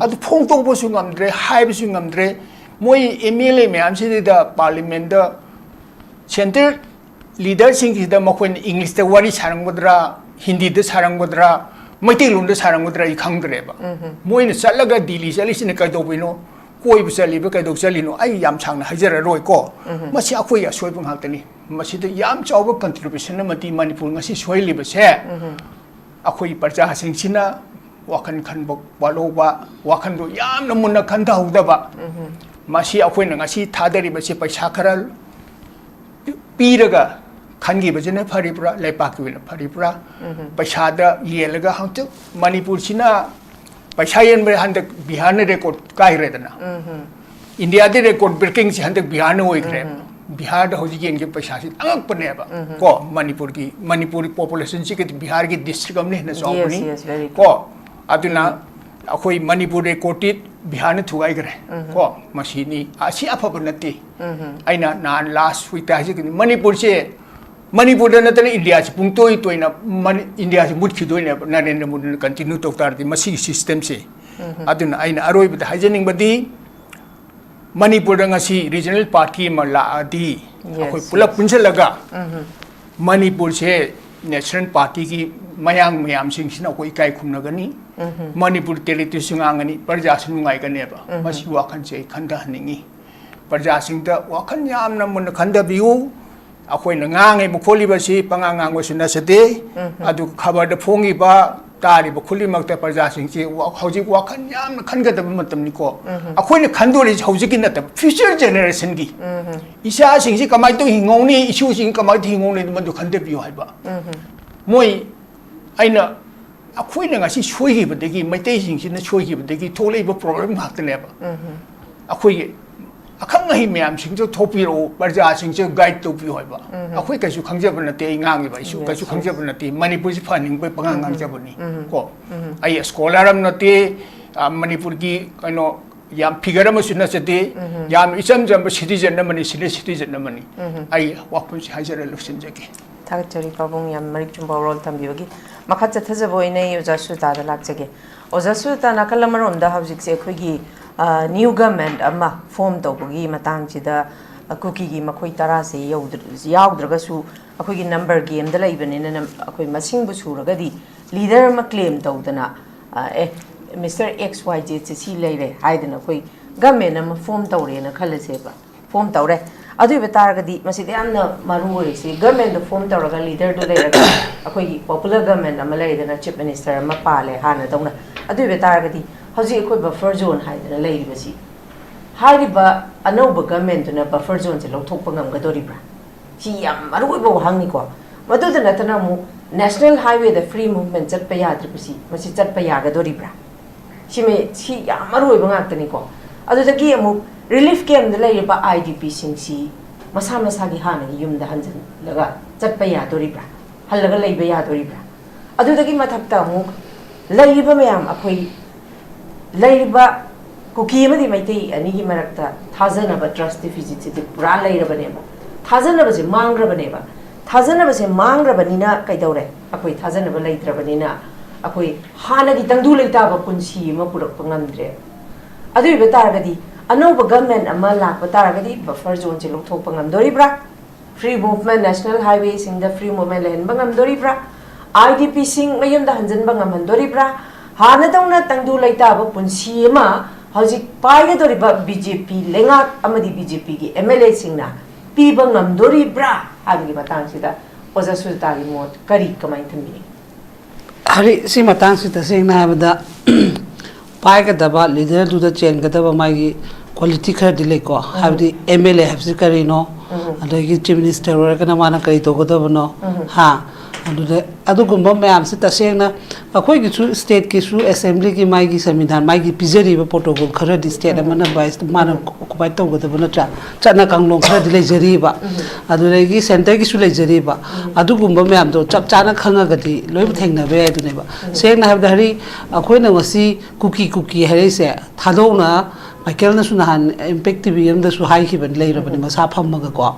ꯑꯗꯨ ꯐꯣꯡꯗꯣꯛꯄꯁꯨ ꯉꯝꯗ꯭ꯔꯦ, ꯍꯥꯏꯕꯁꯨ ꯉꯝꯗ꯭ꯔꯦ꯫ ꯃꯣꯏ MLA ꯃꯌꯥꯝꯁꯤꯗ parliamentꯇ central leaderꯁꯤꯡꯁꯤꯗ ꯃꯈꯣꯏꯅ Englishꯇ ꯋꯥꯔꯤ ꯁꯥꯔꯝꯒꯗ꯭ꯔꯥ, ꯍꯤꯟꯗꯤꯗ ꯁꯥꯔꯝꯒꯗ꯭ꯔꯥ, ꯃꯩꯇꯩꯂꯣꯟꯗ ꯁꯥꯔꯝꯒꯗ꯭ꯔꯥ ꯑꯩ ꯈꯪꯗ꯭ꯔꯦꯕ꯫ ꯃꯣꯏꯅ ꯆꯠꯂꯒ ꯗꯤꯜꯂꯤ ꯆꯠꯂꯤꯁꯤꯅ ꯀꯩꯗꯧꯕꯩꯅꯣ? ꯀꯣꯏꯕ ꯆꯠꯂꯤꯕ ꯀꯩꯗꯧ ꯆꯠꯂꯤꯅꯣ? ꯑꯩ ꯌꯥꯝ ꯁꯥꯡꯅ ꯍꯥꯏꯖꯔꯔꯣꯏꯀꯣ꯫ ꯃꯁꯤ ꯑꯩꯈꯣꯏꯒꯤ ꯑꯁꯣꯏꯕ ꯉꯥꯛꯇꯅꯤ꯫ ꯃꯁꯤꯗ ꯌꯥꯝ ꯆꯥꯎꯕ contribution ꯑꯃꯗꯤ ꯃꯅꯤꯄꯨꯔ ꯉꯁꯤ ꯁꯣꯏꯍꯜꯂꯤꯕꯁꯦ ꯑꯩꯈꯣꯏ ꯄ꯭ꯔꯖꯥꯁꯤꯡꯁꯤꯅ ꯋꯥꯈꯜ ꯈꯟꯕ ꯋꯥꯠꯍꯧꯕ, ꯋꯥꯈꯜꯗꯣ ꯌꯥꯝꯅ ꯃꯨꯟꯅ ꯈꯟꯊꯍꯧꯗꯕ, ꯃꯁꯤ ꯑꯩꯈꯣꯏꯅ ꯉꯁꯤ ꯊꯥꯗꯔꯤꯕꯁꯤ ꯄꯩꯁꯥ ꯈꯔ ꯄꯤꯔꯒ ꯈꯟꯈꯤꯕꯁꯤꯅ ꯐꯔꯤꯕ꯭ꯔꯥ, ꯂꯩꯄꯥꯛꯀꯤ ꯑꯣꯏꯅ ꯐꯔꯤꯕ꯭ꯔꯥ? ꯄꯩꯁꯥꯗ ꯌꯦꯜꯂꯒ ꯍꯧꯖꯤꯛ ꯃꯅꯤꯄꯨꯔꯁꯤꯅ ꯄꯩꯁꯥ ꯌꯦꯟꯕ ꯍꯟꯗꯛ ꯕꯤꯍꯥꯔꯅ record ꯀꯥꯏꯈ꯭ꯔꯦꯗꯅ꯫ ꯏꯟꯗꯤꯌꯥꯗꯤ record breakingꯁꯤ ꯍꯟꯗꯛ ꯕꯤꯍꯥꯔꯅ ꯑꯣꯏꯈ꯭ꯔꯦ꯫ ꯕꯤꯍꯥꯔꯗ ꯍꯧꯖꯤꯛ ꯌꯦꯟꯈꯤꯕ ꯄꯩꯁꯥꯁꯤ ꯑꯉꯛꯄꯅꯦꯕ꯫ ꯀꯣ, ꯃꯅꯤꯄꯨꯔꯒꯤ, ꯃꯅꯤꯄꯨꯔꯒꯤ populationꯁꯤꯒꯗꯤ ꯕꯤꯍꯥꯔꯒꯤ district ꯑꯃꯅ ꯍꯦꯟꯅ ꯆꯥꯎꯕꯅꯤ꯫ Yes, yes, very ꯀꯣ, ꯑꯗꯨꯅ ꯑꯩꯈꯣꯏ ꯃꯅꯤꯄꯨꯔ record ꯕꯤꯍꯥꯔꯅ ꯊꯨꯒꯥꯏꯈ꯭ꯔꯦ꯫ ꯀꯣ, ꯃꯁꯤꯅꯤ, ꯑꯁꯤ ꯑꯐꯕ ꯅꯠꯇꯦ꯫ ꯑꯩꯅ ꯅꯍꯥꯟ last weekꯇ ꯍꯥꯏꯖꯈꯤꯕꯅꯤ, ꯃꯅꯤꯄꯨꯔꯁꯦ ꯃꯅꯤꯄꯨꯔꯗ ꯅꯠꯇꯅ ꯏꯟꯗꯤꯌꯥꯁꯤ ꯄꯨꯡꯇꯣꯏ ꯇꯣꯏꯅ ꯃꯅꯤ-, ꯏꯟꯗꯤꯌꯥꯁꯤ ꯃꯨꯠꯈꯤꯗꯣꯏꯅꯦꯕ, ꯅꯔꯦꯟꯗ꯭ꯔ ꯃꯣꯗꯤꯅ continue ꯇꯧ ꯇꯥꯔꯗꯤ ꯃꯁꯤꯒꯤ system ꯁꯦ꯫ ꯑꯗꯨꯅ ꯑꯩꯅ ꯑꯔꯣꯏꯕꯗ ꯍꯥꯏꯖꯅꯤꯡꯕꯗꯤ, ꯃꯅꯤꯄꯨꯔꯗ ꯉꯁꯤ regional party ꯑꯃ ꯂꯥꯛꯑꯗꯤ, ꯑꯩꯈꯣꯏ ꯄꯨꯂꯞ ꯄꯨꯟꯁꯤꯜꯂꯒ ꯃꯅꯤꯄꯨꯔꯁꯦ national party ꯒꯤ ꯃꯌꯥꯡ ꯃꯌꯥꯝꯁꯤꯡꯁꯤꯅ ꯑꯩꯈꯣꯏ ꯏꯀꯥꯏ ꯈꯨꯝꯅꯒꯅꯤ꯫ ꯃꯅꯤꯄꯨꯔ territory ꯁꯨ ꯉꯥꯡꯒꯅꯤ, ꯄ꯭ꯔꯖꯥꯁꯨ ꯅꯨꯡꯉꯥꯏꯒꯅꯦꯕ꯫ ꯃꯁꯤ ꯋꯥꯈꯜꯁꯦ ꯑꯩ ꯈꯟꯊꯍꯟꯅꯤꯡꯉꯤ꯫ ꯄ꯭ꯔꯖꯥꯁꯤꯡꯗ ꯋꯥꯈꯜ ꯌꯥꯝꯅ ꯃꯨꯟꯅ ꯈꯟꯊꯕꯤꯌꯨ꯫ ꯑꯩꯈꯣꯏꯅ ꯉꯥꯡꯉꯤꯕ ꯈꯣꯠꯂꯤꯕꯁꯤ ꯄꯉꯥꯡ ꯉꯥꯡꯕꯁꯨ ꯅꯠꯆꯗꯦ꯫ ꯑꯗꯨꯒ ꯈꯕꯔꯗ ꯐꯣꯡꯉꯤꯕ, ꯇꯥꯔꯤꯕ ꯈꯨꯗꯤꯡꯃꯛꯇ ꯄ꯭ꯔꯖꯥꯁꯤꯡꯁꯤ ꯋꯥ-, ꯍꯧꯖꯤꯛ ꯋꯥꯈꯜ ꯌꯥꯝꯅ ꯈꯟꯒꯗꯕ ꯃꯇꯝꯅꯤꯀꯣ꯫ ꯑꯩꯈꯣꯏꯅ ꯈꯟꯗꯣꯔꯤꯁꯤ ꯍꯧꯖꯤꯛꯀꯤ ꯅꯠꯇꯕ, future generation ꯒꯤ꯫ ꯏꯆꯥꯁꯤꯡꯁꯤ ꯀꯃꯥꯏꯅ ꯇꯧ ꯍꯤꯡꯍꯧꯅꯤ, ꯏꯁꯨꯁꯤꯡ ꯀꯃꯥꯏꯅ ꯇꯧ ꯍꯤꯡꯍꯧꯅꯤ, ꯃꯗꯨ ꯈꯟꯊꯕꯤꯌꯨ ꯍꯥꯏꯕ꯫ ꯃꯣꯏ, ꯑꯩꯅ, ꯑꯩꯈꯣꯏꯅ ꯉꯁꯤ ꯁꯣꯏꯈꯤꯕꯗꯒꯤ, ꯃꯩꯇꯩꯁꯤꯡꯁꯤꯅ ꯁꯣꯏꯈꯤꯕꯗꯒꯤ ꯊꯣꯛꯂꯛꯏꯕ problem ꯉꯥꯛꯇꯅꯦꯕ꯫ ꯑꯩꯈꯣꯏꯒꯤ ꯑꯈꯪ ꯑꯍꯩ ꯃꯌꯥꯝꯁꯤꯡꯁꯨ ꯊꯣꯛꯄꯤꯔꯛꯎ, ꯄ꯭ꯔꯖꯥꯁꯤꯡꯁꯨ guide ꯇꯧꯕꯤꯌꯨ ꯍꯥꯏꯕ꯫ ꯑꯩꯈꯣꯏ ꯀꯩꯁꯨ ꯈꯪꯖꯕ ꯅꯠꯇꯦ, ꯑꯩ ꯉꯥꯡꯉꯤꯕ, ꯑꯩꯁꯨ ꯀꯩꯁꯨ ꯈꯪꯖꯕ ꯅꯠꯇꯦ, ꯃꯅꯤꯄꯨꯔꯁꯤ ꯐꯍꯟꯅꯤꯡꯕꯒꯤ ꯄꯉꯥꯡ ꯉꯥꯡꯖꯕꯅꯤ ꯀꯣ꯫ ꯑꯩ scholar ꯑꯃ ꯅꯠꯇꯦ, ꯑ, ꯃꯅꯤꯄꯨꯔꯒꯤ ꯀꯩꯅꯣ ꯌꯥꯝ figure ꯑꯃꯁꯨ ꯅꯠꯆꯗꯦ, ꯌꯥꯝ ꯏꯆꯝ ꯆꯝꯕ citizen ꯑꯃꯅꯤ, senior citizen ꯑꯃꯅꯤ꯫ ꯑꯩ ꯋꯥꯐꯝꯁꯤ ꯍꯥꯏꯖꯔ ꯂꯣꯏꯁꯤꯟꯖꯒꯦ꯫ ꯊꯥꯒꯠꯆꯔꯤ ꯄꯥꯕꯨꯡ, ꯌꯥꯝ ꯃꯔꯤꯛ ꯆꯨꯝꯕ ꯋꯥꯔꯣꯜ ꯊꯝꯕꯤꯕꯒꯤ꯫ ꯃꯈꯥ ꯆꯠꯊꯖꯕ ꯑꯣꯏꯅ ꯑꯩ ꯑꯣꯖꯥ ꯁꯨꯖꯥꯇꯥꯗ ꯂꯥꯛꯆꯒꯦ꯫ ꯑꯣꯖꯥ ꯁꯨꯖꯥꯇꯥ, ꯅꯥꯀꯜ ꯑꯃꯔꯣꯝꯗ ꯍꯧꯖꯤꯛꯁꯦ ꯑꯩꯈꯣꯏꯒꯤ, ꯑ, new government ꯑꯃ form ꯇꯧꯕꯒꯤ ꯃꯇꯥꯡꯁꯤꯗ, ꯑ, ꯀꯨꯀꯤꯒꯤ ꯃꯈꯣꯏ ꯇꯔꯥꯁꯦ ꯌꯧꯗ꯭ꯔ-, ꯌꯥꯎꯗ꯭ꯔꯒꯁꯨ ꯑꯩꯈꯣꯏꯒꯤ number game ꯗ ꯂꯩꯕꯅꯤꯅ ꯅꯝ-, ꯑꯩꯈꯣꯏ ꯃꯁꯤꯡꯕꯨ ꯁꯨꯔꯒꯗꯤ leader ꯑꯃ claim ꯇꯧꯗꯅ, ꯑ, ꯑꯦ, Mister X Y Z ꯁꯦ ꯁꯤ ꯂꯩꯔꯦ ꯍꯥꯏꯗꯅ ꯑꯩꯈꯣꯏ government ꯑꯃ form ꯇꯧꯔꯦꯅ ꯈꯜꯂꯁꯦꯕ꯫ Form ꯇꯧꯔꯦ꯫ ꯑꯗꯨ ꯑꯣꯏꯕ ꯇꯥꯔꯒꯗꯤ ꯃꯁꯤꯗ ꯌꯥꯝꯅ ꯃꯔꯨ ꯑꯣꯏꯔꯤꯁꯤ, government ꯗꯣ form ꯇꯧꯔꯒ leader ꯗꯨ ꯂꯩꯔꯒ ꯑꯩꯈꯣꯏꯒꯤ popular government ꯑꯃ ꯂꯩꯔꯦꯗꯅ, chief minister ꯑꯃ ꯄꯥꯜꯂꯦ ꯍꯥꯟꯅꯗꯧꯅ꯫ ꯑꯗꯨ ꯑꯣꯏꯕ ꯇꯥꯔꯒꯗꯤ ꯍꯧꯖꯤꯛ ꯑꯩꯈꯣꯏ buffer zone ꯍꯥꯏꯗꯅ ꯂꯩꯔꯤꯕꯁꯤ, ꯍꯥꯏꯔꯤꯕ ꯑꯅꯧꯕ government ꯗꯨꯅ buffer zone ꯁꯦ ꯂꯧꯊꯣꯛꯄ ꯉꯝꯒꯗꯧꯔꯤꯕ꯭ꯔꯥ? ꯁꯤ ꯌꯥꯝ ꯃꯔꯨꯑꯣꯏꯕ ꯋꯥꯍꯪꯅꯤꯀꯣ꯫ ꯃꯗꯨꯗ ꯅꯠꯇꯅ ꯑꯃꯨꯛ national highway ꯗ free movement ꯆꯠꯄ ꯌꯥꯗ꯭ꯔꯤꯕꯁꯤ, ꯃꯁꯤ ꯆꯠꯄ ꯌꯥꯒꯗꯧꯔꯤꯕ꯭ꯔꯥ? ꯁꯤꯃ-, ꯁꯤ ꯌꯥꯝ ꯃꯔꯨꯑꯣꯏꯕ ꯉꯥꯛꯇꯅꯤꯀꯣ꯫ ꯑꯗꯨꯗꯒꯤ ꯑꯃꯨꯛ relief camp ꯗ ꯂꯩꯔꯤꯕ I D P ꯁꯤꯡꯁꯤ ꯃꯁꯥ ꯃꯁꯥꯒꯤ ꯍꯥꯟꯅꯒꯤ ꯌꯨꯝꯗ ꯍꯟꯖꯤꯜꯂꯒ ꯆꯠꯄ ꯌꯥꯗꯣꯔꯤꯕ꯭ꯔꯥ? ꯍꯜꯂꯒ ꯂꯩꯕ ꯌꯥꯗꯣꯔꯤꯕ꯭ꯔꯥ? ꯑꯗꯨꯗꯒꯤ ꯃꯊꯛꯇ ꯑꯃꯨꯛ ꯂꯩꯔꯤꯕ ꯃꯌꯥꯝ ꯑꯩꯈꯣꯏ ꯂꯩꯔꯤꯕ ꯀꯨꯀꯤ ꯑꯃꯗꯤ ꯃꯩꯇꯩ ꯑꯅꯤꯒꯤ ꯃꯔꯛꯇ ꯊꯥꯖꯅꯕ, trust deficit ꯁꯤꯗꯤ ꯄꯨꯔꯥ ꯂꯩꯔꯕꯅꯦꯕ꯫ ꯊꯥꯖꯅꯕꯁꯦ ꯃꯥꯡꯈ꯭ꯔꯕꯅꯦꯕ꯫ ꯊꯥꯖꯅꯕꯁꯦ ꯃꯥꯡꯈ꯭ꯔꯕꯅꯤꯅ ꯀꯩꯗꯧꯔꯦ? ꯑꯩꯈꯣꯏ ꯊꯥꯖꯅꯕ ꯂꯩꯇ꯭ꯔꯕꯅꯤꯅ ꯑꯩꯈꯣꯏ ꯍꯥꯟꯅꯒꯤ ꯇꯪꯗꯨ ꯂꯩꯇꯥꯕ ꯄꯨꯟꯁꯤ ꯑꯃ ꯄꯨꯔꯛꯄ ꯉꯝꯗ꯭ꯔꯦ꯫ ꯑꯗꯨ ꯑꯣꯏꯕ ꯇꯥꯔꯒꯗꯤ ꯑꯅꯧꯕ ꯒꯚꯔꯟꯃꯦꯟ ꯑꯃ ꯂꯥꯛꯄ ꯇꯥꯔꯒꯗꯤ ꯕꯐꯔ ꯖꯣꯟꯁꯦ ꯂꯧꯊꯣꯛꯄ ꯉꯝꯗꯣꯔꯤꯕ꯭ꯔꯥ? ꯐ꯭ꯔꯤ ꯃꯨꯚꯃꯦꯟ, ꯅꯦꯁꯅꯦꯜ ꯍꯥꯏꯋꯦꯁꯤꯡꯗ ꯐ꯭ꯔꯤ ꯃꯨꯚꯃꯦꯟ ꯂꯩꯍꯟꯕ ꯉꯝꯗꯣꯔꯤꯕ꯭ꯔꯥ? ꯑꯥꯏ ꯗꯤ ꯄꯤꯁꯤꯡ ꯃꯌꯨꯝꯗ ꯍꯟꯖꯤꯟꯕ ꯉꯝꯍꯟꯗꯣꯔꯤꯕ꯭ꯔꯥ? ꯍꯥꯟꯅꯗꯧꯅ ꯇꯪꯗꯨ ꯂꯩꯇꯥꯕ ꯄꯨꯟꯁꯤ ꯑꯃ ꯍꯧꯖꯤꯛ ꯄꯥꯏꯒꯗꯧꯔꯤꯕ ꯕꯤ ꯖꯦ ꯄꯤ ꯂꯩꯉꯥꯛ ꯑꯃꯗꯤ ꯕꯤ ꯖꯦ ꯄꯤꯒꯤ ꯑꯦꯝ ꯑꯦꯜ ꯑꯦꯁꯤꯡꯅ ꯄꯤꯕ ꯉꯝꯗꯣꯔꯤꯕ꯭ꯔꯥ ꯍꯥꯏꯕꯒꯤ ꯃꯇꯥꯡꯁꯤꯗ ꯑꯣꯖꯥ ꯁꯨꯖꯇꯥꯒꯤ ꯃꯣꯠ ꯀꯔꯤ, ꯀꯃꯥꯏꯅ ꯊꯝꯕꯤꯅꯤ? ꯍꯧꯖꯤꯛ ꯁꯤ ꯃꯇꯥꯡꯁꯤꯗ ꯁꯦꯡꯅ ꯍꯥꯏꯔꯕꯗ ꯄꯥꯏꯒꯗꯕ ꯂꯤꯗꯔꯗꯨꯗ ꯆꯦꯟꯒꯗꯕ ꯃꯥꯒꯤ ꯀ꯭ꯋꯥꯂꯤꯇꯤ ꯈꯔꯗꯤ ꯂꯩꯀꯣ꯫ ꯍꯥꯏꯕꯗꯤ ꯑꯦꯝ ꯑꯦꯜ ꯑꯦ ꯍꯥꯏꯕꯁꯤ ꯀꯔꯤꯅꯣ, ꯑꯗꯒꯤ ꯆꯤꯐ ꯃꯤꯅꯤꯁꯇꯔ ꯑꯣꯏꯔꯒꯅ ꯃꯥꯅ ꯀꯔꯤ ꯇꯧꯒꯗꯕꯅꯣ, ꯍꯥ, ꯑꯗꯨꯗ ꯑꯗꯨꯒꯨꯝꯕ ꯃꯌꯥꯝꯁꯤ ꯇꯁꯦꯡꯅ ꯑꯩꯈꯣꯏꯒꯤꯁꯨ ꯁ꯭ꯇꯦꯠꯀꯤꯁꯨ ꯑꯦꯁꯦꯝꯕ꯭ꯂꯤꯒꯤ ꯃꯥꯒꯤ ꯁꯪꯕꯤꯙꯥꯟ, ꯃꯥꯒꯤ ꯄꯤꯖꯔꯤꯕ ꯄ꯭ꯔꯣꯇꯣꯀꯣꯜ ꯈꯔꯗꯤ ꯁ꯭ꯇꯦꯠ ꯑꯃꯅ ꯚꯥꯏꯁ ꯃꯥꯅ ꯑꯣꯀꯨꯄꯥꯏ ꯇꯧꯒꯗꯕ ꯅꯠꯇ꯭ꯔꯥ? ꯆꯠꯅ ꯀꯥꯡꯂꯣꯟ ꯈꯔꯗꯤ ꯂꯩꯖꯔꯤꯕ, ꯑꯗꯨꯗꯒꯤ ꯁꯦꯟꯇꯔꯒꯤꯁꯨ ꯂꯩꯖꯔꯤꯕ, ꯑꯗꯨꯒꯨꯝꯕ ꯃꯌꯥꯝꯗꯣ ꯆꯞ ꯆꯥꯅ ꯈꯪꯉꯒꯗꯤ ꯂꯣꯏꯅ ꯊꯦꯡꯅꯕ ꯌꯥꯏ ꯑꯗꯨꯅꯦꯕ꯫ ꯁꯦꯡꯅ ꯍꯥꯏꯕꯗ ꯍꯔꯤ, ꯑꯩꯈꯣꯏꯅ ꯉꯁꯤ ꯀꯨꯀꯤ ꯀꯨꯀꯤ ꯍꯥꯏꯔꯛꯏꯁꯦ ꯊꯥꯗꯣꯛꯅ ꯃꯥꯏꯀꯦꯜꯅꯁꯨ ꯅꯍꯥꯟ ꯏꯝꯄꯦꯛ ꯇꯤ ꯚꯤ ꯑꯃꯗꯁꯨ ꯍꯥꯏꯈꯤꯕꯅꯤ, ꯂꯩꯔꯕꯅꯤ ꯃꯁꯥ ꯐꯝꯃꯒꯀꯣ꯫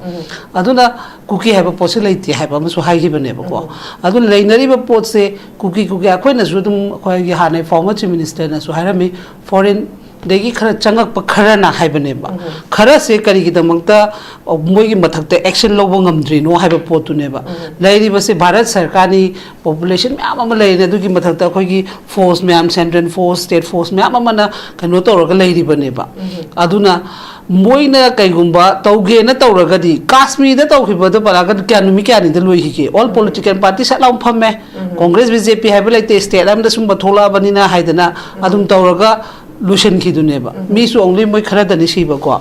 ꯑꯗꯨꯅ ꯀꯨꯀꯤ ꯍꯥꯏꯕ ꯄꯣꯠꯁꯦ ꯂꯩꯇꯦ ꯍꯥꯏꯕ ꯑꯃꯁꯨ ꯍꯥꯏꯈꯤꯕꯅꯦꯕꯀꯣ꯫ ꯑꯗꯨꯅ ꯂꯩꯅꯔꯤꯕ ꯄꯣꯠꯁꯦ ꯀꯨꯀꯤ ꯀꯨꯀꯤ ꯑꯩꯈꯣꯏꯅꯁꯨ ꯑꯗꯨꯝ ꯑꯩꯈꯣꯏꯒꯤ ꯍꯥꯟꯅ ꯐꯣꯔꯃꯔ ꯆꯤꯐ ꯃꯤꯅꯤꯁꯇꯔꯅꯁꯨ ꯍꯥꯏꯔꯝꯃꯤ, ꯐꯣꯔꯦꯟꯗꯒꯤ ꯈꯔ ꯆꯪꯉꯛꯄ ꯈꯔꯅ ꯍꯥꯏꯕꯅꯦꯕ꯫ ꯈꯔꯁꯦ ꯀꯔꯤꯒꯤꯗꯃꯛꯇ ꯃꯣꯏꯒꯤ ꯃꯊꯛꯇ ꯑꯦꯛꯁꯟ ꯂꯧꯕ ꯉꯝꯗ꯭ꯔꯤꯅꯣ ꯍꯥꯏꯕ ꯄꯣꯠꯇꯨꯅꯦꯕ꯫ ꯂꯩꯔꯤꯕꯁꯦ ꯚꯥꯔꯠ ꯁꯔꯀꯥꯔꯅꯤ, ꯄꯣꯄꯨꯂꯦꯁꯟ ꯃꯌꯥꯝ ꯑꯃ ꯂꯩꯔꯦ, ꯑꯗꯨꯒꯤ ꯃꯊꯛꯇ ꯑꯩꯈꯣꯏꯒꯤ ꯐꯣꯔꯁ ꯃꯌꯥꯝ, ꯁꯦꯟꯇ꯭ꯔꯦꯜ ꯐꯣꯔꯁ, ꯁ꯭ꯇꯦꯠ ꯐꯣꯔꯁ ꯃꯌꯥꯝ ꯑꯃꯅ ꯀꯩꯅꯣ ꯇꯧꯔꯒ ꯂꯩꯔꯤꯕꯅꯦꯕ꯫ ꯑꯗꯨꯅ ꯃꯣꯏꯅ ꯀꯩꯒꯨꯝꯕ ꯇꯧꯒꯦꯅ ꯇꯧꯔꯒꯗꯤ, ꯀꯥꯁꯃꯤꯔꯗ ꯇꯧꯈꯤꯕꯗ ꯄꯜꯂꯛꯑꯒꯗꯤ ꯀꯌꯥ, ꯅꯨꯃꯤꯠ ꯀꯌꯥꯅꯤꯗ ꯂꯣꯏꯈꯤꯒꯦ? ꯑꯣꯜ ꯄꯣꯂꯤꯇꯤꯀꯦꯜ ꯄꯥꯔꯇꯤ ꯁꯠ ꯂꯥꯎꯅ ꯐꯝꯃꯦ꯫ ꯀꯣꯡꯒ꯭ꯔꯦꯁ, ꯕꯤ ꯖꯦ ꯄꯤ ꯍꯥꯏꯕ ꯂꯩꯇꯦ, ꯁ꯭ꯇꯦꯠ ꯑꯃꯗ ꯁꯨꯝꯕ ꯊꯣꯛꯂꯛꯑꯕꯅꯤꯅ ꯍꯥꯏꯗꯅ ꯑꯗꯨꯝ ꯇꯧꯔꯒ ꯂꯣꯏꯁꯤꯟꯈꯤꯗꯨꯅꯦꯕ꯫ ꯃꯤꯁꯨ ꯑꯣꯡꯂꯤ ꯃꯣꯏ ꯈꯔꯗꯅꯤ ꯁꯤꯕꯀꯣ꯫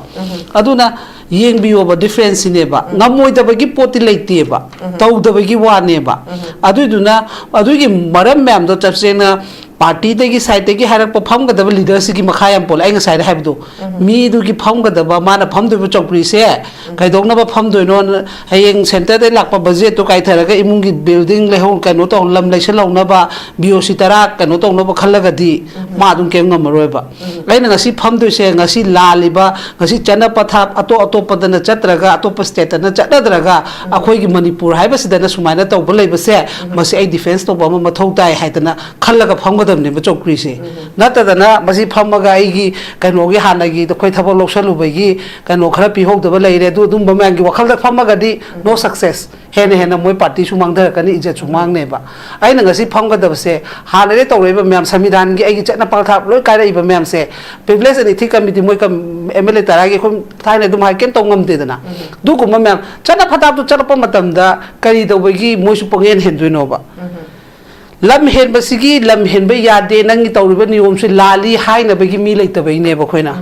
ꯑꯗꯨꯅ ꯌꯦꯡꯕꯤꯌꯣꯕ, ꯗꯤꯐ꯭ꯔꯦꯟꯁꯁꯤꯅꯦꯕ꯫ ꯉꯝꯃꯣꯏꯗꯕꯒꯤ ꯄꯣꯠꯇꯤ ꯂꯩꯇꯦꯕ, ꯇꯧꯗꯕꯒꯤ ꯋꯥꯅꯦꯕ꯫ ꯑꯗꯨꯏꯗꯨꯅ ꯑꯗꯨꯒꯤ ꯃꯔꯝ ꯃꯌꯥꯝꯗꯣ ꯆꯞꯁꯦꯡꯅ ꯄꯥꯔꯇꯤꯗꯒꯤ, ꯁꯥꯏꯠꯇꯒꯤ ꯍꯥꯏꯔꯛꯄ ꯐꯝꯒꯗꯕ ꯂꯤꯗꯔꯁꯤꯒꯤ ꯃꯈꯥ ꯌꯥꯝ ꯄꯣꯜꯂꯦ꯫ ꯑꯩ ꯉꯁꯥꯏꯗ ꯍꯥꯏꯕꯗꯣ, ꯃꯤꯗꯨꯒꯤ ꯐꯝꯒꯗꯕ, ꯃꯥꯅ ꯐꯝꯗꯣꯏꯕ ꯆꯧꯀ꯭ꯔꯤꯁꯦ ꯀꯩꯗꯧꯅꯕ ꯐꯝꯗꯣꯏꯅꯣ? ꯍꯌꯦꯡ ꯁꯦꯟꯇꯔꯗꯩ ꯂꯥꯛꯄ ꯕꯖꯦꯠꯇꯣ ꯀꯥꯏꯊꯔꯒ ꯏꯃꯨꯡꯒꯤ ꯕꯤꯜꯗꯤꯡ ꯂꯩꯍꯧ, ꯀꯩꯅꯣ ꯇꯧ, ꯂꯝ ꯂꯩꯁꯜꯍꯧꯅꯕ, ꯕꯤ ꯑꯣ ꯁꯤ ꯇꯔꯥ ꯀꯩꯅꯣ ꯇꯧꯅꯕ ꯈꯜꯂꯒꯗꯤ ꯃꯥ ꯑꯗꯨꯝ ꯀꯩꯝ ꯉꯝꯃꯔꯣꯏꯕ꯫ ꯑꯩꯅ ꯉꯁꯤ ꯐꯝꯗꯣꯏꯁꯦ, ꯉꯁꯤ ꯂꯥꯜꯂꯤꯕ, ꯉꯁꯤ ꯆꯠꯅ ꯄꯊꯥꯞ ꯑꯇꯣꯞ ꯑꯇꯣꯞꯄꯗꯅ ꯆꯠꯇ꯭ꯔꯒ, ꯑꯇꯣꯞꯄ ꯁ꯭ꯇꯦꯠꯇꯅ ꯆꯠꯅꯗ꯭ꯔꯒ, ꯑꯩꯈꯣꯏꯒꯤ ꯃꯅꯤꯄꯨꯔ ꯍꯥꯏꯕꯁꯤꯗꯅ ꯁꯨꯃꯥꯏꯅ ꯇꯧꯕ ꯂꯩꯕꯁꯦ, ꯃꯁꯤ ꯑꯩ ꯗꯤꯐꯦꯟꯁ ꯇꯧꯕ ꯑꯃ ꯃꯊꯧ ꯇꯥꯏ ꯍꯥꯏꯗꯅ ꯈꯜꯂꯒ ꯐꯝꯒꯗꯕꯅꯦꯕ ꯆꯧꯀ꯭ꯔꯤꯁꯦ꯫ ꯅꯠꯇꯗꯅ ꯃꯁꯤ ꯐꯝꯃꯒ ꯑꯩꯒꯤ ꯀꯩꯅꯣꯒꯤ, ꯍꯥꯟꯅꯒꯤ ꯑꯩꯈꯣꯏ ꯊꯕꯛ ꯂꯧꯁꯜꯂꯨꯕꯒꯤ ꯀꯩꯅꯣ ꯈꯔ ꯄꯤꯍꯧꯗꯕ ꯂꯩꯔꯦ, ꯑꯗꯨ ꯑꯗꯨꯝꯕ ꯃꯌꯥꯝꯒꯤ ꯋꯥꯈꯜꯗ ꯐꯝꯃꯒꯗꯤ no success꯫ ꯍꯦꯟꯅ ꯍꯦꯟꯅ ꯃꯣꯏ ꯄꯥꯔꯇꯤꯁꯨ ꯃꯥꯡꯊꯔꯛꯀꯅꯤ, ꯏꯖꯠꯁꯨ ꯃꯥꯡꯅꯦꯕ꯫ ꯑꯩꯅ ꯉꯁꯤ ꯐꯝꯒꯗꯕꯁꯦ, ꯍꯥꯟꯅꯗꯒꯤ ꯇꯧꯔꯛꯏꯕ ꯃꯌꯥꯝ, ꯁꯪꯕꯤꯙꯥꯟꯒꯤ ꯑꯩꯒꯤ ꯆꯠꯅ ꯄꯊꯥꯞ ꯂꯣꯏ ꯀꯥꯏꯔꯛꯏꯕ ꯃꯌꯥꯝꯁꯦ, ꯄ꯭ꯔꯤꯚꯤꯂꯦꯖ ꯑꯦꯟ ꯏꯊꯤꯛ ꯀꯃꯤꯇꯤ, ꯃꯣꯏ ꯑꯦꯝ ꯑꯦꯜ ꯑꯦ ꯇꯔꯥꯒꯤ ꯑꯩꯈꯣꯏ ꯊꯥꯏꯅ ꯑꯗꯨꯝ ꯍꯥꯏ, ꯀꯩꯝ ꯇꯧ ꯉꯝꯗꯦꯗꯅ꯫ ꯑꯗꯨꯒꯨꯝꯕ ꯃꯌꯥꯝ ꯆꯠꯅ ꯄꯊꯥꯞꯇꯨ ꯆꯠꯂꯛꯄ ꯃꯇꯝꯗ ꯀꯔꯤ ꯇꯧꯕꯒꯤ ꯃꯣꯏꯁꯨ ꯄꯪꯍꯦꯟ ꯍꯦꯟꯗꯣꯏꯅꯣꯕ? ꯂꯝ ꯍꯦꯟꯕꯁꯤꯒꯤ, ꯂꯝ ꯍꯦꯟꯕ ꯌꯥꯗꯦ, ꯅꯪꯒꯤ ꯇꯧꯔꯤꯕ ꯅꯤꯌꯣꯝꯁꯤ ꯂꯥꯜꯂꯤ ꯍꯥꯏꯅꯕꯒꯤ ꯃꯤ ꯂꯩꯇꯕꯩꯅꯦꯕ ꯑꯩꯈꯣꯏꯅ꯫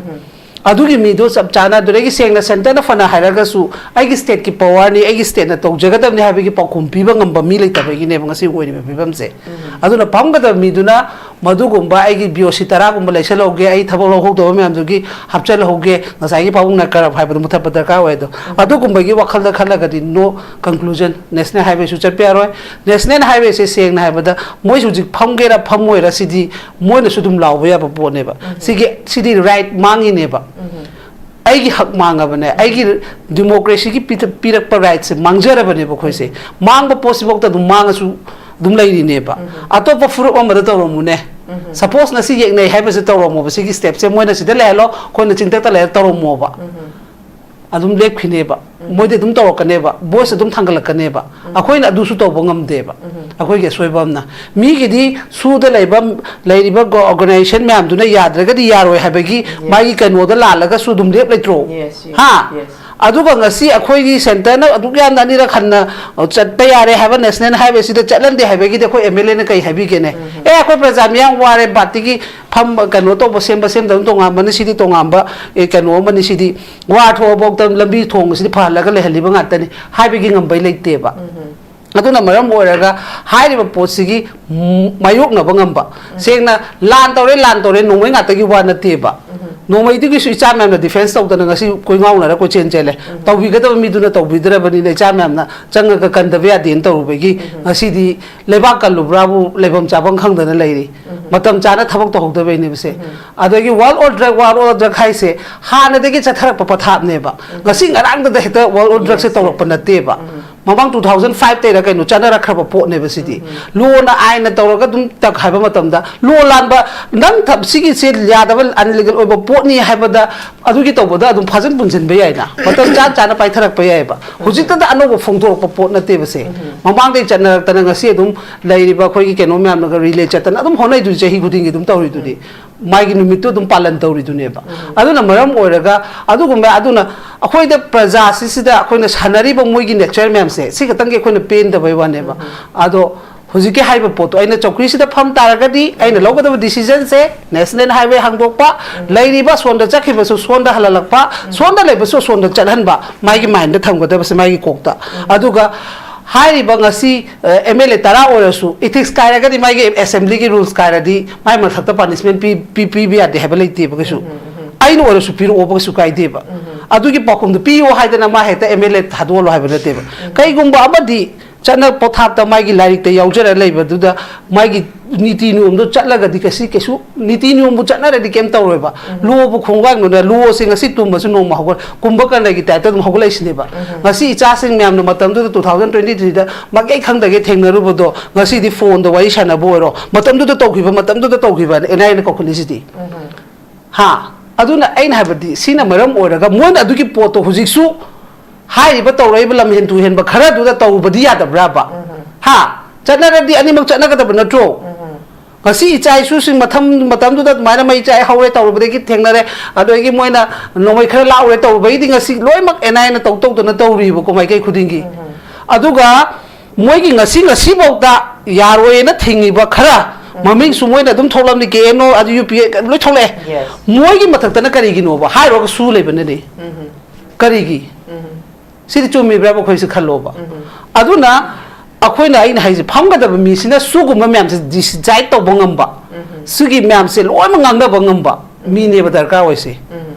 ꯑꯗꯨꯒꯤ ꯃꯤꯗꯣ ꯆꯞ ꯆꯥꯅ, ꯑꯗꯨꯗꯒꯤ ꯁꯦꯡꯅ ꯁꯦꯟꯇꯔꯅ ꯐꯅ ꯍꯥꯏꯔꯒꯁꯨ, ꯑꯩꯒꯤ ꯁ꯭ꯇꯦꯠꯀꯤ ꯄꯋꯥꯔꯅꯤ, ꯑꯩꯒꯤ ꯁ꯭ꯇꯦꯠꯅ ꯇꯧꯖꯒꯗꯕꯅꯤ ꯍꯥꯏꯕꯒꯤ ꯄꯥꯎꯈꯨꯝ ꯄꯤꯕ ꯉꯝꯕ ꯃꯤ ꯂꯩꯇꯕꯒꯤꯅꯦꯕ ꯉꯁꯤ ꯑꯣꯏꯔꯤꯕ ꯐꯤꯕꯝꯁꯦ꯫ ꯑꯗꯨꯅ ꯐꯝꯒꯗꯕ ꯃꯤꯗꯨꯅ ꯃꯗꯨꯒꯨꯝꯕ ꯑꯩꯒꯤ ꯕꯤ ꯑꯣ ꯁꯤ ꯇꯔꯥꯒꯨꯝꯕ ꯂꯩꯁꯜꯍꯧꯒꯦ, ꯑꯩ ꯊꯕꯛ ꯂꯧꯍꯧꯗꯕ ꯃꯌꯥꯝꯗꯨꯒꯤ ꯍꯥꯞꯆꯤꯜꯍꯧꯒꯦ, ꯉꯁꯥꯏꯒꯤ ꯄꯥꯕꯨꯡꯅ ꯀꯔꯞ ꯍꯥꯏꯕꯗꯣ ꯃꯨꯊꯠꯄ ꯗꯔꯀꯥꯔ ꯑꯣꯏ꯫ ꯑꯗꯣ ꯑꯗꯨꯒꯨꯝꯕꯒꯤ ꯋꯥꯈꯜꯗ ꯈꯜꯂꯒꯗꯤ no conclusion, ꯅꯦꯁꯅꯦꯜ ꯍꯥꯏꯋꯦꯁꯨ ꯆꯠꯄ ꯌꯥꯔꯣꯏ꯫ ꯅꯦꯁꯅꯦꯜ ꯍꯥꯏꯋꯦꯁꯦ ꯁꯦꯡꯅ ꯍꯥꯏꯕꯗ ꯃꯣꯏ ꯍꯧꯖꯤꯛ ꯐꯝꯒꯦꯔꯥ ꯐꯝꯃꯣꯏꯔꯥ, ꯁꯤꯗꯤ ꯃꯣꯏꯅꯁꯨ ꯑꯗꯨꯝ ꯂꯥꯎꯕ ꯌꯥꯕ ꯄꯣꯠꯅꯦꯕ꯫ ꯁꯤꯒꯤ, ꯁꯤꯗꯤ ꯔꯥꯏꯠ ꯃꯥꯡꯉꯤꯅꯦꯕ꯫ ꯑꯩꯒꯤ ꯍꯛ ꯃꯥꯡꯉꯕꯅꯦ, ꯑꯩꯒꯤ ꯗꯤꯃꯣꯀ꯭ꯔꯦꯁꯤꯒꯤ ꯄꯤꯊ-, ꯄꯤꯔꯛꯄ ꯔꯥꯏꯠꯁꯦ ꯃꯥꯡꯖꯔꯕꯅꯦꯕ ꯑꯩꯈꯣꯏꯁꯦ꯫ ꯃꯥꯡꯕ ꯄꯣꯠꯁꯤꯐꯥꯎꯗ ꯑꯗꯨꯝ ꯃꯥꯡꯉꯁꯨ ꯑꯗꯨꯝ ꯂꯩꯔꯤꯅꯦꯕ꯫ ꯑꯇꯣꯞꯄ ꯐꯨꯔꯨꯞ ꯑꯃꯗ ꯇꯧꯔꯝꯃꯨꯅꯦ꯫ ꯁꯄꯣꯁ ꯉꯁꯤ ꯌꯦꯛꯅꯩ ꯍꯥꯏꯕꯁꯦ ꯇꯧꯔꯝꯃꯣꯕ, ꯁꯤꯒꯤ ꯁ꯭ꯇꯦꯞꯁꯦ ꯃꯣꯏꯅ ꯁꯤꯗ ꯂꯩꯍꯜꯂꯣ, ꯑꯩꯈꯣꯏꯅ ꯆꯤꯡꯊꯛꯇ ꯂꯩꯔ ꯇꯧꯔꯝꯃꯣꯕ꯫ ꯑꯗꯨꯝ ꯂꯦꯞꯈꯤꯅꯦꯕ꯫ ꯃꯣꯏꯗꯤ ꯑꯗꯨꯝ ꯇꯧꯔꯛꯀꯅꯦꯕ, ꯚꯣꯏꯁ ꯑꯗꯨꯝ ꯊꯥꯡꯒꯠꯂꯛꯀꯅꯦꯕ꯫ ꯑꯩꯈꯣꯏꯅ ꯑꯗꯨꯁꯨ ꯇꯧꯕ ꯉꯝꯗꯦꯕ꯫ ꯑꯩꯈꯣꯏꯒꯤ ꯑꯁꯣꯏꯕ ꯑꯃꯅ, ꯃꯤꯒꯤꯗꯤ ꯁꯨꯗ ꯂꯩꯕ, ꯂꯩꯔꯤꯕ ꯑꯣꯔꯒꯅꯥꯏꯖꯦꯁꯟ ꯃꯌꯥꯝꯗꯨꯅ ꯌꯥꯗ꯭ꯔꯒꯗꯤ ꯌꯥꯔꯣꯏ ꯍꯥꯏꯕꯒꯤ ꯃꯥꯒꯤ ꯀꯩꯅꯣꯗ ꯂꯥꯜꯂꯒꯁꯨ ꯑꯗꯨꯝ ꯂꯦꯞ ꯂꯩꯇ꯭ꯔꯣ? ꯍꯥ? ꯑꯗꯨꯒ ꯉꯁꯤ ꯑꯩꯈꯣꯏꯒꯤ ꯁꯦꯟꯇꯔꯅ ꯑꯗꯨꯛ ꯌꯥꯝꯅ ꯑꯅꯤꯔꯛ ꯍꯟꯅ ꯆꯠꯄ ꯌꯥꯔꯦ ꯍꯥꯏꯕ ꯅꯦꯁꯅꯦꯜ ꯍꯥꯏꯋꯦꯁꯤꯗ ꯆꯠꯍꯟꯗꯦ ꯍꯥꯏꯕꯒꯤꯗꯤ ꯑꯩꯈꯣꯏ ꯑꯦꯝ ꯑꯦꯜ ꯑꯦꯅ ꯀꯩ ꯍꯥꯏꯕꯤꯒꯦꯅꯦ? ꯑꯦ, ꯑꯩꯈꯣꯏ ꯄ꯭ꯔꯖꯥ ꯃꯤꯌꯥꯝ ꯋꯥꯔꯦ, ꯄꯥꯔꯇꯤꯒꯤ ꯐꯝꯕ, ꯀꯩꯅꯣ ꯇꯧꯕ, ꯁꯦꯝꯕ ꯁꯦꯝꯗꯕ ꯇꯣꯉꯥꯟꯕꯅꯤ, ꯁꯤꯗꯤ ꯇꯣꯉꯥꯟꯕ, ꯑꯦ, ꯀꯩꯅꯣ ꯑꯃꯅꯤ, ꯁꯤꯗꯤ ꯋꯥ ꯊꯣꯛꯑꯐꯥꯎꯗ ꯂꯝꯕꯤ ꯊꯣꯡ ꯑꯁꯤꯗꯤ ꯐꯍꯜꯂꯒ ꯂꯩꯍꯜꯂꯤꯕ ꯉꯥꯛꯇꯅꯤ ꯍꯥꯏꯕꯒꯤ ꯉꯝꯕꯩ ꯂꯩꯇꯦꯕ꯫ ꯑꯗꯨꯅ ꯃꯔꯝ ꯑꯣꯏꯔꯒ ꯍꯥꯏꯔꯤꯕ ꯄꯣꯠꯁꯤꯒꯤ ꯃꯥꯌꯣꯛꯅꯕ ꯉꯝꯕ, ꯁꯦꯡꯅ ꯂꯥꯟ ꯇꯧꯔꯦ, ꯂꯥꯟ ꯇꯧꯔꯦ, ꯅꯣꯡꯃꯩ ꯉꯥꯛꯇꯒꯤ ꯋꯥ ꯅꯠꯇꯦꯕ꯫ ꯅꯣꯡꯃꯩꯗꯨꯒꯤꯁꯨ ꯏꯆꯥ ꯃꯌꯥꯝꯅ ꯗꯤꯐꯦꯟꯁ ꯇꯧꯗꯅ ꯉꯁꯤ ꯀꯣꯏꯉꯥꯎꯅꯔ ꯀꯣꯏꯆꯦꯟ ꯆꯦꯜꯂꯦ꯫ ꯇꯧꯕꯤꯒꯗꯕ ꯃꯤꯗꯨꯅ ꯇꯧꯕꯤꯗ꯭ꯔꯕꯅꯤꯅ ꯏꯆꯥ ꯃꯌꯥꯝꯅ ꯆꯪꯉꯒ ꯀꯟꯗꯕ ꯌꯥꯗꯦꯅ ꯇꯧꯔꯨꯕꯒꯤ ꯉꯁꯤꯗꯤ ꯂꯩꯕꯥꯛ ꯀꯜꯂꯨꯕ꯭ꯔꯥꯕꯨ ꯂꯩꯐꯝ ꯆꯥꯐꯝ ꯈꯪꯗꯅ ꯂꯩꯔꯤ꯫ ꯃꯇꯝ ꯆꯥꯅ ꯊꯕꯛ ꯇꯧꯍꯧꯗꯕꯩꯅꯦꯕꯁꯦ꯫ ꯑꯗꯒꯤ ꯋꯥꯔꯜ ꯑꯣꯟ ꯗ꯭ꯔꯒ, ꯋꯥꯔꯜ ꯑꯣꯟ ꯗ꯭ꯔꯒ ꯍꯥꯏꯁꯦ ꯍꯥꯟꯅꯗꯒꯤ ꯆꯠꯊꯔꯛꯄ ꯄꯊꯥꯞꯅꯦꯕ꯫ ꯉꯁꯤ ꯉꯔꯥꯡꯗꯗ ꯍꯦꯛꯇ ꯋꯥꯔꯜ ꯑꯣꯟ ꯗ꯭ꯔꯒꯁꯦ ꯇꯧꯔꯛꯄ ꯅꯠꯇꯦꯕ꯫ ꯃꯃꯥꯡ ꯇꯨ ꯊꯥꯎꯖꯟ ꯐꯥꯏꯚ ꯇꯩꯔ ꯀꯩꯅꯣ ꯆꯠꯅꯔꯛꯈ꯭ꯔꯕ ꯄꯣꯠꯅꯦꯕ ꯁꯤꯗꯤ꯫ ꯂꯣꯅ ꯑꯥꯏꯟꯅ ꯇꯧꯔꯒ ꯑꯗꯨꯝ ꯇꯛ ꯍꯥꯏꯕ ꯃꯇꯝꯗ ꯂꯣ ꯂꯥꯟꯕ, ꯅꯪ ꯊꯕ-, ꯁꯤꯒꯤꯁꯦ ꯌꯥꯗꯕ, ꯑꯟꯂꯤꯒꯦꯜ ꯑꯣꯏꯕ ꯄꯣꯠꯅꯤ ꯍꯥꯏꯕꯗ ꯑꯗꯨꯒꯤ ꯇꯧꯕꯗ ꯑꯗꯨꯝ ꯐꯥꯖꯤꯟ ꯄꯨꯟꯁꯤꯟꯕ ꯌꯥꯏꯅ, ꯃꯇꯝ ꯆꯥ ꯆꯥꯅ ꯄꯥꯏꯊꯔꯛꯄ ꯌꯥꯏꯑꯕ꯫ ꯍꯧꯖꯤꯛꯇꯗ ꯑꯅꯧꯕ ꯐꯣꯡꯗꯣꯔꯛꯄ ꯄꯣꯠ ꯅꯠꯇꯦꯕꯁꯦ꯫ ꯃꯃꯥꯡꯗꯒꯤ ꯆꯠꯅꯔꯛꯇꯅ ꯉꯁꯤ ꯑꯗꯨꯝ ꯂꯩꯔꯤꯕ ꯑꯩꯈꯣꯏꯒꯤ ꯀꯩꯅꯣ ꯃꯌꯥꯝꯅꯒ ꯔꯤꯂꯦ ꯆꯠꯇꯅ ꯑꯗꯨꯝ ꯍꯣꯠꯅꯩꯗꯨꯗꯤ ꯆꯍꯤ ꯈꯨꯗꯤꯡꯒꯤ ꯑꯗꯨꯝ ꯇꯧꯔꯤꯗꯨꯗꯤ꯫ ꯃꯥꯒꯤ ꯅꯨꯃꯤꯠꯇꯨ ꯑꯗꯨꯝ ꯄꯥꯂꯟ ꯇꯧꯔꯤꯗꯨꯅꯦꯕ꯫ ꯑꯗꯨꯅ ꯃꯔꯝ ꯑꯣꯏꯔꯒ ꯑꯗꯨꯒꯨꯝꯕ, ꯑꯗꯨꯅ ꯑꯩꯈꯣꯏꯗ ꯄ꯭ꯔꯖꯥꯁꯤꯁꯤꯗ ꯑꯩꯈꯣꯏꯅ ꯁꯥꯟꯅꯔꯤꯕ ꯃꯣꯏꯒꯤ ꯅꯦꯆꯔ ꯃꯌꯥꯝꯁꯦ ꯁꯤ ꯈꯛꯇꯪꯒꯤ ꯑꯩꯈꯣꯏꯅ ꯄꯦꯟꯗꯕꯩ ꯋꯥꯅꯦꯕ꯫ ꯑꯗꯣ ꯍꯧꯖꯤꯛꯀꯤ ꯍꯥꯏꯔꯤꯕ ꯄꯣꯠꯇꯣ ꯑꯩꯅ ꯆꯧꯀ꯭ꯔꯤꯁꯤꯗ ꯐꯝ ꯇꯥꯔꯒꯗꯤ ꯑꯩꯅ ꯂꯧꯒꯗꯕ ꯗꯤꯁꯤꯖꯟꯁꯦ ꯅꯦꯁꯅꯦꯜ ꯍꯥꯏꯋꯦ ꯍꯥꯡꯗꯣꯛꯄ, ꯂꯩꯔꯤꯕ ꯁꯣꯝꯗ ꯆꯠꯈꯤꯕꯁꯨ ꯁꯣꯝꯗ ꯍꯜꯍꯜꯂꯛꯄ, ꯁꯣꯝꯗ ꯂꯩꯕꯁꯨ ꯁꯣꯝꯗ ꯆꯠꯍꯟꯕ, ꯃꯥꯒꯤ ꯃꯥꯏꯟꯗ ꯊꯝꯒꯗꯕꯁꯦ ꯃꯥꯒꯤ ꯀꯣꯛꯇ꯫ ꯑꯗꯨꯒ ꯍꯥꯏꯔꯤꯕ ꯉꯁꯤ ꯑꯦꯝ ꯑꯦꯜ ꯑꯦ ꯇꯔꯥ ꯑꯣꯏꯔꯁꯨ ꯏꯊꯤꯛꯁ ꯀꯥꯏꯔꯒꯗꯤ, ꯃꯥꯒꯤ ꯑꯦꯁꯦꯝꯕ꯭ꯂꯤꯒꯤ ꯔꯨꯜꯁ ꯀꯥꯏꯔꯗꯤ ꯃꯥꯏ ꯃꯊꯛꯇ ꯄꯥꯅꯤꯁꯃꯦꯟ ꯄꯤ-, ꯄꯤ-, ꯄꯤꯕ ꯌꯥꯗꯦ ꯍꯥꯏꯕ ꯂꯩꯇꯦꯕ ꯀꯩꯁꯨ꯫ ꯑꯩꯅ ꯑꯣꯏꯔꯁꯨ ꯄꯤꯔꯛꯑꯣꯕ ꯀꯩꯁꯨ ꯀꯥꯏꯗꯦꯕ꯫ ꯑꯗꯨꯒꯤ ꯄꯥꯎꯈꯨꯝꯗꯣ ꯄꯤꯌꯣ ꯍꯥꯏꯗꯅ ꯃꯥ ꯍꯦꯛꯇ ꯑꯦꯝ ꯑꯦꯜ ꯑꯦ ꯊꯥꯗꯣꯛꯍꯜꯂꯣ ꯍꯥꯏꯕ ꯅꯠꯇꯦꯕ꯫ ꯀꯩꯒꯨꯝꯕ ꯑꯃꯗꯤ ꯆꯠꯅ ꯄꯊꯥꯞꯇ ꯃꯥꯒꯤ ꯂꯥꯏꯔꯤꯛꯇ ꯌꯥꯎꯖꯔ ꯂꯩꯕꯗꯨꯗ ꯃꯥꯒꯤ ꯅꯤꯇꯤ ꯅꯤꯌꯣꯝꯗꯣ ꯆꯠꯂꯒꯗꯤ ꯀꯩꯁꯤ-, ꯀꯩꯁꯨ ꯅꯤꯇꯤ ꯅꯤꯌꯣꯝꯕꯨ ꯆꯠꯅꯔꯗꯤ ꯀꯩꯝ ꯇꯧꯔꯣꯏꯕ꯫ ꯂꯣꯕꯨ ꯈꯣꯡꯒꯥꯡꯗꯨꯅ ꯂꯣꯁꯦ ꯉꯁꯤ ꯇꯨꯝꯕꯁꯨ ꯅꯣꯡꯃ ꯍꯧꯒꯠ-, ꯀꯨꯝꯚꯀꯔꯅꯒꯤ ꯇꯥꯏꯞꯇ ꯑꯗꯨꯝ ꯍꯧꯒꯠꯂꯛꯏꯁꯤꯅꯦꯕ꯫ ꯉꯁꯤ ꯏꯆꯥꯁꯤꯡ ꯃꯌꯥꯝꯅ ꯃꯇꯝꯗꯨꯗ ꯇꯨ ꯊꯥꯎꯖꯟ ꯇ꯭ꯋꯦꯟꯇꯤ ꯊ꯭ꯔꯤꯗ ꯃꯥꯏꯀꯩ ꯈꯪꯗꯒꯩ ꯊꯦꯡꯅꯔꯨꯕꯗꯣ ꯉꯁꯤꯗꯤ ꯐꯣꯟꯗ ꯋꯥꯔꯤ ꯁꯥꯟꯅꯕ ꯑꯣꯏꯔꯣ, ꯃꯇꯝꯗꯨꯗ ꯇꯧꯈꯤꯕ, ꯃꯇꯝꯗꯨꯗ ꯇꯧꯈꯤꯕ ꯑꯦꯟ ꯑꯥꯏ ꯑꯦꯅ ꯀꯧꯈꯠꯂꯤꯁꯤꯗꯤ꯫ ꯍꯥ? ꯑꯗꯨꯅ ꯑꯩꯅ ꯍꯥꯏꯕꯗꯤ ꯁꯤꯅ ꯃꯔꯝ ꯑꯣꯏꯔꯒ ꯃꯣꯏꯅ ꯑꯗꯨꯒꯤ ꯄꯣꯠꯇꯣ ꯍꯧꯖꯤꯛꯁꯨ ꯍꯥꯏꯔꯤꯕ ꯇꯧꯔꯛꯏꯕ ꯂꯝꯍꯦꯟ ꯇꯨꯍꯦꯟꯕ ꯈꯔꯗꯨꯗ ꯇꯧꯔꯨꯕꯗꯤ ꯌꯥꯗꯕ꯭ꯔꯥꯕ? ꯍꯥ? ꯆꯠꯅꯔꯗꯤ ꯑꯅꯤꯃꯛ ꯆꯠꯅꯒꯗꯕ ꯅꯠꯇ꯭ꯔꯣ? ꯉꯁꯤ ꯏꯆꯥ ꯏꯁꯨꯁꯤꯡ ꯃꯊꯪ ꯃꯇꯝꯗꯨꯗ ꯑꯗꯨꯃꯥꯏꯅ ꯃꯩ ꯆꯥꯏ ꯍꯧꯔꯦ ꯇꯧꯔꯨꯕꯗꯒꯤ ꯊꯦꯡꯅꯔꯦ, ꯑꯗꯨꯗꯒꯤ ꯃꯣꯏꯅ ꯅꯣꯡꯃꯩ ꯈꯔ ꯂꯥꯛꯎꯔꯦ ꯇꯧꯔꯨꯕꯒꯤꯗꯤ ꯉꯁꯤ ꯂꯣꯏꯅꯃꯛ ꯑꯦꯟ ꯑꯥꯏ ꯑꯦꯅ ꯇꯧ ꯇꯧꯗꯅ ꯇꯧꯔꯤꯕꯀꯣ ꯃꯥꯏꯀꯩ ꯈꯨꯗꯤꯡꯒꯤ꯫ ꯑꯗꯨꯒ ꯃꯣꯏꯒꯤ ꯉꯁꯤ, ꯉꯁꯤꯐꯥꯎꯗ ꯌꯥꯔꯣꯏꯅ ꯊꯤꯡꯉꯤꯕ ꯈꯔ, ꯃꯃꯤꯡꯁꯨ ꯃꯣꯏꯅ ꯑꯗꯨꯝ ꯊꯣꯛꯂꯝꯅꯤ, ꯀꯦ ꯑꯦꯟ ꯑꯣ, ꯑꯗꯨ ꯌꯨ ꯄꯤ ꯑꯦ ꯂꯣꯏ ꯊꯣꯛꯂꯛꯑꯦ꯫ ꯃꯣꯏꯒꯤ ꯃꯊꯛꯇꯅ ꯀꯔꯤꯒꯤꯅꯣꯕ ꯍꯥꯏꯔꯨꯔꯒ ꯁꯨ ꯂꯩꯕꯅꯅꯤ꯫ ꯀꯔꯤꯒꯤ? ꯁꯤꯗꯤ ꯆꯨꯝꯃꯤꯕ꯭ꯔꯥꯕ ꯑꯩꯈꯣꯏꯁꯨ ꯈꯜꯂꯣꯕ꯫ ꯑꯗꯨꯅ ꯑꯩꯈꯣꯏꯅ, ꯑꯩꯅ ꯍꯥꯏꯁꯦ, ꯐꯝꯒꯗꯕ ꯃꯤꯁꯤꯅ ꯁꯤꯒꯨꯝꯕ ꯃꯌꯥꯝꯁꯦ ꯗꯤꯁꯥꯏꯠ ꯇꯧꯕ ꯉꯝꯕ, ꯁꯤꯒꯤ ꯃꯌꯥꯝꯁꯦ ꯂꯣꯏꯅꯃꯛ ꯉꯥꯡꯅꯕ ꯉꯝꯕ ꯃꯤꯅꯦꯕ ꯗꯔꯀꯥꯔ ꯑꯣꯏꯁꯦ꯫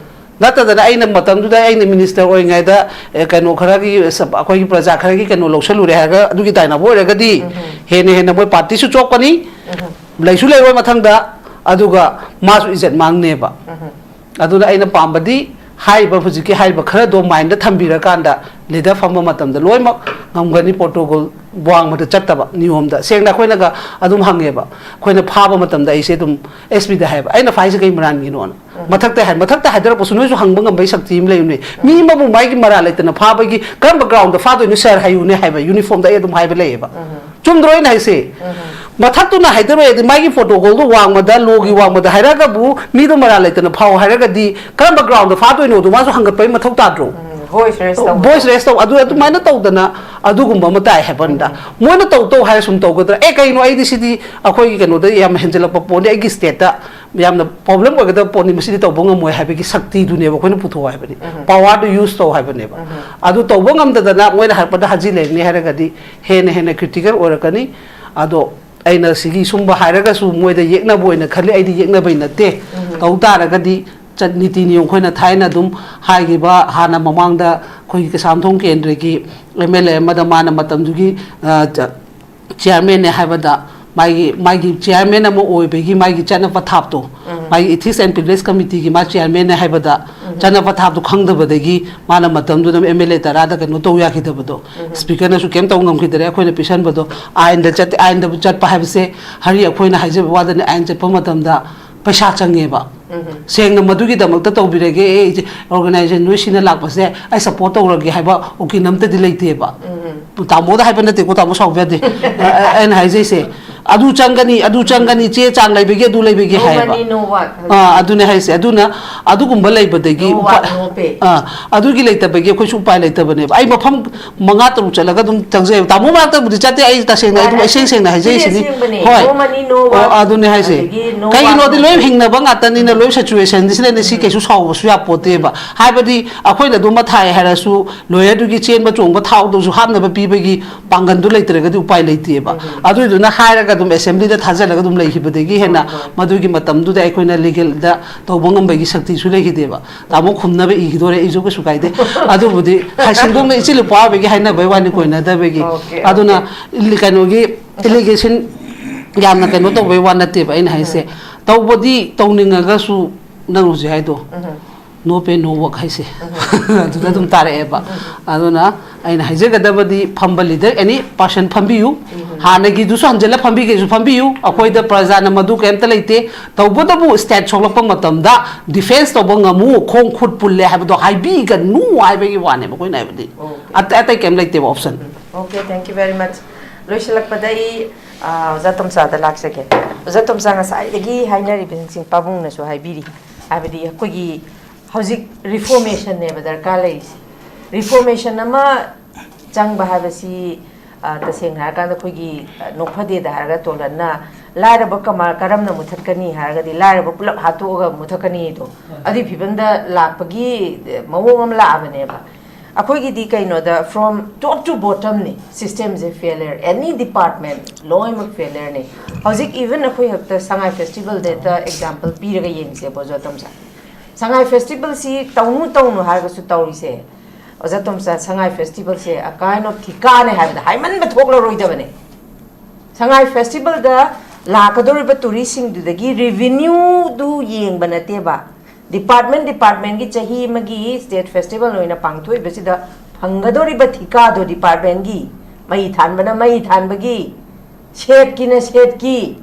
ꯅꯠꯇꯗꯅ ꯑꯩꯅ ꯃꯇꯝꯗꯨꯗ ꯑꯩꯅ ꯃꯤꯅꯤꯁꯇꯔ ꯑꯣꯏꯔꯤꯉꯩꯗ, ꯑꯦ, ꯀꯩꯅꯣ ꯈꯔꯒꯤ, ꯑꯩꯈꯣꯏꯒꯤ ꯄ꯭ꯔꯖꯥ ꯈꯔꯒꯤ ꯀꯩꯅꯣ ꯂꯧꯁꯜꯂꯨꯔꯦ ꯍꯥꯏꯔꯒ ꯑꯗꯨꯒꯤ ꯇꯥꯏꯅꯕ ꯑꯣꯏꯔꯒꯗꯤ ꯍꯦꯟꯅ ꯍꯦꯟꯅ ꯃꯣꯏ ꯄꯥꯔꯇꯤꯁꯨ ꯆꯣꯞꯀꯅꯤ, ꯂꯩꯁꯨ ꯂꯩꯔꯣꯏ ꯃꯊꯪꯗ, ꯑꯗꯨꯒ ꯃꯥꯁꯨ ꯏꯖꯠ ꯃꯥꯡꯅꯦꯕ꯫ ꯑꯗꯨꯅ ꯑꯩꯅ ꯄꯥꯝꯕꯗꯤ ꯍꯥꯏꯔꯤꯕ, ꯍꯧꯖꯤꯛꯀꯤ ꯍꯥꯏꯔꯤꯕ ꯈꯔꯗꯣ ꯃꯥꯏꯟꯗ ꯊꯝꯕꯤꯔꯀꯥꯟꯗ ꯂꯤꯗꯔ ꯐꯝꯕ ꯃꯇꯝꯗ ꯂꯣꯏꯅꯃꯛ ꯉꯝꯒꯅꯤ꯫ ꯄ꯭ꯔꯣꯇꯣꯀꯣꯜ ꯋꯥꯡꯃꯗ ꯆꯠꯇꯕ ꯅꯤꯌꯣꯝꯗ꯫ ꯁꯦꯡꯅ ꯑꯩꯈꯣꯏꯅꯒ ꯑꯗꯨꯝ ꯍꯪꯉꯦꯕ, ꯑꯩꯈꯣꯏꯅ ꯐꯥꯕ ꯃꯇꯝꯗ ꯑꯩꯁꯦ ꯑꯗꯨꯝ ꯑꯦꯁ ꯄꯤꯗ ꯍꯥꯏꯕ, "ꯑꯩꯅ ꯐꯥꯏꯁꯦ ꯀꯩ ꯃꯔꯥꯟꯒꯤꯅꯣꯅ?" ꯃꯊꯛꯇ ꯍꯥꯏ, ꯃꯊꯛꯇ ꯍꯥꯏꯗꯔꯛꯄꯁꯨ ꯅꯣꯏꯁꯨ ꯍꯪꯕ ꯉꯝꯕꯩ ꯁꯛꯇꯤ ꯑꯃ ꯂꯩꯕꯅꯦ꯫ ꯃꯤ ꯑꯃꯕꯨ ꯃꯥꯒꯤ ꯃꯔꯥꯜ ꯂꯩꯇꯅ ꯐꯥꯕꯒꯤ ꯀꯔꯝꯕ ꯒ꯭ꯔꯥꯎꯟꯗ ꯐꯥꯗꯣꯏꯅꯣ ꯁꯥꯔ, ꯍꯥꯏꯌꯨꯅꯦ ꯍꯥꯏꯕ, ꯌꯨꯅꯤꯐꯣꯔꯝꯗ ꯑꯩ ꯑꯗꯨꯝ ꯍꯥꯏꯕ ꯂꯩꯌꯦꯕ꯫ ꯆꯨꯝꯗ꯭ꯔꯣ ꯑꯩꯅ ꯍꯥꯏꯁꯦ? ꯃꯊꯛꯇꯨꯅ ꯍꯥꯏꯗꯔꯛꯑꯦꯗꯤ ꯃꯥꯒꯤ ꯄ꯭ꯔꯣꯇꯣꯀꯣꯜꯗꯣ ꯋꯥꯡꯃꯗ, ꯂꯣꯒꯤ ꯋꯥꯡꯃꯗ ꯍꯥꯏꯔꯒꯕꯨ ꯃꯤꯗꯣ ꯃꯔꯥꯜ ꯂꯩꯇꯅ ꯐꯥꯎ ꯍꯥꯏꯔꯒꯗꯤ ꯀꯔꯝꯕ ꯒ꯭ꯔꯥꯎꯟꯗ ꯐꯥꯗꯣꯏꯅꯣꯗꯣ ꯃꯥꯁꯨ ꯍꯪꯒꯠꯄꯒꯤ ꯃꯊꯧ ꯇꯥꯗ꯭ꯔꯣ? ꯚꯣꯏꯁ ꯔꯦꯁ ꯇꯧꯕ꯫ ꯚꯣꯏꯁ ꯔꯦꯁ ꯇꯧ, ꯑꯗꯨ ꯑꯗꯨꯃꯥꯏꯅ ꯇꯧꯗꯅ ꯑꯗꯨꯒꯨꯝꯕ ꯑꯃ ꯇꯥꯏ ꯍꯥꯏꯕꯅꯤꯗ꯫ ꯃꯣꯏꯅ ꯇꯧ ꯇꯧ ꯍꯥꯏꯔ ꯁꯨꯝ ꯇꯧꯒꯗ꯭ꯔꯥ? ꯑꯦ, ꯀꯩꯅꯣ, ꯑꯩꯗꯤ ꯁꯤꯗꯤ ꯑꯩꯈꯣꯏꯒꯤ ꯀꯩꯅꯣꯗ ꯌꯥꯝ ꯍꯦꯟꯖꯜꯂꯛꯄ ꯄꯣꯠꯅꯤ, ꯑꯩꯒꯤ ꯁ꯭ꯇꯦꯠꯇ ꯌꯥꯝꯅ ꯄ꯭ꯔꯣꯕ꯭ꯂꯦꯝ ꯑꯣꯏꯒꯗꯕ ꯄꯣꯠꯅꯤ, ꯃꯁꯤꯗꯤ ꯇꯧꯕ ꯉꯝꯃꯣꯏ ꯍꯥꯏꯕꯒꯤ ꯁꯛꯇꯤꯗꯨꯅꯦꯕ ꯑꯩꯈꯣꯏꯅ ꯄꯨꯊꯣꯛꯑꯣ ꯍꯥꯏꯕꯅꯤ꯫ ꯄꯋꯥꯔꯗꯨ ꯌꯨꯁ ꯇꯧ ꯍꯥꯏꯕꯅꯦꯕ꯫ ꯑꯗꯨ ꯇꯧꯕ ꯉꯝꯗꯗꯅ ꯃꯣꯏꯅ ꯍꯥꯏꯔꯛꯄꯗ ꯍꯥꯖꯤ ꯂꯩꯔꯅꯤ ꯍꯥꯏꯔꯒꯗꯤ ꯍꯦꯟꯅ ꯍꯦꯟꯅ ꯀ꯭ꯔꯤꯇꯤꯀꯦꯜ ꯑꯣꯏꯔꯛꯀꯅꯤ꯫ ꯑꯗꯣ ꯑꯩꯅ ꯁꯤꯒꯤ ꯁꯨꯝꯕ ꯍꯥꯏꯔꯒꯁꯨ ꯃꯣꯏꯗ ꯌꯦꯛꯅꯕ ꯑꯣꯏꯅ ꯈꯜꯂꯤ, ꯑꯩꯗꯤ ꯌꯦꯛꯅꯕꯩ ꯅꯠꯇꯦ꯫ ꯇꯧ ꯇꯥꯔꯒꯗꯤ ꯆꯠ-, ꯅꯤꯇꯤ ꯅꯤꯌꯣꯝ ꯑꯩꯈꯣꯏꯅ ꯊꯥꯏꯅ ꯑꯗꯨꯝ ꯍꯥꯏꯈꯤꯕ, ꯍꯥꯟꯅ ꯃꯃꯥꯡꯗ ꯑꯩꯈꯣꯏꯒꯤ ꯀꯩꯁꯥꯝꯊꯣꯡ ꯀꯦꯟꯗ꯭ꯔꯒꯤ ꯑꯦꯝ ꯑꯦꯜ ꯑꯦ ꯑꯃꯗ ꯃꯥꯅ ꯃꯇꯝꯗꯨꯒꯤ, ꯑ, ꯆ-, ꯆꯤꯌꯥꯔꯃꯦꯟꯅꯦ ꯍꯥꯏꯕꯗ ꯃꯥꯒꯤ, ꯃꯥꯒꯤ ꯆꯤꯌꯥꯔꯃꯦꯟ ꯑꯃ ꯑꯣꯏꯕꯒꯤ ꯃꯥꯒꯤ ꯆꯠꯅ ꯄꯊꯥꯞꯇꯣ, ꯃꯥꯒꯤ Ethics and Privilege Committeeꯒꯤ ꯃꯥ ꯆꯤꯌꯥꯔꯃꯦꯟꯅꯦ ꯍꯥꯏꯕꯗ ꯆꯠꯅ ꯄꯊꯥꯞꯇꯣ ꯈꯪꯗꯕꯗꯒꯤ ꯃꯥꯅ ꯃꯇꯝꯗꯨꯗ ꯑꯦꯝ ꯑꯦꯜ ꯑꯦ ꯇꯔꯥꯗ ꯀꯩꯅꯣ ꯇꯧ ꯌꯥꯈꯤꯗꯕꯗꯣ, ꯁ꯭ꯄꯤꯀꯔꯅꯁꯨ ꯀꯩꯝ ꯇꯧ ꯉꯝꯈꯤꯗꯔꯦ꯫ ꯑꯩꯈꯣꯏꯅ ꯄꯤꯁꯟꯕꯗꯣ ꯑꯥꯏꯟꯗ ꯆꯠ-, ꯑꯥꯏꯟꯗ ꯆꯠꯄ ꯍꯥꯏꯕꯁꯦ ꯍꯔꯤ ꯑꯩꯈꯣꯏꯅ ꯍꯥꯏꯖꯕ ꯋꯥꯗꯅꯤ, ꯑꯥꯏꯟ ꯆꯠꯄ ꯃꯇꯝꯗ ꯄꯩꯁꯥ ꯆꯪꯉꯦꯕ꯫ ꯁꯦꯡꯅ ꯃꯗꯨꯒꯤꯗꯃꯛꯇ ꯇꯧꯕꯤꯔꯒꯦ, ꯑꯦ, ꯏꯆꯦ, ꯑꯣꯔꯒꯅꯥꯏꯖꯦꯁꯟ ꯅꯣꯏ ꯁꯤꯅ ꯂꯥꯛꯄꯁꯦ ꯑꯩ ꯁꯞꯄꯣꯔꯠ ꯇꯧꯔꯒꯦ ꯍꯥꯏꯕ ꯎꯀꯤꯜ ꯑꯝꯇꯗꯤ ꯂꯩꯇꯦꯕ꯫ ꯇꯥꯃꯣꯗ ꯍꯥꯏꯕ ꯅꯠꯇꯦꯀꯣ, ꯇꯥꯃꯣ ꯁꯥꯎꯕ ꯌꯥꯗꯦ꯫ ꯑ, ꯑ, ꯑꯩꯅ ꯍꯥꯏꯖꯩꯁꯦ, ꯑꯗꯨ ꯆꯪꯒꯅꯤ, ꯑꯗꯨ ꯆꯪꯒꯅꯤ, ꯆꯦ ꯆꯥꯡ ꯂꯩꯕꯒꯤ, ꯑꯗꯨ ꯂꯩꯕꯒꯤ ꯍꯥꯏꯌꯦꯕ꯫ ꯑꯥ, ꯑꯗꯨꯅꯦ ꯍꯥꯏꯁꯦ꯫ ꯑꯗꯨꯅ ꯑꯗꯨꯒꯨꯝꯕ ꯂꯩꯕꯗꯒꯤ, ꯑꯥ, ꯑꯗꯨꯒꯤ ꯂꯩꯇꯕꯒꯤ ꯑꯩꯈꯣꯏꯁꯨ ꯎꯄꯥꯏ ꯂꯩꯇꯕꯅꯦꯕ꯫ ꯑꯩ ꯃꯐꯝ ꯃꯉꯥ ꯇꯔꯨꯛ ꯆꯠꯂꯒ ꯑꯗꯨꯝ ꯆꯪꯖꯩꯕ꯫ ꯇꯥꯃꯣ ꯃꯅꯥꯛꯇꯕꯨꯗꯤ ꯆꯠꯇꯦ, ꯑꯩ ꯇꯁꯦꯡꯅ ꯑꯗꯨꯝ ꯏꯁꯦꯡ ꯁꯦꯡꯅ ꯍꯥꯏꯖꯔꯤꯁꯤꯅꯤ꯫ ꯍꯣꯏ꯫ ꯑꯣ, ꯑꯗꯨꯅꯦ ꯍꯥꯏꯁꯦ꯫ ꯀꯩꯒꯤꯅꯣꯗꯤ ꯂꯣꯏ ꯍꯤꯡꯅꯕ ꯉꯥꯛꯇꯅꯤꯅ, ꯂꯣꯏ ꯁꯤꯆꯨꯋꯦꯁꯟꯁꯤꯅꯅꯦ, ꯁꯤ ꯀꯩꯁꯨ ꯁꯥꯎꯕꯁꯨ ꯌꯥꯄꯣꯠꯇꯦꯕ꯫ ꯍꯥꯏꯕꯗꯤ ꯑꯩꯈꯣꯏꯅ ꯑꯗꯨꯝ ꯃꯊꯥꯏ ꯍꯥꯏꯔꯁꯨ, ꯂꯣꯌꯔꯗꯨꯒꯤ ꯆꯦꯟꯕ ꯆꯣꯡꯕ ꯊꯥꯎꯗꯁꯨ ꯍꯥꯞꯅꯕ ꯄꯤꯕꯒꯤ ꯄꯥꯡꯒꯜꯗꯨ ꯂꯩꯇ꯭ꯔꯒꯗꯤ ꯎꯄꯥꯏ ꯂꯩꯇꯦꯕ꯫ ꯑꯗꯨꯏꯗꯨꯅ ꯍꯥꯏꯔꯒ ꯑꯗꯨꯝ ꯑꯦꯁꯦꯝꯕ꯭ꯂꯤꯗ ꯊꯥꯖꯤꯜꯂꯒ ꯑꯗꯨꯝ ꯂꯩꯈꯤꯕꯗꯒꯤ ꯍꯦꯟꯅ ꯃꯗꯨꯒꯤ ꯃꯇꯝꯗꯨꯗ ꯑꯩꯈꯣꯏꯅ ꯂꯤꯒꯦꯜꯗ ꯇꯧꯕ ꯉꯝꯕꯒꯤ ꯁꯛꯇꯤꯁꯨ ꯂꯩꯈꯤꯗꯦꯕ꯫ ꯇꯥꯃꯣ ꯈꯨꯝꯅꯕ ꯏꯈꯤꯗꯣꯔꯦ, ꯑꯩꯁꯨ ꯀꯩꯁꯨ ꯀꯥꯏꯗꯦ꯫ ꯑꯗꯨꯕꯨꯗꯤ ꯍꯥꯏ ꯁꯦꯡꯗꯣꯛꯅ ꯏꯆꯤꯜ ꯏꯄ꯭ꯋꯥ ꯑꯣꯏꯕꯒꯤ ꯍꯥꯏꯅꯕꯩ ꯋꯥꯅꯤ, ꯀꯣꯏꯅꯗꯕꯒꯤ꯫ ꯑꯣꯀꯦ, ꯑꯗꯨꯅ ꯑꯣꯀꯦ꯫ ꯏꯜ-, ꯀꯩꯅꯣꯒꯤ ꯑꯦꯂꯤꯒꯦꯁꯟ ꯌꯥꯝꯅ ꯀꯩꯅꯣ ꯇꯧꯕꯩ ꯋꯥ ꯅꯠꯇꯦꯕ ꯑꯩꯅ ꯍꯥꯏꯁꯦ꯫ ꯇꯧꯕꯗꯤ ꯇꯧꯅꯤꯡꯉꯒꯁꯨ ꯅꯪ ꯍꯧꯖꯤꯛ ꯍꯥꯏꯗꯣ, "No pay, no work" ꯍꯥꯏꯁꯦ꯫ ꯑꯗꯨꯗ ꯑꯗꯨꯝ ꯇꯥꯔꯛꯑꯦꯕ꯫ ꯑꯗꯨꯅ ꯑꯩꯅ ꯍꯥꯏꯖꯒꯗꯕꯗꯤ, ꯐꯝꯕ ꯂꯤꯗꯔ, ꯑꯦꯅꯤ ꯄꯥꯔꯁꯟ ꯐꯝꯕꯤꯌꯨ꯫ ꯍꯥꯟꯅꯒꯤꯗꯨꯁꯨ ꯍꯟꯖꯤꯜꯂ ꯐꯝꯕꯤꯒꯦꯁꯨ ꯐꯝꯕꯤꯌꯨ꯫ ꯑꯩꯈꯣꯏꯗ ꯄ꯭ꯔꯖꯥꯅ ꯃꯗꯨ ꯀꯩꯝꯇ ꯂꯩꯇꯦ꯫ ꯇꯧꯕꯇꯕꯨ ꯁ꯭ꯇꯦꯠ ꯁꯣꯛꯂꯛꯄ ꯃꯇꯝꯗ ꯗꯤꯐꯦꯟꯁ ꯇꯧꯕ ꯉꯝꯃꯨ, ꯈꯣꯡ ꯈꯨꯠ ꯄꯨꯜꯂꯦ ꯍꯥꯏꯕꯗꯣ ꯍꯥꯏꯕꯤꯒꯅꯨ ꯍꯥꯏꯕꯒꯤ ꯋꯥꯅꯦꯕ ꯑꯩꯈꯣꯏꯅ ꯍꯥꯏꯕꯗꯤ꯫ ꯑꯣꯀꯦ꯫ ꯑꯇꯩ, ꯑꯇꯩ ꯀꯩꯝ ꯂꯩꯇꯦꯕ option. Okay, thank you very much꯫ ꯂꯣꯏꯁꯤꯜꯂꯛꯄꯗ ꯑꯩ, ꯑ, ꯑꯣꯖꯥ ꯇꯣꯝꯆꯥꯗ ꯂꯥꯛꯆꯒꯦ꯫ ꯑꯣꯖꯥ ꯇꯣꯝꯆꯥ, ꯉꯁꯥꯏꯗꯒꯤ ꯍꯥꯏꯅꯔꯤꯕꯁꯤꯡ ꯄꯥꯕꯨꯡꯅꯁꯨ ꯍꯥꯏꯕꯤꯔꯤ꯫ ꯍꯥꯏꯕꯗꯤ ꯑꯩꯈꯣꯏꯒꯤ ꯍꯧꯖꯤꯛ ꯔꯤꯐꯣꯔꯃꯦꯁꯟꯅꯦꯕ ꯗꯔꯀꯥꯔ ꯂꯩꯔꯤꯁꯦ꯫ ꯔꯤꯐꯣꯔꯃꯦꯁꯟ ꯑꯃ ꯆꯪꯕ ꯍꯥꯏꯕꯁꯤ, ꯑ, ꯇꯁꯦꯡꯅ ꯍꯥꯏꯔꯀꯥꯟꯗ ꯑꯩꯈꯣꯏꯒꯤ, ꯑ, ꯅꯣꯛꯐꯗꯦꯗ ꯍꯥꯏꯔꯒ ꯇꯣꯂꯟꯅ ꯂꯥꯏꯔꯕ ꯀꯃ-, ꯀꯔꯝꯅ ꯃꯨꯊꯠꯀꯅꯤ ꯍꯥꯏꯔꯒꯗꯤ ꯂꯥꯏꯔꯕ ꯄꯨꯂꯞ ꯍꯥꯠꯇꯣꯛꯑꯒ ꯃꯨꯊꯠꯀꯅꯤꯗꯣ꯫ ꯑꯗꯨꯒꯤ ꯐꯤꯕꯝꯗ ꯂꯥꯛꯄꯒꯤ, ꯑ, ꯃꯑꯣꯡ ꯑꯃ ꯂꯥꯛꯑꯕꯅꯦꯕ꯫ ꯑꯩꯈꯣꯏꯒꯤꯗꯤ ꯀꯩꯅꯣꯗ from top to bottom ꯅꯦ ꯁꯤꯁꯇꯦꯝꯁꯦ ꯐꯦꯂꯤꯌꯔ, ꯑꯦꯅꯤ ꯗꯤꯄꯥꯔꯠꯃꯦꯟ ꯂꯣꯏꯅꯃꯛ ꯐꯦꯂꯤꯌꯔꯅꯦ꯫ ꯍꯧꯖꯤꯛ ꯏꯚꯟ ꯑꯩꯈꯣꯏ ꯍꯦꯛꯇ ꯁꯉꯥꯏ ꯐꯦꯁꯇꯤꯚꯦꯜꯗ ꯍꯦꯛꯇ ꯑꯦꯛꯖꯥꯝꯄꯜ ꯄꯤꯔꯒ ꯌꯦꯡꯁꯦꯕ ꯑꯣꯖꯥ ꯇꯣꯝꯆꯥ꯫ ꯁꯉꯥꯏ ꯐꯦꯁꯇꯤꯚꯦꯜꯁꯤ ꯇꯧꯅꯨ ꯇꯧꯅꯨ ꯍꯥꯏꯔꯒꯁꯨ ꯇꯧꯔꯤꯁꯦ, ꯑꯣꯖꯥ ꯇꯣꯝꯆꯥ, ꯁꯉꯥꯏ ꯐꯦꯁꯇꯤꯚꯦꯜꯁꯦ a kind of ꯊꯤꯀꯥꯅꯦ ꯍꯥꯏꯕꯗ ꯍꯥꯏꯃꯟꯕ ꯊꯣꯛꯂꯔꯣꯏꯗꯕꯅꯦ꯫ ꯁꯉꯥꯏ ꯐꯦꯁꯇꯤꯚꯦꯜꯗ ꯂꯥꯛꯀꯗꯧꯔꯤꯕ ꯇꯨꯔꯤꯁꯁꯤꯡꯗꯨꯗꯒꯤ ꯔꯤꯚꯤꯅ꯭ꯌꯨꯗꯨ ꯌꯦꯡꯕ ꯅꯠꯇꯦꯕ, ꯗꯤꯄꯥꯔꯠꯃꯦꯟ ꯗꯤꯄꯥꯔꯠꯃꯦꯟꯒꯤ ꯆꯍꯤ ꯑꯃꯒꯤ ꯁ꯭ꯇꯦꯠ ꯐꯦꯁꯇꯤꯚꯦꯜ ꯑꯣꯏꯅ ꯄꯥꯡꯊꯣꯛꯏꯕꯁꯤꯗ ꯐꯪꯒꯗꯧꯔꯤꯕ ꯊꯤꯀꯥꯗꯣ ꯗꯤꯄꯥꯔꯠꯃꯦꯟꯒꯤ, ꯃꯩ ꯊꯥꯟꯕꯅ ꯃꯩ ꯊꯥꯟꯕꯒꯤ, ꯁꯦꯠꯀꯤꯅ ꯁꯦꯠꯀꯤ,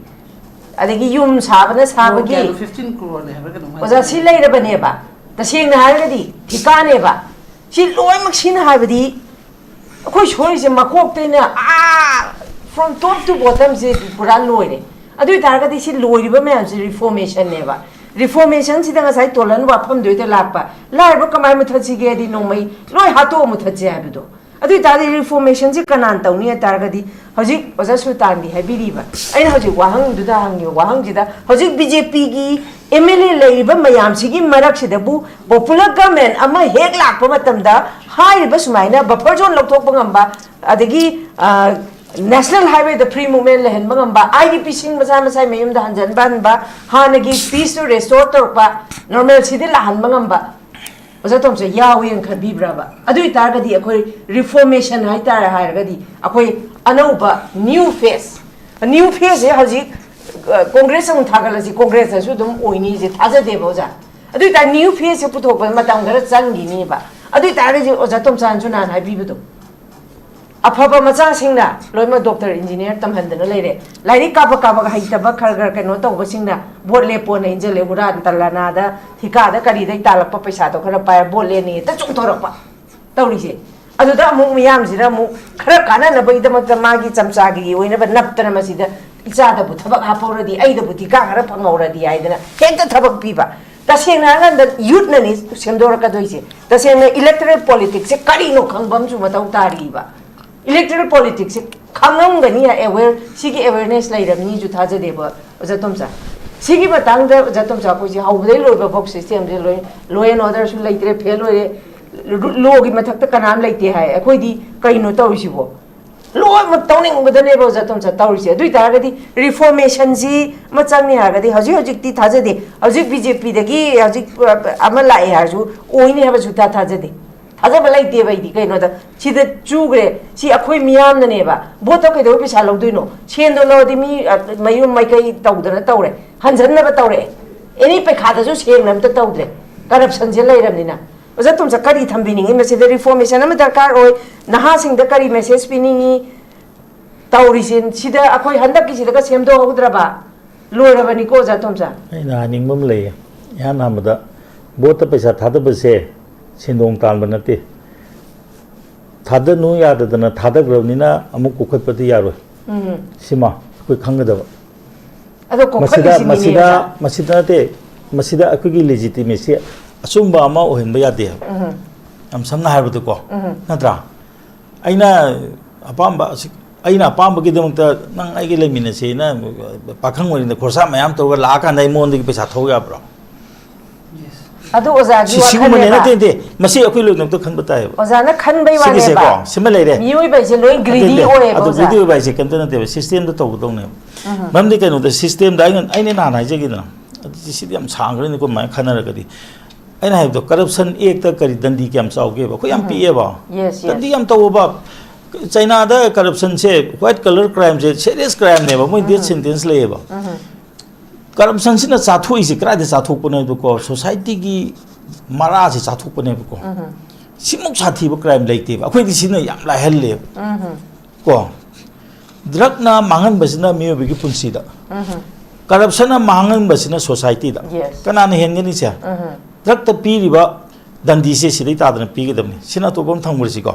ꯑꯗꯒꯤ ꯌꯨꯝ ꯁꯥꯕꯅ ꯁꯥꯕꯒꯤ꯫ ꯀꯌꯥꯅꯣ? Fifteen crore ꯅꯦ ꯍꯥꯏꯕ꯭ꯔꯥ ꯀꯩꯅꯣꯝ ꯍꯥꯏ꯫ ꯑꯣꯖꯥ, ꯁꯤ ꯂꯩꯔꯕꯅꯦꯕ꯫ ꯇꯁꯦꯡꯅ ꯍꯥꯏꯔꯒꯗꯤ ꯊꯤꯀꯥꯅꯦꯕ꯫ ꯁꯤ ꯂꯣꯏꯅꯃꯛ ꯁꯤꯅ ꯍꯥꯏꯕꯗꯤ ꯑꯩꯈꯣꯏ ꯁꯣꯏꯔꯤꯁꯦ ꯃꯀꯣꯛꯇꯩꯅ ꯑꯥ From top to bottom ꯁꯤ ꯄꯨꯔꯥ ꯂꯣꯏꯔꯦ꯫ ꯑꯗꯨ ꯑꯣꯏꯇꯥꯔꯒꯗꯤ ꯁꯤ ꯂꯣꯏꯔꯤꯕ ꯃꯌꯥꯝꯁꯤ reformation ꯅꯦꯕ꯫ Reformation ꯁꯤꯗ ꯉꯁꯥꯏ ꯇꯣꯂꯟ ꯋꯥꯐꯝꯗꯨꯗ ꯂꯥꯛꯄ, ꯂꯥꯏꯔꯕ ꯀꯃꯥꯏꯅ ꯃꯨꯊꯠꯁꯤꯒꯦꯗꯤ ꯅꯣꯡꯃꯩ ꯂꯣꯏ ꯍꯥꯠꯇꯣꯛꯑ ꯃꯨꯊꯠꯁꯦ ꯍꯥꯏꯕꯗꯣ꯫ ꯑꯗꯨ ꯑꯣꯏꯇꯥꯔꯗꯤ reformation ꯁꯤ ꯀꯅꯥꯅ ꯇꯧꯅꯤ ꯍꯥꯏ ꯇꯥꯔꯒꯗꯤ, ꯍꯧꯖꯤꯛ ꯑꯣꯖꯥ ꯁꯨꯜꯇꯥꯟꯒꯤ ꯍꯥꯏꯕꯤꯔꯤꯕ, ꯑꯩꯅ ꯍꯧꯖꯤꯛ ꯋꯥꯍꯪꯗꯨꯗ ꯍꯪꯉꯤꯕ ꯋꯥꯍꯪꯁꯤꯗ, ꯍꯧꯖꯤꯛ B J P ꯒꯤ M L A ꯂꯩꯔꯤꯕ ꯃꯌꯥꯝꯁꯤꯒꯤ ꯃꯔꯛꯁꯤꯗꯕꯨ popular government ꯑꯃ ꯍꯦꯛ ꯂꯥꯛꯄ ꯃꯇꯝꯗ ꯍꯥꯏꯔꯤꯕ ꯁꯨꯃꯥꯏꯅ buffer zone ꯂꯧꯊꯣꯛꯄ ꯉꯝꯕ, ꯑꯗꯒꯤ, ꯑ, national highway ꯗ free movement ꯂꯩꯍꯟꯕ ꯉꯝꯕ, I D P ꯁꯤꯡ ꯃꯁꯥ ꯃꯁꯥꯒꯤ ꯃꯌꯨꯝꯗ ꯍꯟꯖꯟꯕ ꯍꯟꯕ, ꯍꯥꯟꯅꯒꯤ peace ꯇꯨ restore ꯇꯧꯔꯛꯄ, normalcy ꯗ ꯂꯥꯛꯍꯟꯕ ꯉꯝꯕ, ꯑꯣꯖꯥ ꯇꯣꯝꯆꯧ, ꯌꯥꯎꯋꯦꯅ ꯈꯟꯕꯤꯕ꯭ꯔꯕ? ꯑꯗꯨ ꯑꯣꯏꯇꯥꯔꯒꯗꯤ ꯑꯩꯈꯣꯏ reformation ꯍꯥꯏꯇꯥꯔꯦ ꯍꯥꯏꯔꯒꯗꯤ ꯑꯩꯈꯣꯏ ꯑꯅꯧꯕ new phase, new phase ꯁꯦ ꯍꯧꯖꯤꯛ, ꯑ, ꯀꯣꯡꯒ꯭ꯔꯦꯁ ꯑꯃꯨꯛ ꯊꯥꯒꯠꯂꯁꯤ, ꯀꯣꯡꯒ꯭ꯔꯦꯁꯇꯁꯨ ꯑꯗꯨꯝ ꯑꯣꯏꯅꯤꯁꯦ ꯊꯥꯖꯗꯦꯕ ꯑꯣꯖꯥ꯫ ꯑꯗꯨ ꯑꯣꯏꯇꯥꯔꯗꯤ new phase ꯁꯦ ꯄꯨꯊꯣꯛꯄꯗ ꯃꯇꯝ ꯈꯔ ꯆꯪꯈꯤꯅꯦꯕ꯫ ꯑꯗꯨ ꯑꯣꯏꯇꯥꯔꯒꯗꯤ ꯑꯣꯖꯥ ꯇꯣꯝꯆꯥꯟꯁꯨ ꯅꯍꯥꯟ ꯍꯥꯏꯕꯤꯕꯗꯣ, ꯑꯐꯕ ꯃꯆꯥꯁꯤꯡꯅ ꯂꯣꯏꯅꯃꯛ ꯗꯣꯛꯇꯔ ꯏꯟꯖꯤꯅꯤꯌꯥꯔ ꯇꯝꯍꯟꯗꯅ ꯂꯩꯔꯦ꯫ ꯂꯥꯏꯔꯤꯛ ꯀꯥꯕꯛ ꯀꯥꯕꯛ ꯍꯩꯇꯕ ꯈꯔ ꯈꯔ ꯀꯩꯅꯣ ꯇꯧꯕꯁꯤꯡꯅ ꯚꯣꯠ ꯂꯦꯞꯄꯣꯅ ꯏꯟꯖꯜꯂꯦ, ꯍꯨꯔꯥꯟ ꯇꯜꯂꯅꯥꯗ ꯊꯤꯀꯥꯗ ꯀꯔꯤꯗꯩ ꯇꯥꯜꯂꯛꯄ ꯄꯩꯁꯥꯗꯣ ꯈꯔ ꯄꯥꯏꯔ ꯚꯣꯠ ꯂꯦꯞꯅꯤ ꯍꯦꯛꯇ ꯆꯣꯡꯊꯣꯔꯛꯄ ꯇꯧꯔꯤꯁꯦ꯫ ꯑꯗꯨꯗ ꯑꯃꯨꯛ ꯃꯤꯌꯥꯝꯁꯤꯅ ꯑꯃꯨꯛ ꯈꯔ ꯀꯥꯟꯅꯅꯕꯒꯤꯗꯃꯛꯇ ꯃꯥꯒꯤ ꯆꯝꯆꯥꯒꯤ ꯑꯣꯏꯅꯕ ꯅꯞꯇꯅ ꯃꯁꯤꯗ ꯏꯆꯥꯗꯕꯨ ꯊꯕꯛ ꯍꯥꯞꯄꯧꯔꯗꯤ, ꯑꯩꯗꯕꯨ ꯊꯤꯀꯥ ꯈꯔ ꯐꯪꯍꯧꯔꯗꯤ ꯍꯥꯏꯗꯅ ꯍꯦꯛꯇ ꯊꯕꯛ ꯄꯤꯕ꯫ ꯇꯁꯦꯡꯅ ꯍꯥꯏꯔꯀꯥꯟꯗ youth ꯅꯅꯤ ꯁꯦꯝꯗꯣꯔꯛꯀꯗꯣꯏꯁꯦ꯫ ꯇꯁꯦꯡꯅ electoral politics ꯁꯦ ꯀꯔꯤꯅꯣ ꯈꯪꯕ ꯑꯃꯁꯨ ꯃꯊꯧ ꯇꯥꯔꯤꯕ꯫ Electoral politics ꯁꯦ ꯈꯪꯉꯝꯒꯅꯤ, aware, ꯁꯤꯒꯤ awareness ꯂꯩꯔꯝꯅꯤꯁꯨ ꯊꯥꯖꯗꯦꯕ ꯑꯣꯖꯥ ꯇꯣꯝꯆꯥ꯫ ꯁꯤꯒꯤ ꯃꯇꯥꯡꯗ ꯑꯣꯖꯥ ꯇꯣꯝꯆꯥ, ꯑꯩꯈꯣꯏꯁꯦ ꯍꯧꯕꯗꯩ ꯂꯣꯏꯕ ꯐꯥꯎ system ꯁꯦ ꯂꯣꯏ, law and order ꯁꯨ ꯂꯩꯇ꯭ꯔꯦ, fail ꯑꯣꯏꯔꯦ, law ꯒꯤ ꯃꯊꯛꯇ ꯀꯅꯥꯝ ꯂꯩꯇꯦ ꯍꯥꯏ꯫ ꯑꯩꯈꯣꯏꯗꯤ ꯀꯩꯅꯣ ꯇꯧꯔꯤꯁꯤꯕꯣ? ꯂꯣꯏꯅꯃꯛ ꯇꯧꯅꯤꯡꯕꯗꯅꯦꯕ ꯑꯣꯖꯥ ꯇꯣꯝꯆꯥ ꯇꯧꯔꯤꯁꯦ꯫ ꯑꯗꯨ ꯑꯣꯏꯇꯥꯔꯒꯗꯤ reformation ꯁꯤ ꯑꯃ ꯆꯪꯅꯤ ꯍꯥꯏꯔꯒꯗꯤ ꯍꯧꯖꯤꯛ ꯍꯧꯖꯤꯛꯇꯤ ꯊꯥꯖꯗꯦ꯫ ꯍꯧꯖꯤꯛ B J P ꯗꯒꯤ ꯍꯧꯖꯤꯛ ꯑꯃ ꯂꯥꯛꯑꯦ ꯍꯥꯏꯔꯁꯨ ꯑꯣꯏꯅꯤ ꯍꯥꯏꯕ ꯁꯨꯛꯊꯥ ꯊꯥꯖꯗꯦ꯫ ꯊꯥꯖꯕ ꯂꯩꯇꯦꯕ ꯑꯩꯗꯤ꯫ ꯀꯩꯅꯣꯗ ꯁꯤꯗ ꯆꯨꯈ꯭ꯔꯦ꯫ ꯁꯤ ꯑꯩꯈꯣꯏ ꯃꯤꯌꯥꯝꯅꯅꯦꯕ꯫ ꯚꯣꯠꯇ ꯀꯩꯗꯧꯕꯩ ꯄꯩꯁꯥ ꯂꯧꯗꯣꯏꯅꯣ? ꯁꯦꯟꯗꯣ ꯂꯧꯔꯗꯤ ꯃꯤ, ꯑ, ꯃꯌꯨꯝ ꯃꯥꯏꯀꯩ ꯇꯧꯗꯅ ꯇꯧꯔꯦ, ꯍꯟꯖꯟꯅꯕ ꯇꯧꯔꯛꯑꯦ꯫ Any ꯄꯩꯈꯥꯗꯁꯨ ꯁꯦꯡꯅ ꯑꯝꯇ ꯇꯧꯗ꯭ꯔꯦ, corruption ꯁꯦ ꯂꯩꯔꯕꯅꯤꯅ꯫ ꯑꯣꯖꯥ ꯇꯣꯝꯆꯥ, ꯀꯔꯤ ꯊꯝꯕꯤꯅꯤꯡꯉꯤ? ꯃꯁꯤꯗ reformation ꯑꯃ ꯗꯔꯀꯥꯔ ꯑꯣꯏ꯫ ꯅꯍꯥꯁꯤꯡꯗ ꯀꯔꯤ message ꯄꯤꯅꯤꯡꯉꯤ? ꯇꯧꯔꯤꯁꯦ ꯁꯤꯗ ꯑꯩꯈꯣꯏ ꯍꯟꯗꯛꯀꯤꯁꯤꯗꯒ ꯁꯦꯝꯗꯣꯛꯍꯧꯗ꯭ꯔꯕ ꯂꯣꯏꯔꯕꯅꯤꯀꯣ ꯑꯣꯖꯥ ꯇꯣꯝꯆꯥ꯫ ꯑꯩꯅ ꯍꯥꯏꯅꯤꯡꯕ ꯑꯃ ꯂꯩꯌꯦ꯫ ꯏꯍꯥꯟ ꯍꯥꯟꯕꯗ ꯚꯣꯠꯇ ꯄꯩꯁꯥ ꯊꯥꯗꯕꯁꯦ ꯁꯦꯟꯗꯣꯡ ꯇꯥꯟꯕ ꯅꯠꯇꯦ꯫ ꯊꯥꯗꯅꯨ ꯌꯥꯗꯗꯅ ꯊꯥꯗꯈ꯭ꯔꯕꯅꯤꯅ ꯑꯃꯨꯛ ꯀꯣꯛꯈꯠꯄꯗꯤ ꯌꯥꯔꯣꯏ꯫ ꯎꯝ꯫ ꯁꯤꯃ ꯑꯩꯈꯣꯏ ꯈꯪꯒꯗꯕ꯫ ꯑꯗꯣ ꯃꯁꯤꯗ ꯀꯣꯛꯈꯠꯂꯤꯁꯤꯅꯤꯅꯦ ꯃꯁꯤꯗ ꯑꯣꯖꯥ꯫ ꯃꯁꯤꯗ ꯅꯠꯇꯦ, ꯃꯁꯤꯗ ꯑꯩꯈꯣꯏꯒꯤ legitimacy ꯑꯆꯨꯝꯕ ꯑꯃ ꯑꯣꯏꯍꯟꯕ ꯌꯥꯗꯦ ꯍꯥꯏꯕ꯫ ꯎꯝ꯫ ꯌꯥꯝ ꯁꯝꯅ ꯍꯥꯏꯔꯕꯗꯀꯣ, ꯎꯝ꯫ ꯅꯠꯇ꯭ꯔꯥ? ꯑꯩꯅ ꯑꯄꯥꯝꯕ ꯑꯁꯤ-, ꯑꯩꯅ ꯑꯄꯥꯝꯕꯒꯤꯗꯃꯛꯇ ꯅꯪ ꯑꯩꯒ ꯂꯩꯃꯤꯟꯅꯁꯦꯅ ꯄꯥꯈꯪ ꯑꯣꯏꯔꯤꯉꯩꯗ ꯈꯣꯔꯁꯥ ꯃꯌꯥꯝ ꯇꯧꯔꯒ ꯂꯥꯛꯑꯀꯥꯟꯗ ꯑꯩ ꯃꯉꯣꯟꯗꯒꯤ ꯄꯩꯁꯥ ꯊꯧ ꯌꯥꯕ꯭ꯔꯣ? ꯑꯗꯨ ꯑꯣꯖꯥꯒꯤ ꯁꯤ ꯁꯤꯒꯨꯝꯕꯅꯦ, ꯋꯥꯈꯜꯅꯦꯕ꯫ ꯅꯠꯇꯦ ꯅꯠꯇꯦ, ꯃꯁꯤ ꯑꯩꯈꯣꯏ ꯂꯣꯏꯅꯃꯛꯇ ꯈꯟꯕ ꯇꯥꯏꯌꯦꯕ꯫ ꯑꯣꯖꯥꯅ ꯈꯟꯕꯩ ꯋꯥꯅꯦꯕ꯫ ꯁꯤꯒꯤꯁꯦꯀꯣ, ꯁꯤꯃ ꯂꯩꯔꯦ꯫ ꯃꯤꯑꯣꯏꯕꯁꯦ ꯂꯣꯏ greedy ꯅꯠꯇꯦ, ꯑꯣꯏꯌꯦꯕ ꯑꯗꯨ ꯑꯣꯖꯥ꯫ Greedy ꯑꯣꯏꯕ ꯍꯥꯏꯁꯦ ꯀꯩꯝꯇ ꯅꯠꯇꯦꯕ, system ꯗ ꯇꯧꯒꯗꯧꯅꯦꯕ꯫ ꯃꯔꯝꯗꯤ ꯀꯩꯅꯣꯗ, system ꯗ ꯑꯩꯅ ꯑꯩꯅ ꯅꯍꯥꯟ ꯍꯥꯏꯖꯒꯦꯗꯅ, ꯑꯗꯨꯗꯤ ꯁꯤꯗꯤ ꯌꯥꯝ ꯁꯥꯡꯈ꯭ꯔꯅꯤꯀꯣ ꯑꯗꯨꯃꯥꯏꯅ ꯈꯟꯅꯔꯒꯗꯤ꯫ ꯑꯩꯅ ꯍꯥꯏꯕꯗꯣ, corruption act ꯇ ꯀꯔꯤ ꯗꯟꯗꯤ ꯀꯌꯥꯝ ꯆꯥꯎꯒꯦꯕ? ꯑꯩꯈꯣꯏ ꯌꯥꯝ ꯄꯤꯛꯑꯦꯕ꯫ Yes, yes꯫ ꯗꯟꯗꯤ ꯌꯥꯝ ꯇꯧꯕ꯫ ꯆꯩꯅꯥꯗ corruption ꯁꯦ, white collar crime ꯁꯦ serious crime ꯅꯦꯕ, ꯃꯣꯏ death sentence ꯂꯩꯌꯦꯕ꯫ Corruption ꯁꯤꯅ ꯆꯥꯊꯣꯛꯏꯁꯦ ꯀꯗꯥꯏꯗ ꯆꯥꯊꯣꯛꯄꯅꯣ ꯍꯥꯏꯕꯗꯀꯣ, society ꯒꯤ ꯃꯔꯥꯁꯦ ꯆꯥꯊꯣꯛꯄꯅꯦꯕꯀꯣ꯫ ꯁꯤꯃꯨꯛ ꯁꯥꯊꯤꯕ crime ꯂꯩꯇꯦꯕ, ꯑꯩꯈꯣꯏꯗꯤ ꯁꯤꯅ ꯌꯥꯝ ꯂꯥꯏꯍꯜꯂꯦꯕ꯫ ꯀꯣ, drug ꯅ ꯃꯥꯡꯍꯟꯕꯁꯤꯅ ꯃꯤꯑꯣꯏꯕꯒꯤ ꯄꯨꯟꯁꯤꯗ, corruption ꯅ ꯃꯥꯡꯍꯟꯕꯁꯤꯅ society ꯗ꯫ Yes꯫ ꯀꯅꯥꯅ ꯍꯦꯟꯒꯅꯤ ꯁꯦ? Drug ꯇ ꯄꯤꯔꯤꯕ ꯗꯟꯗꯤꯁꯦ ꯁꯤꯗꯩ ꯇꯥꯗꯅ ꯄꯤꯒꯗꯕꯅꯤ꯫ ꯁꯤꯅ ꯑꯇꯣꯞꯄ ꯑꯃ ꯊꯝꯈ꯭ꯔꯁꯤꯀꯣ꯫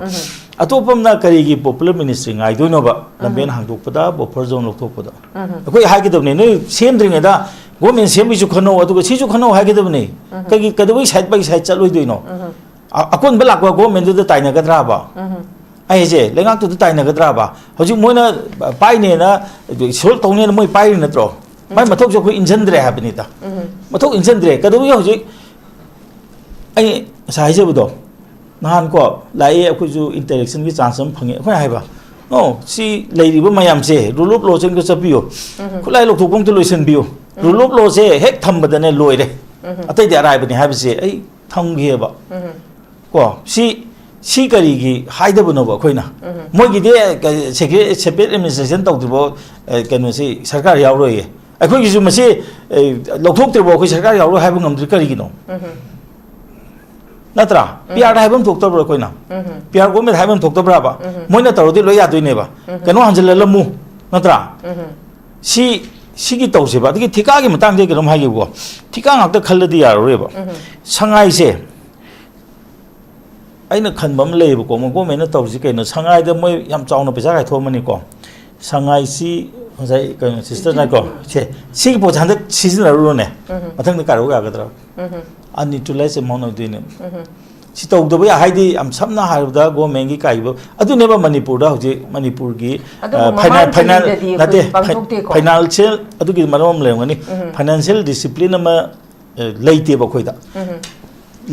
ꯑꯇꯣꯞꯄ ꯑꯃꯅ ꯀꯔꯤꯒꯤ popular ministry ꯉꯥꯏꯗꯣꯏꯅꯣꯕ? ꯂꯝꯕꯦꯟ ꯍꯥꯡꯗꯣꯛꯄꯗ, buffer zone ꯂꯧꯊꯣꯛꯄꯗ꯫ ꯑꯩꯈꯣꯏ ꯍꯥꯏꯒꯗꯕꯅꯤ, ꯅꯣꯏ ꯁꯦꯝꯗ꯭ꯔꯤꯉꯩꯗ government ꯁꯦꯝꯕꯩꯁꯨ ꯈꯟꯅꯧ, ꯑꯗꯨꯒ ꯁꯤꯁꯨ ꯈꯟꯅꯧ ꯍꯥꯏꯒꯗꯕꯅꯤ꯫ ꯀꯩꯒꯤ, ꯀꯩꯗꯧꯕꯩ side by side ꯆꯠꯂꯣꯏꯗꯣꯏꯅꯣ? ꯑ-, ꯑꯀꯣꯟꯕ ꯂꯥꯛꯄ government ꯗꯨꯗ ꯇꯥꯏꯅꯒꯗ꯭ꯔꯥꯕ? ꯑꯩ ꯍꯥꯏꯁꯦ, ꯂꯩꯉꯥꯛꯇꯨꯗ ꯇꯥꯏꯅꯒꯗ꯭ꯔꯥꯕ? ꯍꯧꯖꯤꯛ ꯃꯣꯏꯅ ꯄꯥꯏꯅꯦꯅ, solve ꯇꯧꯅꯦꯅ ꯃꯣꯏ ꯄꯥꯏꯔꯤ ꯅꯠꯇ꯭ꯔꯣ? ꯃꯥꯏ ꯃꯊꯧꯁꯨ ꯑꯩꯈꯣꯏ ꯏꯟꯁꯤꯟꯗ꯭ꯔꯦ ꯍꯥꯏꯕꯅꯤꯗ꯫ ꯃꯊꯧ ꯏꯟꯁꯤꯟꯗ꯭ꯔꯦ꯫ ꯀꯩꯗꯧꯕꯒꯤ ꯍꯧꯖꯤꯛ ꯑꯩ ꯉꯁꯥꯏ ꯍꯥꯏꯖꯕꯗꯣ, ꯅꯍꯥꯟ ꯀꯣ ꯂꯥꯛꯑꯦ, ꯑꯩꯈꯣꯏꯁꯨ interaction ꯒꯤ chance ꯑꯃ ꯐꯪꯉꯦ꯫ ꯑꯩꯈꯣꯏꯅ ꯍꯥꯏꯕ, "No, ꯁꯤ ꯂꯩꯔꯤꯕ ꯃꯌꯥꯝꯁꯦ rule of law ꯁꯦ ꯑꯝꯇ ꯆꯠꯄꯤꯌꯨ, ꯈꯨꯠꯂꯥꯏ ꯂꯧꯊꯣꯛꯄ ꯑꯝꯇ ꯂꯣꯏꯁꯤꯟꯕꯤꯌꯨ, rule of law ꯁꯦ ꯍꯦꯛ ꯊꯝꯕꯗꯅꯦ ꯂꯣꯏꯔꯦ, ꯑꯇꯩꯗꯤ ꯑꯔꯥꯏꯕꯅꯤ" ꯍꯥꯏꯕꯁꯦ ꯑꯩ ꯊꯝꯈꯤꯑꯕ꯫ ꯀꯣ, ꯁꯤ, ꯁꯤ ꯀꯔꯤꯒꯤ ꯍꯥꯏꯗꯕꯅꯣꯕ ꯑꯩꯈꯣꯏꯅ? ꯃꯣꯏꯒꯤꯗꯤ ꯀ-, secret, separate administration ꯇꯧꯗ꯭ꯔꯤꯐꯥꯎ, ꯑ, ꯀꯩꯅꯣꯁꯤ ꯁꯔꯀꯥꯔ ꯌꯥꯎꯔꯣꯏꯌꯦ꯫ ꯑꯩꯈꯣꯏꯒꯤꯁꯨ ꯃꯁꯤ, ꯑ, ꯂꯧꯊꯣꯛꯇ꯭ꯔꯤꯐꯥꯎ ꯑꯩꯈꯣꯏ ꯁꯔꯀꯥꯔ ꯌꯥꯎꯔꯣꯏ ꯍꯥꯏꯕ ꯉꯝꯗ꯭ꯔꯤ ꯀꯔꯤꯒꯤꯅꯣ? ꯅꯠꯇ꯭ꯔꯥ? P R ꯗ ꯍꯥꯏꯕ ꯑꯃ ꯊꯣꯛꯇꯕ꯭ꯔꯣ ꯑꯩꯈꯣꯏꯅ? P R government ꯍꯥꯏꯕ ꯑꯃ ꯊꯣꯛꯇꯕ꯭ꯔꯥꯕ? ꯃꯣꯏꯅ ꯇꯧꯔꯗꯤ ꯂꯣꯏ ꯌꯥꯗꯣꯏꯅꯦꯕ꯫ ꯀꯩꯅꯣ ꯍꯟꯖꯤꯜꯍꯜꯂꯝꯃꯨ, ꯅꯠꯇ꯭ꯔꯥ? ꯁꯤ, ꯁꯤꯒꯤ ꯇꯧꯁꯦꯕ꯫ ꯑꯗꯒꯤ ꯊꯤꯀꯥꯒꯤ ꯃꯇꯥꯡꯗ ꯀꯩꯅꯣꯝ ꯍꯥꯏꯒꯦꯕꯀꯣ꯫ ꯊꯤꯀꯥ ꯉꯥꯛꯇ ꯈꯜꯂꯗꯤ ꯌꯥꯔꯔꯣꯏꯕ꯫ ꯁꯉꯥꯏꯁꯦ ꯑꯩꯅ ꯈꯟꯕ ꯑꯃ ꯂꯩꯌꯦꯕꯀꯣ, ꯃꯣꯏ government ꯅ ꯇꯧꯔꯤꯁꯤ ꯀꯩꯅꯣ? ꯁꯉꯥꯏꯗ ꯃꯣꯏ ꯌꯥꯝ ꯆꯥꯎꯅ ꯄꯩꯁꯥ ꯀꯥꯏꯊꯣꯛꯑꯝꯃꯅꯤꯀꯣ꯫ ꯁꯉꯥꯏꯁꯤ ꯉꯁꯥꯏ ꯀꯩꯅꯣ ꯁꯤꯁꯇꯔꯅꯀꯣ, ꯁꯦ, ꯁꯤꯒꯤ ꯄꯣꯠꯁꯦ ꯍꯟꯗꯛ ꯁꯤꯖꯤꯟꯅꯔꯨꯔꯣꯅꯦ, ꯎꯝ꯫ ꯃꯊꯪꯗ ꯀꯥꯏꯔꯛꯎ ꯌꯥꯒꯗ꯭ꯔꯥ? ꯎꯝ꯫ ꯑꯟ ꯌꯨꯇꯤꯂꯥꯏꯁ ꯑꯦꯃꯥꯎꯟ ꯑꯣꯏꯗꯣꯏꯅꯦ꯫ ꯎꯝ꯫ ꯁꯤ ꯇꯧꯗꯕ ꯌꯥ-, ꯍꯥꯏꯗꯤ ꯌꯥꯝ ꯁꯝꯅ ꯍꯥꯏꯔꯕꯗ ꯒꯣꯔꯃꯦꯟꯒꯤ ꯀꯥꯏꯕ ꯑꯗꯨꯅꯦꯕ ꯃꯅꯤꯄꯨꯔꯗ ꯍꯧꯖꯤꯛ ꯃꯅꯤꯄꯨꯔꯒꯤ, ꯑꯗꯨꯕꯨ ꯑ, ꯐꯥꯏꯅꯥ-, ꯃꯃꯥꯡ ꯐꯥꯏꯅꯥꯟ-, ꯆꯍꯤꯗꯗꯤ ꯑꯩꯈꯣꯏ ꯅꯠꯇꯦ, ꯐꯥꯏ-, ꯄꯥꯡꯊꯣꯛꯇꯦꯀꯣ꯫ ꯐꯥꯏꯅꯥꯟꯁꯤꯌꯦꯜ ꯑꯗꯨꯒꯤ ꯃꯔꯝ ꯑꯃ ꯂꯩꯔꯝꯒꯅꯤ꯫ ꯎꯝ꯫ ꯐꯥꯏꯅꯥꯟꯁꯤꯌꯦꯜ ꯗꯤꯁꯤꯄ꯭ꯂꯤꯟ ꯑꯃ, ꯑ, ꯂꯩꯇꯦꯕ ꯑꯩꯈꯣꯏꯗ꯫ ꯎꯝ꯫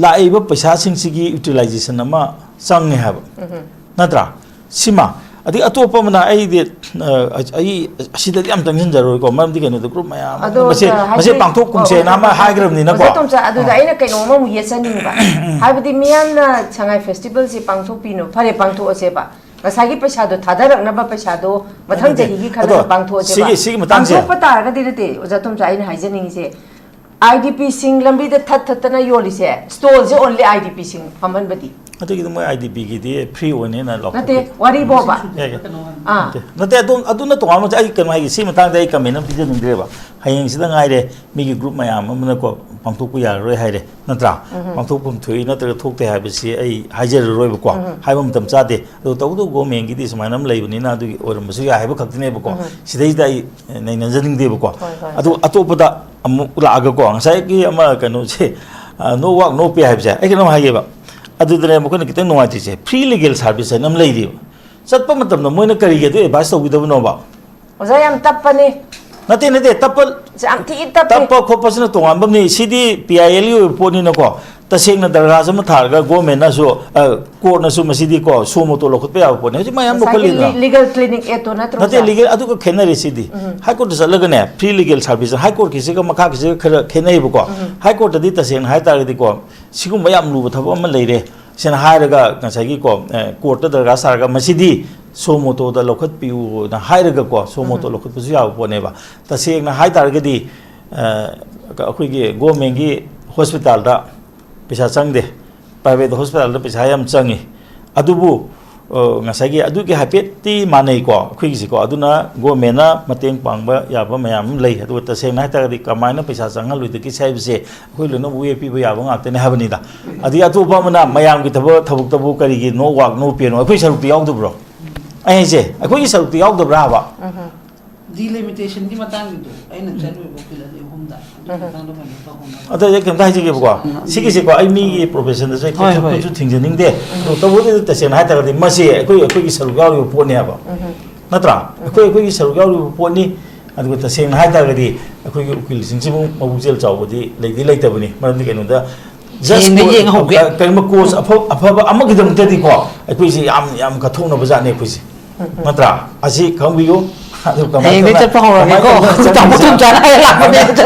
ꯂꯥꯛꯏꯕ ꯄꯩꯁꯥꯁꯤꯡꯁꯤꯒꯤ ꯌꯨꯇꯤꯂꯥꯏꯖꯦꯁꯟ ꯑꯃ ꯆꯪꯉꯦ ꯍꯥꯏꯕ꯫ ꯎꯝ꯫ ꯅꯠꯇ꯭ꯔꯥ? ꯁꯤꯃ꯫ ꯑꯗꯒꯤ ꯑꯇꯣꯞꯄ ꯑꯃꯅ ꯑꯩꯗꯤ, ꯑ, ꯑꯩ ꯑꯁꯤꯗꯗꯤ ꯌꯥꯝ ꯆꯪꯁꯤꯟꯖꯔꯣꯏꯀꯣ, ꯃꯔꯝꯗꯤ ꯀꯩꯅꯣꯗ ꯒ꯭ꯔꯨꯞ ꯃꯌꯥꯝ ꯑꯗꯣ, ꯃꯁꯤ, ꯑ, ꯃꯁꯤ ꯍꯥꯏꯗꯤ, ꯄꯥꯡꯊꯣꯛꯀꯨꯝꯁꯦꯅ ꯑꯣ, ꯑꯃ ꯑꯣ, ꯍꯥꯏꯈ꯭ꯔꯕꯅꯤꯅꯀꯣ꯫ ꯑꯣꯖꯥ ꯇꯣꯝꯆꯥ, ꯑꯗꯨꯗ ꯑ꯫ ꯑꯩꯅ ꯀꯩꯅꯣꯝꯃ ꯑꯃꯨꯛ ꯌꯦꯠꯆꯅꯤꯡꯕ꯫ ꯍꯥꯏꯕꯗꯤ ꯃꯤꯌꯥꯝꯅ ꯁꯉꯥꯏ ꯐꯦꯁꯇꯤꯚꯦꯜꯁꯤ ꯄꯥꯡꯊꯣꯛꯄꯤꯅꯣ, ꯐꯔꯦ, ꯄꯥꯡꯊꯣꯛꯑꯁꯦꯕ꯫ ꯉꯁꯥꯏꯒꯤ ꯄꯩꯁꯥꯗꯣ ꯊꯥꯗꯔꯛꯅꯕ ꯄꯩꯁꯥꯗꯣ ꯃꯊꯪ ꯅꯠꯇꯦ, ꯆꯍꯤꯒꯤ ꯈꯜꯂꯒ ꯑꯗꯣ ꯄꯥꯡꯊꯣꯛꯑꯁꯦꯕ꯫ ꯁꯤꯒꯤ, ꯁꯤꯒꯤ ꯃꯇꯥꯡꯁꯦ ꯄꯥꯡꯊꯣꯛꯄ ꯇꯥꯔꯒꯗꯤ ꯅꯠꯇꯦ, ꯑꯣꯖꯥ ꯇꯣꯝꯆꯥ, ꯑꯩꯅ ꯍꯥꯏꯖꯅꯤꯡꯉꯤꯁꯦ, ꯑꯥꯏ ꯗꯤ ꯄꯤꯁꯤꯡ ꯂꯝꯕꯤꯗ ꯊꯠ ꯊꯠꯇꯅ ꯌꯣꯜꯂꯤꯁꯦ, ꯁ꯭ꯇꯣꯜꯁꯦ ꯑꯣꯟꯂꯤ ꯑꯥꯏ ꯗꯤ ꯄꯤꯁꯤꯡ ꯐꯝꯍꯟꯕꯗꯤ? ꯑꯗꯨꯒꯤꯗꯤ ꯃꯣꯏ ꯑꯥꯏ ꯗꯤ ꯄꯤꯒꯤꯗꯤ ꯐ꯭ꯔꯤ ꯑꯣꯏꯅꯦꯅ ꯂꯥꯎꯊꯣꯛꯈꯤ꯫ ꯅꯠꯇꯦ, ꯋꯥꯔꯤꯕꯣꯕ꯫ ꯌꯥꯏ, ꯌꯥꯏ꯫ ꯑꯥ꯫ ꯅꯠꯇꯦ, ꯅꯠꯇꯦ, ꯑꯗꯨꯝ, ꯑꯗꯨꯅ ꯇꯣꯉꯥꯟꯕ ꯑꯃ, ꯑꯩ ꯀꯩꯅꯣ ꯍꯥꯏꯒꯦ, ꯁꯤ ꯃꯇꯥꯡꯗ ꯑꯩ ꯀꯃꯦꯟ ꯑꯃ ꯄꯤꯖꯅꯤꯡꯗ꯭ꯔꯦꯕ꯫ ꯍꯌꯦꯡꯁꯤꯗ ꯉꯥꯏꯔꯦ, ꯃꯤꯒꯤ ꯒ꯭ꯔꯨꯞ ꯃꯌꯥꯝ ꯑꯃꯅꯀꯣ ꯄꯥꯡꯊꯣꯛꯄ ꯌꯥꯔꯔꯣꯏ ꯍꯥꯏꯔꯦ, ꯅꯠꯇ꯭ꯔꯥ? ꯎꯝ꯫ ꯄꯥꯡꯊꯣꯛꯐꯝ ꯊꯣꯛꯏ ꯅꯠꯇ꯭ꯔꯒ ꯊꯣꯛꯇꯦ ꯍꯥꯏꯕꯁꯤ ꯑꯩ ꯍꯥꯏꯖꯔꯔꯣꯏꯕꯀꯣ, ꯎꯝ꯫ ꯍꯥꯏꯕ ꯃꯇꯝ ꯆꯥꯗꯦ꯫ ꯑꯗꯣ ꯇꯧꯕꯇꯕꯨ ꯒꯣꯔꯃꯦꯟꯒꯤꯗꯤ ꯁꯨꯃꯥꯏꯅ ꯑꯃ ꯂꯩꯕꯅꯤꯅ ꯑꯗꯨꯒꯤ ꯑꯣꯏꯔꯝꯕꯁꯨ ꯌꯥꯏ ꯍꯥꯏꯕ ꯈꯛꯇꯅꯦꯕꯀꯣ꯫ ꯎꯝ꯫ ꯁꯤꯗꯩꯁꯤꯗ ꯑꯩ ꯅꯩꯅꯖꯅꯤꯡꯗꯦꯕꯀꯣ꯫ ꯍꯣꯏ, ꯍꯣꯏ, ꯑꯗꯨ ꯍꯣꯏ꯫ ꯑꯇꯣꯞꯄꯗ ꯑꯃꯨꯛ ꯂꯥꯛꯑꯒꯀꯣ, ꯉꯁꯥꯏꯒꯤ ꯑꯃ ꯀꯩꯅꯣꯁꯦ, ꯑ, no work, no pay ꯍꯥꯏꯕꯁꯦ, ꯑꯩ ꯀꯩꯅꯣꯝ ꯍꯥꯏꯒꯦꯕ꯫ ꯑꯗꯨꯗꯅꯦ ꯃꯈꯣꯏꯅ ꯈꯤꯇꯪ ꯅꯨꯡꯉꯥꯏꯇ꯭ꯔꯤꯁꯦ, ꯐ꯭ꯔꯤ ꯂꯤꯒꯦꯜ ꯁꯥꯔꯚꯤꯁ ꯍꯥꯏꯅ ꯑꯃ ꯂꯩꯔꯤꯕ꯫ ꯆꯠꯄ ꯃꯇꯝꯗ ꯃꯣꯏꯅ ꯀꯔꯤꯒꯤ ꯑꯗꯨ ꯑꯦꯗꯚꯥꯏꯁ ꯇꯧꯕꯤꯗꯕꯅꯣꯕ? ꯑꯣꯖꯥ, ꯌꯥꯝ ꯇꯞꯄꯅꯤ꯫ ꯅꯠꯇꯦ, ꯅꯠꯇꯦ, ꯇꯞꯄ, ꯌꯥꯝ ꯊꯤ ꯇꯞꯄꯦ꯫ ꯇꯞꯄ ꯈꯣꯠꯄꯁꯤꯅ ꯇꯣꯉꯥꯟꯕ ꯑꯃꯅꯤ꯫ ꯁꯤꯗꯤ ꯄꯤ ꯑꯥꯏ ꯑꯦꯜꯒꯤ ꯑꯣꯏꯕ ꯄꯣꯠꯅꯤꯅꯀꯣ, ꯇꯁꯦꯡꯅ ꯗꯔꯈꯥꯁ ꯑꯃ ꯊꯥꯔꯒ ꯒꯣꯔꯃꯦꯟꯅꯁꯨ, ꯑ, ꯀꯣꯔꯠꯅꯁꯨ ꯃꯁꯤꯗꯤ ꯀꯣ, ꯁꯨ ꯃꯣꯇꯣ ꯂꯧꯈꯠꯄ ꯌꯥꯕ ꯄꯣꯠꯅꯤ꯫ ꯍꯧꯖꯤꯛ ꯃꯌꯥꯝ ꯉꯁꯥꯏꯒꯤ ꯂꯧꯈꯠꯂꯤꯗꯅ꯫ ꯂꯤ-, ꯂꯤꯒꯦꯜ ꯀ꯭ꯂꯤꯅꯤꯛ ꯑꯦꯛꯇꯣ ꯅꯠꯇ꯭ꯔꯣ, ꯅꯠꯇꯦ, ꯑꯣꯖꯥ? ꯂꯤꯒꯦꯜ, ꯑꯗꯨꯒ ꯈꯦꯠꯅꯔꯦ ꯁꯤꯗꯤ꯫ ꯎꯝ꯫ ꯍꯥꯏ ꯀꯣꯔꯠꯇ ꯆꯠꯂꯒꯅꯦ, ꯐ꯭ꯔꯤ ꯂꯤꯒꯦꯜ ꯁꯥꯔꯚꯤꯁ, ꯍꯥꯏ ꯀꯣꯔꯠꯀꯤꯁꯤꯒ ꯃꯈꯥꯒꯤꯁꯤꯒ ꯈꯔ ꯈꯦꯠꯅꯩꯕꯀꯣ꯫ ꯎꯝ꯫ ꯍꯥꯏ ꯀꯣꯔꯠꯇꯗꯤ ꯇꯁꯦꯡꯅ ꯍꯥꯏ ꯇꯥꯔꯒꯗꯤꯀꯣ, ꯁꯤꯒꯨꯝꯕ ꯌꯥꯝ ꯂꯨꯕ ꯊꯕꯛ ꯑꯃ ꯂꯩꯔꯦ꯫ ꯁꯦꯡꯅ ꯍꯥꯏꯔꯒ ꯉꯁꯥꯏꯒꯤꯀꯣ, ꯑꯦ, ꯀꯣꯔꯠꯇ ꯗꯔꯀꯥꯔ ꯁꯥꯔꯒ ꯃꯁꯤꯗꯤ ꯁꯣ ꯃꯣꯇꯣꯗ ꯂꯧꯈꯠꯄꯤꯌꯨꯅ ꯍꯥꯏꯔꯒꯀꯣ, ꯁꯣ ꯃꯣꯇꯣ ꯎꯝ꯫ ꯂꯧꯈꯠꯄꯁꯨ ꯌꯥꯕ ꯄꯣꯠꯅꯦꯕ꯫ ꯇꯁꯦꯡꯅ ꯍꯥꯏ ꯇꯥꯔꯒꯗꯤ, ꯑ, ꯑꯩꯈꯣꯏꯒꯤ ꯒꯣꯔꯃꯦꯟꯒꯤ ꯍꯣꯁꯄꯤꯇꯥꯜꯗ ꯄꯩꯁꯥ ꯆꯪꯗꯦ, ꯄ꯭ꯔꯥꯏꯚꯦꯠ ꯍꯣꯁꯄꯤꯇꯥꯜꯗ ꯄꯩꯁꯥ ꯌꯥꯝ ꯆꯪꯉꯤ꯫ ꯑꯗꯨꯕꯨ, ꯑ, ꯉꯁꯥꯏꯒꯤ ꯑꯗꯨꯒꯤ ꯍꯥꯏꯐꯦꯠꯇꯤ ꯃꯥꯟꯅꯩꯀꯣ ꯑꯩꯈꯣꯏꯒꯤꯁꯤꯀꯣ꯫ ꯑꯗꯨꯅ ꯒꯣꯔꯃꯦꯟꯅ ꯃꯇꯦꯡ ꯄꯥꯡꯕ ꯌꯥꯕ ꯃꯌꯥꯝ ꯑꯃ ꯂꯩ꯫ ꯑꯗꯨꯒ ꯇꯁꯦꯡꯅ ꯍꯥꯏ ꯇꯥꯔꯒꯗꯤ ꯀꯃꯥꯏꯅ ꯄꯩꯁꯥ ꯆꯪꯍꯜꯂꯣꯏꯗꯒꯦ ꯍꯥꯏꯕꯁꯦ ꯑꯩꯈꯣꯏ ꯂꯣꯏꯅꯃꯛ ꯋꯦ ꯄꯤꯕ ꯌꯥꯕ ꯉꯥꯛꯇꯅꯦ ꯍꯥꯏꯕꯅꯤꯗ꯫ ꯑꯗꯒꯤ ꯑꯇꯣꯞꯄ ꯑꯃꯅ ꯃꯌꯥꯝꯒꯤ ꯊꯕꯛ, ꯊꯕꯛꯇꯕꯨ ꯀꯔꯤꯒꯤ no work, no pay ꯅꯣ? ꯑꯩꯈꯣꯏ ꯁꯔꯨꯛꯇꯤ ꯌꯥꯎꯗꯕ꯭ꯔꯣ? ꯑꯩ ꯍꯥꯏꯁꯦ ꯑꯩꯈꯣꯏꯒꯤ ꯁꯔꯨꯛꯇꯤ ꯌꯥꯎꯗꯕ꯭ꯔꯥ ꯍꯥꯏꯕ? ꯗꯤꯂꯤꯃꯤꯇꯦꯁꯟꯒꯤ ꯃꯇꯥꯡꯒꯤꯗꯣ ꯑꯩꯅ ꯆꯠꯂꯨꯏꯕ ꯎꯀꯤꯜ ꯑꯅꯤ ꯑꯍꯨꯝꯗ ꯑꯗꯨꯒꯤ ꯃꯇꯥꯡꯗ ꯀꯩꯅꯣ ꯇꯧꯍꯧꯅꯕ꯫ ꯑꯗꯨꯗꯤ ꯀꯩꯝꯇ ꯍꯥꯏꯖꯒꯦꯕꯀꯣ, ꯁꯤꯒꯤꯁꯦꯀꯣ, ꯑꯩ ꯃꯤꯒꯤ ꯄ꯭ꯔꯣꯐꯦꯁꯟꯗꯁꯨ ꯑꯩ ꯍꯣꯏ, ꯍꯣꯏ꯫ ꯈꯨꯠꯁꯨ ꯊꯤꯡꯖꯅꯤꯡꯗꯦ꯫ ꯑꯗꯣ ꯇꯧꯕꯕꯨꯗꯤ ꯇꯁꯦꯡꯅ ꯍꯥꯏꯇꯥꯔꯒꯗꯤ ꯃꯁꯤ ꯑꯩꯈꯣꯏ, ꯑꯩꯈꯣꯏꯒꯤ ꯁꯔꯨꯛ ꯌꯥꯎꯔꯤꯕ ꯄꯣꯠꯅꯦꯕ, ꯅꯠꯇ꯭ꯔꯥ? ꯑꯩꯈꯣꯏ, ꯑꯩꯈꯣꯏꯒꯤ ꯁꯔꯨꯛ ꯌꯥꯎꯔꯤꯕ ꯄꯣꯠꯅꯤ꯫ ꯑꯗꯨꯒ ꯇꯁꯦꯡꯅ ꯍꯥꯏꯇꯥꯔꯒꯗꯤ ꯑꯩꯈꯣꯏꯒꯤ ꯎꯀꯤꯜꯁꯤꯡꯁꯤꯕꯨ ꯃꯕꯨꯛꯆꯦꯜ ꯆꯥꯎꯕꯗꯤ ꯂꯩꯗꯤ ꯂꯩꯇꯕꯅꯤ꯫ ꯃꯔꯝꯗꯤ ꯀꯩꯅꯣꯗ, just ꯍꯌꯦꯡꯗ for, ꯌꯦꯡꯍꯧꯒꯦ꯫ ꯀ-, ꯀꯔꯤꯒꯨꯝꯕ ꯀꯣꯁ ꯑꯐ-, ꯑꯐꯕ ꯑꯃꯒꯤꯗꯃꯛꯇꯗꯤꯀꯣ, ꯑꯩꯈꯣꯏꯁꯦ ꯌꯥꯝ, ꯌꯥꯝ ꯀꯠꯊꯣꯛꯅꯕ ꯖꯥꯠꯅꯦ ꯑꯩꯈꯣꯏꯁꯦ, ꯅꯠꯇ꯭ꯔꯥ? ꯑꯁꯤ ꯈꯪꯕꯤꯌꯨ꯫ ꯑꯗꯨ ꯀꯃꯥꯏꯅ ꯍꯌꯦꯡꯗꯩ ꯇꯧꯅ-, ꯆꯠꯄ ꯍꯧꯔꯒꯦꯀꯣ꯫ ꯀꯃꯥꯏꯅ ꯇꯧꯅ ꯇꯥꯃꯣ ꯆꯠꯂꯤꯁꯦ? ꯇꯣꯝꯆꯥꯅ ꯍꯥꯏꯔ ꯂꯥꯛꯄꯅꯦ꯫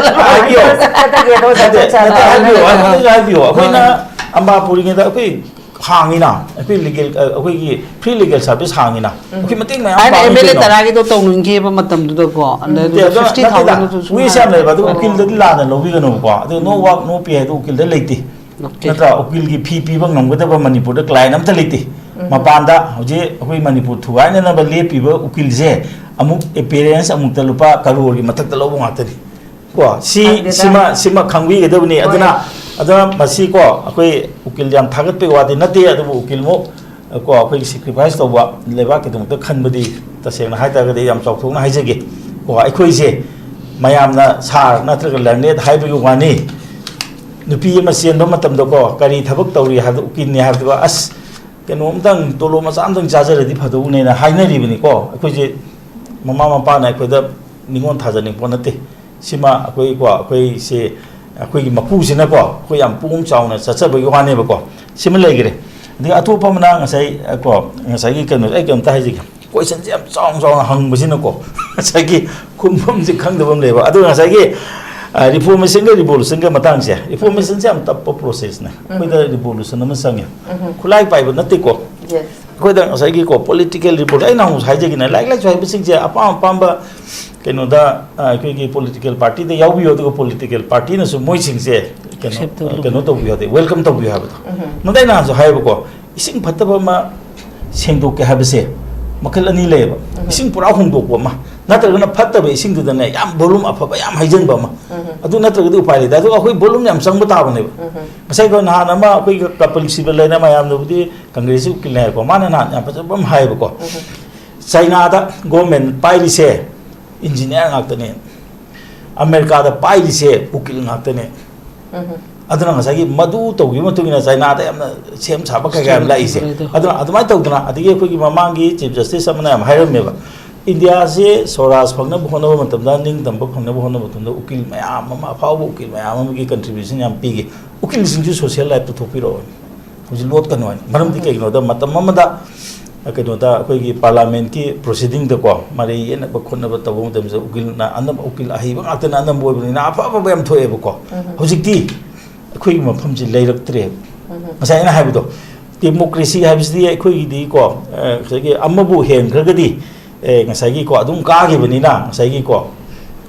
ꯍꯥꯏꯕꯤꯌꯣ꯫ ꯆꯠꯀꯗꯒꯦ ꯑꯗꯣ ꯅꯠꯇꯦ, ꯆꯠꯊꯣꯛ ꯅꯠꯇꯦ, ꯍꯥꯏꯕꯤꯌꯨ, ꯑꯩꯉꯣꯟꯗꯁꯨ ꯍꯥꯏꯕꯤꯌꯨ꯫ ꯑꯩꯈꯣꯏꯅ ꯑꯝꯕꯥ ꯄꯨꯔꯤꯉꯩꯗ ꯑꯩꯈꯣꯏ ꯍꯥꯡꯉꯤꯅ, ꯑꯩꯈꯣꯏ ꯂꯤꯒꯦꯜ, ꯑꯩꯈꯣꯏꯒꯤ ꯐ꯭ꯔꯤ ꯂꯤꯒꯦꯜ ꯁꯥꯔꯚꯤꯁ ꯍꯥꯡꯉꯤꯅ, ꯑꯩꯈꯣꯏ ꯃꯇꯦꯡ ꯃꯌꯥꯝ ꯑꯩꯅ ꯄꯥꯡꯉꯤ ꯑꯦꯝ ꯑꯦꯜ ꯑꯦ ꯀꯩꯅꯣ꯫ ꯇꯔꯥꯒꯤꯗꯣ ꯇꯧꯅꯤꯡꯈꯤꯕ ꯃꯇꯝꯗꯨꯗꯀꯣ, ꯑꯗꯩꯗꯨꯗ ꯅꯠꯇꯦ, ꯑꯗꯨ ꯐꯤꯐꯇꯤ ꯅꯠꯇꯦꯗ, ꯁꯨꯝ ꯋꯤꯁ ꯌꯥꯝ ꯍꯥꯏꯕ꯫ ꯂꯩꯕ꯫ ꯑꯗꯨ ꯎꯀꯤꯜꯗꯗꯤ ꯂꯥꯟꯅ ꯂꯧꯕꯤꯒꯅꯨꯕꯀꯣ꯫ ꯑꯗꯨ no work no pay ꯍꯥꯏꯗꯣ ꯎꯀꯤꯜꯗ ꯂꯩꯇꯦ꯫ ꯂꯩꯇꯦ꯫ ꯅꯠꯇ꯭ꯔꯥ? ꯎꯀꯤꯜꯒꯤ ꯐꯤ ꯄꯤꯕ ꯉꯝꯒꯗꯕ ꯃꯅꯤꯄꯨꯔꯗ ꯀ꯭ꯂꯥꯏꯟ ꯑꯝꯇ ꯂꯩꯇꯦ꯫ ꯃꯄꯥꯟꯗ ꯍꯧꯖꯤꯛ ꯑꯩꯈꯣꯏ ꯃꯅꯤꯄꯨꯔ ꯊꯨꯒꯥꯏꯅꯅꯕ ꯂꯦꯞꯄꯤꯕ ꯎꯀꯤꯜꯁꯦ ꯑꯃꯨꯛ ꯑꯦꯄꯤꯌꯔꯦꯟꯁ ꯑꯃꯨꯛꯇ ꯂꯨꯄꯥ ꯀꯔꯣꯔꯒꯤ ꯃꯊꯛꯇ ꯂꯧꯕ ꯉꯥꯛꯇꯅꯤ꯫ ꯀꯣ, ꯁꯤ, ꯈꯪꯗꯦꯗ꯫ ꯁꯤꯃ, ꯁꯤꯃ ꯈꯪꯕꯤꯒꯗꯕꯅꯤ꯫ ꯍꯣꯏ꯫ ꯑꯗꯨꯅ, ꯑꯗꯨꯅ ꯃꯁꯤ ꯀꯣ, ꯑꯩꯈꯣꯏ ꯎꯀꯤꯜ ꯌꯥꯝ ꯊꯥꯒꯠꯄꯒꯤ ꯋꯥꯗꯤ ꯅꯠꯇꯦ, ꯑꯗꯨꯕꯨ ꯎꯀꯤꯜꯃꯨꯛ ꯀꯣ, ꯑꯩꯈꯣꯏꯒꯤ ꯁꯦꯀ꯭ꯔꯤꯐꯥꯏꯁ ꯇꯧꯕ ꯂꯩꯕꯥꯛꯀꯤꯗꯃꯛꯇ ꯈꯟꯕꯗꯤ ꯇꯁꯦꯡꯅ ꯍꯥꯏꯇꯥꯔꯒꯗꯤ ꯑꯩ ꯌꯥꯝ ꯆꯥꯎꯊꯣꯛꯅ ꯍꯥꯏꯖꯒꯦ꯫ ꯀꯣ, ꯑꯩꯈꯣꯏꯁꯦ ꯃꯌꯥꯝꯅ ꯁꯥꯔ ꯅꯠꯇ꯭ꯔꯒ ꯂꯔꯅꯦꯠ ꯍꯥꯏꯕꯒꯤ ꯋꯥꯅꯤ꯫ ꯅꯨꯄꯤ ꯑꯃ ꯆꯦꯟꯕ ꯃꯇꯝꯗꯀꯣ, ꯀꯔꯤ ꯊꯕꯛ ꯇꯧꯔꯤ ꯍꯥꯏꯕꯗ ꯎꯀꯤꯜꯅꯤ ꯍꯥꯏꯕꯗꯨꯒ, "ꯑꯁ, ꯀꯩꯅꯣꯝꯇꯪ, ꯇꯣꯂꯣꯞ ꯃꯆꯥ ꯑꯝꯇꯪ ꯆꯥꯖꯔꯗꯤ ꯐꯗꯧꯕꯅꯦꯅ" ꯍꯥꯏꯅꯔꯤꯕꯅꯤꯀꯣ꯫ ꯑꯩꯈꯣꯏꯁꯦ ꯃꯃꯥ ꯃꯄꯥꯅ ꯑꯩꯈꯣꯏꯗ ꯅꯤꯉꯣꯜ ꯊꯥꯖꯅꯤꯡꯕ ꯅꯠꯇꯦ꯫ ꯁꯤꯃ ꯑꯩꯈꯣꯏ ꯀꯣ, ꯑꯩꯈꯣꯏꯁꯦ, ꯑꯩꯈꯣꯏꯒꯤ ꯃꯄꯨꯁꯤꯅꯀꯣ, ꯑꯩꯈꯣꯏ ꯌꯥꯝ ꯄꯨꯛꯅꯤꯡ ꯆꯥꯎꯅ ꯆꯠꯆꯕꯒꯤ ꯋꯥꯅꯦꯕꯀꯣ꯫ ꯁꯤꯃ ꯂꯩꯈ꯭ꯔꯦ꯫ ꯑꯗꯒꯤ ꯑꯇꯣꯞꯄ ꯑꯃꯅ ꯉꯁꯥꯏ, ꯀꯣ, ꯉꯁꯥꯏꯒꯤ ꯀꯩꯅꯣꯁꯦ ꯑꯩ ꯀꯩꯅꯣꯝꯇ ꯍꯥꯏꯖꯒꯦ꯫ ꯀꯣꯏꯁꯟꯁꯦ ꯌꯥꯝ ꯆꯥꯎꯅ ꯆꯥꯎꯅ ꯍꯪꯕꯁꯤꯅꯀꯣ, ꯉꯁꯥꯏꯒꯤ ꯈꯨꯝꯐꯝꯁꯦ ꯈꯪꯗꯕ ꯑꯃ ꯂꯩꯕ꯫ ꯑꯗꯨꯒ ꯉꯁꯥꯏꯒꯤ, ꯑ, ꯔꯤꯐꯣꯔꯃꯦꯁꯟꯒ ꯔꯤꯚꯣꯂꯨꯁꯟꯒ ꯃꯇꯥꯡꯁꯦ, ꯔꯤꯐꯣꯔꯃꯦꯁꯟꯁꯦ ꯌꯥꯝ ꯇꯞꯄ ꯄ꯭ꯔꯣꯁꯦꯁꯅꯦ꯫ ꯑꯩꯈꯣꯏꯗ ꯔꯤꯚꯣꯂꯨꯁꯟ ꯑꯃ ꯆꯪꯉꯦ꯫ ꯈꯨꯠꯂꯥꯏ ꯄꯥꯏꯕ ꯅꯠꯇꯦꯀꯣ꯫ ꯌꯦꯁ꯫ ꯑꯩꯈꯣꯏꯗ ꯉꯁꯥꯏꯒꯤꯀꯣ, ꯄꯣꯂꯤꯇꯤꯀꯦꯜ ꯔꯤꯚꯣꯂꯨꯁꯟ, ꯑꯩꯅ ꯍꯧꯖꯤꯛ ꯍꯥꯏꯖꯒꯤꯅ, ꯂꯥꯏꯔꯤꯛ ꯂꯥꯏꯁꯨ ꯍꯩꯕꯁꯤꯡꯁꯦ ꯑꯄꯥꯝ ꯑꯄꯥꯝꯕ ꯀꯩꯅꯣꯗ, ꯑ, ꯑꯩꯈꯣꯏꯒꯤ ꯄꯣꯂꯤꯇꯤꯀꯦꯜ ꯄꯥꯔꯇꯤꯗ ꯌꯥꯎꯕꯤꯌꯨ, ꯑꯗꯨꯒ ꯄꯣꯂꯤꯇꯤꯀꯦꯜ ꯄꯥꯔꯇꯤꯅꯁꯨ ꯃꯣꯏꯁꯤꯡꯁꯦ ꯀꯩꯅꯣ, Accept ꯇꯧꯕꯤꯌꯨ꯫ ꯀꯩꯅꯣ ꯇꯧꯕꯤꯌꯨ ꯍꯥꯏꯗꯤ, ꯋꯦꯜꯀꯝ ꯇꯧꯕꯤꯌꯨ ꯍꯥꯏꯕꯗꯣ꯫ ꯅꯪꯗꯤ ꯑꯩ ꯅꯍꯥꯟꯁꯨ ꯍꯥꯏꯌꯦꯕꯀꯣ, ꯏꯁꯤꯡ ꯐꯠꯇꯕ ꯑꯃ ꯁꯦꯡꯗꯣꯛꯀꯦ ꯍꯥꯏꯕꯁꯦ ꯃꯈꯜ ꯑꯅꯤ ꯂꯩꯌꯦꯕ꯫ ꯏꯁꯤꯡ ꯄꯨꯔꯥ ꯍꯣꯡꯗꯣꯛꯄ ꯑꯃ, ꯅꯠꯇ꯭ꯔꯒꯅ ꯐꯠꯇꯕ ꯏꯁꯤꯡꯗꯨꯗꯅꯦ ꯌꯥꯝ ꯚꯣꯂꯨꯝ ꯑꯐꯕ ꯌꯥꯝ ꯍꯩꯖꯤꯟꯕ ꯑꯃ꯫ ꯑꯗꯨ ꯅꯠꯇ꯭ꯔꯒꯗꯤ ꯎꯄꯥꯏ ꯂꯩꯇꯦ꯫ ꯑꯗꯨꯒ ꯑꯩꯈꯣꯏ ꯚꯣꯂꯨꯝ ꯌꯥꯝ ꯆꯪꯕ ꯇꯥꯕꯅꯦꯕ꯫ ꯉꯁꯥꯏ ꯑꯩꯈꯣꯏ ꯅꯍꯥꯟ ꯑꯃ ꯑꯩꯈꯣꯏꯒꯤ ꯀꯄꯤꯜ ꯁꯤꯕꯜ ꯍꯥꯏꯅ ꯃꯌꯥꯝꯅꯕꯨꯗꯤ ꯀꯪꯒ꯭ꯔꯦꯁꯀꯤ ꯎꯀꯤꯜꯅꯦ ꯍꯥꯏꯀꯣ, ꯃꯥꯅ ꯅꯍꯥꯟ ꯌꯥꯝ ꯐꯖꯕ ꯑꯃ ꯍꯥꯏꯌꯦꯕꯀꯣ꯫ ꯆꯥꯏꯅꯥꯗ ꯒꯣꯔꯃꯦꯟ ꯄꯥꯏꯔꯤꯁꯦ ꯏꯟꯖꯤꯅꯤꯌꯥꯔ ꯉꯥꯛꯇꯅꯦ, ꯑꯃꯦꯔꯤꯀꯥꯗ ꯄꯥꯏꯔꯤꯁꯦ ꯎꯀꯤꯜ ꯉꯥꯛꯇꯅꯦ꯫ ꯎꯝ꯫ ꯑꯗꯨꯅ ꯉꯁꯥꯏꯒꯤ ꯃꯗꯨ ꯇꯧꯈꯤꯕ ꯃꯇꯨꯡ ꯏꯟꯅ ꯆꯥꯏꯅꯥꯗ ꯌꯥꯝꯅ ꯁꯦꯝ ꯁꯥꯕ ꯀꯩꯀꯥ ꯌꯥꯝ ꯂꯥꯛꯏꯁꯦ꯫ ꯑꯗꯨꯅ ꯑꯗꯨꯃꯥꯏꯅ ꯇꯧꯗꯅ, ꯑꯗꯒꯤ ꯑꯩꯈꯣꯏꯒꯤ ꯃꯃꯥꯡꯒꯤ ꯆꯤꯐ ꯖꯁꯇꯤꯁ ꯑꯃꯅ ꯌꯥꯝ ꯍꯥꯏꯔꯝꯃꯦꯕ, ꯏꯟꯗꯤꯌꯥꯁꯦ ꯁ꯭ꯋꯔꯥꯖ ꯐꯪꯅꯕ ꯍꯣꯠꯅꯕ ꯃꯇꯝꯗ, ꯅꯤꯡꯇꯝꯕ ꯐꯪꯅꯕ ꯍꯣꯠꯅꯕ ꯃꯇꯝꯗ ꯎꯀꯤꯜ ꯃꯌꯥꯝ ꯑꯃ, ꯑꯐꯥꯎꯕ ꯎꯀꯤꯜ ꯃꯌꯥꯝ ꯑꯃꯒꯤ ꯀꯟꯇ꯭ꯔꯤꯕ꯭ꯌꯨꯁꯟ ꯌꯥꯝ ꯄꯤꯈꯤ꯫ ꯎꯀꯤꯜꯁꯤꯡꯁꯨ ꯁꯣꯁꯤꯌꯦꯜ ꯂꯥꯏꯐꯇ ꯊꯣꯛꯄꯤꯔꯛꯑꯣ, ꯍꯧꯖꯤꯛ ꯂꯣꯠꯀꯅꯣ ꯍꯥꯏꯅ꯫ ꯃꯔꯝꯗꯤ ꯀꯩꯒꯤꯅꯣꯗ, ꯃꯇꯝ ꯑꯃꯗ ꯀꯩꯅꯣꯗ ꯑꯩꯈꯣꯏꯒꯤ ꯄꯥꯔꯂꯥꯃꯦꯟꯀꯤ ꯄ꯭ꯔꯣꯁꯤꯗꯤꯡꯗꯀꯣ, ꯃꯔꯩ ꯌꯦꯠꯅꯕ ꯈꯣꯠꯅꯕ ꯇꯧꯕ ꯃꯇꯝꯗ ꯎꯀꯤꯜꯅ ꯑꯅꯝꯕ, ꯎꯀꯤꯜ ꯑꯍꯩꯕ ꯉꯥꯛꯇꯅ ꯑꯅꯝꯕ ꯑꯣꯏꯕꯅꯤꯅ ꯑꯐ ꯑꯐꯕ ꯌꯥꯝ ꯊꯣꯛꯑꯦꯕꯀꯣ꯫ ꯎꯝ꯫ ꯍꯧꯖꯤꯛꯇꯤ ꯑꯩꯈꯣꯏꯒꯤ ꯃꯐꯝꯁꯤ ꯂꯩꯔꯛꯇ꯭ꯔꯦꯕ꯫ ꯎꯝ꯫ ꯉꯁꯥꯏ ꯑꯩꯅ ꯍꯥꯏꯕꯗꯣ, ꯗꯦꯃꯣꯀ꯭ꯔꯦꯁꯤ ꯍꯥꯏꯕꯁꯤꯗꯤ ꯑꯩꯈꯣꯏꯒꯤꯗꯤꯀꯣ, ꯑ, ꯉꯁꯥꯏꯒꯤ ꯑꯃꯕꯨ ꯍꯦꯟꯈ꯭ꯔꯒꯗꯤ, ꯑꯦ, ꯉꯁꯥꯏꯒꯤꯀꯣ, ꯑꯗꯨꯝ ꯀꯥꯈꯤꯕꯅꯤꯅ, ꯉꯁꯥꯏꯒꯤꯀꯣ,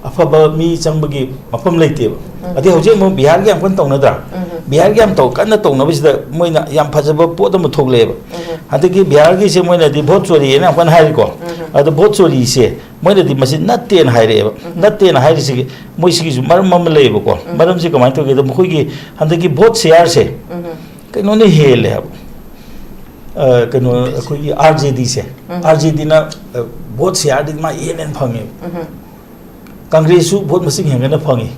ꯑꯐꯕ ꯃꯤ ꯆꯪꯕꯒꯤ ꯃꯐꯝ ꯂꯩꯇꯦꯕ꯫ ꯎꯝ꯫ ꯑꯗꯩ ꯍꯧꯖꯤꯛ ꯑꯃꯨꯛ ꯕꯤꯍꯥꯔꯒꯤ ꯌꯥꯝ ꯀꯟꯅ ꯇꯧꯅꯗ꯭ꯔꯥ? ꯎꯝ꯫ ꯕꯤꯍꯥꯔꯒꯤ ꯌꯥꯝ ꯇꯧ-, ꯀꯟꯅ ꯇꯧꯅꯕꯁꯤꯗ ꯃꯣꯏꯅ ꯌꯥꯝ ꯐꯖꯕ ꯄꯣꯠ ꯑꯃ ꯊꯣꯛꯂꯛꯑꯦꯕ꯫ ꯎꯝ꯫ ꯍꯟꯗꯛꯀꯤ ꯕꯤꯍꯥꯔꯒꯤꯁꯦ ꯃꯣꯏꯅꯗꯤ ꯚꯣꯠ ꯆꯣꯔꯤꯅ ꯌꯥꯝ ꯀꯟꯅ ꯍꯥꯏꯔꯤꯀꯣ꯫ ꯎꯝ꯫ ꯑꯗꯣ ꯚꯣꯠ ꯆꯣꯔꯤꯁꯦ ꯃꯣꯏꯅꯗꯤ ꯃꯁꯤ ꯅꯠꯇꯦꯅ ꯍꯥꯏꯔꯛꯑꯦꯕ꯫ ꯎꯝ꯫ ꯅꯠꯇꯦꯅ ꯍꯥꯏꯔꯤꯁꯤꯒꯤ, ꯃꯣꯏꯁꯤꯒꯤꯁꯨ ꯃꯔꯝ ꯑꯃ ꯂꯩꯌꯦꯕꯀꯣ꯫ ꯎꯝ꯫ ꯃꯔꯝꯁꯤ ꯀꯃꯥꯏꯅ ꯇꯧꯒꯦꯗ, ꯃꯈꯣꯏꯒꯤ ꯍꯟꯗꯛꯀꯤ ꯚꯣꯠ ꯁꯤꯌꯥꯔꯁꯦ ꯎꯝ꯫ ꯀꯩꯅꯣꯅ ꯍꯦꯜꯂꯦ ꯍꯥꯏꯕ꯫ ꯑ, ꯀꯩꯅꯣ, ꯑꯩꯈꯣꯏꯒꯤ ꯑꯥꯔ ꯖꯦ ꯗꯤꯁꯦ, ꯎꯝ꯫ ꯑꯥꯔ ꯖꯦ ꯗꯤꯅ, ꯑ, ꯚꯣꯠ ꯁꯤꯌꯥꯔꯗꯤ ꯃꯥ ꯏꯍꯦꯟ ꯍꯦꯟꯅ ꯐꯪꯉꯦꯕ꯫ ꯎꯝ꯫ ꯀꯪꯒ꯭ꯔꯦꯁꯁꯨ ꯚꯣꯠ ꯃꯁꯤꯡ ꯍꯦꯟꯒꯠꯅ ꯐꯪꯉꯤ꯫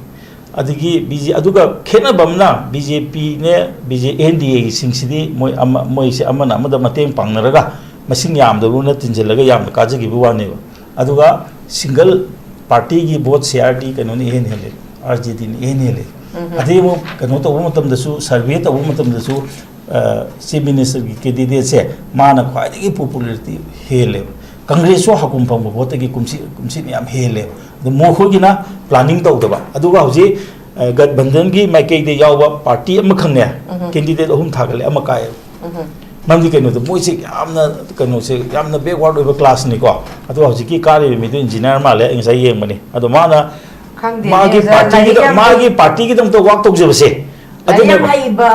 ꯑꯗꯒꯤ ꯕꯤ ꯖꯦ, ꯑꯗꯨꯒ ꯈꯦꯠꯅꯕ ꯑꯃꯅ ꯕꯤ ꯖꯦ ꯄꯤꯅꯦ, ꯕꯤ ꯖꯦ, ꯑꯦꯟ ꯗꯤ ꯑꯦꯒꯤꯁꯤꯡꯁꯤꯗꯤ ꯃꯣꯏ ꯑꯃ, ꯃꯣꯏꯁꯦ ꯑꯃꯅ ꯑꯃꯗ ꯃꯇꯦꯡ ꯄꯥꯡꯅꯔꯒ ꯃꯁꯤꯡ ꯌꯥꯝꯗꯕꯅ ꯇꯤꯟꯁꯤꯜꯂꯒ ꯌꯥꯝꯅ ꯀꯥꯖꯈꯤꯕ ꯋꯥꯅꯦꯕ꯫ ꯑꯗꯨꯒ ꯁꯤꯡꯒꯜ ꯄꯥꯔꯇꯤꯒꯤ ꯚꯣꯠ ꯁꯤꯌꯥꯔꯗꯤ ꯀꯩꯅꯣꯅ ꯏꯍꯦꯟ ꯍꯦꯜꯂꯦ, ꯑꯥꯔ ꯖꯦ ꯗꯤꯅ ꯏꯍꯦꯟ ꯍꯦꯜꯂꯦ꯫ ꯎꯝ꯫ ꯑꯗꯩ ꯑꯃꯨꯛ ꯀꯩꯅꯣ ꯇꯧꯕ ꯃꯇꯝꯗꯁꯨ, ꯁꯔꯚꯦ ꯇꯧꯕ ꯃꯇꯝꯗꯁꯨ, ꯑ, ꯆꯤꯐ ꯃꯤꯅꯤꯁꯇꯔꯒꯤ ꯀꯦꯟꯗꯤꯗꯦꯠꯁꯦ ꯃꯥꯅ ꯈ꯭ꯋꯥꯏꯗꯒꯤ ꯄꯣꯄꯨꯂꯔꯤꯇꯤ ꯍꯦꯜꯂꯦꯕ꯫ ꯀꯪꯒ꯭ꯔꯦꯁꯁꯨ ꯍꯥꯀꯨꯝ ꯐꯪꯕ ꯚꯣꯠꯇꯒꯤ ꯀꯨꯝꯁꯤ, ꯀꯨꯝꯁꯤꯅ ꯌꯥꯝ ꯍꯦꯜꯂꯦꯕ꯫ ꯑꯗꯣ ꯃꯈꯣꯏꯒꯤꯅ ꯄ꯭ꯂꯥꯅꯤꯡ ꯇꯧꯗꯕ꯫ ꯑꯗꯨꯒ ꯍꯧꯖꯤꯛ, ꯑ, ꯒꯠꯕꯟꯙꯟꯒꯤ ꯃꯥꯏꯀꯩꯗ ꯌꯥꯎꯕ ꯄꯥꯔꯇꯤ ꯑꯃꯈꯛꯅꯦ, ꯎꯝ꯫ ꯀꯦꯟꯗꯤꯗꯦꯠ ꯑꯍꯨꯝ ꯊꯥꯒꯠꯂꯦ, ꯑꯃ ꯀꯥꯏꯌꯦꯕ꯫ ꯎꯝ꯫ ꯃꯔꯝꯗꯤ ꯀꯩꯅꯣꯗ ꯃꯣꯏꯁꯦ ꯌꯥꯝꯅ, ꯀꯩꯅꯣꯁꯦ ꯌꯥꯝꯅ backward ꯑꯣꯏꯕ ꯀ꯭ꯂꯥꯁꯅꯤꯀꯣ꯫ ꯑꯗꯣ ꯍꯧꯖꯤꯛꯀꯤ ꯀꯥꯔꯤꯕ ꯃꯤꯗꯣ ꯏꯟꯖꯤꯅꯤꯌꯥꯔ ꯃꯥꯜꯂꯦ, ꯑꯩ ꯉꯁꯥꯏ ꯌꯦꯡꯕꯅꯤ꯫ ꯑꯗꯣ ꯃꯥꯅ ꯈꯪꯗꯦꯅꯦ, ꯃꯥꯒꯤ ꯑꯣꯖꯥ, ꯄꯥꯔꯇꯤꯒꯤꯗ-, ꯂꯥꯏꯔꯤꯛ ꯌꯥꯝ ꯃꯥꯒꯤ ꯄꯥꯔꯇꯤꯒꯤꯗꯃꯛꯇ ꯋꯥꯛ ꯇꯧꯖꯕꯁꯦ꯫ ꯂꯥꯏꯔꯤꯛ ꯌꯥꯝ ꯑꯗꯨꯅꯦꯕ꯫ ꯍꯩꯕ,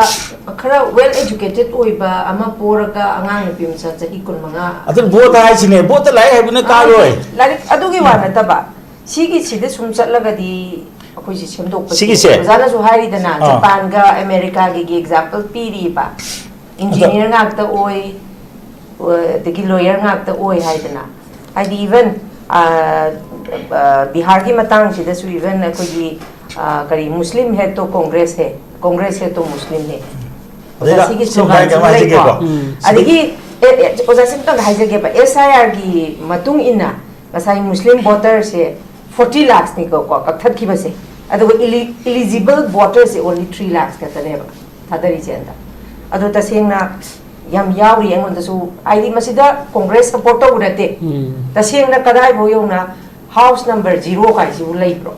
ꯈꯔ well educated ꯑꯣꯏꯕ ꯑꯃ ꯄꯣꯔꯒ ꯑꯉꯥꯡ ꯅꯨꯄꯤ ꯃꯆꯥ ꯆꯍꯤ ꯀꯨꯟꯃꯉꯥ꯫ ꯑꯗꯨꯅ ꯚꯣꯠ ꯍꯥꯏꯁꯤꯅꯦ, ꯚꯣꯠꯇ ꯂꯥꯏꯔꯤꯛ ꯍꯩꯕꯅ ꯀꯥꯔꯣꯏ꯫ ꯂꯥꯏꯔꯤꯛ ꯑꯗꯨꯒꯤ ꯋꯥ ꯅꯠꯇꯕ, ꯁꯤꯒꯤꯁꯤꯗ ꯁꯨꯝ ꯆꯠꯂꯒꯗꯤ ꯑꯩꯈꯣꯏꯁꯦ ꯁꯦꯝꯗꯣꯛꯄꯁꯦ ꯁꯤꯒꯤꯁꯦ? ꯑꯣꯖꯥꯅꯁꯨ ꯍꯥꯏꯔꯤꯗꯅ, ꯑꯥ꯫ ꯖꯄꯥꯟꯒ ꯑꯃꯦꯔꯤꯀꯥꯒꯤ example ꯄꯤꯔꯤꯕ, ꯑꯗ ꯏꯟꯖꯤꯅꯤꯌꯥꯔ ꯉꯥꯛꯇ ꯑꯣꯏ, ꯑꯗꯒꯤ ꯂꯣꯌꯔ ꯉꯥꯛꯇ ꯑꯣꯏ ꯍꯥꯏꯗꯅ꯫ ꯍꯥꯏꯗꯤ, even ꯕꯤꯍꯥꯔꯒꯤ ꯃꯇꯥꯡꯁꯤꯗꯁꯨ, even ꯑꯩꯈꯣꯏꯒꯤ, ꯑ, ꯀꯔꯤ, ꯃꯨꯁꯂꯤꯝ ꯍꯦ ꯇꯣ ꯀꯣꯡꯒ꯭ꯔꯦꯁ ꯍꯦ, ꯀꯣꯡꯒ꯭ꯔꯦꯁ ꯍꯦ ꯇꯣ ꯃꯨꯁꯂꯤꯝ ꯍꯦ꯫ ꯑꯣꯖꯥ, ꯑꯗꯨꯗ ꯁꯤꯒꯤ ꯁꯤꯒꯤ ꯃꯇꯥꯡꯗ sloganꯁꯤꯃ ꯀꯩꯅꯣ ꯍꯥꯏꯖꯒꯦꯀꯣ꯫ ꯂꯩꯀꯣ꯫ ꯎꯝ꯫ ꯑꯗꯒꯤ, ꯑꯦ, ꯑꯦ, ꯑꯣꯖꯥ, ꯁꯤꯝꯇꯪ ꯍꯥꯏꯖꯒꯦꯕ, ꯑꯦꯁ ꯑꯥꯏ ꯑꯥꯔꯒꯤ ꯃꯇꯨꯡ ꯏꯟꯅ ꯉꯁꯥꯏ ꯃꯨꯁꯂꯤꯝ ꯚꯣꯇꯔꯁꯦ ꯐꯣꯔꯇꯤ ꯂꯥꯛꯁꯅꯤꯀꯣ, ꯀꯣ, ꯀꯛꯊꯠꯈꯤꯕꯁꯦ꯫ ꯑꯗꯨꯒ ꯏꯂꯤ-, ꯏꯂꯤꯖꯤꯕꯜ ꯚꯣꯇꯔꯁꯦ ꯑꯣꯟꯂꯤ ꯊ꯭ꯔꯤ ꯂꯥꯛꯁ ꯈꯛꯇꯅꯦꯕ ꯊꯥꯗꯔꯤꯁꯦ ꯍꯟꯗꯛ꯫ ꯑꯗꯣ ꯇꯁꯦꯡꯅ ꯌꯥꯝ ꯌꯥꯎꯔꯤ ꯑꯩꯉꯣꯟꯗꯁꯨ, ꯍꯥꯏꯗꯤ ꯃꯁꯤꯗ ꯀꯣꯡꯒ꯭ꯔꯦꯁ ꯁꯄꯣꯔꯠ ꯇꯧꯕ ꯅꯠꯇꯦ꯫ ꯎꯝ꯫ ꯇꯁꯦꯡꯅ ꯀꯗꯥꯏꯐꯥꯎ ꯌꯧꯅ ꯍꯥꯎꯁ ꯅꯝꯕꯔ ꯖꯤꯔꯣ ꯀꯥꯏꯁꯤꯕꯨ ꯂꯩꯕ꯭ꯔꯣ?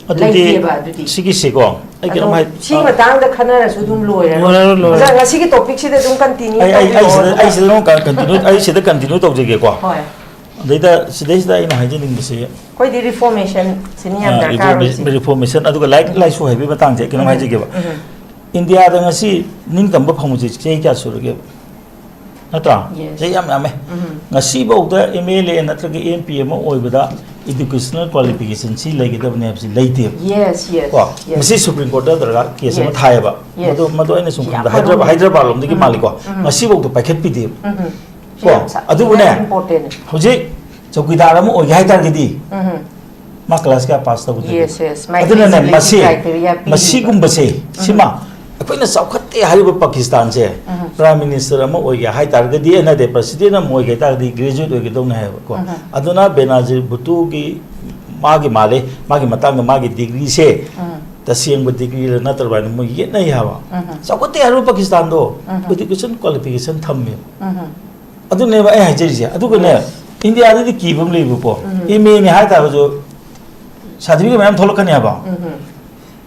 ꯑꯗꯨꯗꯤ ꯂꯩꯇꯦꯕ ꯑꯗꯨꯗꯤ꯫ ꯁꯤꯒꯤꯁꯤꯀꯣ, ꯑꯩ ꯑꯗꯣ ꯀꯩꯅꯣꯝ ꯍꯥꯏ-, ꯁꯤ ꯑ, ꯃꯇꯥꯡꯗ ꯈꯟꯅꯔꯁꯨ ꯑꯗꯨꯝ ꯂꯣꯏꯔꯔꯣꯏ꯫ ꯂꯣꯏꯔꯔꯣꯏ, ꯂꯣꯏꯔꯔꯣꯏ꯫ ꯑꯣꯖꯥ, ꯉꯁꯤꯒꯤ ꯇꯣꯄꯤꯛꯁꯤꯗ ꯑꯗꯨꯝ ꯀꯟꯇꯤꯅ꯭ꯌꯨ ꯑꯩ, ꯑꯩ, ꯑꯩ ꯁꯤꯗ, ꯇꯧꯕꯤꯔꯛꯑꯣ, ꯑꯩ ꯑꯗꯨꯒ ꯁꯤꯗ ꯑꯗꯨꯝ ꯀꯟꯇꯤꯅ꯭ꯌꯨ, ꯑꯩ ꯁꯤꯗ ꯀꯟꯇꯤꯅ꯭ꯌꯨ ꯇꯧꯖꯒꯦꯀꯣ꯫ ꯍꯣꯏ꯫ ꯑꯗꯩꯗ, ꯁꯤꯗꯩꯁꯤꯗ ꯑꯩꯅ ꯍꯥꯏꯖꯅꯤꯡꯕꯁꯤ, ꯑꯩꯈꯣꯏꯗꯤ ꯔꯤꯐꯣꯔꯃꯦꯁꯟꯁꯤꯅ ꯌꯥꯝ ꯑ, ꯗꯔꯀꯥꯔ ꯔꯤꯐꯣꯔꯃꯦ-, ꯑꯣꯏꯁꯦ꯫ ꯔꯤꯐꯣꯔꯃꯦꯁꯟ, ꯑꯗꯨꯒ ꯂꯥꯏꯔꯤꯛ ꯂꯥꯏꯁꯨ ꯍꯩꯕꯒꯤ ꯃꯇꯥꯡꯁꯦ ꯑꯩ ꯀꯩꯅꯣꯝ ꯎꯝ, ꯍꯥꯏꯖꯒꯦꯕ꯫ ꯎꯝ꯫ ꯏꯟꯗꯤꯌꯥꯗ ꯉꯁꯤ ꯅꯤꯡꯇꯝꯕ ꯐꯪꯕꯁꯦ ꯆꯍꯤ ꯀꯌꯥ ꯁꯨꯔꯒꯦꯕ? ꯅꯠꯇ꯭ꯔꯥ? Yes. ꯆꯍꯤ ꯌꯥꯝ ꯌꯥꯝꯃꯦ꯫ ꯎꯝ꯫ ꯉꯁꯤꯐꯥꯎꯗ ꯑꯦꯝ ꯑꯦꯜ ꯑꯦ ꯅꯠꯇ꯭ꯔꯒ ꯑꯦꯝ ꯄꯤ ꯑꯃ ꯑꯣꯏꯕꯗ educational qualification ꯁꯤ ꯂꯩꯒꯗꯕꯅꯤ ꯍꯥꯏꯕꯁꯤ ꯂꯩꯇꯦꯕ꯫ Yes, yes, ꯀꯣ? Yes. ꯉꯁꯤ ꯁꯨꯄ꯭ꯔꯤꯝ ꯀꯣꯔꯠꯇ ꯗꯔꯀꯥꯔ ꯀꯦꯁ ꯑꯃ Yes. ꯊꯥꯏꯌꯦꯕ꯫ Yes. ꯃꯗꯨ, ꯃꯗꯨ ꯑꯩꯅ ꯁꯨꯝ ꯁꯤ ꯌꯥꯝ ꯈꯟꯕꯗ ꯍꯥꯏꯗ꯭ꯔꯕꯥ-, ꯃꯔꯨ-, ꯍꯥꯏꯗ꯭ꯔꯕꯥꯗ ꯂꯣꯝꯗꯒꯤ ꯎꯝ, ꯃꯥꯜꯂꯤꯀꯣ꯫ ꯎꯝ꯫ ꯉꯁꯤꯐꯥꯎꯗ ꯄꯥꯏꯈꯠꯄꯤꯗꯦꯕ꯫ ꯎꯝ꯫ ꯁꯤ ꯀꯣ? ꯌꯥꯝ ꯁꯥ-, ꯑꯗꯨꯕꯨꯅꯦ, very important꯫ ꯍꯧꯖꯤꯛ ꯆꯧꯀꯤꯗꯥꯔ ꯑꯃ ꯑꯣꯏꯒꯦ ꯍꯥꯏ ꯇꯥꯔꯒꯗꯤ, ꯎꯝ꯫ ꯃꯥ ꯀ꯭ꯂꯥꯁ ꯀꯌꯥ ꯄꯥꯁ ꯇꯧꯒꯗꯒꯦ? Yes, yes. ꯃꯥꯏ ꯑꯗꯨꯅꯅꯦ, eligibility ꯃꯁꯤ, criteria ꯄꯤꯔꯤꯕ꯫ ꯃꯁꯤꯒꯨꯝꯕꯁꯦ, ꯎꯝ꯫ ꯁꯤꯃ ꯑꯩꯈꯣꯏꯅ ꯆꯥꯎꯈꯠꯇꯦ ꯍꯥꯏꯔꯤꯕ ꯄꯥꯀꯤꯁꯇꯥꯟꯁꯦ, ꯎꯝ꯫ Prime Minister ꯑꯃ ꯑꯣꯏꯒꯦ ꯍꯥꯏ ꯇꯥꯔꯒꯗꯤ, ꯅꯠꯇꯦ, President ꯑꯃ ꯑꯣꯏꯒꯦ ꯍꯥꯏ ꯇꯥꯔꯒꯗꯤ graduate ꯑꯣꯏꯒꯗꯧꯅꯦ ꯍꯥꯏꯕꯀꯣ꯫ ꯎꯝ꯫ ꯑꯗꯨꯅ ꯕꯦꯅꯥꯖꯤꯔ ꯚꯨꯠꯇꯣꯒꯤ ꯃꯥꯒꯤ ꯃꯥꯜꯂꯦ, ꯃꯥꯒꯤ ꯃꯇꯥꯡꯗ ꯃꯥꯒꯤ ꯗꯤꯒ꯭ꯔꯤꯁꯦ ꯎꯝ꯫ ꯇꯁꯦꯡꯕ ꯗꯤꯒ꯭ꯔꯤꯔ ꯅꯠꯇ꯭ꯔꯕ ꯍꯥꯏꯅ ꯃꯣꯏ ꯌꯦꯠꯅꯩ ꯍꯥꯏꯕ꯫ ꯎꯝ꯫ ꯆꯥꯎꯈꯠꯇꯦ ꯍꯥꯏꯔꯤꯕ ꯄꯥꯀꯤꯁꯇꯥꯟꯗꯣ ꯎꯝ꯫ Education qualification ꯊꯝꯃꯦꯕ꯫ ꯎꯝ꯫ ꯑꯗꯨꯅꯦꯕ ꯑꯩ ꯍꯥꯏꯖꯔꯤꯁꯦ꯫ ꯑꯗꯨꯒꯅꯦ, Yes. ꯏꯟꯗꯤꯌꯥꯗꯗꯤ ꯀꯤꯕ ꯑꯃ ꯂꯩꯕꯀꯣ꯫ ꯎꯝ꯫ ꯑꯦꯝ ꯑꯦꯅꯤ ꯍꯥꯏ ꯇꯥꯔꯒꯁꯨ certificate ꯃꯌꯥꯝ ꯊꯣꯛꯂꯛꯀꯅꯦꯕ꯫ ꯎꯝ꯫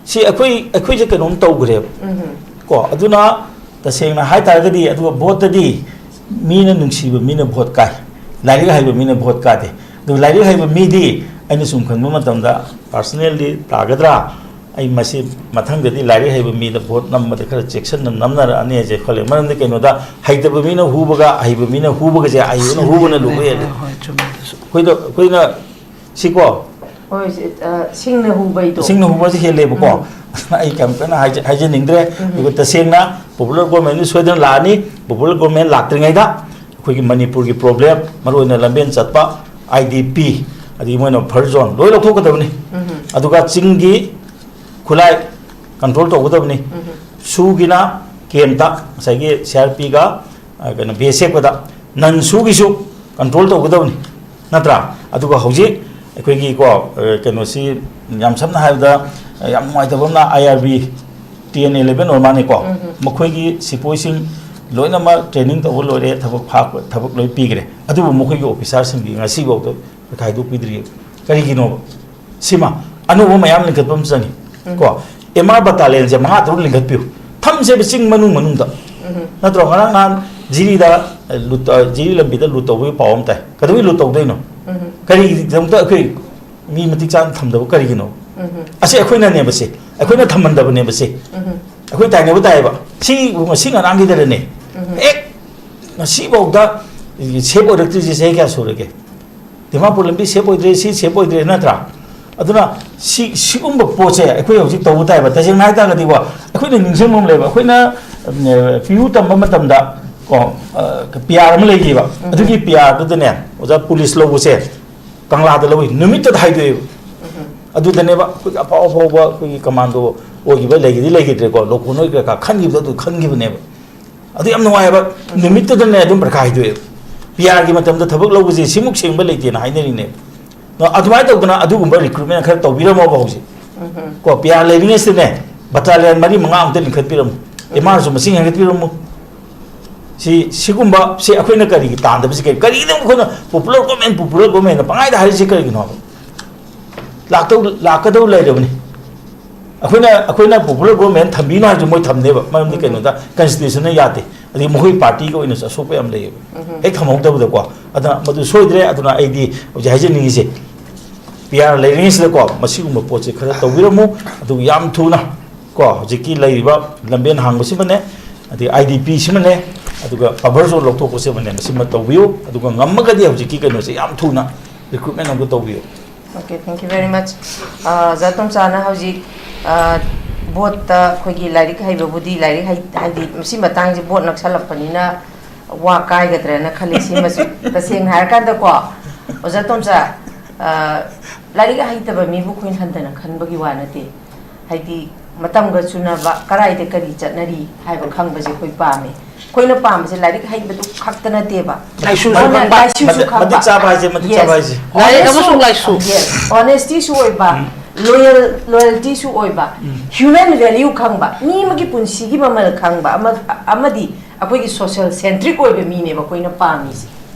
ꯁꯤ ꯑꯩꯈꯣꯏ, ꯑꯩꯈꯣꯏꯁꯦ ꯀꯩꯅꯣꯝ ꯇꯧꯈ꯭ꯔꯦꯕ꯫ ꯎꯝ꯫ ꯀꯣ, ꯑꯗꯨꯅ ꯇꯁꯦꯡꯅ ꯍꯥꯏ ꯇꯥꯔꯒꯗꯤ, ꯑꯗꯨꯒ ꯚꯣꯠꯇꯗꯤ ꯃꯤꯅ ꯅꯨꯡꯁꯤꯕ ꯃꯤꯅ ꯚꯣꯠ ꯀꯥꯏ, ꯂꯥꯏꯔꯤꯛ ꯍꯩꯕ ꯃꯤꯅ ꯚꯣꯠ ꯀꯥꯗꯦ꯫ ꯑꯗꯨ ꯂꯥꯏꯔꯤꯛ ꯍꯩꯕ ꯃꯤꯗꯤ ꯑꯩꯅ ꯁꯨꯝ ꯈꯟꯕ ꯃꯇꯝꯗ personally ꯇꯥꯒꯗ꯭ꯔꯥ? ꯑꯩ ꯃꯁꯤ ꯃꯊꯪꯗꯗꯤ ꯂꯥꯏꯔꯤꯛ ꯍꯩꯕ ꯃꯤꯗ ꯚꯣꯠ ꯅꯝꯕꯗ ꯈꯔ ꯆꯦꯛꯁꯤꯟꯅ ꯅꯝꯅꯔꯛꯑꯅꯤ ꯍꯥꯏꯁꯦ ꯈꯜꯂꯦ꯫ ꯃꯔꯝꯗꯤ ꯀꯩꯅꯣꯗ, ꯍꯩꯇꯕ ꯃꯤꯅ ꯍꯨꯕꯒ ꯑꯍꯩꯕ ꯃꯤꯅ ꯍꯨꯕꯒꯁꯦ, ꯑꯍꯩꯕꯅ ꯍꯨꯕꯅ ꯂꯨꯕ ꯍꯦꯜꯂꯦ꯫ ꯍꯣꯏ, ꯍꯣꯏ, ꯆꯨꯝꯃꯦ ꯑꯗꯨꯁꯨ꯫ ꯑꯩꯈꯣꯏꯗ, ꯑꯩꯈꯣꯏꯅ ꯁꯤꯀꯣ, ꯍꯣꯏ, ꯁꯤ, ꯑ, ꯁꯤꯡꯅ ꯍꯨꯕꯩꯗꯣ꯫ ꯁꯤꯡꯅ ꯍꯨꯕꯁꯦ ꯍꯦꯜꯂꯦꯕꯀꯣ꯫ ꯎꯝ꯫ ꯑꯩ ꯀꯌꯥꯝ ꯀꯟꯅ ꯍꯥꯏꯖ-, ꯍꯥꯏꯖꯅꯤꯡꯗ꯭ꯔꯦ꯫ ꯎꯝ꯫ ꯑꯗꯨꯒ ꯇꯁꯦꯡꯅ popular government ꯁꯣꯏꯗꯅ ꯂꯥꯛꯑꯅꯤ꯫ Popular government ꯂꯥꯛꯇ꯭ꯔꯤꯉꯩꯗ ꯑꯩꯈꯣꯏꯒꯤ ꯃꯅꯤꯄꯨꯔꯒꯤ ꯄ꯭ꯔꯣꯕ꯭ꯂꯦꯝ, ꯃꯔꯨꯑꯣꯏꯅ ꯂꯝꯕꯦꯟ ꯆꯠꯄ, ꯑꯥꯏ ꯗꯤ ꯄꯤ, ꯑꯗꯒꯤ ꯃꯣꯏꯅ ꯕꯐꯔ ꯖꯣꯟ ꯂꯣꯏ ꯂꯧꯊꯣꯛꯀꯗꯕꯅꯤ꯫ ꯑꯗꯨꯒ ꯆꯤꯡꯒꯤ ꯈꯨꯠꯂꯥꯏ ꯀꯟꯇ꯭ꯔꯣꯜ ꯇꯧꯒꯗꯕꯅꯤ꯫ ꯁꯨꯒꯤꯅ ꯀꯦꯝꯇ, ꯉꯁꯥꯏꯒꯤ ꯁꯤ ꯑꯥꯔ ꯄꯤꯒ, ꯑ, ꯀꯩꯅꯣ, ꯕꯤ ꯑꯦꯁ ꯑꯦꯐꯀꯗ, ꯅꯟ ꯁꯨꯒꯤꯁꯨ ꯀꯟꯇ꯭ꯔꯣꯜ ꯇꯧꯒꯗꯕꯅꯤ, ꯅꯠꯇ꯭ꯔꯥ? ꯑꯗꯨꯒ ꯍꯧꯖꯤꯛ ꯑꯩꯈꯣꯏꯒꯤ, ꯀꯣ, ꯑ, ꯀꯩꯅꯣꯁꯤ, ꯌꯥꯝ ꯁꯝꯅ ꯍꯥꯏꯔꯕꯗ, ꯑ, ꯌꯥꯝ ꯅꯨꯡꯉꯥꯏꯇꯕ ꯑꯃꯅ, I R B, T N eleven ꯑꯣꯏꯔ ꯃꯥꯜꯂꯦꯀꯣ, ꯃꯈꯣꯏꯒꯤ ꯁꯤꯄꯣꯏꯁꯤꯡ ꯂꯣꯏꯅꯃꯛ ꯇ꯭ꯔꯦꯅꯤꯡ ꯇꯧꯕ ꯂꯣꯏꯔꯦ, ꯊꯕꯛ ꯐꯥ-, ꯊꯕꯛ ꯂꯣꯏ ꯄꯤꯈ꯭ꯔꯦ, ꯑꯗꯨꯕꯨ ꯃꯈꯣꯏꯒꯤ ꯑꯣꯐꯤꯁꯥꯔꯁꯤꯡꯗꯤ ꯉꯁꯤꯐꯥꯎꯗ ꯄꯩꯈꯥ ꯍꯥꯏꯗꯣꯛꯄꯤꯗ꯭ꯔꯤ꯫ ꯀꯔꯤꯒꯤꯅꯣꯕ? ꯁꯤꯃ ꯑꯅꯧꯕ ꯃꯌꯥꯝ ꯂꯤꯡꯈꯠꯄ ꯑꯃ ꯆꯪꯉꯤ꯫ ꯀꯣ, ꯑꯦꯝ ꯑꯥꯔ ꯕꯇꯥꯂꯤꯌꯟꯁꯦ ꯃꯉꯥ ꯇꯔꯨꯛ ꯂꯤꯡꯈꯠꯄꯤꯌꯨ, ꯊꯝꯁꯦꯕ ꯆꯤꯡ ꯃꯅꯨꯡ ꯃꯅꯨꯡꯗ꯫ ꯅꯠꯇ꯭ꯔꯣ? ꯉꯔꯥꯡ ꯅꯍꯥꯟ ꯖꯤꯔꯤꯗ, ꯑ, ꯂꯨꯠ, ꯑ, ꯖꯤꯔꯤ ꯂꯝꯕꯤꯗ ꯂꯨꯠ ꯇꯧꯕꯒꯤ ꯄꯥꯎ ꯑꯃ ꯇꯥꯏ꯫ ꯀꯩꯗꯧꯕꯩ ꯂꯨꯠ ꯇꯧꯗꯣꯏꯅꯣ? ꯀꯔꯤꯒꯤꯗꯃꯛꯇ ꯑꯩꯈꯣꯏ ꯃꯤ ꯃꯇꯤꯛ ꯆꯥꯅ ꯊꯝꯗꯕ ꯀꯔꯤꯒꯤꯅꯣ? ꯑꯁꯤ ꯑꯩꯈꯣꯏꯅꯅꯦꯕ ꯁꯦ꯫ ꯑꯩꯈꯣꯏꯅ ꯊꯝꯍꯟꯗꯕꯅꯦꯕ ꯁꯦ꯫ ꯑꯩꯈꯣꯏ ꯇꯥꯏꯅꯕ ꯇꯥꯏꯌꯦꯕ꯫ ꯁꯤ ꯉꯁꯤ ꯉꯔꯥꯡꯒꯤꯗꯅꯦ꯫ ꯍꯦꯛ ꯉꯁꯤꯐꯥꯎꯗ ꯁꯦꯞ ꯑꯣꯏꯔꯛꯇ꯭ꯔꯤꯁꯦ ꯆꯍꯤ ꯀꯌꯥ ꯁꯨꯔꯒꯦ? ꯗꯤꯃꯥꯄꯨꯔ ꯂꯝꯕꯤ ꯁꯦꯞ ꯑꯣꯏꯗ꯭ꯔꯦ, ꯁꯤ ꯁꯦꯞ ꯑꯣꯏꯗ꯭ꯔꯦ, ꯅꯠꯇ꯭ꯔꯥ? ꯑꯗꯨꯅ ꯁꯤ, ꯁꯤꯒꯨꯝꯕ ꯄꯣꯠꯁꯦ ꯑꯩꯈꯣꯏ ꯍꯧꯖꯤꯛ ꯇꯧꯕ ꯇꯥꯏꯕ꯫ ꯇꯁꯦꯡꯅ ꯍꯥꯏ ꯇꯥꯔꯒꯗꯤꯀꯣ, ꯑꯩꯈꯣꯏꯅ ꯅꯤꯡꯁꯤꯡꯕ ꯑꯃ ꯂꯩꯕ, ꯑꯩꯈꯣꯏꯅ, ꯎꯝ, ꯄꯤ ꯌꯨ ꯇꯝꯕ ꯃꯇꯝꯗ ꯀꯣ, ꯑ, ꯄꯤ ꯑꯥꯔ ꯑꯃ ꯂꯩꯈꯤꯕ꯫ ꯑꯗꯨꯒꯤ ꯄꯤ ꯑꯥꯔꯗꯨꯗꯅꯦ, ꯑꯣꯖꯥ, ꯄꯨꯂꯤꯁ ꯂꯧꯕꯁꯦ ꯀꯪꯂꯥꯗ ꯂꯧꯏ, ꯅꯨꯃꯤꯠꯇꯨꯗ ꯍꯥꯏꯗꯣꯛꯑꯦꯕ꯫ ꯑꯗꯨꯗꯅꯦꯕ ꯑꯩꯈꯣꯏꯒꯤ ꯑꯐꯥꯎ ꯑꯐꯥꯎꯕ ꯑꯩꯈꯣꯏꯒꯤ ꯀꯃꯥꯟꯗꯣ ꯑꯣꯏꯈꯤꯕ, ꯂꯩꯒꯤꯗꯤ ꯂꯩꯈꯤꯗ꯭ꯔꯦꯀꯣ, ꯂꯣꯀꯣꯟ ꯍꯣꯏ ꯀꯩꯀꯥ ꯈꯟꯈꯤꯕꯗꯣ ꯑꯗꯨ ꯈꯟꯈꯤꯕꯅꯦꯕ꯫ ꯑꯗꯨ ꯌꯥꯝ ꯅꯨꯡꯉꯥꯏꯑꯕ꯫ ꯅꯨꯃꯤꯠꯇꯨꯗꯅꯦ ꯑꯗꯨꯝ ꯄꯔꯤꯈꯥ ꯍꯥꯏꯗꯣꯛꯑꯦꯕ꯫ ꯄꯤ ꯑꯥꯔꯒꯤ ꯃꯇꯝꯗ ꯊꯕꯛ ꯂꯧꯕꯁꯦ ꯁꯤꯃꯨꯛ ꯁꯦꯡꯕ ꯂꯩꯇꯦꯅ ꯍꯥꯏꯅꯔꯤꯅꯦꯕ꯫ ꯑꯗꯣ ꯑꯗꯨꯃꯥꯏꯅ ꯇꯧꯗꯅ ꯑꯗꯨꯒꯨꯝꯕ ꯔꯤꯀ꯭ꯔꯨꯠꯃꯦꯟ ꯈꯔ ꯇꯧꯕꯤꯔꯝꯃꯣꯕ ꯍꯧꯖꯤꯛ꯫ ꯀꯣ, ꯄꯤ ꯑꯥꯔ ꯂꯩꯔꯤꯉꯩꯁꯤꯗꯅꯦ ꯕꯇꯥꯂꯤꯌꯟ ꯃꯔꯤ ꯃꯉꯥ ꯑꯃꯨꯛꯇ ꯂꯤꯡꯈꯠꯄꯤꯔꯝꯃꯨ꯫ ꯑꯦꯝ ꯑꯥꯔꯁꯨ ꯃꯁꯤꯡ ꯍꯦꯟꯒꯠꯄꯤꯔꯝꯃꯨ꯫ ꯁꯤ, ꯁꯤꯒꯨꯝꯕ, ꯁꯤ ꯑꯩꯈꯣꯏꯅ ꯀꯔꯤꯒꯤ ꯇꯥꯟꯗꯕꯁꯤ ꯀꯔꯤ? ꯀꯔꯤꯒꯤꯅꯣ ꯑꯩꯈꯣꯏꯅ popular government, popular government ꯄꯪꯍꯥꯏꯗ ꯍꯥꯏꯔꯤꯁꯤ ꯀꯔꯤꯒꯤꯅꯣ ꯍꯥꯏꯕ? ꯂꯥꯛꯇꯧ, ꯂꯥꯛꯀꯗꯧ ꯂꯩꯔꯕꯅꯤ꯫ ꯑꯩꯈꯣꯏꯅ, ꯑꯩꯈꯣꯏꯅ popular government ꯊꯝꯕꯤꯅꯣ ꯍꯥꯏꯔꯁꯨ ꯃꯣꯏ ꯊꯝꯅꯦꯕ, ꯃꯔꯝꯗꯤ ꯀꯩꯅꯣꯗ constitutionꯅ ꯌꯥꯗꯦ, ꯑꯗꯒꯤ ꯃꯈꯣꯏ ꯄꯥꯔꯇꯤꯒꯤ ꯑꯣꯏꯅꯁꯨ ꯑꯁꯣꯛꯄ ꯌꯥꯝ ꯂꯩꯌꯦꯕ꯫ ꯍꯦꯛ ꯊꯝꯍꯧꯗꯕꯗꯀꯣ꯫ ꯑꯗꯨꯅ ꯃꯗꯨ ꯁꯣꯏꯗ꯭ꯔꯦ꯫ ꯑꯗꯨꯅ ꯑꯩꯗꯤ ꯍꯧꯖꯤꯛ ꯍꯥꯏꯖꯅꯤꯡꯉꯤꯁꯦ, ꯄꯤ ꯑꯥꯔ ꯂꯩꯔꯤꯉꯩꯁꯤꯗꯀꯣ ꯃꯁꯤꯒꯨꯝꯕ ꯄꯣꯠꯁꯦ ꯈꯔ ꯇꯧꯕꯤꯔꯝꯃꯨ, ꯑꯗꯨꯒ ꯌꯥꯝ ꯊꯨꯅ ꯀꯣ, ꯍꯧꯖꯤꯛꯀꯤ ꯂꯩꯔꯤꯕ ꯂꯝꯕꯦꯟ ꯍꯥꯡꯕꯁꯤꯃꯅꯦ, ꯑꯗꯒꯤ ꯑꯥꯏ ꯗꯤ ꯄꯤꯁꯤꯃꯅꯦ, ꯑꯗꯨꯒ ꯕꯐꯔ ꯖꯣꯟ ꯂꯧꯊꯣꯛꯄꯁꯤꯃꯅꯦ, ꯃꯁꯤꯃ ꯇꯧꯕꯤꯌꯨ꯫ ꯑꯗꯨꯒ ꯉꯝꯃꯒꯗꯤ ꯍꯧꯖꯤꯛꯀꯤ ꯀꯩꯅꯣꯁꯦ ꯌꯥꯝ ꯊꯨꯅ ꯔꯤꯀ꯭ꯔꯨꯠꯃꯦꯟ ꯑꯃꯨꯛꯇ ꯇꯧꯕꯤꯌꯨ꯫ Okay, thank you very much. ꯑ, ꯑꯣꯖꯥ ꯇꯣꯝꯆꯥꯅ ꯍꯧꯖꯤꯛ, ꯑ, ꯕꯣꯠꯇ ꯑꯩꯈꯣꯏꯒꯤ ꯂꯥꯏꯔꯤꯛ ꯍꯩꯕꯕꯨꯗꯤ ꯂꯥꯏꯔꯤꯛ ꯍꯩ-, ꯍꯥꯏꯗꯤ ꯃꯁꯤ ꯃꯇꯥꯡꯁꯦ ꯕꯣꯠ ꯅꯛꯁꯜꯂꯛꯄꯅꯤꯅ ꯋꯥ ꯀꯥꯏꯒꯗ꯭ꯔꯅ ꯈꯜꯂꯤ꯫ ꯁꯤꯃꯁꯨ ꯇꯁꯦꯡꯅ ꯍꯥꯏꯔꯀꯥꯟꯗꯀꯣ, ꯑꯣꯖꯥ ꯇꯣꯝꯆꯥ, ꯑ, ꯂꯥꯏꯔꯤꯛ ꯍꯩꯇꯕ ꯃꯤꯕꯨ ꯑꯩꯈꯣꯏꯅ ꯍꯟꯊꯅ ꯈꯟꯕꯒꯤ ꯋꯥ ꯅꯠꯇꯦ꯫ ꯍꯥꯏꯗꯤ, ꯃꯇꯝꯒ ꯆꯨꯅꯕ ꯀꯗꯥꯏꯗ ꯀꯔꯤ ꯆꯠꯅꯔꯤ ꯍꯥꯏꯕ ꯈꯪꯕꯁꯦ ꯑꯩꯈꯣꯏ ꯄꯥꯝꯃꯦ꯫ ꯑꯩꯈꯣꯏꯅ ꯄꯥꯝꯕꯁꯦ ꯂꯥꯏꯔꯤꯛ ꯍꯩꯕꯗꯨ ꯈꯛꯇ ꯅꯠꯇꯦꯕ꯫ ꯂꯥꯏꯁꯨꯁꯨ ꯑꯗꯨꯅ ꯈꯪꯕ, ꯂꯥꯏꯁꯨꯁꯨ ꯃꯇꯤꯛ- ꯈꯪꯕ꯫ ꯃꯇꯤꯛ ꯆꯥꯕ ꯍꯥꯏꯁꯦ, ꯃꯇꯤꯛ ꯆꯥꯕ Yes. ꯍꯥꯏꯁꯦ꯫ ꯂꯥꯏꯔꯤꯛ ꯑꯃꯁꯨꯡ ꯂꯥꯏꯁꯨ꯫ Yes, honestyꯁꯨ ꯑꯣꯏꯕ, loyal, loyaltyꯁꯨ ꯑꯣꯏꯕ, human value ꯈꯪꯕ, ꯃꯤ ꯑꯃꯒꯤ ꯄꯨꯟꯁꯤꯒꯤ ꯃꯃꯜ ꯈꯪꯕ, ꯑꯃ-, ꯑꯃꯗꯤ ꯑꯩꯈꯣꯏꯒꯤ social centric ꯑꯣꯏꯕ ꯃꯤꯅꯦꯕ ꯑꯩꯈꯣꯏꯅ ꯄꯥꯝꯃꯤꯁꯦ,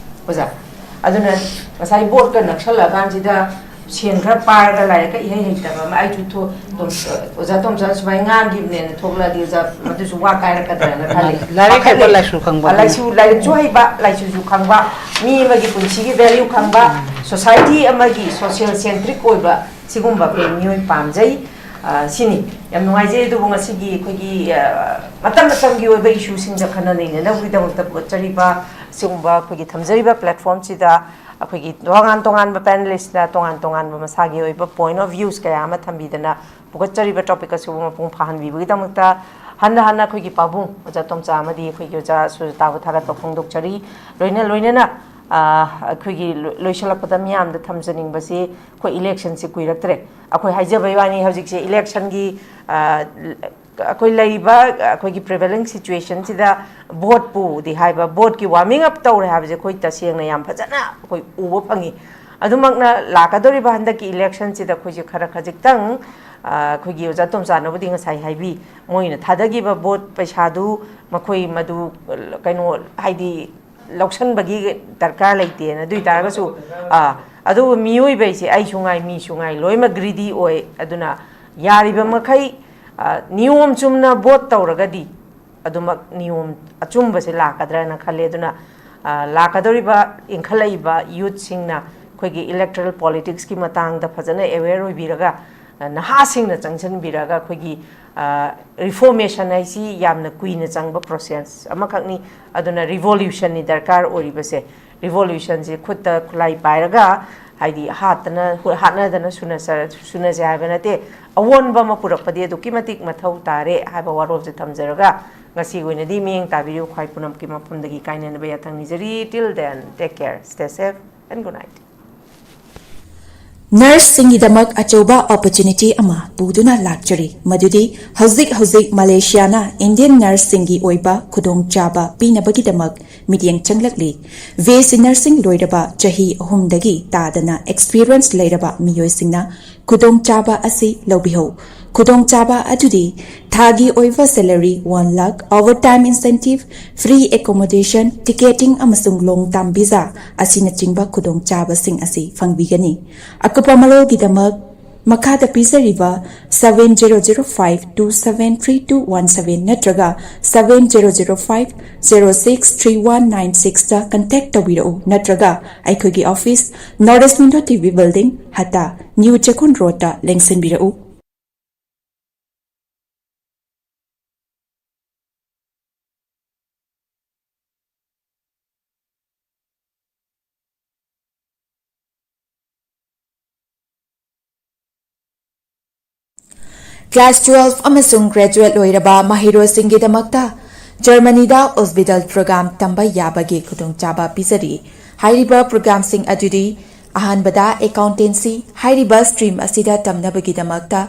ꯑꯣꯖꯥ꯫ ꯑꯗꯨꯅ ꯉꯁꯥꯏ ꯚꯣꯠꯀ ꯅꯛꯁꯜꯂꯛꯑꯀꯥꯟꯁꯤꯗ ꯁꯦꯟ ꯈꯔ ꯄꯥꯏꯔꯒ ꯂꯥꯏꯔꯤꯛꯀ ꯏꯍꯩ ꯍꯩꯇꯕ ꯑꯃ, ꯑꯩꯁꯨ ꯊꯣ-, ꯇꯣꯝ-, ꯑꯣꯖꯥ ꯇꯣꯝꯆꯥꯅ ꯁꯨꯃꯥꯏꯅ ꯉꯥꯡꯈꯤꯕꯅꯦꯅ ꯊꯣꯛꯂꯛꯑꯗꯤ, ꯑꯣꯖꯥ, ꯃꯗꯨꯁꯨ ꯋꯥ ꯀꯥꯏꯔꯛꯀꯗ꯭ꯔꯅ ꯈꯜꯂꯤ꯫ ꯂꯥꯏꯔꯤꯛ ꯍꯩꯕ, ꯄꯥꯈꯠꯂꯤ꯫ ꯂꯥꯏꯁꯨ ꯈꯪꯕ꯫ ꯂꯥꯏꯁꯨ, ꯂꯥꯏꯔꯤꯛꯁꯨ ꯍꯩꯕ, ꯂꯥꯏꯁꯨꯁꯨ ꯈꯪꯕ, ꯃꯤ ꯑꯃꯒꯤ ꯄꯨꯟꯁꯤꯒꯤ value ꯈꯪꯕ, society ꯑꯃꯒꯤ social centric ꯑꯣꯏꯕ, ꯁꯤꯒꯨꯝꯕ ꯑꯩꯈꯣꯏ ꯃꯤꯑꯣꯏ ꯄꯥꯝꯖꯩ꯫ ꯑ, ꯁꯤꯅꯤ꯫ ꯌꯥꯝ ꯅꯨꯡꯉꯥꯏꯖꯩ꯫ ꯑꯗꯨꯕꯨ ꯉꯁꯤꯒꯤ ꯑꯩꯈꯣꯏꯒꯤ, ꯑ, ꯃꯇꯝ ꯃꯇꯝꯒꯤ ꯑꯣꯏꯕ issueꯁꯤꯡꯗ ꯈꯟꯅ ꯅꯩꯅꯅꯕꯒꯤꯗꯃꯛꯇ ꯄꯨꯒꯠꯆꯔꯤꯕ ꯁꯤꯒꯨꯝꯕ ꯑꯩꯈꯣꯏꯒꯤ ꯊꯝꯖꯔꯤꯕ platformꯁꯤꯗ ꯑꯩꯈꯣꯏꯒꯤ ꯇꯣꯉꯥꯟ ꯇꯣꯉꯥꯟꯕ panelistꯅ ꯇꯣꯉꯥꯟ ꯇꯣꯉꯥꯟꯕ ꯃꯁꯥꯒꯤ ꯑꯣꯏꯕ point of views ꯀꯌꯥ ꯑꯃ ꯊꯝꯕꯤꯗꯅ ꯄꯨꯒꯠꯆꯔꯤꯕ topic ꯑꯁꯤꯕꯨ ꯃꯄꯨꯡ ꯐꯥꯍꯟꯕꯤꯕꯒꯤꯗꯃꯛꯇ ꯍꯟꯅ ꯍꯟꯅ ꯑꯩꯈꯣꯏꯒꯤ ꯄꯥꯕꯨꯡ ꯑꯣꯖꯥ ꯇꯣꯝꯆꯥ ꯑꯃꯗꯤ ꯑꯩꯈꯣꯏꯒꯤ ꯑꯣꯖꯥ ꯁꯨꯖꯇꯥꯕꯨ ꯊꯥꯒꯠꯄ ꯐꯣꯡꯗꯣꯛꯆꯔꯤ꯫ ꯂꯣꯏꯅ ꯂꯣꯏꯅꯅ, ꯑ, ꯑꯩꯈꯣꯏꯒꯤ ꯂꯣ-, ꯂꯣꯏꯁꯤꯜꯂꯛꯄꯗ ꯃꯤꯌꯥꯝꯗ ꯊꯝꯖꯅꯤꯡꯕꯁꯤ, ꯑꯩꯈꯣꯏ electionꯁꯤ ꯀꯨꯏꯔꯛꯇ꯭ꯔꯦ꯫ ꯑꯩꯈꯣꯏ ꯍꯥꯏꯖꯕꯩ ꯋꯥꯅꯤ, ꯍꯧꯖꯤꯛꯁꯦ electionꯒꯤ, ꯑ, ꯑꯩꯈꯣꯏ ꯂꯩꯔꯤꯕ, ꯑꯩꯈꯣꯏꯒꯤ prevailing situationꯁꯤꯗ voteꯄꯨꯗꯤ ꯍꯥꯏꯕ, voteꯀꯤ warming up ꯇꯧꯔꯦ ꯍꯥꯏꯕꯁꯦ ꯑꯩꯈꯣꯏ ꯇꯁꯦꯡꯅ ꯌꯥꯝ ꯐꯖꯅ ꯑꯩꯈꯣꯏ ꯎꯕ ꯐꯪꯉꯤ꯫ ꯑꯗꯨꯃꯛꯅ ꯂꯥꯛꯀꯗꯧꯔꯤꯕ ꯍꯟꯗꯛꯀꯤ electionꯁꯤꯗ ꯑꯩꯈꯣꯏꯁꯦ ꯈꯔ ꯈꯖꯤꯛꯇꯪ, ꯑ, ꯑꯩꯈꯣꯏꯒꯤ ꯑꯣꯖꯥ ꯇꯣꯝꯆꯥꯅꯕꯨꯗꯤ ꯉꯁꯥꯏ ꯍꯥꯏꯕꯤ, ꯃꯣꯏꯅ ꯊꯥꯗꯈꯤꯕ vote ꯄꯩꯁꯥꯗꯨ ꯃꯈꯣꯏ ꯃꯗꯨ, ꯀꯩꯅꯣ, ꯍꯥꯏꯗꯤ, ꯂꯧꯁꯟꯕꯒꯤ ꯗꯔꯀꯥꯔ ꯂꯩꯇꯦꯅ꯫ ꯑꯗꯨ ꯑꯣꯏ ꯇꯥꯔꯒꯁꯨ, ꯑꯥ, ꯑꯗꯨꯕꯨ ꯃꯤꯑꯣꯏꯕ ꯍꯥꯏꯁꯦ, ꯑꯩꯁꯨ ꯉꯥꯏ, ꯃꯤꯁꯨ ꯉꯥꯏ, ꯂꯣꯏꯅꯃꯛ greedy ꯑꯣꯏ꯫ ꯑꯗꯨꯅ ꯌꯥꯔꯤꯕ ꯃꯈꯩ, ꯑ, ꯅꯤꯌꯣꯝ ꯆꯨꯝꯅ vote ꯇꯧꯔꯒꯗꯤ ꯑꯗꯨꯃꯛ ꯅꯤꯌꯣꯝ ꯑꯆꯨꯝꯕꯁꯦ ꯂꯥꯛꯀꯗ꯭ꯔꯅ ꯈꯜꯂꯦ꯫ ꯑꯗꯨꯅ, ꯑ, ꯂꯥꯛꯀꯗꯧꯔꯤꯕ ꯏꯟꯈꯠꯂꯛꯏꯕ youthꯁꯤꯡꯅ ꯑꯩꯈꯣꯏꯒꯤ electoral politicsꯀꯤ ꯃꯇꯥꯡꯗ ꯐꯖꯅ aware ꯑꯣꯏꯕꯤꯔꯒ, ꯑ, ꯅꯍꯥꯁꯤꯡꯅ ꯆꯪꯁꯤꯟꯕꯤꯔꯒ ꯑꯩꯈꯣꯏꯒꯤ, ꯑ, reformation ꯍꯥꯏꯁꯤ ꯌꯥꯝꯅ ꯀꯨꯏꯅ ꯆꯪꯕ process ꯑꯃꯈꯛꯅꯤ꯫ ꯑꯗꯨꯅ revolutionꯅꯤ ꯗꯔꯀꯥꯔ ꯑꯣꯏꯔꯤꯕꯁꯦ꯫ ꯔꯤꯚꯣꯂꯨꯁꯟꯁꯤ ꯈꯨꯠꯇ ꯈꯨꯠꯂꯥꯏ ꯄꯥꯏꯔꯒ, ꯍꯥꯏꯗꯤ, ꯍꯥꯠꯇꯅ, ꯍꯥꯠꯅꯗꯅ ꯁꯨꯅꯁ-, ꯁꯨꯅꯁꯦ ꯍꯥꯏꯕ ꯅꯠꯇꯦ꯫ ꯑꯑꯣꯟꯕ ꯑꯃ ꯄꯨꯔꯛꯄꯗꯤ ꯑꯗꯨꯛꯀꯤ ꯃꯇꯤꯛ ꯃꯊꯧ ꯇꯥꯔꯦ ꯍꯥꯏꯕ ꯋꯥꯔꯣꯜꯁꯦ ꯊꯝꯖꯔꯒ, ꯉꯁꯤꯒꯤ ꯑꯣꯏꯅꯗꯤ ꯃꯤꯠꯌꯦꯡ ꯇꯥꯕꯤꯔꯤꯕ ꯈ꯭ꯋꯥꯏ ꯄꯨꯝꯅꯃꯛꯀꯤ ꯃꯐꯝꯗꯒꯤ ꯀꯥꯏꯅꯅꯕ ꯌꯥꯊꯪ ꯅꯤꯖꯔꯤ꯫ Till then, take care, stay safe and good night. ꯅꯔꯁꯁꯤꯡꯒꯤꯗꯃꯛ ꯑꯆꯧꯕ ꯑꯣꯄꯣꯔꯆꯨꯅꯤꯇꯤ ꯑꯃ ꯄꯨꯗꯨꯅ ꯂꯥꯛꯆꯔꯤ, ꯃꯗꯨꯗꯤ ꯍꯧꯖꯤꯛ ꯍꯧꯖꯤꯛ ꯃꯂꯦꯁꯤꯌꯥꯅ ꯏꯟꯗꯤꯌꯟ ꯅꯔꯁꯁꯤꯡꯒꯤ ꯑꯣꯏꯕ ꯈꯨꯗꯣꯡꯆꯥꯕ ꯄꯤꯅꯕꯒꯤꯗꯃꯛ ꯃꯤꯠꯌꯦꯡ ꯆꯪꯂꯛꯂꯤ꯫ ꯕꯤ ꯑꯦꯁ ꯁꯤ ꯅꯔꯁꯤꯡ ꯂꯣꯏꯔꯕ ꯆꯍꯤ ꯑꯍꯨꯝꯗꯒꯤ ꯇꯥꯗꯅ ꯑꯦꯛꯁꯄꯤꯔꯤꯌꯦꯟꯁ ꯂꯩꯔꯕ ꯃꯤꯑꯣꯏꯁꯤꯡꯅ ꯈꯨꯗꯣꯡꯆꯥꯕ ꯑꯁꯤ ꯂꯧꯕꯤꯍꯧ꯫ ꯈꯨꯗꯣꯡꯆꯥꯕ ꯑꯗꯨꯗꯤ ꯊꯥꯒꯤ ꯑꯣꯏꯕ salary one lakh, overtime incentive, free accommodation, ticketing ꯑꯃꯁꯨꯡ ꯂꯣꯡ ꯇꯥꯝ ꯚꯤꯖꯥ ꯑꯁꯤꯅꯆꯤꯡꯕ ꯈꯨꯗꯣꯡꯆꯥꯕꯁꯤꯡ ꯑꯁꯤ ꯐꯪꯕꯤꯒꯅꯤ꯫ ꯑꯀꯨꯞꯄ ꯃꯔꯣꯜꯒꯤꯗꯃꯛ ꯃꯈꯥꯗ ꯄꯤꯖꯔꯤꯕ seven zero zero five two seven three two one seven ꯅꯠꯇ꯭ꯔꯒ seven zero zero five zero six three one nine sixꯇ ꯀꯟꯇꯦꯛ ꯇꯧꯕꯤꯔꯛꯎ, ꯅꯠꯇ꯭ꯔꯒ ꯑꯩꯈꯣꯏꯒꯤ ꯑꯣꯐꯤꯁ, ꯅꯣꯔꯠ ꯏꯁ ꯃꯤꯟꯗꯣ TV building, Hatta, new Chekon ꯔꯣꯗꯇ ꯂꯦꯡꯁꯤꯟꯕꯤꯔꯛꯎ꯫ Class twelve ꯑꯃꯁꯨꯡ graduate ꯂꯣꯏꯔꯕ ꯃꯍꯩꯔꯣꯏꯁꯤꯡꯒꯤꯗꯃꯛꯇ ꯖꯔꯃꯅꯤꯗ ꯍꯣꯁꯄꯤꯇꯥꯜ ꯄ꯭ꯔꯣꯒ꯭ꯔꯥꯝ ꯇꯝꯕ ꯌꯥꯕꯒꯤ ꯈꯨꯗꯣꯡꯆꯥꯕ ꯄꯤꯖꯔꯤ꯫ ꯍꯥꯏꯔꯤꯕ ꯄ꯭ꯔꯣꯒ꯭ꯔꯥꯝꯁꯤꯡ ꯑꯗꯨꯗꯤ: ꯑꯍꯥꯟꯕꯗ, ꯑꯦꯀꯥꯎꯟꯇꯦꯟꯁꯤ꯫ ꯍꯥꯏꯔꯤꯕ ꯁ꯭ꯇ꯭ꯔꯤꯝ ꯑꯁꯤꯗ ꯇꯝꯅꯕꯒꯤꯗꯃꯛꯇ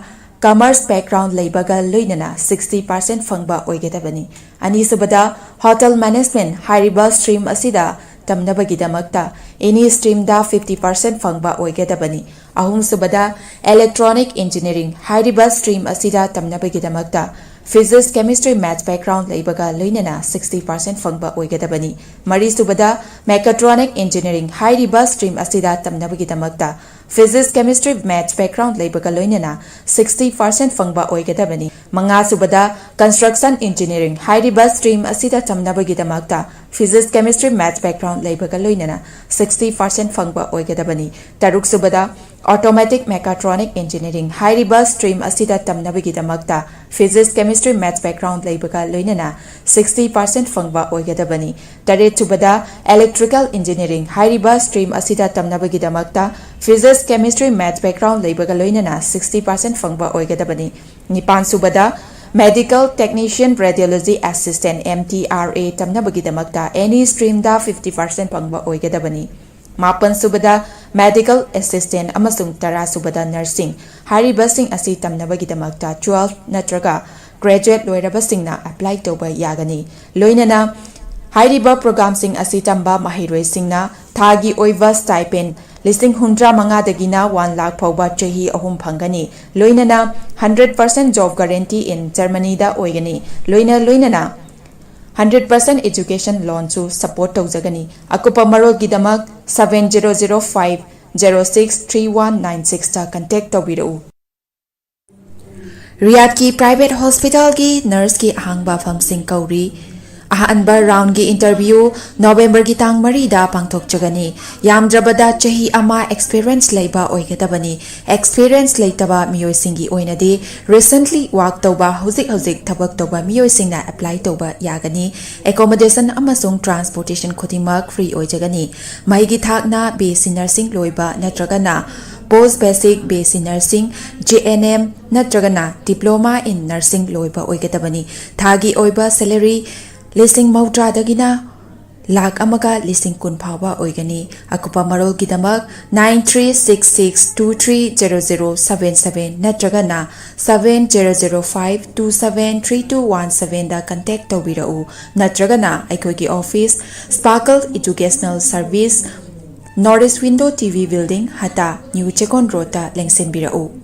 ꯀꯃꯔꯁ ꯕꯦꯛꯒ꯭ꯔꯥꯎꯟ ꯂꯩꯕꯒ ꯂꯣꯏꯅꯅ sixty percent ꯐꯪꯕ ꯑꯣꯏꯒꯗꯕꯅꯤ꯫ ꯑꯅꯤꯁꯨꯕꯗ, ꯍꯣꯇꯦꯜ ꯃꯦꯅꯦꯖꯃꯦꯟꯠ꯫ ꯍꯥꯏꯔꯤꯕ ꯁ꯭ꯇ꯭ꯔꯤꯝ ꯑꯁꯤꯗ ꯇꯝꯅꯕꯒꯤꯗꯃꯛꯇ ꯑꯦꯅꯤ ꯁ꯭ꯇ꯭ꯔꯤꯝꯗ fifty percent ꯐꯪꯕ ꯑꯣꯏꯒꯗꯕꯅꯤ꯫ ꯑꯍꯨꯝꯁꯨꯕꯗ, ꯏꯂꯦꯛꯇ꯭ꯔꯣꯅꯤꯛ ꯏꯟꯖꯤꯅꯤꯌꯥꯔꯤꯡ꯫ ꯍꯥꯏꯔꯤꯕ ꯁ꯭ꯇ꯭ꯔꯤꯝ ꯑꯁꯤꯗ ꯇꯝꯅꯕꯒꯤꯗꯃꯛꯇ ꯐꯤꯖꯤꯛꯁ, ꯀꯦꯃꯤꯁꯇ꯭ꯔꯤ, ꯃꯦꯊꯁ ꯕꯦꯛꯒ꯭ꯔꯥꯎꯟ ꯂꯩꯕꯒ ꯂꯣꯏꯅꯅ sixty percent ꯐꯪꯕ ꯑꯣꯏꯒꯗꯕꯅꯤ꯫ ꯃꯔꯤꯁꯨꯕꯗ, ꯃꯦꯀꯥꯇ꯭ꯔꯣꯅꯤꯛ ꯏꯟꯖꯤꯅꯤꯌꯥꯔꯤꯡ꯫ ꯍꯥꯏꯔꯤꯕ ꯁ꯭ꯇ꯭ꯔꯤꯝ ꯑꯁꯤꯗ ꯇꯝꯅꯕꯒꯤꯗꯃꯛꯇ ꯐꯤꯖꯤꯛꯁ, ꯀꯦꯃꯤꯁꯇ꯭ꯔꯤ, ꯃꯦꯊꯁ ꯕꯦꯛꯒ꯭ꯔꯥꯎꯟ ꯂꯩꯕꯒ ꯂꯣꯏꯅꯅ sixty percent ꯐꯪꯕ ꯑꯣꯏꯒꯗꯕꯅꯤ꯫ ꯃꯉꯥꯁꯨꯕꯗ, ꯀꯟꯁꯇ꯭ꯔꯛꯁꯟ ꯏꯟꯖꯤꯅꯤꯌꯥꯔꯤꯡ꯫ ꯍꯥꯏꯔꯤꯕ ꯁ꯭ꯇ꯭ꯔꯤꯝ ꯑꯁꯤꯗ ꯇꯝꯅꯕꯒꯤꯗꯃꯛꯇ ꯐꯤꯖꯤꯛꯁ, ꯀꯦꯃꯤꯁꯇ꯭ꯔꯤ, ꯃꯦꯊꯁ ꯕꯦꯛꯒ꯭ꯔꯥꯎꯟ ꯂꯩꯕꯒ ꯂꯣꯏꯅꯅ sixty percent ꯐꯪꯕ ꯑꯣꯏꯒꯗꯕꯅꯤ꯫ ꯇꯔꯨꯛꯁꯨꯕꯗ, Automatic Mechatronic Engineering ꯍꯥꯏꯔꯤꯕ stream ꯑꯁꯤꯗ ꯇꯝꯅꯕꯒꯤꯗꯃꯛꯇ Physics, Chemistry, Maths background ꯂꯩꯕꯒ ꯂꯣꯏꯅꯅ sixty percent ꯐꯪꯕ ꯑꯣꯏꯒꯗꯕꯅꯤ꯫ ꯇꯔꯦꯠ ꯁꯨꯕꯗ Electrical Engineering ꯍꯥꯏꯔꯤꯕ stream ꯑꯁꯤꯗ ꯇꯝꯅꯕꯒꯤꯗꯃꯛꯇ Physics, Chemistry, Maths background ꯂꯩꯕꯒ ꯂꯣꯏꯅꯅ sixty percent ꯐꯪꯕ ꯑꯣꯏꯒꯗꯕꯅꯤ꯫ ꯅꯤꯄꯥꯟ ꯁꯨꯕꯗ Medical Technician Radiology Assistant, M T R A ꯇꯝꯅꯕꯒꯤꯗꯃꯛꯇ any streamꯗ fifty percent ꯐꯪꯕ ꯑꯣꯏꯒꯗꯕꯅꯤ꯫ ꯃꯥꯄꯟ ꯁꯨꯕꯗ Medical Assistant ꯑꯃꯁꯨꯡ ꯇꯔꯥ ꯁꯨꯕꯗ Nursing ꯍꯥꯏꯔꯤꯕꯁꯤꯡ ꯑꯁꯤ ꯇꯝꯅꯕꯒꯤꯗꯃꯛꯇ twelve ꯅꯠꯇ꯭ꯔꯒ graduate ꯂꯣꯏꯔꯕꯁꯤꯡꯅ apply ꯇꯧꯕ ꯌꯥꯒꯅꯤ꯫ ꯂꯣꯏꯅꯅ ꯍꯥꯏꯔꯤꯕ programꯁꯤꯡ ꯑꯁꯤ ꯇꯝꯕ ꯃꯍꯩꯔꯣꯏꯁꯤꯡꯅ ꯊꯥꯒꯤ ꯑꯣꯏꯕ stipend ꯂꯤꯁꯤꯡ ꯍꯨꯝꯗ꯭ꯔꯥ ꯃꯉꯥꯗꯒꯤꯅ one lakh ꯐꯥꯎꯕ ꯆꯍꯤ ꯑꯍꯨꯝ ꯐꯪꯒꯅꯤ꯫ ꯂꯣꯏꯅꯅ hundred percent job guarantee in Germanyꯗ ꯑꯣꯏꯒꯅꯤ꯫ ꯂꯣꯏꯅ ꯂꯣꯏꯅꯅ hundred percent education loanꯁꯨ support ꯇꯧꯖꯒꯅꯤ꯫ ꯑꯀꯨꯞꯄ ꯃꯔꯣꯜꯒꯤꯗꯃꯛ seven zero zero five zero six three one nine sixꯇ contact ꯇꯧꯕꯤꯔꯛꯎ꯫ ꯔꯤꯌꯥꯗꯀꯤ private hospitalꯒꯤ nurseꯀꯤ ꯑꯍꯥꯡꯕ ꯐꯝꯁꯤꯡ ꯀꯧꯔꯤ꯫ ꯑꯍꯥꯟꯕ roundꯒꯤ interview Novemberꯒꯤ ꯇꯥꯡ ꯃꯔꯤꯗ ꯄꯥꯡꯊꯣꯛꯆꯒꯅꯤ꯫ ꯌꯥꯝꯗ꯭ꯔꯕꯗ ꯆꯍꯤ ꯑꯃ experience ꯂꯩꯕ ꯑꯣꯏꯒꯗꯕꯅꯤ꯫ Experience ꯂꯩꯇꯕ ꯃꯤꯑꯣꯏꯁꯤꯡꯒꯤ ꯑꯣꯏꯅꯗꯤ recently work ꯇꯧꯕ, ꯍꯧꯖꯤꯛ ꯍꯧꯖꯤꯛ ꯊꯕꯛ ꯇꯧꯕ ꯃꯤꯑꯣꯏꯁꯤꯡꯅ apply ꯇꯧꯕ ꯌꯥꯒꯅꯤ꯫ Accommodation ꯑꯃꯁꯨꯡ transportation ꯈꯨꯗꯤꯡꯃꯛ free ꯑꯣꯏꯖꯒꯅꯤ꯫ ꯃꯍꯩꯒꯤ ꯊꯥꯛꯅ B S C nursing ꯂꯣꯏꯕ ꯅꯠꯇ꯭ꯔꯒꯅ post basic B S C nursing, G N M ꯅꯠꯇ꯭ꯔꯒꯅ diploma in nursing ꯂꯣꯏꯕ ꯑꯣꯏꯒꯗꯕꯅꯤ꯫ ꯊꯥꯒꯤ ꯑꯣꯏꯕ salary ꯂꯤꯁꯤꯡ ꯃꯧꯗ꯭ꯔꯥꯗꯒꯤꯅ ꯂꯥꯈ ꯑꯃꯒ ꯂꯤꯁꯤꯡ ꯀꯨꯟ ꯐꯥꯎꯕ ꯑꯣꯏꯒꯅꯤ꯫ ꯑꯀꯨꯞꯄ ꯃꯔꯣꯜꯒꯤꯗꯃꯛ nine three six six two three zero zero seven seven ꯅꯠꯇ꯭ꯔꯒꯅ seven zero zero five two seven three two one sevenꯗ contact ꯇꯧꯕꯤꯔꯛꯎ꯫ ꯅꯠꯇ꯭ꯔꯒꯅ ꯑꯩꯈꯣꯏꯒꯤ office, Sparkle Educational Service, North East Window T V Building, ꯍꯇꯥ, New ꯆꯦꯛꯀꯣꯟ ꯔꯣꯗꯇ ꯂꯦꯡꯁꯤꯟꯕꯤꯔꯛꯎ꯫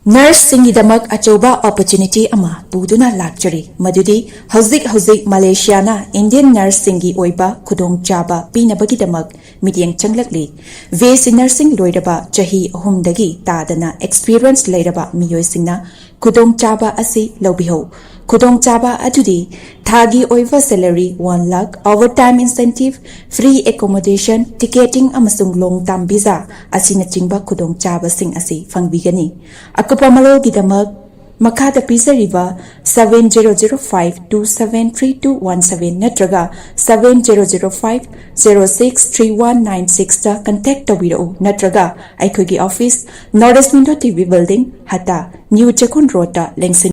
Nurseꯁꯤꯡꯒꯤꯗꯃꯛ ꯑꯆꯧꯕ opportunity ꯑꯃ ꯄꯨꯗꯨꯅ ꯂꯥꯛꯆꯔꯤ, ꯃꯗꯨꯗꯤ ꯍꯧꯖꯤꯛ ꯍꯧꯖꯤꯛ ꯃꯂꯦꯁꯤꯌꯥꯅ Indian nurseꯁꯤꯡꯒꯤ ꯑꯣꯏꯕ ꯈꯨꯗꯣꯡꯆꯥꯕ ꯄꯤꯅꯕꯒꯤꯗꯃꯛ ꯃꯤꯠꯌꯦꯡ ꯆꯪꯂꯛꯂꯤ꯫ B S C nursing ꯂꯣꯏꯔꯕ, ꯆꯍꯤ ꯑꯍꯨꯝꯗꯒꯤ ꯇꯥꯗꯅ experience ꯂꯩꯔꯕ ꯃꯤꯑꯣꯏꯁꯤꯡꯅ ꯈꯨꯗꯣꯡꯆꯥꯕ ꯑꯁꯤ ꯂꯧꯕꯤꯍꯧ꯫ ꯈꯨꯗꯣꯡꯆꯥꯕ ꯑꯗꯨꯗꯤ ꯊꯥꯒꯤ ꯑꯣꯏꯕ salary one lakh, overtime incentive, free accommodation, ticketing ꯑꯃꯁꯨꯡ long term visa ꯑꯁꯤꯅꯆꯤꯡꯕ ꯈꯨꯗꯣꯡꯆꯥꯕꯁꯤꯡ ꯑꯁꯤ ꯐꯪꯕꯤꯒꯅꯤ꯫ ꯑꯀꯨꯞꯄ ꯃꯔꯣꯜꯒꯤꯗꯃꯛ ꯃꯈꯥꯗ ꯄꯤꯖꯔꯤꯕ seven zero zero five two seven three two one seven ꯅꯠꯇ꯭ꯔꯒ seven zero zero five zero six three one nine sixꯇ contact ꯇꯧꯕꯤꯔꯛꯎ, ꯅꯠꯇ꯭ꯔꯒ ꯑꯩꯈꯣꯏꯒꯤ office, North East Window TV building, ꯍꯇꯥ, New ꯆꯦꯛꯀꯣꯟ ꯔꯣꯗꯇ ꯂꯦꯡꯁꯤꯟ